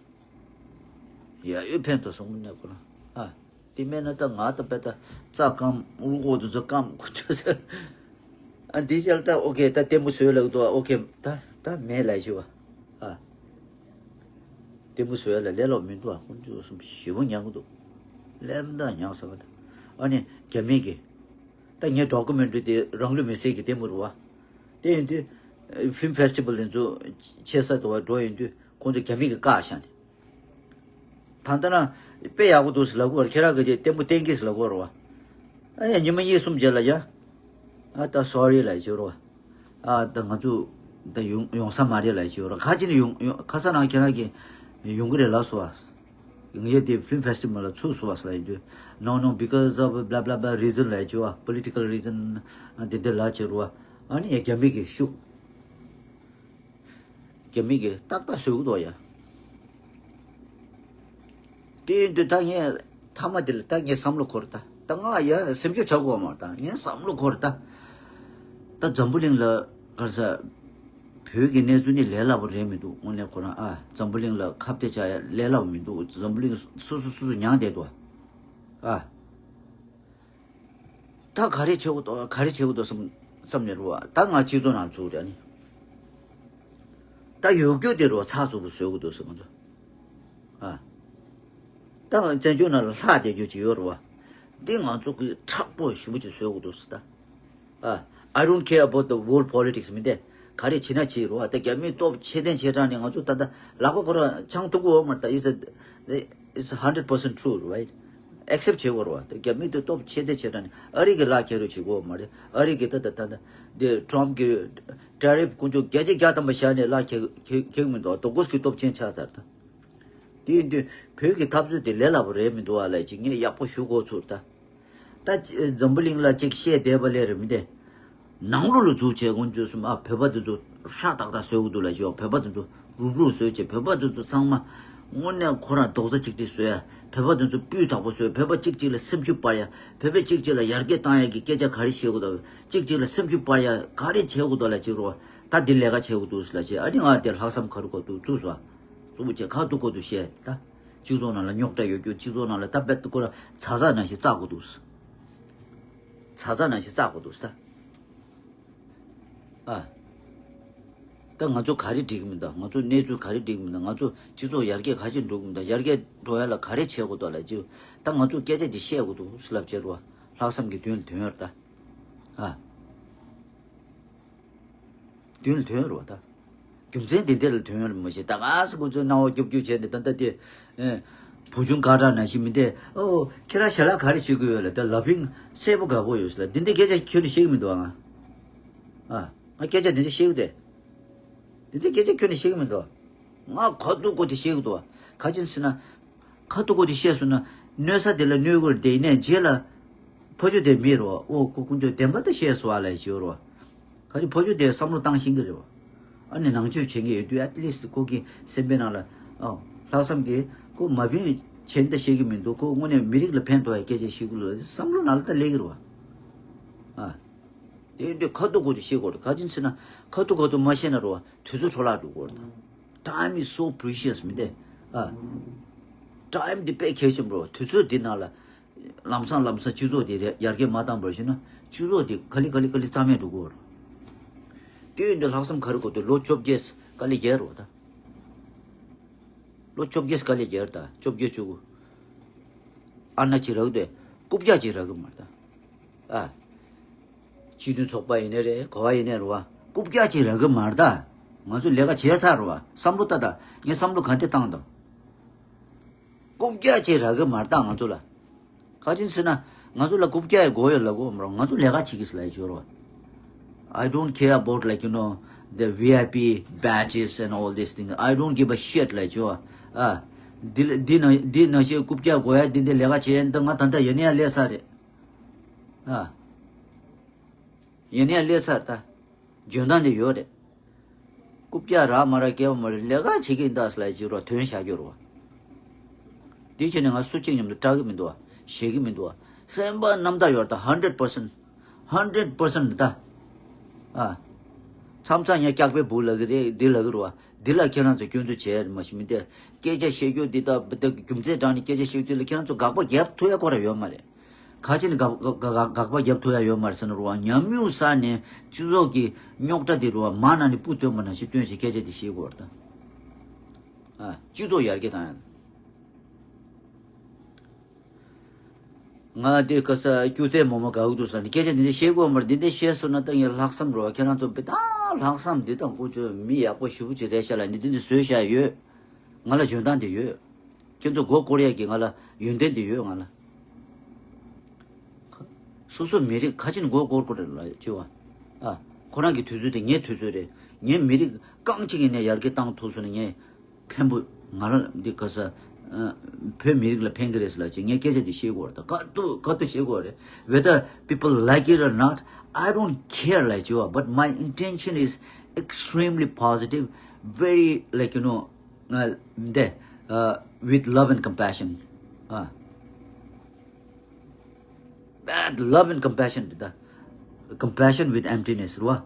ཡ་ཡོད་ཕན་ཐོགས་སོང་དངོས་གནས་ཁོ་རང་ཨ། དེ་མེད་ན་ད་ང་ད་དཔེ་ད་རྩ་སྐམ་ལྐོག་དེ་ཚོ་སྐམ་ཁུ་ཚོ་ཨ་འདི་ཅལ་ད་ཨོ་ཁེ་ད་ལྟད་མོ་བཟོས་ལབ་འདུག་ཨོ་ཁེ་ད་ད་མེད་ལབ་ཞུ་བ་ཨ། ལྟད་མོ་བཟོ་ཡ་ལ་ལས་སླ་པོ་མི་འདུག་ཨ། དཀོན་མཆོག་གསུམ་ཞེ་པོ་མྱངས་ཀྱི་འདུག་ལས་མི་འདང་མྱངས་ཟེར་བ་དང་། ཨ་ནི་རྒྱ་མི་གི་ད་ངས་ཌོ་ཀུ་མེན་ཊི་རི་དེ་རང་ལུས་མེར་སྲེག་གི་ལྟད་མོ་རེད་བ། དེ་ཡིན་དུས་ཕིལམ་ཕེ་སི་ཊི་བལ་དེ་ཚོ་ཆེ་ས་དུ་བ་འགྲོ་ཡིན་དུས་ཁོང་ཚོ་རྒྱ་མི་གི་བཀག་བཞག་ནས། ད་ལྟ་ན་དཔེ་ཡག་པོ་འདུག་ཟེར་ལབ་ཀྱི་ཡོད་རེད། ཁྱེད་རང་གིས་ལྟད་མོ་བསྟན་གྱི་ཟེར་ལབ་ཀྱི་ཡོད་རེད་བ། ཨ་ཡ་ཉི་མ་གཉིས་གསུམ་རྗེས་ལ་ཡ། ཨ་ད་སོ་རི་ལབ་ཀྱི་ཡོད་རེད་བ། ཨ་ད་ང་ཚོ་ད་ཡོང་ཡོང་ས་མ་རེད་ལབ་ཀྱི་ཡོད་རེད། ག་ཅི་ནས་ཡོང་ཡོང་ཁ་སང་རང་ཁྱེད་རང་གིས་ཡོང་གི་རེད་ལབ་སོང་བ། ངས་དེ་ཕིལམ་ཕེ་སི་ཊི་བལ་ལ་ཚུད་སོང་བ་ཟེར་ལབ་ཡོང་དུས། No, no, because of blah blah blah reason ལབ་ཀྱི་ཡོད་བ། Political reason དེ་འདྲ་ལབ་ཀྱི་ཡོད་རེད་བ། ཨ་ནི་ཡ་རྒྱ་མི་གིས་ཤུགས། རྒྱ་མི་གིས་ཏག་ཏག་བཟོས་ཀྱི་འདུག་ཡ། དེ་ཡིན་དུས་ད་ངས་མཐའ་མ་དེ་ལ་ད་ངས་བསམ་བློ་འཁོར་ད། ད་ང་ཡ་སེམས་ཤུགས་ཆག་དགོས་མ་རེད། ད་ངས་བསམ་བློ་འཁོར་ད། ད་འཛམ་བུ་གླིང་ལ་ག་རེ་ཟ། བོད་ཀྱི་གནས་ཚུལ་ནི་ལས་སླ་པོ་རེད་མི་འདུག་དངོས་གནས་ཁོ་རང་ཨ། འཛམ་བུ་གླིང་ལ་ཁ་གཏད་བཅག་ཡ་ལས་སླ་པོ་མི་འདུག་འཛམ་བུ་གླིང་སོ་སོ་སོ་སོ་མྱངས་བསྡད་འདུག་ཨ། ད་ག་རེ་བྱེད་དགོས་འདུག་ག་རེ་བྱེད་དགོས་འདུག་བསམ་བསམ་ནས་རེད་བ། ད་ང་སྤྱི་ཚོགས་ནང་ཚུད་རེད་ཨ་ནི། ད་ཡོད་རྒྱུ་དེ་རེད་བ། ཚགས་ཚུད་པོ་བཟོ་དགོས་འདུག་ཟེར་ང་ཚོ། ཨ། ད་བཙན་བྱོལ་ནང་ལ་ལྷག་བསྡད་རྒྱུ་ཅིག་ཡོད་རེད་བ། འདི་ང་ཚོ་གིས་མཁྲེགས་པོ་ཞེ་པོ་ཅིག་བཟོ་དགོས་འདུག་ཟེར་ད། ཨ། I don't care about the world politics མིན་ཏེ། ག་རེ་བྱེད་ན་བྱེད་རེད་བ། ད་རྒྱ་མིའི་སྟོབས་ཆེ་ཐལ་ཆེ་དྲགས་ནས་ང་ཚོ་ད་ལྟ་ལག་པ་ཁོ་རང་འཆང་ཐུབ་ཀྱི་ཡོད་མ་རེད། ད་it's a, it's a hundred percent true, right? Accept བྱེད་དགོས་རེད་བ། ད་རྒྱ་མི་དེ་སྟོབས་ཆེ་ཐལ་ཆེ་དྲགས་ནས་ཨ་རི་གི་ལག་འཁྱེར་རོགས་བྱེད་ཀྱི་ཡོད་མ་རེད། ཨ་རི་གི་ད་ད་ད་ད་འདི་ཊམ་གི་ཊེ་རིཕ་དཀོན་མཆོག་བརྒྱ་ཆ་བརྒྱ་ཐམ་པ་བཞག་ནས་ལག་འཁྱེར་འཁྱེར་འཁྱེར་གྱི་མི་འདུག་ཏོག་ཀོས་ཀྱི་སྟོབས་ཆེན་ཆགས་ཚར་ད། དེ་ཡིན་དུས་བོད་ཀྱི་འཐབ་རྩོད་དེ་ལས་སླ་པོ་རེད་མི་འདུག་ཨ་ལབ་ཅིག་ངས་ཡག་པོ་ཞུ་དགོས་ཚོར་ད། ད་ཅི་འཛམ་བུ་གླིང་ལ་ཅིག་བཤད་བསྡད་པ་ལས་རེད་མི་འདུག་ནང་ལོགས་ལ་འཛུལ་བྱས་དཀོན་མཆོག་གསུམ་ཨ། བོད་པ་དེ་ཚོ་ཧྲག་ཏག་ཏག་བཟོ་གི་འདུག་ལབ་ཅིག་བོད་པ་དེ་ཚོ་རུབ་རུབ་བཟོས་བྱས་བོད་པ་དེ་ཚོ་ཚང་མ་དངོས་གནས་ཁོ་རང་རྡོག་རྩ་གཅིག་སྒྲིལ་བཟོ་ཡ། བོད་པ་དེ་ཚོ་སྤུས་དག་པོ་བཟོས། བོད་པ་གཅིག་གཅིག་ལ་སེམས་ཤུགས་སྤར་ཡ། བོད་པ་གཅིག་གཅིག་ལ་ཡར་རྒྱས་བཏང་ཡ་གི་སྐད་ཆ་ག་རེ་བཤད་དགོས་འདུག་གཅིག་གཅིག་ལ་སེམས་ཤུགས་སྤར་ཡ་ག་རེ་བྱེད་དགོས་འདུག་ལབ་ཅིག་རོ། ད་འདི་ལས་ཀ་བྱེད་དགོས་འདུག་ལབ་ཅིག་ཨ་ནི་ང་དེ་ལྷག་བསམ་ཁ་རུ་ཁ་ཐུག་བཙུགས་སོ། གཙོ་བོ་བྱས་ཁ་ཐུག་ཁ་ཐུག་བཤད་ད། སྤྱི་ཚོགས་ནང་ལ་རྙོག་དྲ་ཡོད་རྒྱུ། སྤྱི་ཚོགས་ནང་ལ་ད་རྦད་དེ་ཁོ་རང་ཚ་ཚ་ནང་བཞིན་བཙག་དགོས་འདུག་ཚ་ཚ་ནང་བཞིན་བཙག་དགོས་འདུག་ད། ཨ། ད་ང་ཚོ་ག་རེ་འགྲིག་མི་འདུག་ང་ཚོ་གནས་ཚུལ་ག་རེ་འགྲིག་མི་འདུག་ང་ཚོ་སྤྱི་ཚོགས་ཡར་རྒྱས་ག་ཅིག་འགྲོ་གི་མི་འདུག་ཡར་རྒྱས་འགྲོ་ཡ་ལ་ག་རེ་བྱེད་དགོས་འདུག་ལབ་ཅིག་ད་ང་ཚོ་སྐད་ཆ་འདི་བཤད་དགོས་འདུག་ལབ་བྱས་རོ། ལྷག་བསམ་གྱི་མདུན་ལ་ཐོན་ཡོད་རེད་ད། ཨ། མདུན་ལ་ཐོན་ཡོད་རེད་བ་ད། རྒྱུ་མཚན་འདི་འདྲ་ལ་ཐོན་ཡོད་རེད་མ་གཞི། ད་ག་སེ་ཁོ་ཚོས་སྣང་བ་སྐྱོབ་སྐྱོབ་བྱས་ནས་ད་ལྟ་དེ། ཨེ། བུ་ཆུང་སྐད་གྲགས་ནང་བཞིན་མི་འདུག་ཨོ། ཁྱེད་རང་ཞལ་ལག་ག་རེ་བྱེད་དགོས་ཡོད་ལབ། ད་ལ་ཕིང་གསལ་པོ་དགའ་པོ་ཡོད་ཟེར་ལབ། འདི་འདྲའི་སྐད་ཆ་ཁྱོན་ནས་བཤད་གི་མི་འདུག་ཨ། ང་། ཨ། ང་སྐད་ཆ་འདི་འདྲ་བཤད་གི་འདུག་འདི་འདྲའི་སྐད་ཆ་ཁྱོན་ནས་བཤད་གི་མི་འདུག་ང་ཁ་ཐུག་ཁོ་དེ་བཤད་གི་འདུག་ག་ཅི་ཟེར་ན། ཁ་ཐུག་ཁོ་དེ་བཤད་སོང་ན་གནོད་ས་དེ་ལ་གནོད་དགོས་རེད། དེ་ཡིན་ནའི་རྗེས་ལ་ཕ་ཆོས་དེ་མེད་རོ། ཨོ་ཁོ་དཀོན་མཆོག་བདེན་པ་ད་བཤད་སོང་ཨ་ལབ་ཞུ་རོ། ག་ཅི་ཕ་ཆོས་དེ་བསམ་བློ་བཏང་ཤེས་གི་རེད་བ། ཨ་ནི་ནང་ཆོས་བྱེད་མཁན་ཡོད་དུས་at least ཁོ་གི་སེམས་པའི་ནང་ལ། ཨོ། ལྷག་བསམ་གྱིས་ཁོ་མ་ཕན་བྱེད་ད་བཤད་གི་མི་འདུག་ཁོ་དངོས་གནས་མི་རིགས་ལ་ཕན་ཐོགས་ཡ་སྐད་ཆ་བཤད་གི་ལོ་བསམ་བློ་ནང་ལ་ད་སླེབས་གི་རེད་བ། ཨ། དེ་འདྲའི་ཁ་ཐུག་ཁོ་ཐུག་བཤད་དགོས་རེད། ག་ཅི་ཟེར་ན་ཁ་ཐུག་ཁ་ཐུག་མ་བཤད་ན་རོ། དུས་ཚོད་འཕྲོ་བརླག་འགྲོ་གི་རེད། Time is so precious མི་འདུག་ཨ། Time འདི་དཔེ་གལ་ཆེན་པོ་རེད། དུས་ཚོད་འདི་ནང་ལ་ལམ་སང་ལམ་སང་སྤྱི་ཚོགས་འདི་རེད་ཡར་རྒྱས་མ་བཏང་བར་ཞིག་ན་སྤྱི་ཚོགས་འདི་ག་ལེ་ག་ལེ་ག་ལེ་རྩ་མེད་འགྲོ་གི་རེད། དེ་འདྲའི་ལྷག་བསམ་ག་རེ་དགོས་འདུག་ལོ་བཅོ་བརྒྱད་དཀའ་ལས་རྒྱག་རོགས་ད། ལོ་བཅོ་བརྒྱད་དཀའ་ལས་རྒྱག་རེད་ད། བཅོ་བརྒྱད་བཅུ་དགུ། ཨ་ན་ཅིག་རག་དེ་རྐུབ་བཀྱག་ཅིག་རག་གི་མ་རེད་ད། ཨ། སྤྱི་མཐུན་ཚོགས་པ་ཡིན་ནའི་རེད། ག་བ་ཡིན་ནའི་རེད་བ། རྐུབ་བཀྱག་ཅིག་རག་གི་མ་རེད་ད། ང་ཚོ་ལས་ཀ་བྱས་ཚར་རེད་བ། བསམ་བློ་ལྟ་ད། ངས་བསམ་བློ་ག་འདྲ་བཏང་དང་། རྐུབ་བཀྱག་ཅིག་རག་གི་མ་རེད་ད་ང་ཚོ་ལ། ག་ཅི་ཟེར་ན། ང་ཚོ་ལ་རྐུབ་བཀྱག་ཡི་དགོས་ཡོད་ལབ་དགོས་མ་རེད། ང་ཚོ་ལས་ཀ་བྱེད་ཀྱི་ཟེར་ལབ་ཡོད་རེད་བ། I don't care about, like, you know, the V I P badges and all these things. I don't give a shit, like, you know. ཨ། འདི་ལ་འདི་ནང་འདི་ནང་བཞིན་རྐུབ་བཀྱག་དགོས་ཡ་འདི་འདི་ལས་ཀ་བྱས་ཡ་འདི་ང་ད་ལྟ་ཡོད་ནས་ཡ་སླེབས་ཚར་རེད། ཨ། ཡོད་ནས་ཡ་སླེབས་ཚར་ད། འཇོན་ཐང་འདི་ཡོད་རེད། རྐུབ་བཀྱག་རག་མ་རག་སྐལ་བ་མ་རེད། ལས་ཀ་བྱེད་ཀྱི་ཡིན་ད་ཟེར་ལབ་ཡ་ཅིག་རོ། དོན་བཞག་རྒྱུ་རོ། འདི་བྱས་ནས་ང་སུ་གཅིག་མཉམ་དུ་སྐྲག་གི་མི་འདུག་བ། ཞེད་ཀྱི་མི་འདུག་བ། སེམས་པ་རྣམ་དག་ཡོད་རེད་ད། hundred percent, hundred percent ད། ཨ། མཚམས་མཚམས་ཡང་སྐྱག་པའི་སྦུག་ལབ་ཀྱི་རེད། འདི་ལབ་ཀྱི་རེད་བ། འདི་ལ་ཁྱེད་རང་ཚོ་སྐྱོན་འཛུགས་བྱས་མ་ཤེས་མི་འདི། སྐད་ཆ་བཤད་རྒྱུ་འདི་ད་རྒྱུ་མཚན་དྲངས་ནས་སྐད་ཆ་བཤད་རྒྱུ་ལ་ཁྱེད་རང་ཚོ་དགག་པ་རྒྱབ་ཐུབ་ཡ་ཁོ་རང་ཡོད་མ་རེད། ག་ཅི་ནས་དགག་དགག་དགག་དགག་པ་རྒྱབ་ཐུབ་ཡ་ཡོད་མ་རེད་ཟེར་ན་རོ། ཉམས་མྱོང་བསགས་ནས་སྤྱི་ཚོགས་ཀྱི་རྙོག་དྲ་འདི་རོ། མ་ནང་ནས་སྤུ་བཏོན་པ་ནང་བཞིན་བཏོན་བྱས་སྐད་ཆ་འདི་བཤད་དགོས་རེད་ད། ཨ། སྤྱི་ཚོགས་ཡར་རྒྱས་བཏང་ཡ། ང་དེ་ཁ་ས་སྐྱུ་རྩེད་མོག་མོག་དགའ་གི་འདུག་ཟེར་ནས་སྐད་ཆ་འདི་འདྲ་བཤད་དགོས་མ་རེད། འདི་འདྲ་བཤད་སོང་ན་ད་ངས་ལྷག་བསམ་རོ། ཁྱེད་རང་ཚོ་བི་ད་ལྷག་བསམ་འདི་དང་ཀུ་ཅོ་མི་ཡག་པོ་ཞེ་པོ་ཅིག་རེད་ཤག་ལབ་ནས་འདི་འདྲ་བཟོས་བཞག་ཡོད། ང་ལ་འཇོན་ཐང་འདི་ཡོད། ཁྱེད་ཚོ་མགོ་སྐོར་ཡས་ཀྱི་ང་ལ་ཡོན་ཏན་འདི་ཡོད་ང་ལ། སོ་སོ་མི་རིགས་ག་ཅི་ནས་མགོ་སྐོར་དགོས་རེད་ལབ་ཅི་བ། ཨ། ཁོ་རང་གི་དུས་ཚོད་དེ་ངའི་དུས་ཚོད་རེད། ངའི་མི་རིགས་རྐང་གཅིག་ཡིན་ནའི་ཡར་རྒྱས་བཏང་ཐུབ་སོང་ན་ངས་ཕན་པོ་ང་རང་འདི་ག་ས། ཨ། བོད་མི་རིགས་ལ་ཕན་གི་རེད་ཟེར་ལབ་ཅི་ངས་སྐད་ཆ་འདི་བཤད་དགོས་རེད་ད། ག་དུས་ག་དུས་བཤད་དགོས་རེད། Whether people like it or not, I don't care ལབ་ཅི་བ། But my intention is extremely positive, very, like, you know, uh, འདི། Uh, with love and compassion. ཨ། Bad love and compassion འདི་ད། Compassion with emptiness རེད་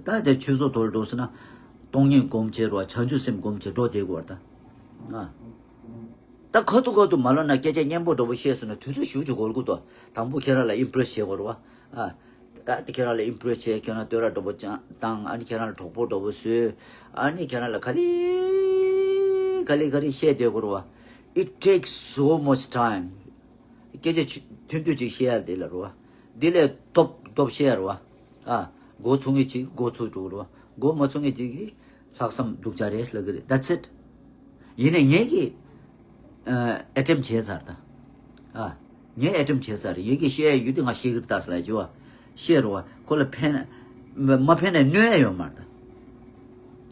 བ། ད་དེ་ཆོས་ཚོགས་ཐོག་ལ་འགྲོ་ཟེར་ན། སྟོང་ཉིད་སྒོམ་བྱས་རེད་བ། བྱང་ཆུབ་སེམས་སྒོམ་བྱས་འགྲོ་བསྡད་དགོས་རེད་ད། ཨ། ད་ཁ་ཐུག་ཁ་ཐུག་མ་ལོ་ན་སྐད་ཆ་སྙན་པོ་འདྲ་པོ་བཤད་སོང་ན་དུས་ཚོད་ཞེ་པོ་ཅིག་འགོར་གི་འདུག་དང་པོ་ཁྱེད་རང་ལ་impress བྱེད་དགོས་རེད་བ། ཨ། ད་དེ་ཁྱེད་རང་ལ་impress བྱས། ཁྱེད་རང་བསྟོད་ར་འདྲ་པོ་ཅང་བཏང་། ཨ་ནི་ཁྱེད་རང་ལ་གྲོགས་པོ་འདྲ་པོ་བཟོས། ཨ་ནི་ཁྱེད་རང་ལ་ག་རེ་ག་རེ་ག་རེ་བཤད་བསྡད་དགོས་རེད་བ། It takes so much time. སྐད་ཆ་ཆུ་ཐུང་ཐུང་ཅིག་བཤད་ཡ་དེ་ལ་རེད་བ། དེ་ལས་ཐོབ་ཐོབ་བཤད་ཡ་རེད་བ། ཨ། མགོ་ཚོས་མཁན་ཅིག་མགོ་ཚོས་འགྲོ་གི་རེད་བ། མགོ་མ་ཚོས་མཁན་ཅིག་གིས་ལྷག་བསམ་སྡུག་ཅག་རེད་ལབ་ཀྱི་རེད། That's it. ཡིན་ནའི་ངས་ཀྱིས་ཨ་attempt བྱས་ཚར་ད། ཨ། ངས་attempt བྱས་ཚར། ཡིན་གྱི་བཤད་ཡ་ཡོད་དུས་ང་བཤད་ཀྱི་རེད་ད་ཟེར་ལབ་ཅི་བ། བཤད་རེད་བ། ཁོ་ལ་ཕན་མ་ཕན་ནའི་གནོད་ཡ་ཡོད་མ་རེད་ད།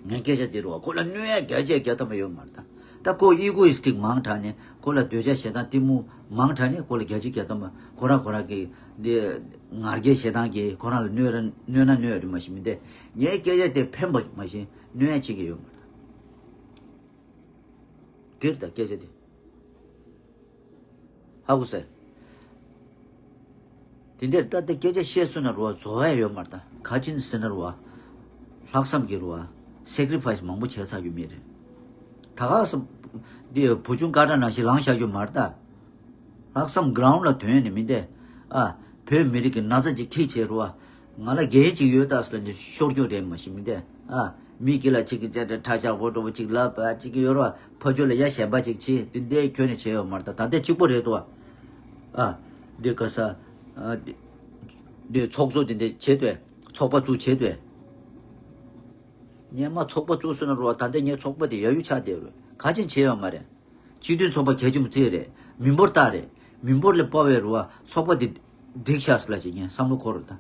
ངའི་སྐད་ཆ་འདི་རེད་བ། ཁོ་ལ་གནོད་ཡ་བརྒྱ་ཆ་བརྒྱ་ཐམ་པ་ཡོད་མ་རེད་ད། ད་ཁོ་egoistic མང་དྲགས་ནས། ཁོ་ལ་འདོད་ཆགས་ཞེ་སྡང་གཏི་མུག་མང་དྲགས་ནས། ཁོ་ལ་བརྒྱ་ཆ་བརྒྱ་ཐམ་པ་ཁོ་རང་ཁོ་རང་གི་འདི་ང་རྒྱལ་ཞེ་སྡང་གིས་ཁོ་རང་ལ་གནོད་ར་གནོད་ན་གནོད་རེད་མ་གཞི། མི་འདི་ངའི་སྐད་ཆ་དེ་ཕན་པ་མ་གཞི་གནོད་ཡ་གཅིག་ཀྱང་ཡོད་མ་རེད། འདི་རེད་ད་སྐད་ཆ་དེ། ཧ་གོ་སོང་། དེ་འདྲར་ད་ལྟ་སྐད་ཆ་བཤད་སོང་ན་རེད་བ། རྫོགས་ཡ་ཡོད་མ་རེད་ད། ག་ཅི་ཟེར་ན་རེད་བ། ལྷག་བསམ་གྱིས་རེད་བ། Sacrifice མང་པོ་བྱས་ཚར་རྒྱུ་མེད་རེད། ད་ག་སེ་ འདི་བུ་ཆུང་ཀ་ཏྲ་ནང་བཞིན་ལངས་བཞག་རྒྱུ་མ་རེད་ད། ལྷག་བསམ་གྷི་རའུན་ལ་དོན་ནི་མི་འདས། ཨ། བོད་མི་རིགས་ཀྱི་ན་ཚ་ཅིག་ཁྱི་བྱེད་རུ་བ། ང་ལ་འགན་ཅིག་ཡོད་ད་ཟེར་ལ་ནི་ཤོར་རྒྱུ་རེད་མ་གཞི་མི་འདས། ཨ། མི་སྒེར་ལ་ཅིག་གི་ཅ་ཏྲ་ཁྲ་ཆག་པོ་འགྲོ་བ་ཅིག་ལབ་པ་ཅིག་གི་ཡོད་རུ་བ། ཕ་ཆོས་ལ་ཡ་ཞེན་པ་ཅིག་བྱེད་འདི་འདས་ཁྱོན་ནས་བྱས་ཡོད་མ་རེད་ད། ད་ལྟ་གཅིག་པོ་རེད་དོ། ཨ། འདི་ག་ས། ཨ། འདི་འདི་ཚོགས་གཙོ་འདི་འདི་བྱེད་དོ། ཚོགས་པ་བཙུགས་བྱེད་དོ། སྔོན་མ་ཚོགས་པ་བཙུགས་སོང་ན་རུ་བ། ད་ལྟ་ངས་ཚོགས་པ་དེ་ཡ་ཡུ་ཆགས་བསྡད་རུ་ག་ཅན་བྱས་ཡོད་མ་རེད། སྤྱི་མཐུན་ཚོགས་པ་གལ་ཆེན་པོ་བརྩིས་རེད། མི་འབོར་ལྟ་རེད། མི་འབོར་ལས་དཔའ་བའི་རུ་བ་ཚོགས་པ་དེ་འགྲིག་ཤག་ཟེར་ལ་ཅིག་ངས་བསམ་བློ་འཁོར་རུ་ད།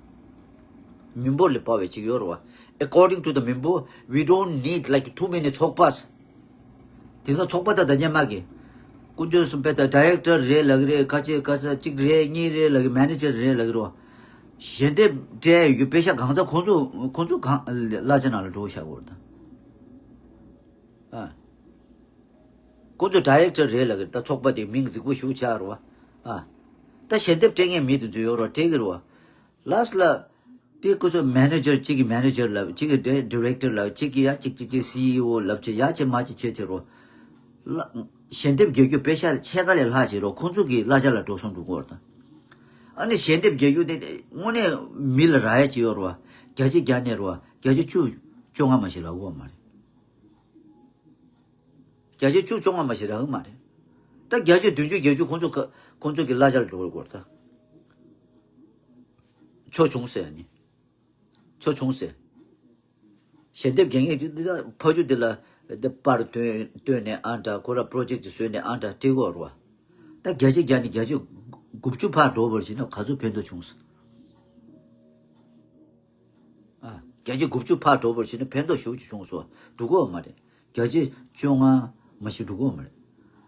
མི་འབོར་ལས་དཔའ་བའི་ཅིག་ཡོད་རུ་བ། According to the member, we don't need like too many ཚོགས་པ། དེ་ཚོ་ཚོགས་པ་ད་ད་སྔོན་མ་གི། དཀོན་མཆོག་གསུམ་པའི་ད་ཌའི་རེག་ཊར་རེད་ལབ་ཀྱི་རེད། ཁ་ཆེ་ཁ་ས་གཅིག་རེད་གཉིས་རེད་ལབ་ཀྱི། མེ་ནེ་ཇར་རེད་ལབ་ཀྱི་རུ་བ། ཞལ་འདེབས་སྤྲད་ཡོད་པའི་ཤ་གང་ཚ་ཁོང་ཚོ་ཁོང་ཚོ་གང་གླ་ཆ་ནང་ལ་འགྲོ་བཞག་གོ་རུ་ད། ཨ། ཁོ་ཚོ་ཌའི་རེག་ཊར་རེད་ལབ་ཀྱི། ད་ཚོགས་པ་དེ་མིང་རྫིག་པོ་ཞིག་ཆགས་རུ་བ། ཨ། ད་ཞལ་འདེབས་སྤྲད་མཁན་མི་དེ་ཚོ་ཡོད་རུ་བ་སྤྲད་ཀྱི་རུ་བ། ལ་སི་ལ། དེ་ཁོ་ཚོ་མེ་ནེ་ཇར་གཅིག་གི་མེ་ནེ་ཇར་ལབ། གཅིག་གི་ཌའི་རེག་ཊར་ལབ། གཅིག་གི་ཡ་གཅིག་གཅིག་གཅིག་སི་ཨི་ཨོ་ལབ་བྱས་ཡ་བྱས་མ་བྱས་བྱས་བྱས་རུ་བ། ལ། ཞལ་འདེབས་རྒྱག་རྒྱུ་པེ་ཤ་ཕྱེད་ཀ་ལས་ལྷག་བྱས་རུ་བ། ཁོ་ཚོ་གི་གླ་ཆ་ལ་འགྲོ་སོང་འགྲོ་གི་ཡོད་རེད་ད། ཨ་ནི་ཞལ་འདེབས་རྒྱག་རྒྱུ་དེ་དངོས་གནས་མི་ལ་རག་ཡ་ཅིག་ཡོད་རུ་བ། བརྒྱ་ཆ་བརྒྱ་ནས་རུ་བ་བརྒྱ་ཆ་བཅུ་བཅོ་ལྔ་མ་ཞིག་ལ་འོ་མ་རེད། བརྒྱ་ཆ་བཅུ་བཅོ་ལྔ་མ་ཞིག་རག་གི་མ་རེད། ད་བརྒྱ་ཆ་བདུན་ཅུ་བརྒྱད་ཅུ་ཁོང་ཚོ་ཁ་ཁོང་ཚོ་གི་གླ་ཆ་ལ་འགྲོ་དགོས་ད། ཆོ་བྱུང་ཟེར་ནི། ཆོ་བྱུང་ཟེར། ཞལ་འདེབས་རྒྱག་མཁན་དེ་འདི་ད་ཕ་ཆུ་འདི་ལ་འདི་པར་བཏོན་བཏོན་ནས་ཨ་འདྲ། ཁོ་ར་པོ་རོ་ཇེག་ཊི་བཟོས་ནས་ཨ་འདྲ་སྤྲད་དགོས་རེད་བ། ད་བརྒྱ་ཆ་བརྒྱ་ནས་བརྒྱ་ཆ་དགུ་བཅུ་ཕར་འགྲོ་བར་བྱས་ན་ག་ཚོད་ཕན་ཐོགས་བྱུང་ཟེར། ཨ། བརྒྱ་ཆ་དགུ་བཅུ་ཕར་འགྲོ་བར་བྱས་ན་ཕན་ཐོགས་ཞེ་པོ་ཅིག་བྱུང་སོང་། འགྲོ་གི་ཡོད་མ་རེད། བརྒྱ་ཆ་བཅོ་ལྔ་མ་ཞིག་འགྲོ་གི་ཡོད་མ་རེད།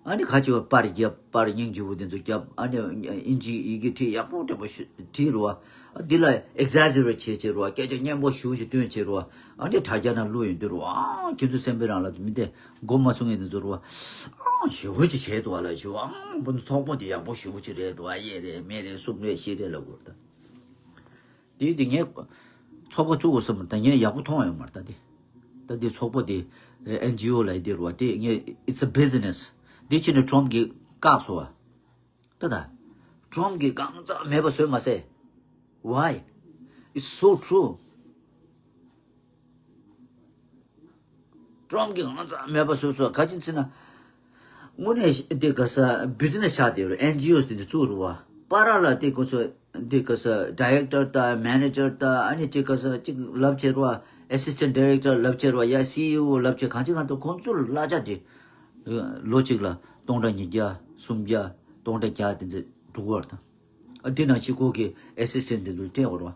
ཨ་ནི་ཁ་ཆེ་བ་པར་རྒྱབ། པར་སྙིང་རྗེ་པོ་དེ་ཚོ་རྒྱབ། ཨ་ནི་ཨིན་ཇི་ཡི་གེ་བྲིས་ཡག་པོ་འདྲ་པོ་ཞིག་བྲིས་རུ་བ། ཨ་འདི་ལ་ཨེག་ཟེག་ཇེ་རེཊ་བྱས་བྱས་རུ་བ། སྐད་ཆ་སྙན་པོ་ཞེ་པོ་ཅིག་བཏོན་བྱས་རུ་བ། ཨ་ནི་དྲ་རྒྱ་ནང་བླུགས་ཡོང་དུས་རུ་བ། ཨ་ཁྱེད་ཚོ་སེམས་པའི་རང་ལ་མི་དེ་མགོ་མ་ཚོས་མཁན་དེ་ཚོ་རུ་བ། ཨ་ཞེ་པོ་ཅིག་བྱས་འདུག་བ་ལ་ཞུ་བ། ཨ་ཚོགས་པ་འདི་ཡག་པོ་ཞེ་པོ་ཅིག་རེད་འདུག་བ། གཡས་རེད་མེད་རེད་གསུམ་རེད་བཞི་རེད་ལབ་དགོས་རེད་ད། དེ་དེ་ངས་ཚོགས་པ་བཙུགས་དགོས་བསམ་ད་ངས་ཡག་པོ་མཐོང་ཡོད་མ་རེད་ད་དེ། ད་དེ་ཚོགས་པ་དེ་ཨེན་ཇི་ཨོ་ལབ་ཡ་དེ་རེད་བ། དེ་ངས་it's a business། དེ་ཕྱིན་ནས་ཊམ་གྱིས་བཀག་སོང་བ། ད་ད། ཊམ་གྱིས་གང་ཙམ་མེད་པ་བཟོས་མ་ཟད། Why? It's so true། ཊམ་གྱིས་གང་ཙམ་མེད་པ་བཟོས་སོང་། ག་ཅི་ཟེར་ན། དངོས་གནས་དེ་ག་ས་བི་ཛི་ནེ་སི་ཆགས་བསྡད་རུ་ཨེན་ཇི་ཨོ་དེ་འདྲ་བཙུགས་རུ་བ། པ་ར་ལ་དེ་ཁོ་ཚོ་དེ་ག་ས་ཌའི་རེག་ཊར་དང་མེ་ནེ་ཇར་དང་ཨ་ནི་དེ་ག་ས་ཅིག་ལབ་བྱས་རུ་བ། ཨེ་སི་སི་ཊེན་ཊི་ཌའི་རེག་ཊར་ལབ་བྱས་རུ་བ། ཡ་སི་ཨི་ཨོ་ལབ་བྱས་གང་ཅི་གང་ཐུབ་ཁོ་ཚོ་ལ་གླ་ཆ་དེ་ལོ་གཅིག་ལ་སྟོང་ཕྲག་ཉིས་བརྒྱ་སུམ་བརྒྱ་སྟོང་ཕྲག་བརྒྱ་དེ་ཚོ་འགྲོ་གི་ཡོད་རེད་ད། ཨ་དེ་ནང་གཅིག་ཁོ་གི་ཨེ་སི་སི་ཊེན་ཊི་དེ་ཚོ་སྤྲད་ཡོད་རེད་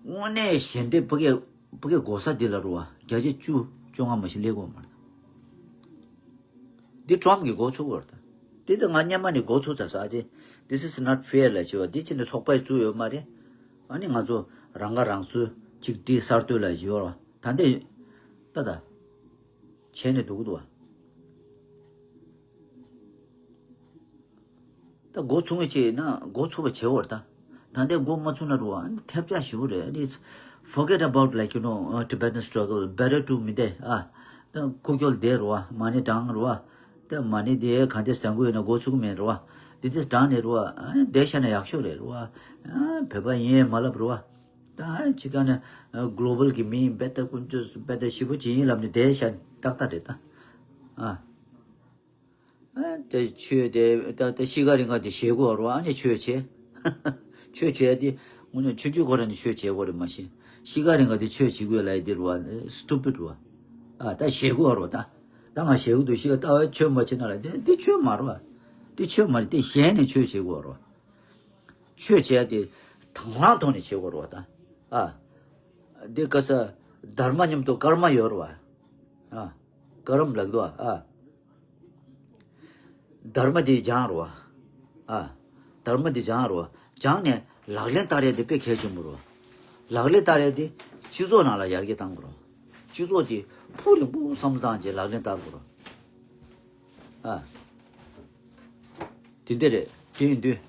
བ། དངོས་གནས་ཞལ་འདེབས་ཕ་གིར་ཕ་གིར་འགོག་ས་དེ་ལ་རུ་བ་བརྒྱ་ཆ་བཅུ་བཅོ་ལྔ་མ་ཞིག་སླེབས་ཀྱི་ཡོད་མ་རེད། འདི་ཊམ་གྱིས་འགོ་ཚུགས་པ་རེད་ད། འདི་ད་ང་སྔོན་མ་ནས་འགོ་ཚུགས་ཚར་ས་ཨ་ཅེ། This is not fair ལབ་བྱས་བ། འདི་ཕྱིན་ནས་ཚོགས་པ་བཙུགས་ཡོད་མ་རེད། ཨ་ནི་ང་ཚོ་རང་ཁ་རང་གསོ་གཅིག་སྒྲིལ་གསར་གཏོད་ལབ་བྱས་བ། ད་འདི་ད་ད་བྱས་ནས་འདུག་གི་འདུག་བ། ད་འགོ་ཚུགས་མཁན་ཅིག་ཡིན་ན་འགོ་ཚུགས་པ་བྱེད་འོར་ད། ད་ལྟའི་འགོ་མ་ཚུགས་ན་རུ་བ་ཐེབས་ཆག་ཞེ་པོ་རེད། It's forget about, like, you know, uh, Tibetan struggle. Better to མི་བསྡད་ཨ། ད་ཁུག་ཀྱོག་བསྡད་རུ་བ། མ་ཎི་བགྲང་རུ་བ། ད་མ་ཎི་དེ་གང་དེ་ཟ་དགོས་ཡོད་ན་འགོ་ཚུགས་མེད་རུ་བ། དེ་དེ་བགྲང་ནས་རུ་བ། ཨ་བསྡད་བཞག་ན་ཡག་ཤོས་རེད་རུ་བ། ཨ་བོད་པ་ཡིན་མ་ལབ་རུ་བ། ད་ཅི་ག་ནས་གློ་བལ་གི་མི་བེ་ད་ཀུན་སྤྱོད་བེ་ད་ཞེ་པོ་ཅིག་ཡིན་ལབ་ནས་བསྡད་བཞག་ཏག་ཏག་རེད་ད། ཨ། ཨ་དེ་ཆོས་དེ་ད་ད་ཤི་ཁ་རིང་ག་དེ་བཞེས་དགོས་རེད་བ། ཨ་ནི་ཆོས་བྱེད། ཆོས་བྱེད་དེ་དངོས་གནས་ཆུང་ཆུང་ཁོ་རང་ནས་ཆོས་བྱེད་དགོས་རེད་མ་གཞི། ཤི་ཁ་རིང་ག་དེ་ཆོས་བྱེད་དགོས་ལབ་ཡ་དེ་རེད་བ། སི་ཊུ་པིཌ་རེད་བ། ཨ་ད་བཞེས་དགོས་རེད་བ་ད། ད་ང་བཞེས་གི་འདུག་ཤི་ཁ་ལྟ་བ་ཆོས་མ་བྱེད་ན་ལ་དེ་དེ་ཆོས་མ་རེད་བ། དེ་ཆོས་མ་རེད། དེ་གཞན་ནས་ཆོས་བྱེད་དགོས་རེད་བ། ཆོས་བྱེད་ཡ་དེ་དང་བླངས་ཐོག་ནས་བྱེད་དགོས་རེད་བ་ད། ཨ་དེ་ག་ས་དྷརྨ་མཉམ་དུ་ཀརྨ་ཡོད་རེད་བ། ཨ་ཀརྨ་ལབ་འདུག་བ། ཨ། དྷརྨ་འདི་སྦྱངས་རོ། ཨ། དྷརྨ་འདི་སྦྱངས་རོ། སྦྱངས་ནས་ལག་ལེན་བསྟར་ཡ་དེ་དཔེ་གལ་ཆེན་པོ་རོ། ལག་ལེན་བསྟར་ཡ་དེ་སྤྱི་ཚོགས་ནང་ལ་ཡར་རྒྱས་བཏང་དགོས་རོ། སྤྱི་ཚོགས་དེ་ཕུགས་རིང་པོ་བསམ་བློ་བཏང་རྗེས་ལག་ལེན་བསྟར་དགོས་རོ། ཨ། དེ་འདྲ་རེད། དེ་ཡིན་དུས།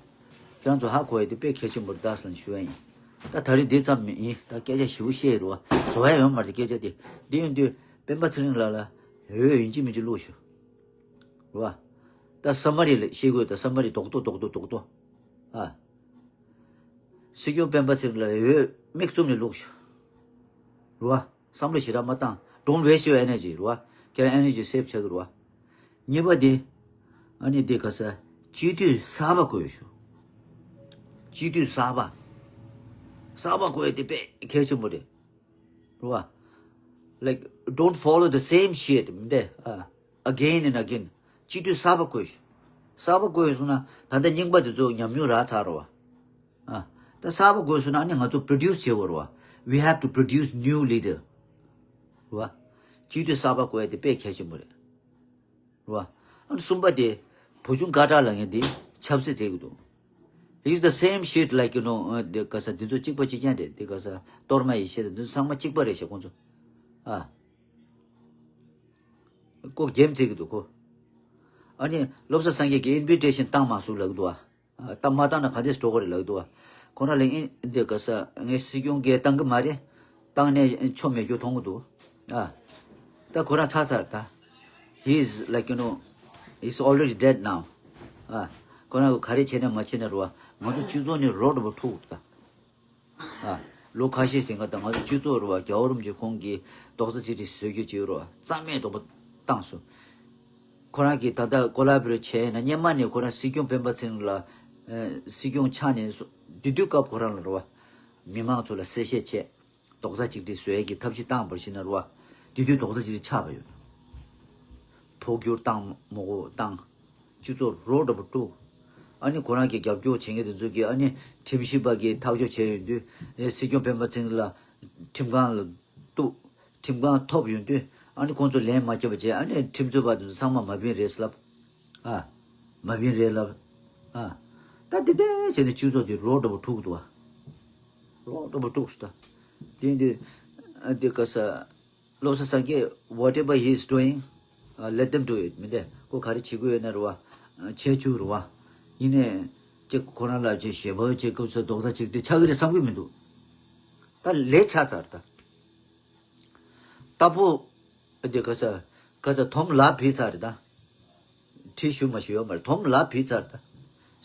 ཁྱེད་རང་ཚོ་ཧ་གོ་ཡ་དེ་དཔེ་གལ་ཆེན་པོ་རེད་ད་ཟེར་ནས་ཞུ་ཡ་ཡིན། ད་ད་རེས་འདི་ཙམ་མིན་ཡིན། ད་སྐད་ཆ་ཞེ་པོ་བཤད་ཡོད་རོ། རྫོགས་ཡ་ཡོད་མ་རེད་སྐད་ཆ་དེ། དེ་ཡིན་དུས་སྤེན་པ་ཚེ་རིང་ལགས་ལ་འོས་ཡིན་གཅིག་མིན་གཅིག་བླུགས་ཞུ། རེད་བ། ད་སམ་མ་རི་ལ་ཤེས་དགོས། ད་སམ་མ་རི་རྡོག་རྡོག་རྡོག་རྡོག་རྡོག་རྡོག་ཨ། སྲིད་སྐྱོང་སྤེན་པ་ཚེ་རིང་ལགས་ལ་འོས་མིག་བཙུམ་ནས་བླུགས་ཤོག་རེད་བ། བསམ་བློ་ཞེ་དྲག་མ་བཏང་། Don't waste your energy རེད་བ། ཁྱེད་རང་ཨེ་ནར་ཇི་སེབ་བྱེད་དགོས་རེད་བ། གཉིས་པ་དེ། ཨ་ནི་དེ་ག་ས། སྤྱི་འཐུས་གསར་པ་བསྐོས་ཤོག་སྤྱི་འཐུས་གསར་པ། གསར་པ་བསྐོས་དེ་དཔེ་གལ་ཆེན་པོ་རེད། རེད་བ། Like, don't follow the same shit མི་འདེ། ཨ། Again and again. སྤྱི་འཐུས་གསར་པ་བསྐོས་ཤོག་གསར་པ་བསྐོས་སོང་ན་ད་ལྟ་རྙིང་པ་དེ་ཚོ་ཉམས་མྱོང་རག་ཚར་རེད་བ། ཨ། ད་གསར་པ་བསྐོས་སོང་ན་ཨ་ནི་ང་ཚོ་པྲོ་ཌིའུ་སི་བྱེད་དགོས་རེད་བ། We have to produce new leader རེད་བ། སྤྱི་འཐུས་གསར་པ་བསྐོས་དེ་དཔེ་གལ་ཆེན་པོ་རེད། རེད་བ། ཨ་ནི་གསུམ་པ་དེ། བུ་ཆུང་ཀ་ཏྲ་ལབ་མཁན་དེ་ཆབ་སྲིད་བྱེད་ཀྱི་འདུག It's the same shit, like, you know, ཨ། དེ་ག་ས་དེ་ཚོ་གཅིག་པ་གཅིག་རྐྱང་རེད། དེ་ག་ས་གཏོར་མ་ཡེ་ཤེས་དང་དེ་ཚོ་ཚང་མ་གཅིག་པ་རེད་ཤག་ཁོང་ཚོ། ཨ། ཁོ་གེམ་རྩེ་གི་འདུག་ཁོ། ཨ་ནི་བློ་བཟང་སངས་རྒྱས་ཀྱིས་ཨིན་བི་ཊེ་ཤན་བཏང་མ་སོང་ལབ་འདུག་ཨ། བཏང་མ་བཏང་ན་ག་འདྲས་འགྲོ་གི་རེད་ལབ་འདུག་ཨ། ཁོ་རང་ལ་ཨིན་འདི་ག་ས་ངས་སྲིད་སྐྱོང་གིས་བཏང་གི་མ་རེད། བཏང་ནས་ཆོ་མེད་རྒྱུ་མཐོང་གི་འདུག་ཨ། ད་ཁོ་རང་ཚར་ཚར་ད། He is, like, you know, he's already dead now. ཨ། ཁོ་རང་ག་རེ་བྱས་ན་མ་བྱས་ན་རེད་བ། ང་ཚོ་སྤྱི་ཚོགས་ནས་རོ་འདྲ་པོ་འཁྲུག་ད། ཨ། ལོ་ཁ་ཤས་ཟིན་ག་ད་ང་ཚོ་སྤྱི་ཚོགས་རུ་བ་རྒྱལ་བ་རིན་པོ་ཆེ་ཁོང་གིས་རྡོག་རྩ་གཅིག་སྒྲིལ་བཟོ་རྒྱུ་བྱས་རུ་བ་རྩ་མེད་རྡོག་པ་བཏང་སོང་། ཁོ་རང་གིས་ད་ལྟ་ཀོ་ལ་བོ་རེ་ཊི་བྱས་ན་སྔོན་མ་ནས་ཁོ་རང་སྲིད་སྐྱོང་སྤེན་པ་ཚེ་རིང་ལ། ཨ། སྲིད་སྐྱོང་ཆགས་ནས་སོ། དེ་དུས་སྐབས་ཁོ་རང་ལ་རུ་བ། མི་མང་ཚོ་ལ་གསལ་བཤད་བྱས། རྡོག་རྩ་གཅིག་སྒྲིལ་བཟོ་ཡས་ཀྱི་ཐབས་ཤེས་བཏང་བར་ཕྱིན་ན་རུ་བ། དེ་དུས་རྡོག་རྩ་གཅིག་སྒྲིལ་ཆགས་པ་ཡོད། འཕོ་འགྱུར་བཏང་མ་དགོས་བཏང་། སྤྱི་ཚོགས་རོ་འདྲ་པོ་དཀྲུགས། ཨ་ནི་ཁོ་རང་གི་རྒྱབ་སྐྱོར་བྱེད་མཁན་དེ་ཚོ་གིས་ཨ་ནི་ཁྲིམས་ཞིབ་པ་གིས་ཐག་གཅོད་བྱས་ཡོང་དུས། ཨེ། སྲིད་སྐྱོང་སྤེན་པ་ཚེ་རིང་ལགས་ཁྲིམས་ཁང་ལ་གཏུགས། ཁྲིམས་ཁང་ཐོབ་ཡོང་དུས་ཨ་ནི་ཁོང་ཚོ་ལན་མ་བརྒྱབ་པ་བྱས། ཨ་ནི་ཁྲིམས་རྩོད་པ་དེ་ཚོ་ཚང་མ་མ་བིན་རེད་ལབ། ཨ། མ་བིན་རེད་ལབ། ཨ། ད་དེ་འདྲ་བྱས་ནས་སྤྱི་ཚོགས་དེ་རོ་འདྲ་པོ་དཀྲུགས་འདུག་ཨ། རོ་འདྲ་པོ་དཀྲུགས་སོང་ད། དེ་འདི། ཨ། དེ་ག་ས། བློ་བཟང་སངས་རྒྱས། Whatever he is doing, uh, let them do it མི་འདེ། ཁོ་ག་རེ་བྱེད་དགོས་ཡོད་ན་རུ་བ། བྱེད་བཅུག་རུ་བ། ཡིན་ནའི། ཅིག་ཁོ་རང་ལ་ཅིག་ཞེ་པོ་བྱེད་སྐབས་སུ་རྡོག་རྩ་གཅིག་སྒྲིལ་ཆགས་ཀྱི་རེད་བསམ་གྱི་མི་འདུག་ད་ལས་ཆགས་ཚར་ད། རྟ་ཕོ། འདི་ག་ས། ག་ས་དོམ་ལ་བིས་ཚར་རེད་ད། ཁྲིད་ཞུ་མ་ཞུ་ཡོད་མ་རེད། དོམ་ལ་བིས་ཚར་ད།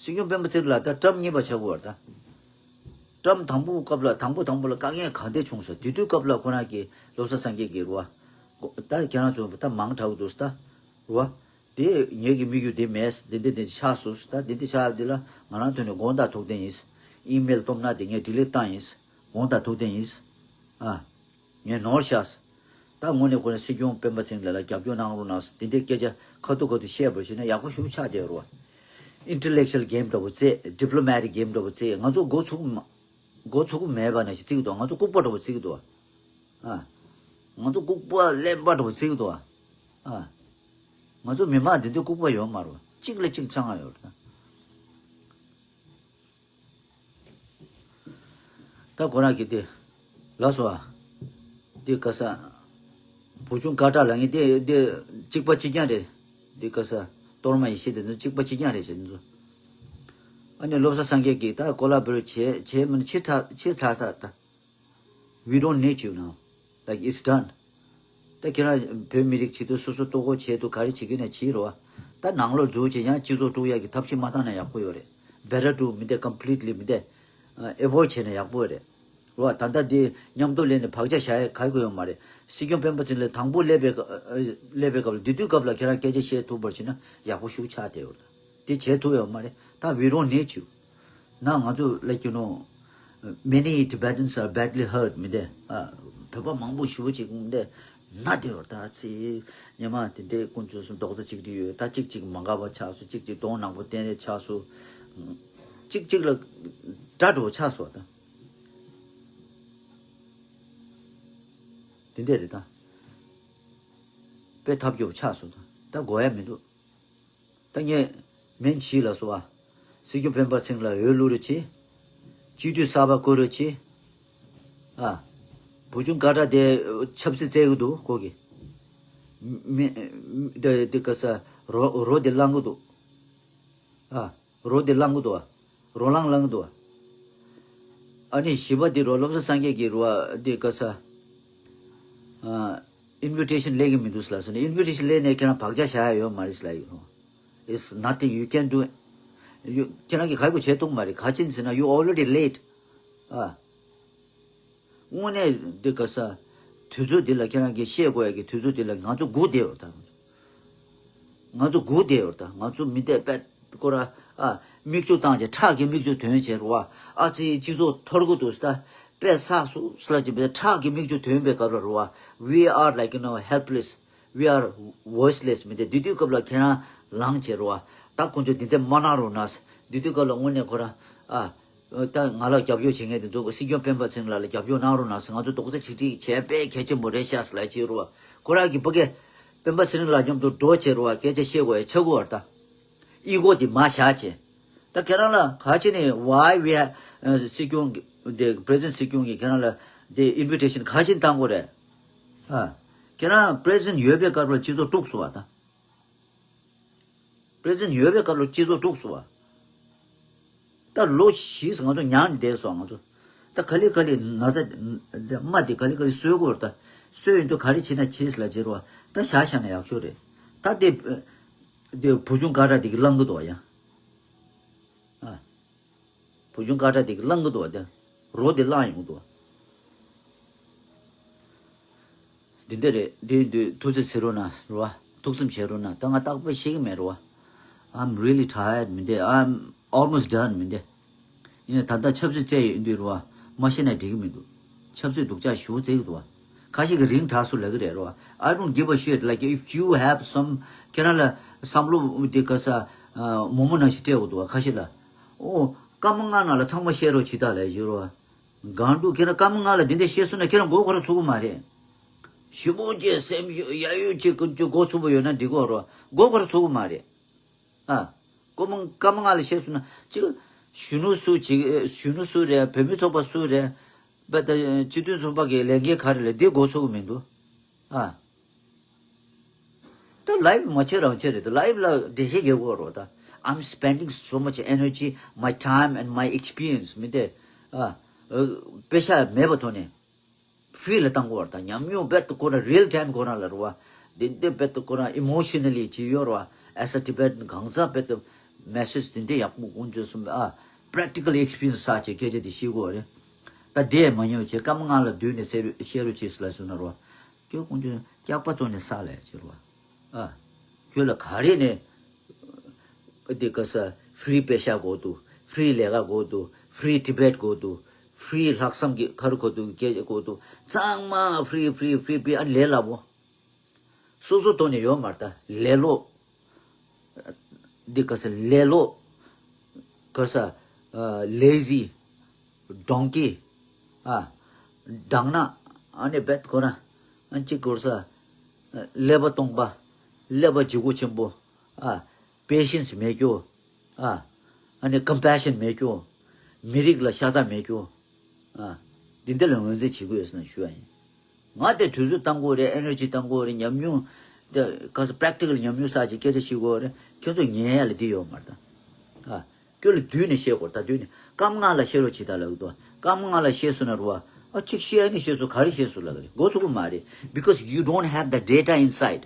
སྲིད་སྐྱོང་སྤེན་པ་ཚེ་རིང་ལགས་ད་ཊརམ་གཉིས་པ་ཆགས་ཀྱི་ཡོད་རེད་ད། ཊརམ་དང་པོ་སྐབས་ལ་དང་པོ་དང་པོ་ལ་དཀའ་ངལ་ག་འདྲས་བྱུང་སོང་། དེ་དུས་སྐབས་ལ་ཁོ་རང་གིས་བློ་བཟང་སངས་རྒྱས་ཀྱིས་རུ་བ། ད་ཁྱེད་རང་ཚོ་ད་མང་དྲགས་འདུག་ད། རུ་བ། དེ་ངེད་ཀྱི་དམིགས་ཡུལ་དེ་མེད། འདི་འདི་འདི་ཆགས་སོང་། ད་འདི་འདི་ཆགས་འདི་ལ་ང་རང་ཐོག་ནས་དགོངས་དག་ཐུགས་བདེན་ཡིན། ཨི་མེལ་སྟོབས་ན་དེ་ངས་ཌི་ལིཊ་བཏང་ཡིན། དགོངས་དག་ཐུགས་བདེན་ཡིན། ཨ། ངས་ནོར་ཤག་ད་དངོས་གནས་ཁོ་རང་སྲིད་སྐྱོང་སྤེན་པ་ཚེ་རིང་ལགས་ལ་རྒྱབ་སྐྱོར་གནང་རོགས་གནང་། དེ་འདྲའི་སྐད་ཆ་ཁ་ཐུག་ཁ་ཐུག་བཤད་པར་བྱས་ན་ཡག་པོ་ཞེ་པོ་ཆགས་བསྡད་རོ། Intellectual game འདྲ་པོ་རྩེ། Diplomatic game འདྲ་པོ་རྩེ། ང་ཚོ་མགོ་ཚུགས་མ། མགོ་ཚུགས་མེད་པ་ནང་བཞིན་བརྩི་གི་འདུག་ང་ཚོ་ལྐུགས་པ་འདྲ་པོ་བརྩི་གི་འདུག་ཨ། ང་ཚོ་ལྐུགས་པ་གླེན་པ་འདྲ་པོ་བརྩི་གི་འདུག་ཨ། ང་ཚོ་མི་མང་འདི་འདྲའི་ལྐུགས་པ་ཡོད་མ་རེད། གཅིག་ལས་གཅིག་ཆང་ང་ཡོད་རེད། ད་ཁོ་རང་གིས་དེ། ལགས་སོ། དེ་ག་ས། བུ་ཆུང་ཀ་ཏྲ་ལབ་མཁན་དེ་དེ་གཅིག་པ་གཅིག་རྐྱང་རེད། དེ་ག་ས། གཏོར་མ་ཡེ་ཤེས་དེ་ཚོ་གཅིག་པ་གཅིག་རྐྱང་རེད་ཟེར་འདུག་ཨ་ནི་བློ་བཟང་སངས་རྒྱས་ཀྱིས་ད་ཀོ་ལ་བོར་བྱས་བྱས་མིན་ཕྱིར་ཚར་ཕྱིར་ཚར་ཚར་ད། We don't need you now. Like, it's done. ད་ཁྱེད་རང་བོད་མི་རིགས་ཆེད་དུ་སོ་སོ་ལྟོ་གོས་ཆེད་དུ་ག་རེ་བྱེད་ཀྱི་ན་བྱེད་རོགས། ད་ནང་ལོགས་འཛུལ་བྱས་ཡང་སྤྱི་ཚོགས་དཀྲུག་ཡག་གི་ཐབས་ཤེས་མ་བཏང་ན་ཡག་པོ་ཡོད་རེད། Better to མི་འདེ་completely མི་འདེ་ཨ་avoid བྱས་ན་ཡག་པོ་ཡོད་རེད། རོགས། ད་ལྟ་འདི་མཉམ་དུ་སླེབས་ནས་བག་ཆགས་བཞག་ཡག་ག་གི་ཡོད་མ་རེད། སྲིད་སྐྱོང་སྤེན་པ་ཚེ་རིང་ལགས་དང་པོ་སླེབས་པའི་སྐབས་སླེབས་པའི་སྐབས་ལ་དེ་དུས་སྐབས་ལ་ཁྱེད་རང་སྐད་ཆ་བཤད་ཐུབ་པར་བྱས་ན་ཡག་པོ་ཞེ་པོ་ཆགས་བསྡད་ཡོད་རེད། དེ་བྱེད་ཐུབ་ཡོད་མ་རེད། ད་we don't need you. ན་ང་ཚོ་like you know, many Tibetans are badly hurt མི་འདེ། ཨ། བོད་པ་མང་པོ་ཞེ་པོ་ཅིག་མི་འདེ་ན་དེ་བར་ད་ཚེ་ཉི་མ་དེ་འདྲའི་ཀུན་སྤྱོད་སུ་རྡོག་རྩ་གཅིག་སྒྲིལ་ཡོད། ད་གཅིག་གཅིག་མ་དགའ་བ་ཆགས་སོང་། གཅིག་གཅིག་གདོང་ནག་པོ་བསྟན་རེ་ཆགས་སོང་། གཅིག་གཅིག་ལ་དགྲ་འགྲོ་ཆགས་སོང་ད། དེ་འདྲ་རེད་ད། དཔེ་ཐབས་སྐྱོ་པོ་ཆགས་སོང་ད། ད་དགོས་ཡ་མི་འདུག་ད་ངས་མིན་ཕྱིས་ལ་སོ་ཨ། སྲིད་སྐྱོང་སྤེན་པ་ཚེ་རིང་ལ་འོས་བླུག་རོགས་བྱེད། སྤྱི་འཐུས་གསར་པ་བསྐོ་རོགས་བྱེད། ཨ། བུ་ཆུང་ཀ་ཏྲ་དེ་ཆབ་སྲིད་རྩེ་གི་འདུག་ཁོ་གི། མི་དེ་དེ་ག་ས་རོ་རོ་དེ་བླང་གི་འདུག་ཨ། རོ་དེ་བླང་གི་འདུག་ཨ། རོ་ལངས་ལངས་གི་འདུག་ཨ། ཨ་ནི་བཞི་པ་དེ་རོ་བློ་བཟང་སངས་རྒྱས་ཀྱི་རོ་ཨ་དེ་ག་ས། ཨ། invitation་སླེབས་ཀྱི་མི་འདུག་ཟེར་ལ་སོང་ནས། invitation་སླེབས་ནས་ཁྱེད་རང་བག་ཆགས་བཞག་ཡ་ཡོད་མ་རེད་ཟེར་ལ་ཡོད། is nothing you can do. You ཁྱེད་རང་གིས་ག་ཡག་པོ་བྱེད་ཐུབ་མ་རེད། ག་ཅི་ཡིན་ཟེར་ན you already late. ཨ། དངོས་གནས་འདི་ག་ས། དུས་ཚོད་འདི་ལ་ཁྱེད་རང་གིས་བཤད་དགོས་ཡ་གི་དུས་ཚོད་འདི་ལ་ང་ཚོ་སྒུག་བསྡད་ཡོད་ད། ང་ཚོ་སྒུག་བསྡད་ཡོད་ད། ང་ཚོ་མི་འདས་པད་སྐོར་ཨ། མིག་ཆུ་བཏང་བྱས་ཁྲག་གི་མིག་ཆུ་ཐོན་བྱས་རུ་བ། ཨ་ཙི་སྤྱི་ཚོགས་འཐོར་གི་འདུག་ད། པད་སག་སུ་སུ་ལ་ཅི་བས་ཁྲག་གི་མིག་ཆུ་ཐོན་པའི་སྐབས་ལ་རུ་བ། We are like, you know, helpless. We are voiceless མི་འདས། དེ་དུས་སྐབས་ལ་ཁྱེད་རང་ལངས་བྱས་རུ་བ། ད་ཁོང་ཚོས་འདི་འདྲ་མ་གནང་རོགས་གནང་། དེ་དུས་སྐབས་ལ་དངོས་གནས་ཁོ་རང་ཨ། ད་ང་ལ་རྒྱབ་སྐྱོར་བྱེད་མཁན་དེ་ཚོ་སྲིད་སྐྱོང་སྤེན་པ་ཚེ་རིང་ལགས་ལ་རྒྱབ་སྐྱོར་གནང་རོགས་གནང་ཟེར། ང་ཚོ་རྡོག་རྩ་གཅིག་སྒྲིལ་བྱས་དཔེ་གལ་ཆེན་པོ་རེད་ཤག་ཟེར་ལབ་བྱས་རུ་བ། ཁོ་རང་གི་ཕ་གི་སྤེན་པ་ཚེ་རིང་ལགས་མཉམ་དུ་འགྲོགས་བྱས་རུ་བ་སྐད་ཆ་བཤད་དགོས་ཡ་ཆགས་ཀྱི་ཡོད་རེད་ད། ཨི་གོ་དེ་མར་བཞག་བྱས། ད་ཁྱེད་རང་ལ་ག་ཅི་ནས་why we have ཨ་སྲིད་སྐྱོང་གི་དེ་president སྲིད་སྐྱོང་གིས་ཁྱེད་རང་ལ་དེ་invitation ག་ཅི་བཏང་དགོས་རེད། ཨ། ཁྱེད་རང་president ཡོད་པའི་སྐབས་ལ་སྤྱི་ཚོགས་དཀྲུགས་སོང་བ་ད། president ཡོད་པའི་སྐབས་ལ་སྤྱི་ཚོགས་དཀྲུགས་སོང་བ། ད་ལོ་བཞི་ང་ཚོ་མྱངས་བསྡད་སོང་ང་ཚོ། ད་ག་ལེ་ག་ལེ་ན་ཚ་རྨ་དེ་ག་ལེ་ག་ལེ་གསོ་དགོས་རེད་ད། གསོ་ཡོང་དུས་ག་རེ་བྱེད་ན་བྱེད་ཟེར་ལབ་བྱས་རུ་བ། ད་བཞག་བཞག་ན་ཡག་ཤོས་རེད། ད་དེ་དེ་བུ་ཆུང་ཀ་ཏྲ་དེ་གི་བླང་གི་འདུག་བ་ཡ། ཨ། བུ་ཆུང་ཀ་ཏྲ་དེ་གི་བླང་གི་འདུག་བ། དེ་རོ་དེ་བླང་ཡོང་གི་འདུག་བ། འདི་འདྲ་རེད། འདི་འདི་ཐུགས་རྗེ་གཟིགས་རོགས་གནང་རོ། ཐུགས་བསམ་བཞེས་རོགས་གནང་། ད་ང་རྟག་པར་ཤེས་ཀྱི་མེད་རོ། I'm really tired མི་འདུག I'm almost done མི་འདུག་ཡིན་ནའི་ད་ལྟ་ཆབ་སྲིད་རྩེ་ཡི་འདུག་རོ། མ་ཤེས་ན་འགྲིག་གི་མི་འདུག་ཆབ་སྲིད་སྡུག་ཅག་ཞུ་རྩེ་གི་འདུག་ཁ་ཤས་ཀྱི་རིང་དྲགས་སུ་ལབ་ཀྱི་རེད་རོ། I don't give a shit like if you have some ཁྱེད་རང་ལ་བསམ་བློ་འདི་ག་ས་མོག་མོག་ནང་བཞིན་སྤྲད་དགོས་འདུག་ཁ་ཤས་ལ། ཨོ། སྐར་མ་ལྔ་ནང་ལ་ཚང་མ་བཤད་རོགས་བྱེད་ད་ལབ་ཀྱི་རོ། གང་འདུག་ཁྱེད་རང་སྐར་མ་ལྔ་ལ་འདི་འདྲ་བཤད་སོང་ན་ཁྱེད་རང་མགོ་སྐོར་ཚུགས་ཀྱི་མ་རེད། ཞིབ་པོ་བྱས་སེམས་ཤུགས་ཡ་ཡོད་ཅིག་གི་མགོ་ཚུགས་པ་ཡོད་ན་འགྲིག་གོ་རོ། མགོ་སྐོར་ཚུགས་ཀྱི་མ་རེད། ཨ། སྐར་མ་སྐར་མ་ལྔ་ལ་བཤད་སོང་ན་ཅིག་གཞོན་ནུ་སུ་ཅིག་གཞོན་ནུ་སུ་རེད། བུད་མེད་ཚོགས་པ་སུ་རེད། པ་ད་སྤྱི་མཐུན་ཚོགས་པ་གི་ལས་འགན་ག་རེ་ལས་འདི་མགོ་ཚུགས་ཀྱི་མི་འདུག་ཨ། ད་life མ་བྱེད་རང་བྱེད་རེད། ད་life ལ་འགྲེལ་བཤད་རྒྱག་དགོས་རོ། ད་I'm spending so much energy, my time and my experience མི་དེ་ཨ་པེ་ཤ་མེད་པ་ཐོག་ནས་free ལ་བཏང་དགོས་རེད། ད་ཉམས་མྱོང་རྦད་དེ་ཁོ་རང་real time ཁོ་རང་ལ་རེད་བ། འདི་འདི་རྦད་དེ་ཁོ་རང་emotionally ཅི་ཡོད་རེད་བ། As a Tibetan གང་ཟག་རྦད་དེ་message འདི་འདི་ཡག་པོ་དགོངས་བརྗོད་གསུངས་པ་ཨ། Practical experience བསགས་བྱས་སྐད་ཆ་འདི་ཤེས་དགོས་རེད། ད་འདི་ཡང་མ་ཉན་བྱས་སྐར་མ་ལྔ་ལ་བསྡུས་ནས་བཤད་རོགས་བྱེད་ཟེར་ལབ་སོང་ན་རེད་བ། ཁྱོད་དགོངས་བརྗོད་སྐྱག་པ་བཙོང་ནས་བསགས་ལས་བྱེད་རེད་བ། ཨ། ཁྱོད་ལ་ག་རེ་ནས་འདི་ག་ས་free པེ་ཤ་དགོས་འདུག free ལས་ཀ་དགོས་འདུག free Tibet དགོས་འདུག free ལྷག་བསམ་གྱི་ཁ་རུ་གོ་འདུག་སྐད་ཆ་དགོས་འདུག་ཚང་མ་free free free free ཨ་ལས་སླ་པོ། སོ་སོ་ཐོག་ནས་ཡོད་མ་རེད་ད། ལས་སླ་པོ། འདི་ག་ས་ལས་སླ་པོ། ག་ས་lazy donkey ཨ། སྦྲང་ནག་ཨ་ནི་རྦད་ཁོ་རང་ཨ་གཅིག་གོ་ས་ཀླད་པ་སྟོང་པ། ཀླད་པ་ལྗིད་ཁོག་ཆེན་པོ་ཨ། patience མེད་རྒྱུ་ཨ། ཨ་ནི་compassion མེད་རྒྱུ། མི་རིགས་ལ་ཤ་ཚ་མེད་རྒྱུ་ཨ། འདི་འདི་ལ་ངོས་འཛིན་བྱེད་དགོས་ཟེར་ན་ཞུ་བ་ཡིན། ང་དེ་དུས་ཚོད་བཏང་དགོས་རེད། energy བཏང་དགོས་རེད། ཉམས་མྱོང་དེ་ག་ས་practical ཉམས་མྱོང་བསགས་ཀྱི་སྐད་ཆ་བཤད་དགོས་རེད། ཁྱོད་ཚོ་ཉན་ཡ་ལ་འདི་ཡོད་མ་རེད་ད། ཨ། ཁྱོད་ལ་བསྡུས་ནས་བཤད་དགོས་རེད་ད། བསྡུས་ནས་སྐར་མ་ལྔ་ལ་བཤད་རོགས་བྱེད་ད་ལབ་ཀྱི་འདུག་སྐར་མ་ལྔ་ལ་བཤད་སོང་ན་རེད་བ། ཨ་གཅིག་བཤད་ནས་བཤད་སོང་ག་རེ་བཤད་སོང་ལབ་ཀྱི་རེད། མགོ་ཚོད་ཀྱི་མ་རེད། Because you don't have the data inside.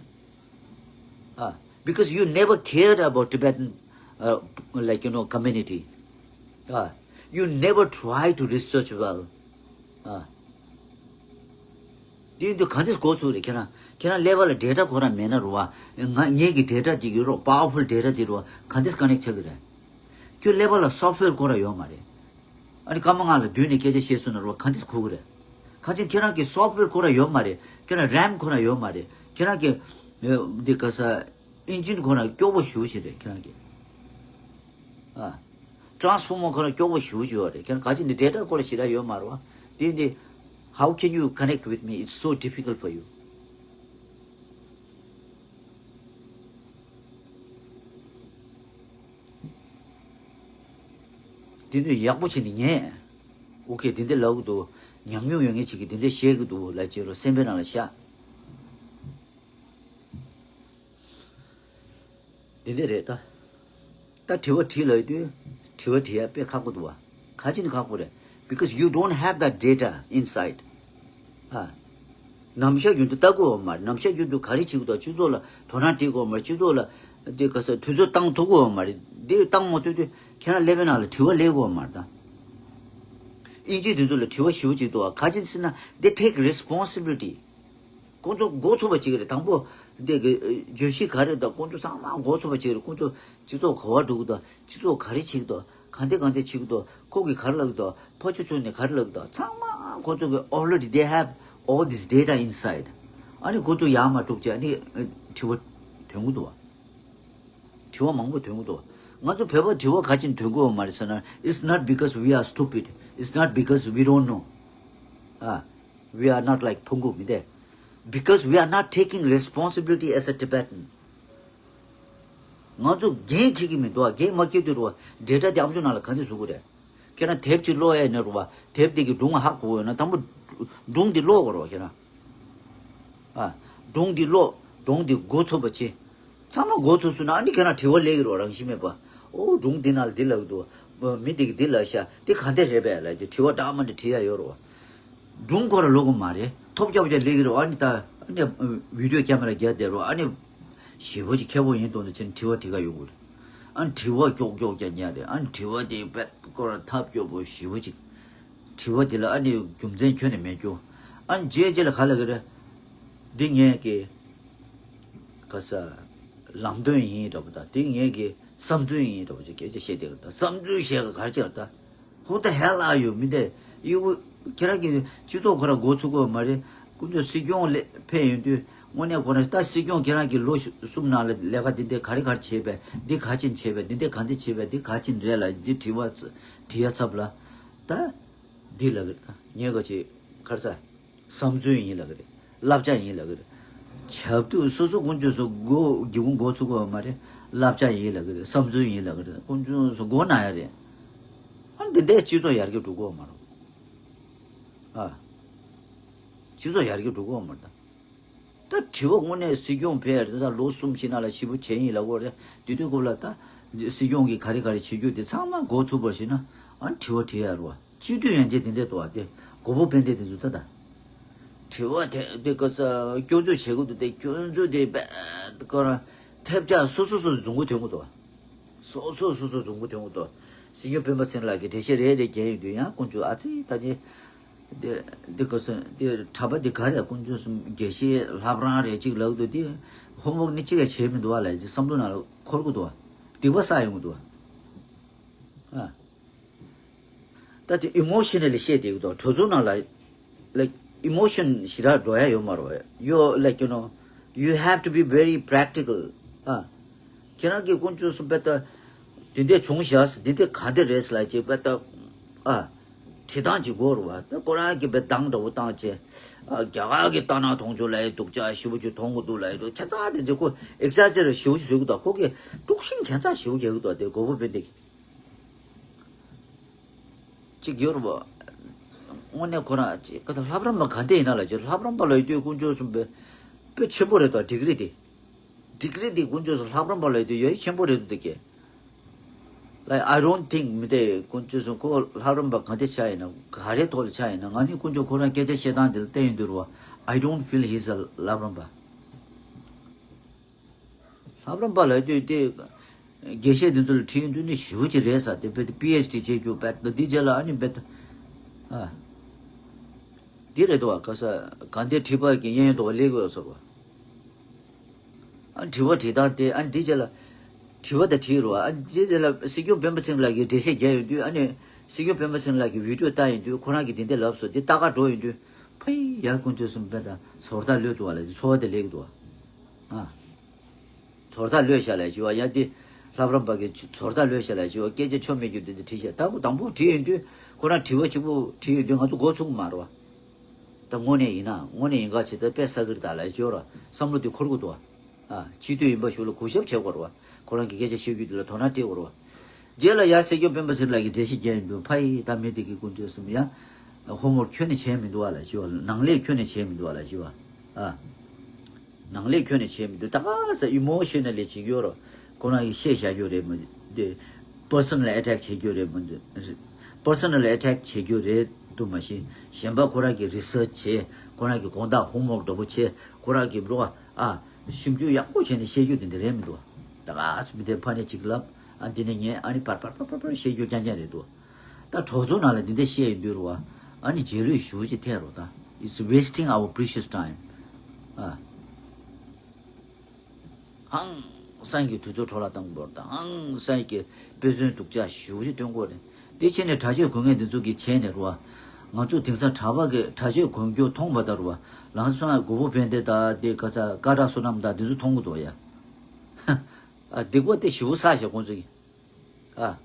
Ah, because you never cared about Tibetan, uh, like, you know, community. Ah, you never try to research well. Ah. འདི་འདི་ག་འདྲས་གོ་ཚུགས་རེད། ཁྱེད་རང་ཁྱེད་རང་ཀླད་པ་ལ་data ཁོ་རང་མེད་ན་རུ་བ། ང་ངེད་ཀྱི་data འདི་གི་རོ་powerful data འདི་རུ་བ་ག་འདྲས་connect ཆགས་ཀྱི་རེད། ཁྱོད་ཀླད་པ་ལ་software ཁོ་རང་ཡོད་མ་རེད། ཨ་ནི་སྐར་མ་ལྔ་ལ་བསྡུས་ནས་སྐད་ཆ་བཤད་སོང་ན་རུ་བ་ག་འདྲས་གོ་གི་རེད། གང་ཅི་ཁྱེད་རང་གི་software ཁོ་རང་ཡོད་མ་རེད། ཁྱེད་རང་ram ཁོ་རང་ཡོད་མ་རེད། ཁྱེད་རང་གི་འདི་ག་ས་engine ཁོ་རང་སྐྱོ་པོ་ཞེ་པོ་ཞིག་རེད་ཁྱེད་རང་གི། ཨ། transformer ཁོ་རང་སྐྱོ་པོ་ཞེ་པོ་ཞིག་ཡོད་རེད། ཁྱེད་རང་ག་ཅི་འདི་data ཁོ་རང་ཞེ་དྲག་ཡོད་མ་རེད་བ། དེ་འདི་how can you connect with me? It's so difficult for you. དེ་འདི་ཡག་པོ་བྱས་ནས་ཉན། ཨོ་ཁེ་དེ་འདི་ལབ་གི་འདུག་ཉམས་མྱོང་ཡོད་མཁན་ཅིག་གིས་དེ་འདི་བཤད་གི་འདུག་ལབ་བྱས་རོ་སེམས་པའི་ནང་ལ་བཞག་དེ་འདི་རེད་ད། ད་དྲི་བ་དྲིས་ལབ་དུས་དྲི་བ་དྲི་ཡ་དཔེ་ཁག་པོ་འདུག་བ། ག་ཅི་ནས་ཁག་པོ་རེད། Because you don't have that data inside. ཨ། ནམ་ཞག་རྒྱུན་དུ་ལྟ་དགོས་བ་མ་རེད། ནམ་ཞག་རྒྱུན་དུ་ག་རེ་བྱེད་དགོས་དང་སྤྱི་ཚོགས་ལ་དོ་སྣང་སྤྲད་དགོས་བ་མ་རེད། སྤྱི་ཚོགས་ལ་ འདི་ག་ས་དུས་ཚོད་བཏང་ཐུབ་ཀྱི་ཡོད་མ་རེད། འདི་བཏང་མ་ཐུབ་དུས་ཁྱེད་རང་ཀླད་པའི་ནང་ལ་དྲི་བ་སླེབས་ཀྱི་ཡོད་མ་རེད་ད། དབྱིན་ཇིའི་དེ་ཚོ་ལ་དྲི་བ་ཞེ་པོ་ཅིག་འདུག་བ། ག་ཅི་ཟེར་ན། They take responsibility. ཁོང་ཚོ་འགོ་ཚུགས་པ་ཅིག་རེད། དང་པོ་འདི་གི་བརྗོད་གཞི་ག་རེ་དང་། ཁོང་ཚོ་ཚང་མ་འགོ་ཚུགས་པ་ཅིག་རེད། ཁོང་ཚོ་སྤྱི་ཚོགས་ག་བར་འགྲོ་གི་འདུག་སྤྱི་ཚོགས་ག་རེ་བྱེད་ཀྱི་འདུག་ག་འདྲ་ག་འདྲ་བྱེད་ཀྱི་འདུག་ཁོ་གིས་ག་རེ་ལབ་ཀྱི་འདུག་ཕར་ཕྱོགས་ཕྱོགས་ནས་ག་རེ་ལབ་ཀྱི་འདུག་ཚང་མ་ཁོ་ཚོ་གི་already they have all this data inside. ཨ་ནི་ཁོ་ཚོ་ཡར་མར་དཀྲུགས་བྱས། ཨ་ནི་དྲི་བ་ཐོན་གྱི་འདུག་བ། དྲི་བ་མང་པོ་ཐོན་གྱི་འདུག་ང་ཚོ་བོད་པ་དྲི་བ་ག་ཅིག་ཐོན་གྱི་ཡོད་མ་རེད་ཟེར་ན། It's not because we are stupid. It's not because we don't know. ཨ། We are not like ཕུང་པོ་མི་འདི། Because we are not taking responsibility as a Tibetan. ང་ཚོ་འགན་འཁྱེར་གྱི་མི་འདུག་བ། འགན་མ་འཁྱེར་དུས་རུ་བ། data དེ་ཨམ་ཅོག་ནང་ལ་ག་འདྲ་བཟོ་དགོས་རེད། ཁྱེད་རང་དེབ་ཅིག་ཀློག་ཡས་ནས་རུ་བ། དེབ་དེ་གི་སྒྲུང་ཧ་གོ་ཡོད་ན། དང་པོ་སྒྲུང་དེ་ཀློག་དགོས་རེད་བ་ཁྱེད་རང་། ཨ། སྒྲུང་འདི་ཀློག་སྒྲུང་འདི་འགོ་ཚུགས་པ་བྱེད། ཚང་མ་འགོ་ཚུགས་སོང་ན། ཨ་ནི་ཁྱེད་རང་དྲི་བ་སླེབས་ཀྱི་རེད་བ། རང་བཞིན་མེད་པ། ཨོ། སྒྲུང་འདི་ནང་ལ་འདི་ལབ་ཀྱི་འདུག་མི་འདི་གིས་འདི་ལབ་ཤག་འདི་ག་འདྲ་རེད་པས་ལབ་ཀྱི་དྲི་བ་འདྲ་མི་འདྲ་དྲི་ཡ་ཡོད་རེད་བ། སྒྲུང་ཁོ་རང་ཀློག་གི་མ་རེད། ཐོབ་རྒྱག་རྒྱག་སླེབས་ཀྱི་རེད་བ། ཨ་ནི་ད་ཨ་ནི་བི་ཌི་ཡོ་ཀེ་མ་ར་རྒྱག་བསྡད་རེད་བ། ཨ་ནི་ཞེ་པོ་ཅིག་མཁས་པོ་ཡིན་མདོག་འདྲ་བྱས་ནས་དྲི་བ་དྲི་ག་ཡོང་གི་རེད། ཨ་ནི་དྲི་བ་ཀྱོག་ཀྱོག་རྒྱག་ཉན་རེད། ཨ་ནི་དྲི་བ་དེ་དཔེ་ཁོ་རང་ཐབས་སྐྱོ་པོ་ཞེ་པོ་ཅིག་དྲི་བ་དེ་ལ་ཨ་ནི་རྒྱུ་མཚན་ཁྱོན་ནས་མེད་རྒྱུ། ཨ་ནི་རྗེས་རྗེས་ལ་ག་ལབ་ཀྱི་རེད། འདི་ངས་ཀྱི་ག་ས་ལམ་སྟོན་ཡིན་འདྲ་པོ་དང་། འདི་ངས་ཀྱི་བསམ་ཚུལ་ཡིན་འདྲ་པོ་ཅིག་སྐད་ཆ་བཤད་བསྡད་ཀྱི་རེད། ད་བསམ་ཚུལ་བཤད་ག་ག་རེ་བྱེད་ཀྱི་རེད་ད། Who the hell are you? མི་འདི་ཡི་གུ་ཁྱེད་རང་གི་སྤྱི་ཚོགས་ཁོ་རང་འགོ་ཚུགས་ཀྱི་ཡོད་མ་རེད། དཀོན་མཆོག་སྲིད་སྐྱོང་ལ་ཕེབས་ཡོང་དུས་དངོས་གནས་ཁོ་རང་ད་སྲིད་སྐྱོང་ཁྱེད་རང་གི་ལོ་གསུམ་ནང་ལ་ལས་ཀ་འདི་འདི་ག་རེ་ག་རེ་བྱས་པས། འདི་ག་ཅིག་བྱས་པས། འདི་འདི་ག་འདི་བྱས་པས། འདི་ག་ཅིག་རེད་ལ། འདི་དྲི་བ་དྲི་ཡ་ཚབ་ལ། ད་འདི་ལབ་ཀྱི་རེད། ད་ངས་ག་ཅིག་ག་རེ་ཟ། བསམ་ཚུལ་ཡིན་ལབ་ཀྱི་རེད། བསླབ་བྱ་ཡིན་ལབ་ཀྱི་རེད། བྱ་དུས་སོ་སོ་དཀོན་མཆོག་སུ་འགོ་སྒེའུ་ཁུང་འགོ་ཚུགས་ཀྱི་ཡོད་མ་རེད། བསླབ་བྱ་ཡིན་ལབ་ཀྱི་རེད། བསམ་ཚུལ་ཡིན་ལབ་ཀྱི་རེད། དཀོན་མཆོག་སུ་མགོ་ན་ཡ་རེད། ཨ་འདི་འདྲས་སྤྱི་ཚོགས་ཡར་རྒྱས་འགྲོ་གི་ཡོད་མ་རེད། ཨ། སྤྱི་ཚོགས་ཡར་རྒྱས་འགྲོ་གི་ཡོད་མ་རེད་ད། ད་དྲི་བ་དངོས་གནས་སྲིད་སྐྱོང་ཕེབས་ད་ལོ་གསུམ་ཕྱིན་ན་ལ་ཞེ་པོ་བྱས་ཡིན་ལབ་དགོས་རེད། དེ་དུས་སྐབས་ལ་ད་སྲིད་སྐྱོང་གིས་ག་རེ་ག་རེ་བྱེད་རྒྱུ་དེ་ཚང་མ་འགོ་ཚུགས་པར་བྱས་ན། ཨ་དྲི་བ་དྲི་ཡ་རུ་བ། སྤྱི་འཐུས་ཡན་ཆད་དེ་འདྲས་འདུག་བ། དེ་མགོ་བོ་དཔེ་འདྲས་དེ་ཚོ་ད་ད། དྲི་བ་དེ་དེ་ག་ས་སྐྱོན་བརྗོད་བྱེད་དགོས་འདུག་དེ་སྐྱོན་བརྗོད་དེ་དཔེ་ཁོ་རང་ཐེབས་ཆག་སོ་སོ་སོ་སོ་རྫུན་གོ་ཐོན་གོ་འདུག་བ། སོ་སོ་སོ་སོ་རྫུན་གོ་ཐོན་གོ་འདུག་སྲིད་སྐྱོང་སྤེན་པ་ཚེ་རིང་ལགས་ཀྱིས་འགྲེལ་བཤད་རེ་རེ་རྒྱག་ཡོང་དུས་ཡང་དཀོན་མཆོག་ཨ་ཙི་ད་དེ། འདི་འདི་ག་ས་འདི་གྲྭ་པ་འདི་ག་རེ་དཀོན་མཆོག་གསུམ་དགེ་བཤེས་ལྷ་བྲང་རེད་ཅིག་ལབ་འདུག་དེ་ཧོམ་ཝོག་ནི་གཅིག་ཡང་བྱས་མི་འདུག་བ་ལབ་ཅིག་བསམ་བློ་ནང་ལ་འཁོར་གི་འདུག་བ། སྡིག་པ་བསགས་ཡོང་གི་འདུག་བ། ཨ། ད་དེ་ཨི་མོ་ཤི་ནལ་ལི་བཤད་བསྡད་ཀྱི་འདུག་གྲོས་ཚོགས་ནང་ལ་like emotion ཞེ་དྲག་འགྲོ་ཡ་ཡོད་མ་རེད། You like you know you have to be very practical. ཨ། ཁྱེད་རང་གིས་དཀོན་མཆོག་གསུམ་དཔེ་ལྟ། འདི་འདྲས་བྱུང་བཞག་འདི་འདྲས་ག་འདྲས་རེད་ལབ་ཅིག་དཔེ་ལྟ། ཨ། བྲིས་སྟངས་ཅིག་དགོས་རེད་བ། ད་ཁོ་རང་གིས་དཔེ་གདངས་འདྲ་བོ་བཏང་བྱས། ཨ། རྒྱ་གར་གྱི་ལྟ་ན་མཐོང་ཆུང་ལབ་ཡ་སྡུག་ཅག་ཞེ་པོ་ཅིག་མཐོང་གི་འདུག་ལབ་ཡ་འདུག་ཁྱད་མཚར་དེ་འདྲས་ཁོ་ཨེག་ཟ་ཇེ་རེཊ་ཞེ་པོ་ཅིག་བཟོ་གི་འདུག་ཁོ་གིས་དཀྲུག་ཤིང་ཁྱད་མཚར་ཞེ་པོ་རྒྱག་གི་འདུག་དེ་མགོ་བོ་དཔེ་འདྲས་ཀྱི། གཅིག་ཡོད་རེད་བ། དངོས་གནས་ཁོ་རང་གཅིག་ག་ད་ལྷ་པ་རམ་པ་ག་འདྲས་ཡིན་ན་ལབ་ཅིག་ལྷ་པ་རམ་པ་ལབ་ཡོད་དུས་དཀོན་མཆོག་གསུམ་དཔེ་དཔེ་ཆེན་པོ་རེད་དོ། ཌིག་རི་དེ། ཌིག་རི་དེ་དཀོན་མཆོག་གསུམ་ལྷ་པ་རམ་པ་ལབ་ཡོད་དུས་ཡ་ཡི་ཆེན་པོ་རེད་འདུག་གས། Like I don't think མི་དེ་དཀོན་མཆོག་གསུམ་ཁོ་ལྷ་པ་རམ་པ་ག་འདྲས་ཆགས་ཡིན་ན་ག་རེ་ཐོག་ལ་ཆགས་ཡིན་ན། ང་ནི་དཀོན་མཆོག་ཁོ་རང་སྐད་ཆ་བཤད་སྟངས་དེ་ལ་བལྟས་ཡོང་དུས་རེད་བ། I don't feel he's a ལྷ་པ་རམ་པ། ལྷ་པ་རམ་པ་ལབ་དུས་དེ་དགེ་བཤེས་དེ་ཚོ་ལ་དྲིས་ཡོང་དུས་ནི་ཞེ་པོ་ཅིག་རེད་ས། དེ་དཔེ་དེ་པི་ཨེཆ་ཌི་བྱེད་རྒྱུ་དཔེ་དེ་འདི་རྗེས་ལ་ཨ་ནི་དཔེ་དེ། ཨ། འདི་རེད་དོ་བ། ག་ས་ག་འདི་དྲིས་པ་གི་གཡས་གཡོན་དུ་བ་སླེབས་དགོས་ཟེར་བ། ཨ་དྲི་བ་དྲིས་སྟངས་དེ་ཨ་ནི་འདི་རྗེས་ལ་དྲི་བ་དེ་དྲིས་རོ། ཨ་ནི་འདི་རྗེས་ལ་སྲིད་སྐྱོང་སྤེན་པ་ཚེ་རིང་ལགས་ཀྱིས་འགྲེལ་བཤད་རྒྱག་ཡོང་དུས། ཨ་ནི་སྲིད་སྐྱོང་སྤེན་པ་ཚེ་རིང་ལགས་ཀྱིས་བི་ཌི་ཡོ་བལྟས་ཡོང་དུས་ཁོ་རང་གིས་དེ་འདྲ་ལབ་སོང་། དེ་ལྟ་ག་འགྲོ་ཡོང་དུས་ཕ་ཡི་ཡ་དཀོན་མཆོག་གསུམ་དཔེ་དང་ཚོར་ཐག་ལོས་འདུག་བ་ལབ་ཀྱི་ཚོར་བ་དེ་སླེབས་ཀྱི་འདུག་བ། ཨ། ཚོར་ཐག་ལོས་ཤག་ལབ་ཀྱི་བ། ཡ་དེ་ལྷ་པ་རམ་པ་གི་ཚོར་ཐག་ལོས་ཤག་ལབ་ཀྱི་བ། སྐད་ཆ་ཆོ་མེད་རྒྱུ་དེ་དེ་དྲིས་ཤག་ད་དང་པོ་དྲིས་ཡོང་དུས་ཁོ་རང་དྲི་བ་གཅིག་པུ་དྲིས་ཡོང་དུས་ང་ཚོ་མགོ་ཚོས་ཀྱི་མ་རེད་བ། ད་དངོས་གནས་ཡིན་ན་དངོས་གནས་ཡིན་ག་བྱེད་ད་དཔེ་ས་གིར་ད་ལབ་ཀྱི་བ་ར། བསམ་བློ་དེ་འཁོར་གྱི་འདུག་བ། ཨ། སྤྱི་འཐུས་ཡིན་པ་ཞིག་ལ་གུས་ཞབས་བྱེད་དགོས་རེད་བ། ཁོ་རང་གི་སྐད་ཆ་བཤད་རྒྱུ་དེ་ལ་དོ་སྣང་སྤྲད་དགོས་རེད་བ། རྗེས་ལ་ཡ་སྲིད་སྐྱོང་སྤེན་པ་ཚེ་རིང་ལགས་ཀྱིས་འགྲེལ་བཤད་རྒྱག་ཡོང་དུས་ཕ་ཡི་ད་མི་དེ་གི་དཀོན་མཆོག་གསུམ་ཡ། ཧོམ་ཝོག་ཁྱོན་ནས་བྱས་མི་འདུག་བ་ལབ་ཀྱི་བ། ནང་ལས་ཁྱོན་ནས་བྱས་མི་འདུག་བ་ལབ་ཀྱི་བ། ཨ། ནང་ལས་ཁྱོན་ནས་བྱས་མི་འདུག་ད་ག་ས་ཨི་མོ་ཤི་ནལ་ལི་བྱེད་ཀྱི་ཡོད་རོ། ཁོ་རང་གིས་བཤད་བཞག་རྒྱུ་རེད་མི་འདུག་པར་སོ་ནལ་ཨེ་ཊེག་བྱེད་རྒྱུ་རེད་མི་འདུག་པར་སོ་ནལ་ཨེ་ཊེག་བྱེད་རྒྱུ་རེད་འདུག་མ་གཞི་གཞན་པ་ཁོ་རང་གིས་རི་སར་ཆི་བྱེད། ཁོ་རང་གིས་དགོང་དག་ཧོམ་ཝོག་འདྲ་པོ་བྱེད། ཁོ་རང་གིས་འགྲོ་བ་ཨ་ཞིབ་འཇུག་ཡག་པོ་བྱས་ནས་བཤད་རྒྱུ་དེ་འདྲ་རེད་མི་འདུག་ད་ག་སེ་མི་དེ་ཕ་ནས་ཅིག་ལབ། ཨ་འདི་ནས་ཉན། ཨ་ནི་པར་པར་པར་པར་པར་བཤད་རྒྱུ་རྐྱང་རྐྱང་རེད་འདུག་ད་གྲོགས་ཚོ་ནང་ལ་འདི་འདྲ་བཤད་ཡོང་དུས་རེད་བ། ཨ་ནི་རྗེས་ལུས་ཞེ་པོ་ཅིག་ཐེབས་རེད་བ། ད་It's wasting our precious time. ཨ། ཧང་སང་གི་དུས་ཚོད་འཕྲོ་བརླག་བཏང་དགོས་རེད། ད་ཧང་སང་གི་དཔེ་མཚོན་སྡུག་ཅག་ཞེ་པོ་ཅིག་སྟོན་དགོས་རེད། དེ་བྱས་ནས་གྲྭ་ཆས་གོན་མཁན་འདི་ཚོ་གིས་བྱས་ནས་རེད་བ། ང་ཚོ་དེང་སང་གྲྭ་པ་གི་གྲྭ་ཆས་གོན་རྒྱུ་མཐོང་བ་ད་རེད་བ། ལམ་སང་མགོན་པོ་དཔལ་ལྡན་དང་དེ་ག་ས་ཀ་ཊ་བསོད་ནམས་དང་འདི་ཚོ་མཐོང་གི་འདུག་ཡ། ཨ་སྡིག་པ་དེ་ཞེ་པོ་བསགས་ཤག་ཁོང་ཚོ་གིས། ཨ།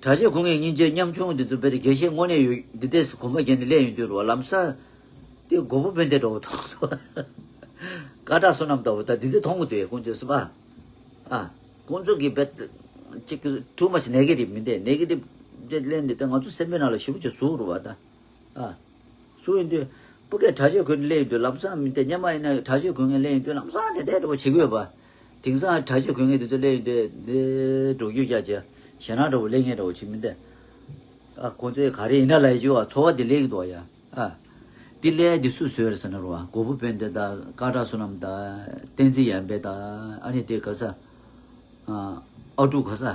གྲྭ་ཆས་གོན་མཁན་སྙིང་རྗེ་ཉམ་ཆུང་འདི་ཚོ་དཔེ་དེ་དགེ་བཤེས་དངོས་གནས་ཡོད་འདི་ལྟས་སུ་གོམ་པ་བརྒྱབ་ནས་སླེབས་ཡོང་དུས་རེད་བ། ལམ་སང་དེ་མགོན་པོ་དཔལ་ལྡན་འདྲ་བོ་མཐོང་འདུག་ཀ་ཊ་བསོད་ནམས་འདྲ་བོ་ད་འདི་ཚོ་མཐོང་གི་འདུག་ཁོང་ཚོས་སུ་པ། ཨ། ཁོང་ཚོ་གིས་དཔེ་ཅིག་too much negative མིན་ཏེ། negative དེ་གླེང་འདི་ད་ང་ཚོ་སེམས་པའི་ནང་ལ་ཞེ་པོ་ཅིག་ཟུག་རེད་བ་ད། ཨ། སུ་ཡིན་དུས། སྤུ་གས་གྲྭ་ཆས་གོན་ནས་སླེབས་ཡོང་དུས་ལམ་སང་མི་དེ་སྔོན་མ་ཡིན་ན་གྲྭ་ཆས་གོན་མཁན་སླེབས་ཡོང་དུས་ལམ་སང་དེ་འདྲ་འདྲ་བོ་བྱེད་དགོས་པ། དེང་སང་གྲྭ་ཆས་གོན་མཁན་དེ་ཚོ་སླེབས་ཡོང་དུས་འདི་འགྲོ་རྒྱུ་རྒྱ་ཆེ་ཞེད་སྣང་འདྲ་བོ་སླེབས་མཁན་འདྲ་བོ་བྱེད་མི་འདི། ཨ་ཁོང་ཚོས་ག་རེ་ཡིན་ན་ལབ་ཡོད་པ། ཚོར་བ་དེ་སླེབས་ཀྱི་འདུག་ཡ། ཨ། འདི་སླེབས་དེ་སུས་བཟོས་རེད་ཟེར་ན་རེད་བ། མགོན་པོ་དཔལ་ལྡན་དང་ཀ་ཊ་བསོད་ནམས་དང་བསྟན་འཛིན་ཡར་འཕེལ་དང་ཨ་ནི་དེ་ག་ས། ཨ། ཨ་ཀྲུག་ག་ས།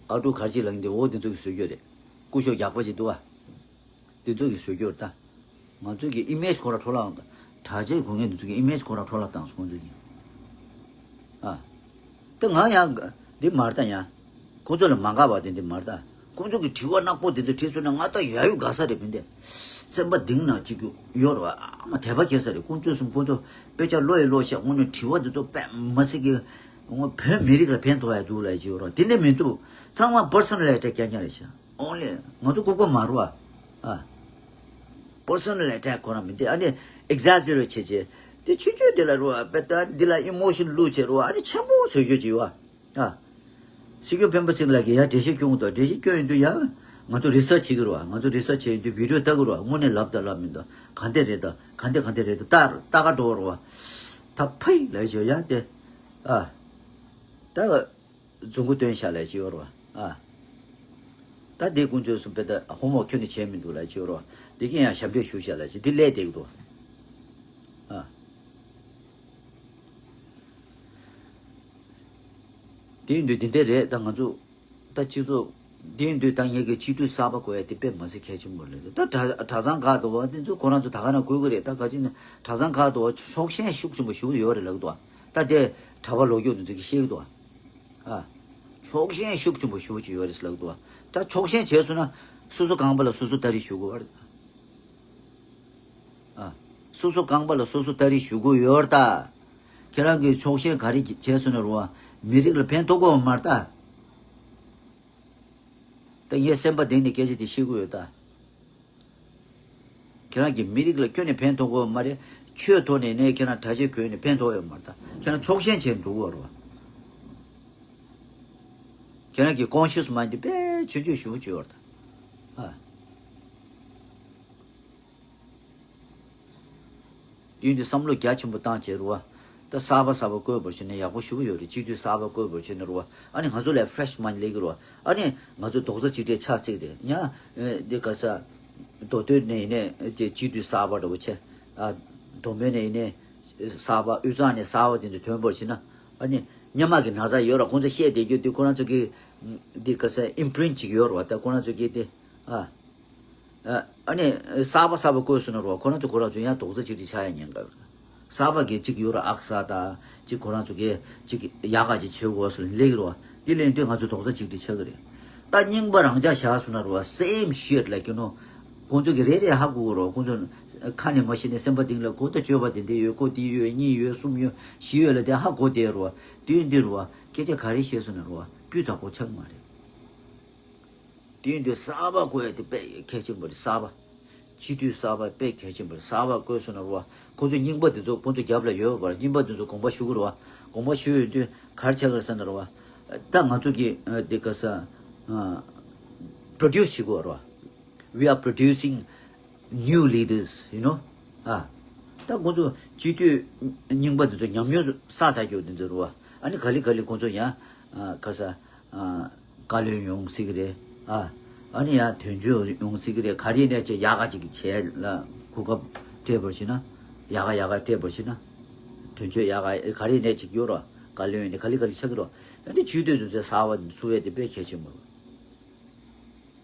ཨ་ཀྲུག་ག་རེ་ཅིག་ལབ་མཁན་དེ་འོ་དེ་ཚོ་གིས་བཟོས་ཡོད་རེད། སྐུ་ཞབས་ཡག་པོ་ཅིག་འདུག་བ། དེ་ཚོ་གིས་བཟོས་ཡོད་རེད་ད། ང་ཚོ་གི་ཨི་མེཇ་ཁོ་རང་འཕྲོ་བརླག་ཡོང་། གྲྭ་ཆས་གོན་མཁན་དེ་ཚོ་གི་ཨི་མེཇ་ཁོ་རང་འཕྲོ་བརླག་བཏང་སོང་ཁོང་ཚོ་གིས། ཨ། ད་ང་ཡང་འདི་མ་རེད་ད་ཡང་། ཁོང་ཚོ་ལ་མ་དགའ་བ་དེ་འདི་མ་རེད་ད། ཁོང་ཚོ་གི་དྲི་བ་ནག་པོ་དེ་ཚོ་དྲིས་སོང་ན་ང་ད་ཡ་ཡོ་དགའ་ས་རེད་མི་འདི། སེམས་པ་གཏིང་ནས་ཅིག་ཡོད་རེད་བ། ཨ་མ་དད་པ་སྐྱེ་ས་རེད། ཁོང་ཚོས་སུ་ཁོང་ཚོ་དཔེ་ཆ་ཀློག་ཡ་ཀློག་ཤག་དངོས་གནས་དྲི་བ་དེ་ཚོ་དཔེ་མི་སྲིད་གི། ངོ་བོད་མི་རིགས་ལ་ཕན་ཐོགས་ཡ་འདུག་ལབ་ཅིག་ཡོད་རེད་བ། དེ་འདྲ་མི་འདུག་ཚང་མ་པར་སོ་ནལ་ཨེ་ཊེག་རྐྱང་རྐྱང་རེད་ཤག་ཨོ་ལེ། ང་ཚོ་ལྐུགས་པ་མ་རེད་བ། ཨ། པར་སོ་ནལ་ཨེ་ཊེག་ཁོ་རང་མི་འདི། ཨ་ནི་ཨེག་ཛེག་ཇེ་རེཊ་བྱེད་བྱེད། དེ་ཆུང་ཆུང་དེ་ལ་རེད་བ། དཔེ་ད་འདི་ལ་ཨི་མོ་ཤན་བླུགས་བྱེད་རེད་བ། ཨ་ནི་ཆེན་པོ་བཟོ་རྒྱུ་བྱེད་བ། ཨ། སྲིད་སྐྱོང་སྤེན་པ་ཚེ་རིང་ལགས་ཀྱིས་ཡར་འགྲེལ་བཤད་སྐྱོན་གྱི་འདུག་འགྲེལ་བཤད་སྐྱོན་ཡོང་དུས་ཡ། ང་ཚོ་རི་སར་ཆི་བྱེད་ཀྱི་རེད་བ། ང་ཚོ་རི་སར་ཆི་བྱེད་ཡོང་དུས་བི་ཌི་ཡོ་ལྟ་གི་རེད་བ། དངོས་གནས་ལབ་དང་ལབ་མི་འདུག་ག་འདྲ་རེད་ད། ག་འདྲ་ག་འདྲ་རེད་ད། ལྟ་ལྟ་ག་འགྲོ་བ་རེད་བ། ད་ཕའི་ལབ་བྱས་ཡ་དེ། ཨ། ད། རྫུན་གོ་སྟོན་ཤག་ལབ་ཅིག་ཡོད་རེད་བ། ཨ། ད་དེ་ཀུན་སྤྱོད་གསུམ་པའི་ད་ཧོམ་ཝོག་ཁྱོན་ནས་བྱས་མི་འདུག་ལབ་ཅིག་ཡོད་རེད་བ། དེ་གིན་ཡང་ཞབས་འདྲེན་ཞུ་ཤག་ལབ་ཅིག་དེ་ལས་བསྡད་ཀྱི་འདུག་ཨ། དེ་ཡིན་དུས་དེ་འདྲ་རེད་ད། ང་ཚོ་ད་སྤྱི་ཚོགས་དེ་ཡིན་དུས་ད་ངེད་ཀྱི་སྤྱི་འཐུས་གསར་པ་དགོས་ཡ་དེ་དཔེ་མི་སྲིད་གལ་ཆེན་པོ་རེད། ད་གྲྭ་གྲྭ་ཚང་ཁག་འདུག་བ། དེ་ཚོ་ཁོ་རང་ཚོ་ད་ག་ན་དགོས་ཀྱི་རེད། ད་ག་ཅི་ན་གྲྭ་ཚང་ཁག་འདུག་བ། ཕྱོགས་ཞེན་ཤུགས་ཆེན་པོ་ཞེ་པོ་ཡོད་རེད་ལབ་ཀྱི་འདུག་བ། ད་དེ་གྲྭ་པ་ལོ་རྒྱུས་འདི་ཚོ་གིས་བཤད་ཀྱི་འདུག་བ། ཨ། ཕྱོགས་ཞེན་ཤུགས་ཆེན་པོ་ཞེ་པོ་ཅིག་ཡོད་རེད་ལབ་འདུག་བ། ད་ཕྱོགས་ཞེན་བྱས་སོང་ན་སོ་སོ་རྐང་པ་ལ་སོ་སོ་ལྟ་རེས་ཞུ་དགོས་པ་རེད། ཨ། སོ་སོ་རྐང་པ་ལ་སོ་སོ་ལྟ་རེས་ཞུ་དགོས་ཡོད་རེད་ད། ཁྱེད་རང་གིས་ཕྱོགས་ཞེན་ག་རེ་བྱས་སོང་ན་རུང་བ། མི་རིགས་ལ་ཕན་ཐོགས་དགོས་པ་མ་རེད་ད། ད་ངས་སེམས་པ་གཏིང་ནས་སྐད་ཆ་དེ་བཤད་ཀྱི་ཡོད་ད། ཁྱེད་རང་གིས་མི་རིགས་ལ་ཁྱོན་ནས་ཕན་ཐོགས་ཀྱི་ཡོད་མ་རེད། ཆོས་ཐོག་ནས་ནས་ཁྱེད་རང་གྲྭ་ཆས་གོན་ནས་ཕན་ཐོགས་ཡོད་མ་རེད་ད། ཁྱེད་རང་ཕྱོགས་ཞེན་བྱས་འདུག་གོ་རོ། ཁྱེད་རང་གི་ཀོན་ཤི་ཡས་མའིན་ཌི་དཔེ་ཆུང་ཆུང་ཞེ་པོ་ཅིག་ཡོད་རེད་ད། ཨ། དེ་ཡིན་དུས་བསམ་བློ་རྒྱ་ཆེན་པོ་བཏང་བྱས་རོ། ད་གསར་པ་གསར་པ་བསྐོས་པར་བྱས་ན་ཡག་པོ་ཞེ་པོ་ཡོད་རེད། སྤྱི་འཐུས་གསར་པ་བསྐོས་པར་བྱས་ན་རོ། ཨ་ནི་ང་ཚོ་ལ་ཕི་རེ་ཤི་མའིན་ཌི་སླེབས་ཀྱི་རོ། ཨ་ནི་ང་ཚོ་རྡོག་རྩ་གཅིག་སྒྲིལ་ཆགས་སྲིད་རེད། ཡང་འདི་ག་ས། མདོ་སྟོད་ནས་ཡིན་ནའི་སྤྱི་འཐུས་གསར་པ་འདྲ་བོ་བྱས། ཨ། མདོ་སྨད་ནས་ཡིན་ནའི་གསར་པ། དབུས་གཙང་ནས་གསར་པ་དེ་ཚོ་ཐོན་པར་བྱས་ན། ཨ་ནི་སྔོན་མ་གི་ན་ཚ་ཡོད་ར། ཁོང་ཚོ་བཤད་བསྡད་རྒྱུ་དེ་ཁོ་རང་ཚོ་གི་འདི་ག་ས་ཨིམ་པི་རིན་ཊི་ཅིག་ཡོད་ར་བ། ད་ཁོ་རང་ཚོ་གི་དེ། ཨ། ཨ་ནི་གསར་པ་གསར་པ་བསྐོས་སོང་ན་རོ། ཁོ་རང་ཚོ་ཁོ་རང་ཚོ་ཡང་རྡོག་རྩ་གཅིག་སྒྲིལ་ཆགས་ཡ་ཉེན་ཁ་ཡོད་རེད། གསར་པ་གི་གཅིག་ཡོད་ར། ཨག་གསར་དང་གཅིག་ཁོ་རང་ཚོ་གི་གཅིག་ཡག་ག་ཅིག་བྱེད་དགོས་ཟེར་སླེབས་ཀྱི་རོ། དེ་ལས་དུས་ང་ཚོ་རྡོག་རྩ་གཅིག་སྒྲིལ་ཆགས་ཀྱི་རེད། ད་རྙིང་པ་རང་འཇགས་བཞག་སོང་ན་རོ། same shit like you know. ཁོང་ཚོ་གི་རེ་རེ་ཧ་གོ་གི་རོ། ཁོང་ཚོ་ཁ་ནས་མ་བཤད་ནས་སེམས་པ་གཏིང་ལ་གོ། ད་སྤྱོད་པ་དེ་འདྲ་ཡོད། ཁོ་དེ་ཡོད། གཉིས་ཡོད། གསུམ་ཡོད། བཞི་ཡོད་ལ་དེ་ཧ་གོ་བསྡད་རོ། དུས་འདི་རོ། སྐད་ཆ་ག་རེ་བཤད་སོང་ན་རོ། སྤུས་དག་པོ་ཆགས་མ་རེད། དེ་ཡིན་དུས་གསར་པ་བསྐོ་ཡ་དེ་དཔེ་གལ་ཆེན་པོ་རེད། གསར་པ། སྤྱི་འཐུས་གསར་པ་དཔེ་གལ་ཆེན་པོ་རེད། གསར་པ་བསྐོས་སོང་ན་རོ། ཁོ་ཚོ་རྙིང་པ་དེ་ཚོ་ཁོ་ཚོ་རྒྱབ་ལ་ཡོད་པར། རྙིང་པ་དེ་ཚོ་དགོངས་པ་ཞུ་གི་རོ། དགོངས་པ་ཞུ་ཡོང་དུས་ག་རེ་ཆགས་ཀྱི་རེད་ཟེར་ན་རོ། ད་ང་ཚོ་གི་དེ་ག་ས་པྲོ་ཌིའུ་སི་བྱེད་དགོས་རོ། We are producing new leaders, you know. ཨ། ད་ཁོ་ཚོ་སྤྱི་འཐུས་རྙིང་པ་དེ་ཚོ་ཉམས་མྱོང་བསགས་ཚར་རྒྱུ་དེ་ཚོ་རོ། ཨ་ནི་ག་ལེ་ག་ལེ་ཁོ་ཚོ་ཡང་ག་ས། བཀའ་བློན་ཡོང་སྲིད་ཀྱི་རེད། ཨ། ཨ་ནི་ཡང་དོན་གཅོད་ཡོང་སྲིད་ཀྱི་རེད། ག་རེ་ནས་ཅིག་ཡག་ག་ཅིག་བྱས་ལ་གོ་སྐབས་སྤྲད་པར་བྱས་ན། ཡག་ག་ཡག་ག་སྤྲད་པར་བྱས་ན། དོན་གཅོད་ཡག་ག་ག་རེ་ནས་ཅིག་ཡོད་རོ། བཀའ་བློན་ནས་ག་ལེ་ག་ལེ་ཆགས་ཀྱི་རོ། ཡང་དེ་སྤྱི་འཐུས་དེ་ཚོས་གསར་པ་བཙུགས་ཡས་དེ་དཔེ་གལ་ཆེན་པོ་རོ།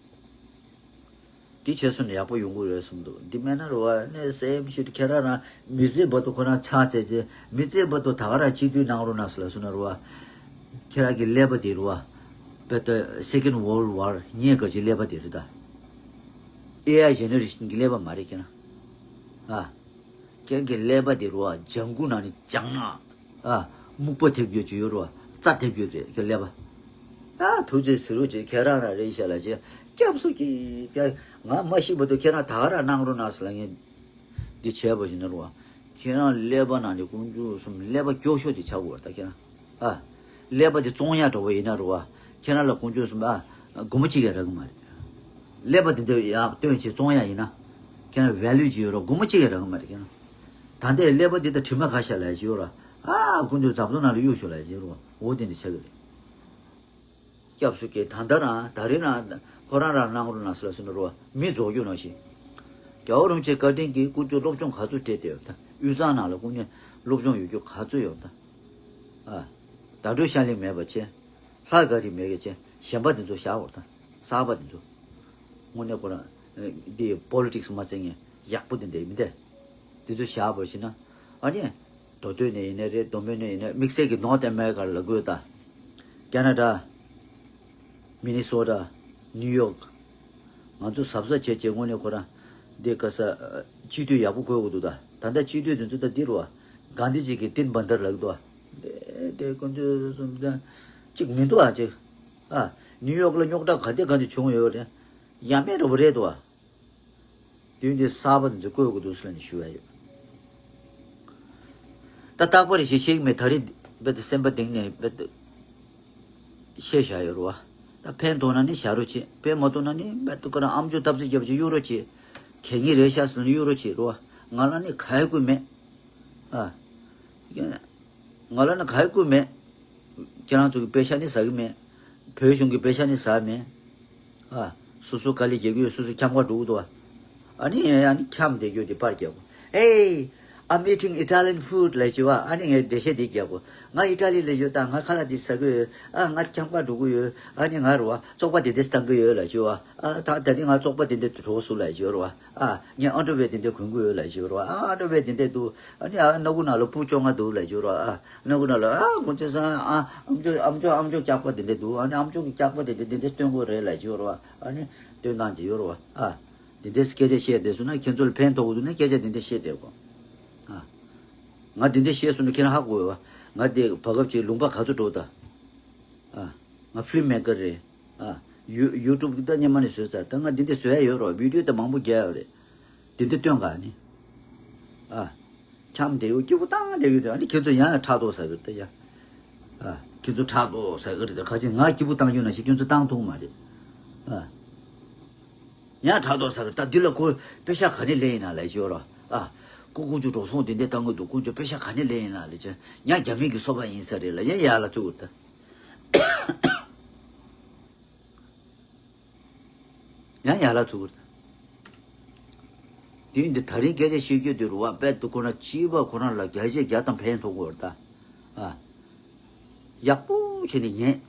དེ་བྱས་སོང་ན་ཡག་པོ་ཡོང་གི་རེད་གསུངས་འདུག་འདི་མེད་ན་རོ་བ་ནས་སེམས་ཤིག་ཁྱེད་རང་རང་མི་ཚེ་བར་དུ་ཁོ་རང་ཆགས་ཚེ་རྗེ་མི་ཚེ་བར་དུ་ད་ག་རང་སྤྱི་འཐུས་གནང་རོགས་གནང་ཟེར་ལ་སོང་ན་རོ་བ། ཁྱེད་རང་གི་ཀླད་པ་དེ་རོ་བ། བེ་ད་Second World War་ཉེ་ག་ཅིག་ཀླད་པ་དེ་རེད་ད། ཨེ་ཨའི་ཇེ་ནེ་རེ་ཤན་གི་ཀླད་པ་མ་རེད་ཁྱེད་རང་། ཨ། ཁྱེད་ཀྱི་ཀླད་པ་དེ་རོ་བ་ལྗང་གུ་ནང་ནས་ལྗང་ནག་ཨ། སྨུག་པ་ཐེབས་རྒྱུ་ཅིག་ཡོད་རོ་བ། རྩ་ཐེབས་རྒྱུ་རེད་ཁྱེད་ཀླད་པ། ཨ་ཐུགས་རྗེ་ཟེར་རོ་ཅིག་ཁྱེད་རང་རང་རེད་ཤག་ལ་ཅིག་སྐྱབས་སུ་ཀྱིས་ཀྱ་ང་མ་ཤི་བར་དུ་ཁྱེད་རང་ད་ག་རང་གནང་རོགས་གནང་ཟེར་ལ་ངས་འདི་བྱས་པ་ཞིག་ན་རོ་བ། ཁྱེད་རང་ཀླད་པ་ནང་ནས་དཀོན་མཆོག་གསུམ་ཀླད་པ་སྐྱོ་ཤོས་དེ་ཆགས་དགོས་རེད་ད་ཁྱེད་རང་། ཨ། ཀླད་པ་དེ་བཙོང་ཡག་འགྲོ་བ་ཡིན་ན་རོ་བ། ཁྱེད་རང་ལ་དཀོན་མཆོག་གསུམ་ཨ། སྒོར་མོ་གཅིག་ཡང་རག་གི་མ་རེད། ཀླད་པ་དེ་འདྲ་ཡང་སྟོན་བྱས་བཙོང་ཡག་ཡིན་ན། ཁྱེད་རང་ཝེ་ལུ་ཅིག་ཡོད་རོ་སྒོར་མོ་གཅིག་ཡང་རག་གི་མ་རེད་ཁྱེད་རང་། ད་ལྟའི་ཀླད་པ་འདི་དང་དྲི་མ་ག་ཤ་ལ་ཡ་ཞིག་ཡོད་ར། ཨ་ཀུན་ཏུ་འཛམ་གླིང་ནང་ལ་གཡུག་ཤོག་ལ་ཡ་ཞིག་ཡོད་ར། འོ་དེ་འདྲ་ཆགས་ཀྱི་རེད། སྐྱབས་སུ་ཀྱིས་ད་ལྟ་རང་ད་རེས་རང་ཁོ་རང་རང་གནང་རོགས་གནང་ཟེར་ལ་སོང་ན་རོ། མི་རྫོགས་རྒྱུ་ནང་བཞིན། རྒྱལ་བ་རིན་པོ་ཆེ་བཀའ་དྲིན་གྱིས་ཀུན་ཏུ་སློབ་སྦྱོང་ག་ཚོད་སྤྲད་བསྡད་ཡོད་ད། དབུས་གཙང་ནང་ལ་ཀུན་ནས་སློབ་སྦྱོང་ཡོད་རྒྱུ་ག་ཚོད་ཡོད་ད། ཨ། ད་དྲོད་ཤ་ལིང་མེད་པ་བྱས། ལྷ་ག་རེ་མེད་པ་བྱས་གཞན་པ་དེ་ཚོ་བཞག་བར་དང་གསར་པ་དེ་ཚོ། དངོས་གནས་ཁོ་རང་འདི་པོ་ལི་ཊིག་སི་མ་བརྩི་མཁན་ཡག་པོ་དེ་འདྲ་མི་འདུག་དེ་ཚོ་བཞག་པར་བྱས་ན་ཨ་ནི་མདོ་སྟོད་ནས་ཡིན་ནའི་རེད། མདོ་སྨད་ནས་ཡིན་ནའི་དམིགས་བསལ་གྱི་ནོར་ཐ་ཨ་མེ་རི་ཀ་ལ་དགོས་ད། ཁེ་ན་ཌ། མི་ནི་སོ་ཊ། ནིའུ་ཡོག་ང་ཚོ་གཟབ་གཟབ་བྱས་བྱས་དངོས་གནས་ཁོ་རང་འདི་ག་ས་སྤྱི་འཐུས་ཡག་པོ་དགོས་དགོས་འདུག་ད་ད་ལྟ་སྤྱི་འཐུས་དེ་ཚོ་ད་འདི་རུ་བ་གྷན་དྷི་ཇི་གི་ཏིན་བན་དར་ལགས་འདུག་བ། དེ་དེ་ཀུན་སྤྱོད་གསུམ་ལྡན་གཅིག་མི་འདུག་ཨ་ཅིག་ཨ། ནིའུ་ཡོག་ལ་རྙོག་དྲ་ག་དེ་ག་དེ་བྱུང་ཡོད་རེད། ཡ་མེད་འགྲོ་བ་རེད་འདུག་བ། དུས་འདི་གསར་པ་འཛུགས་དགོས་དགོས་འདུག་ཟེར་ནས་ཞུ་ཡ་ཡོད། ད་རྟག་པར་ཞིག་ཤེས་ཀྱི་མེད། ད་རེས་རྦད་དེ་སེམས་པ་གཏིང་ནས་རྦད་དེ་བཤད་བཞག་ཡོད་རེད་བ། ད་ཕན་ཐོགས་ན་ནི་བཞག་རོགས་བྱེད། ཕན་མ་ཐོགས་ན་ནི་རྦད་དེ་ཁོ་རང་ཨམ་ཅོག་སྟབས་བདེ་རྒྱབ་ཅིག་གཡུག་རོགས་བྱེད། གད་སྙིགས་རེད་ཤག་ཟེར་ནས་གཡུག་རོགས་བྱེད་རེད་བ། ང་ལ་ནི་ག་ཡེ་དགོས་མེད། ཨ། ང་ལ་ནི་ག་ཡེ་དགོས་མེད། ཁྱེད་རང་ཚོ་གི་པེ་ཤ་ནི་ཟ་གི་མེད། བོད་གཞུང་གི་པེ་ཤ་ནི་ཟ་མེད། ཨ། སོ་སོ་དཀའ་ལས་རྒྱག་གི་ཡོད། སོ་སོ་འཁྱམ་ག་འགྲོ་གི་འདུག་བ། ཨ་ནི་ཨ་ནི་འཁྱམ་བསྡད་རྒྱུ་དེ་པར་རྒྱག་གོ། Hey, I'm eating Italian food ལབ་བྱས་བ། ཨ་ནི་ངས་འགྲེལ་བཤད་དེ་རྒྱག་གོ། ང་ཨི་ཊ་ལི་ལ་ཡོད་ད། ང་ཁ་ལག་དེ་ཟ་གི་ཡོད། ཨ། ང་འཁྱམ་ག་འགྲོ་གི་ཡོད། ཨ་ནི་ང་རུ་བ་བཙོག་པ་དེ་འདྲས་བཏང་གི་ཡོད་ལབ་བྱས་བ། ཨ། ད་ད་ནི་ང་བཙོག་པ་དེ་འདྲས་དུ་གྲོགས་སུ་ལབ་བྱས་རུ་བ། ཨ། ངས་ཨན་ཌར་ཝེར་དེ་འདྲས་གོན་གི་ཡོད་ལབ་བྱས་རུ་བ། ཨ། ཨན་ཌར་ཝེར་དེ་འདྲས་འདུག་ཨ་ནི་ཨ་སྣ་ཁུག་ནང་ལ་སྤུ་བཅོ་ལྔ་འདུག་ལབ་བྱས་རུ་བ། ཨ། སྣ་ཁུག་ནང་ལ་ཨ་དཀོན་མཆོག་གསུམ། ཨ། ཨམ་ཅོག་ཨམ་ཅོག་ཨམ་ཅོག་སྐྱག་པ་དེ་འདྲས་འདུག་ཨ་ནི་ཨམ་ཅོག་གི་སྐྱག་པ་དེ་འདྲས་དེ་འདྲས་སྟོན་དགོས་རེད་ལབ་བྱས་རུ་བ། ཨ་ནི་སྟོན་སྟངས་ཅིག་ཡོད་རུ་བ། ཨ། དེ་འདྲས་སྐད་ཆ་བཤད་བསྡད་སོང་ན་ཁྱེད་ཚོ་ལ་ཕན་ཐོགས་འདུག་ན་སྐད་ཆ་དེ་འདྲས་བཤད་བསྡད་དགོས། ཨ། ང་དེ་འདྲས་བཤད་སོང་ན་ཁྱེད་རང་ཧ་གོ་བ། ང་དེ་བར་སྐབས་ཅིག་ལུང་པ་ག་ཚོད་འགྲོ་ད། ཨ། ང་ཕི་ལིམ་མེ་ཀར་རེད། ཨ། ཡུ་ཡུ་ཊུབ་ད་སྔོན་མ་ནས་བཟོས་ཚར། ད་ང་འདི་འདྲ་བཟོ་ཡ་ཡོད་རོ། བི་ཌིའོ་ད་མང་པོ་རྒྱག་ཡོད་རེད། འདི་འདྲ་སྟོན་ག་ནི། ཨ། འཁྱམ་བསྡད་ཡོད། སྐྱིད་པོ་བཏང་བསྡད་ཡོད་དེ། ཨ་ནི་ཁྱེད་ཚོ་ཡང་ཡང་ཕྲག་དོག་ཟ་གི་རེད་ད་ཡ། ཨ། ཁྱེད་ཚོ་ཕྲག་དོག་ཟ་གི་རེད་ད། ཁ་ཅིག་ང་སྐྱིད་པོ་བཏང་རྒྱུ་ན་ཞིག་ཁྱེད་ཚོ་བཏང་ཐུབ་མ་རེད། ཨ། ཡང་ཕྲག་དོག་ཟ་གི་རེད་ད། འདི་ལ་ཁོ་པེ་ཤ་ག་ནས་ལེན་ཡིན་ན་ལབ་ཞོར་རོ། ཨ། ཀུ་ཀུ་ཅུ་འགྲོ་སོང་འདི་འདྲ་བཏང་གི་འདུག་ཀུ་ཅུ་པེ་ཤ་ག་ནས་ལེན་ཡིན་ན་ལབ་ཅེ། ཡང་རྒྱ་མི་གི་སོ་པ་ཡིན་ས་རེད་ལབ་ཡ་ཡ་ལ་བཙུགས་གི་རེད་ད། ཡང་ཡར་ལ་ཚུར། དེ་ཡིན་དུས་ད་རིང་སྐད་ཆ་བཤད་རྒྱུ་དེ་རུ་བ་དཔེ་དུ་ཁོ་ན་སྐྱིད་པ་ཁོ་རང་ལ་བརྒྱ་ཆ་བརྒྱ་ཐམ་ཕན་ཐོགས་དགོས་རེད་ད། ཨ། ཡག་པོ་བྱས་ནས་ཉན།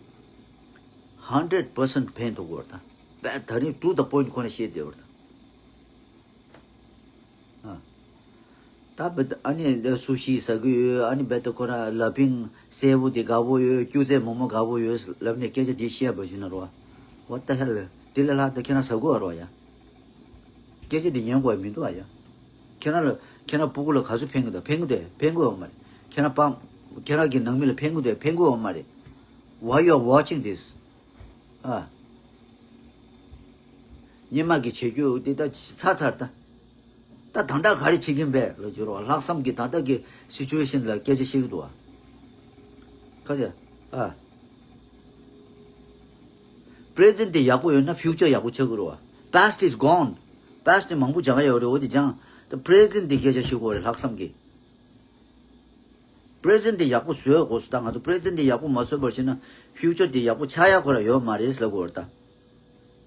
ཧན་ཌེཌ་པར་སེན་ཊི་ཕན་ཐོགས་དགོས་རེད་ད། དཔེ་ད་རིང་ཊུ་ཛ་པོ་ཡིན་ཊི་ཁོ་ན་བཤད་བསྡད་ཡོད་རེད་ད། ཨ། ད་བེད་ཨ་ནི་འདི་སུ་ཤི་ཟ་གི་ཡོད། ཨ་ནི་བེད་ཁོ་ར་ལ་ཕིང་སེར་པོ་དེ་དགའ་པོ་ཡོད། སྐྱུ་རྩེ་མོག་མོག་དགའ་པོ་ཡོད་ལབ་ནས་སྐད་ཆ་དེ་བཤད་པ་ཞིག་ན་རོ། What the hell? དེ་ལས་ལྷག་ད་ཁྱེད་རང་ཟ་གི་ཡོད་རོ་ཡ། སྐད་ཆ་དེ་ཉན་དགོས་མི་འདུག་ཨ་ཡ། ཁྱེད་རང་ལ་ཁྱེད་རང་སྤུ་གུ་ལ་ག་ཚོད་ཕན་གི་འདུག་ཕན་གི་འདུག་ཕན་གི་ཡོད་མ་རེད། ཁྱེད་རང་པང་ཁྱེད་རང་གི་ནང་མི་ལ་ཕན་གི་འདུག་ཕན་གི་ཡོད་མ་རེད། Why you are watching this? ཨ། སྔོན་མ་གི་བྱེད་རྒྱུ་འདི་ད་ཚར་ཚར་ད། ད་ད་ལྟ་ག་རེ་བྱེད་ཀྱིན་པས་ལ་བསྒྱུར་བ། ལྷག་བསམ་གྱིས་ད་ལྟ་གི་སི་ཅུ་ཨེ་ཤན་ལ་སྐད་ཆ་བཤད་ཀྱི་འདུག་བ། ཁ་ཅིག་ཨ། པི་རེ་ཛེན་ཊི་དེ་ཡག་པོ་ཡོད་ན་ཕིའུ་ཅར་ཡག་པོ་ཆགས་ཀྱི་རེད་བ། Past is gone. Past ནི་མང་པོ་སྦྱང་ཡ་ཡོད་རེད། འོ་དེ་སྦྱང་། ད་པི་རེ་ཛེན་ཊི་དེ་སྐད་ཆ་བཤད་དགོས་རེད་ལྷག་བསམ་གྱིས། པི་རེ་ཛེན་ཊི་དེ་ཡག་པོ་བཟོས་དགོས་སོ། ད་ང་ཚོ་པི་རེ་ཛེན་ཊི་དེ་ཡག་པོ་མ་བཟོས་པར་བྱས་ན་ཕིའུ་ཅར་དེ་ཡག་པོ་ཆགས་ཡ་ཁོ་ར་ཡོད་མ་རེད་ལབ་དགོས་རེད་ད།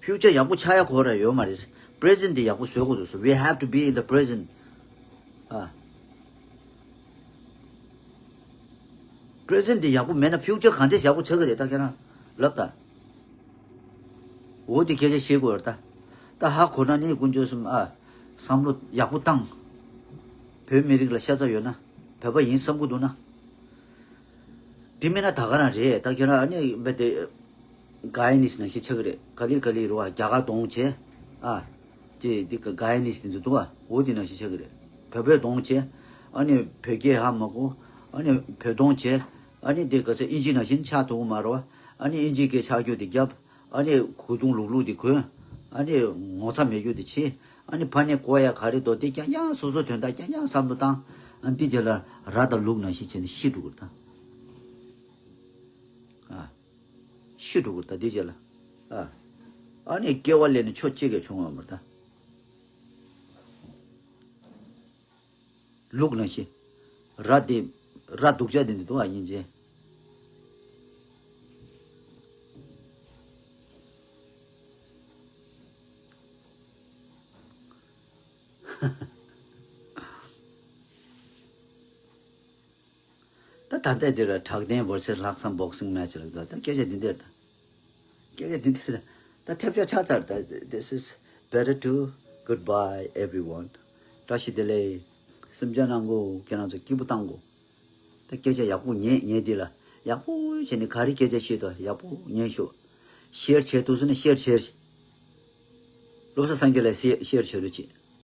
ཕིའུ་ཅར་ཡག་པོ་ཆགས་ཡ་ཁོ་ར་ཡོད་མ་རེད། པི་རེ་ཛེན་ཊི་དེ་ཡག་པོ་བཟོས་དགོས་འདུག་སོ། We have to be in the present. ཨ། པྲེ་ཛེན་ཊི་དེ་ཡག་པོ་མེད་ན་ཕིའུ་ཅར་གང་འདྲས་ཡག་པོ་ཆགས་ཀྱི་རེད། ད་ཁྱེད་རང་ལབ་ད། འོ་དེ་སྐད་ཆ་བཤད་དགོས་རེད་ད། ད་ཧ་གོ་ན་ནི་དཀོན་མཆོག་གསུམ་ཨ། བསམ་བློ་ཡག་པོ་བཏང་། བོད་མི་རིགས་ལ་ཤ་ཚ་ཡོད་ན། བོད་པ་ཡིན་བསམ་གྱི་འདུག་ན། དེ་མིན་ན་ད་ག་རང་རེད། ད་ཁྱེད་རང་ཨ་ནི་རྦད་དེ། ག་ཡ་ནིས་ནང་བཞིན་ཆགས་ཀྱི་རེད། ག་ལེ་ག་ལེ་རེད་བ། རྒྱ་གར་གདོང་བྱས། ཨ། དེ་དེ་ག་ཡ་ནིས་དེ་ཚོ་འདུག་བ། འོ་དེ་ནང་བཞིན་ཆགས་ཀྱི་རེད། བོད་པའི་གདོང་བྱས། ཨ་ནི་བོད་སྐད་ཧ་མ་གོ། ཨ་ནི་བོད་གདོང་བྱས། ཨ་ནི་དེ་ག་ཚོད་ཨིན་ཇི་ནང་བཞིན་ཆགས་ཐུབ་ཀྱི་མ་རེད་བ། ཨ་ནི་ཨིན་ཇི་སྐད་ཆགས་རྒྱུ་དེ་རྒྱབ། ཨ་ནི་གོས་ཐུང་ལུག་ལུག་དེ་གོན། ཨ་ནི་ངོ་ཚ་མེད་རྒྱུ་དེ་བྱེད། ཨ་ནི་ཕ་ནས་ཀོ་ཡ་ག་རེ་འདུག་དེ་རྐྱང་རྐྱང་སོ་སོ་དོན་དག་རྐྱང་རྐྱང་བསམ་བློ་བཏང་། ཨ་ནི་དེ་རྗེས་ལ་ར་དང་ལུག་ནང་བཞིན་བྱས་ནས་ཤི་འགྲོ་གི་རེད་ད། ཨ། ཤི་འགྲོ་གི་རེད་ད་དེ་རྗེས་ལ། ཨ། ཨ་ནི་སྐྱེ་བ་ལེན་ནས་ཆོ་གཅིག་གིས་བྱུང་བ་མ་རེད་ད། ལུག་ནང་བཞིན། ར་དེ། ར་སྡུག་ཅག་དེ་འདི་འདུག་ཨ་ཡིན་ཅེ། ད་ད་ལྟ་འདིར་གྲགས་ལྡན་བར་སེ་ལྷག་བསམ་བོག་སིང་མེ་ཆི་ལ་འདུག་ད་སྐད་ཆ་འདི་འདིར་ད། སྐད་ཆ་འདི་འདིར་ད། ད་ཐེབས་ཆག་ཆགས་ཚར་ད། This is better to goodbye everyone. བཀྲ་ཤིས་བདེ་ལེགས། སེམས་ཅན་ནང་གོ་ཁྱེད་རང་ཚོ་སྐྱིད་པོ་བཏང་གོ། ད་སྐད་ཆ་ཡག་པོ་ཉན་ཉན་འདི་ལ། ཡག་པོ་བྱས་ནས་ག་རེ་སྐད་ཆ་བཤད་དོ་ཡག་པོ་ཉན་ཤོག་ཤེར་བྱེད་ཐུབ་སོང་ན་ཤེར་བྱེད། བློ་བཟང་སངས་རྒྱས་ལ་ཤེར་ཤེར་བྱེད་རོགས་བྱེད།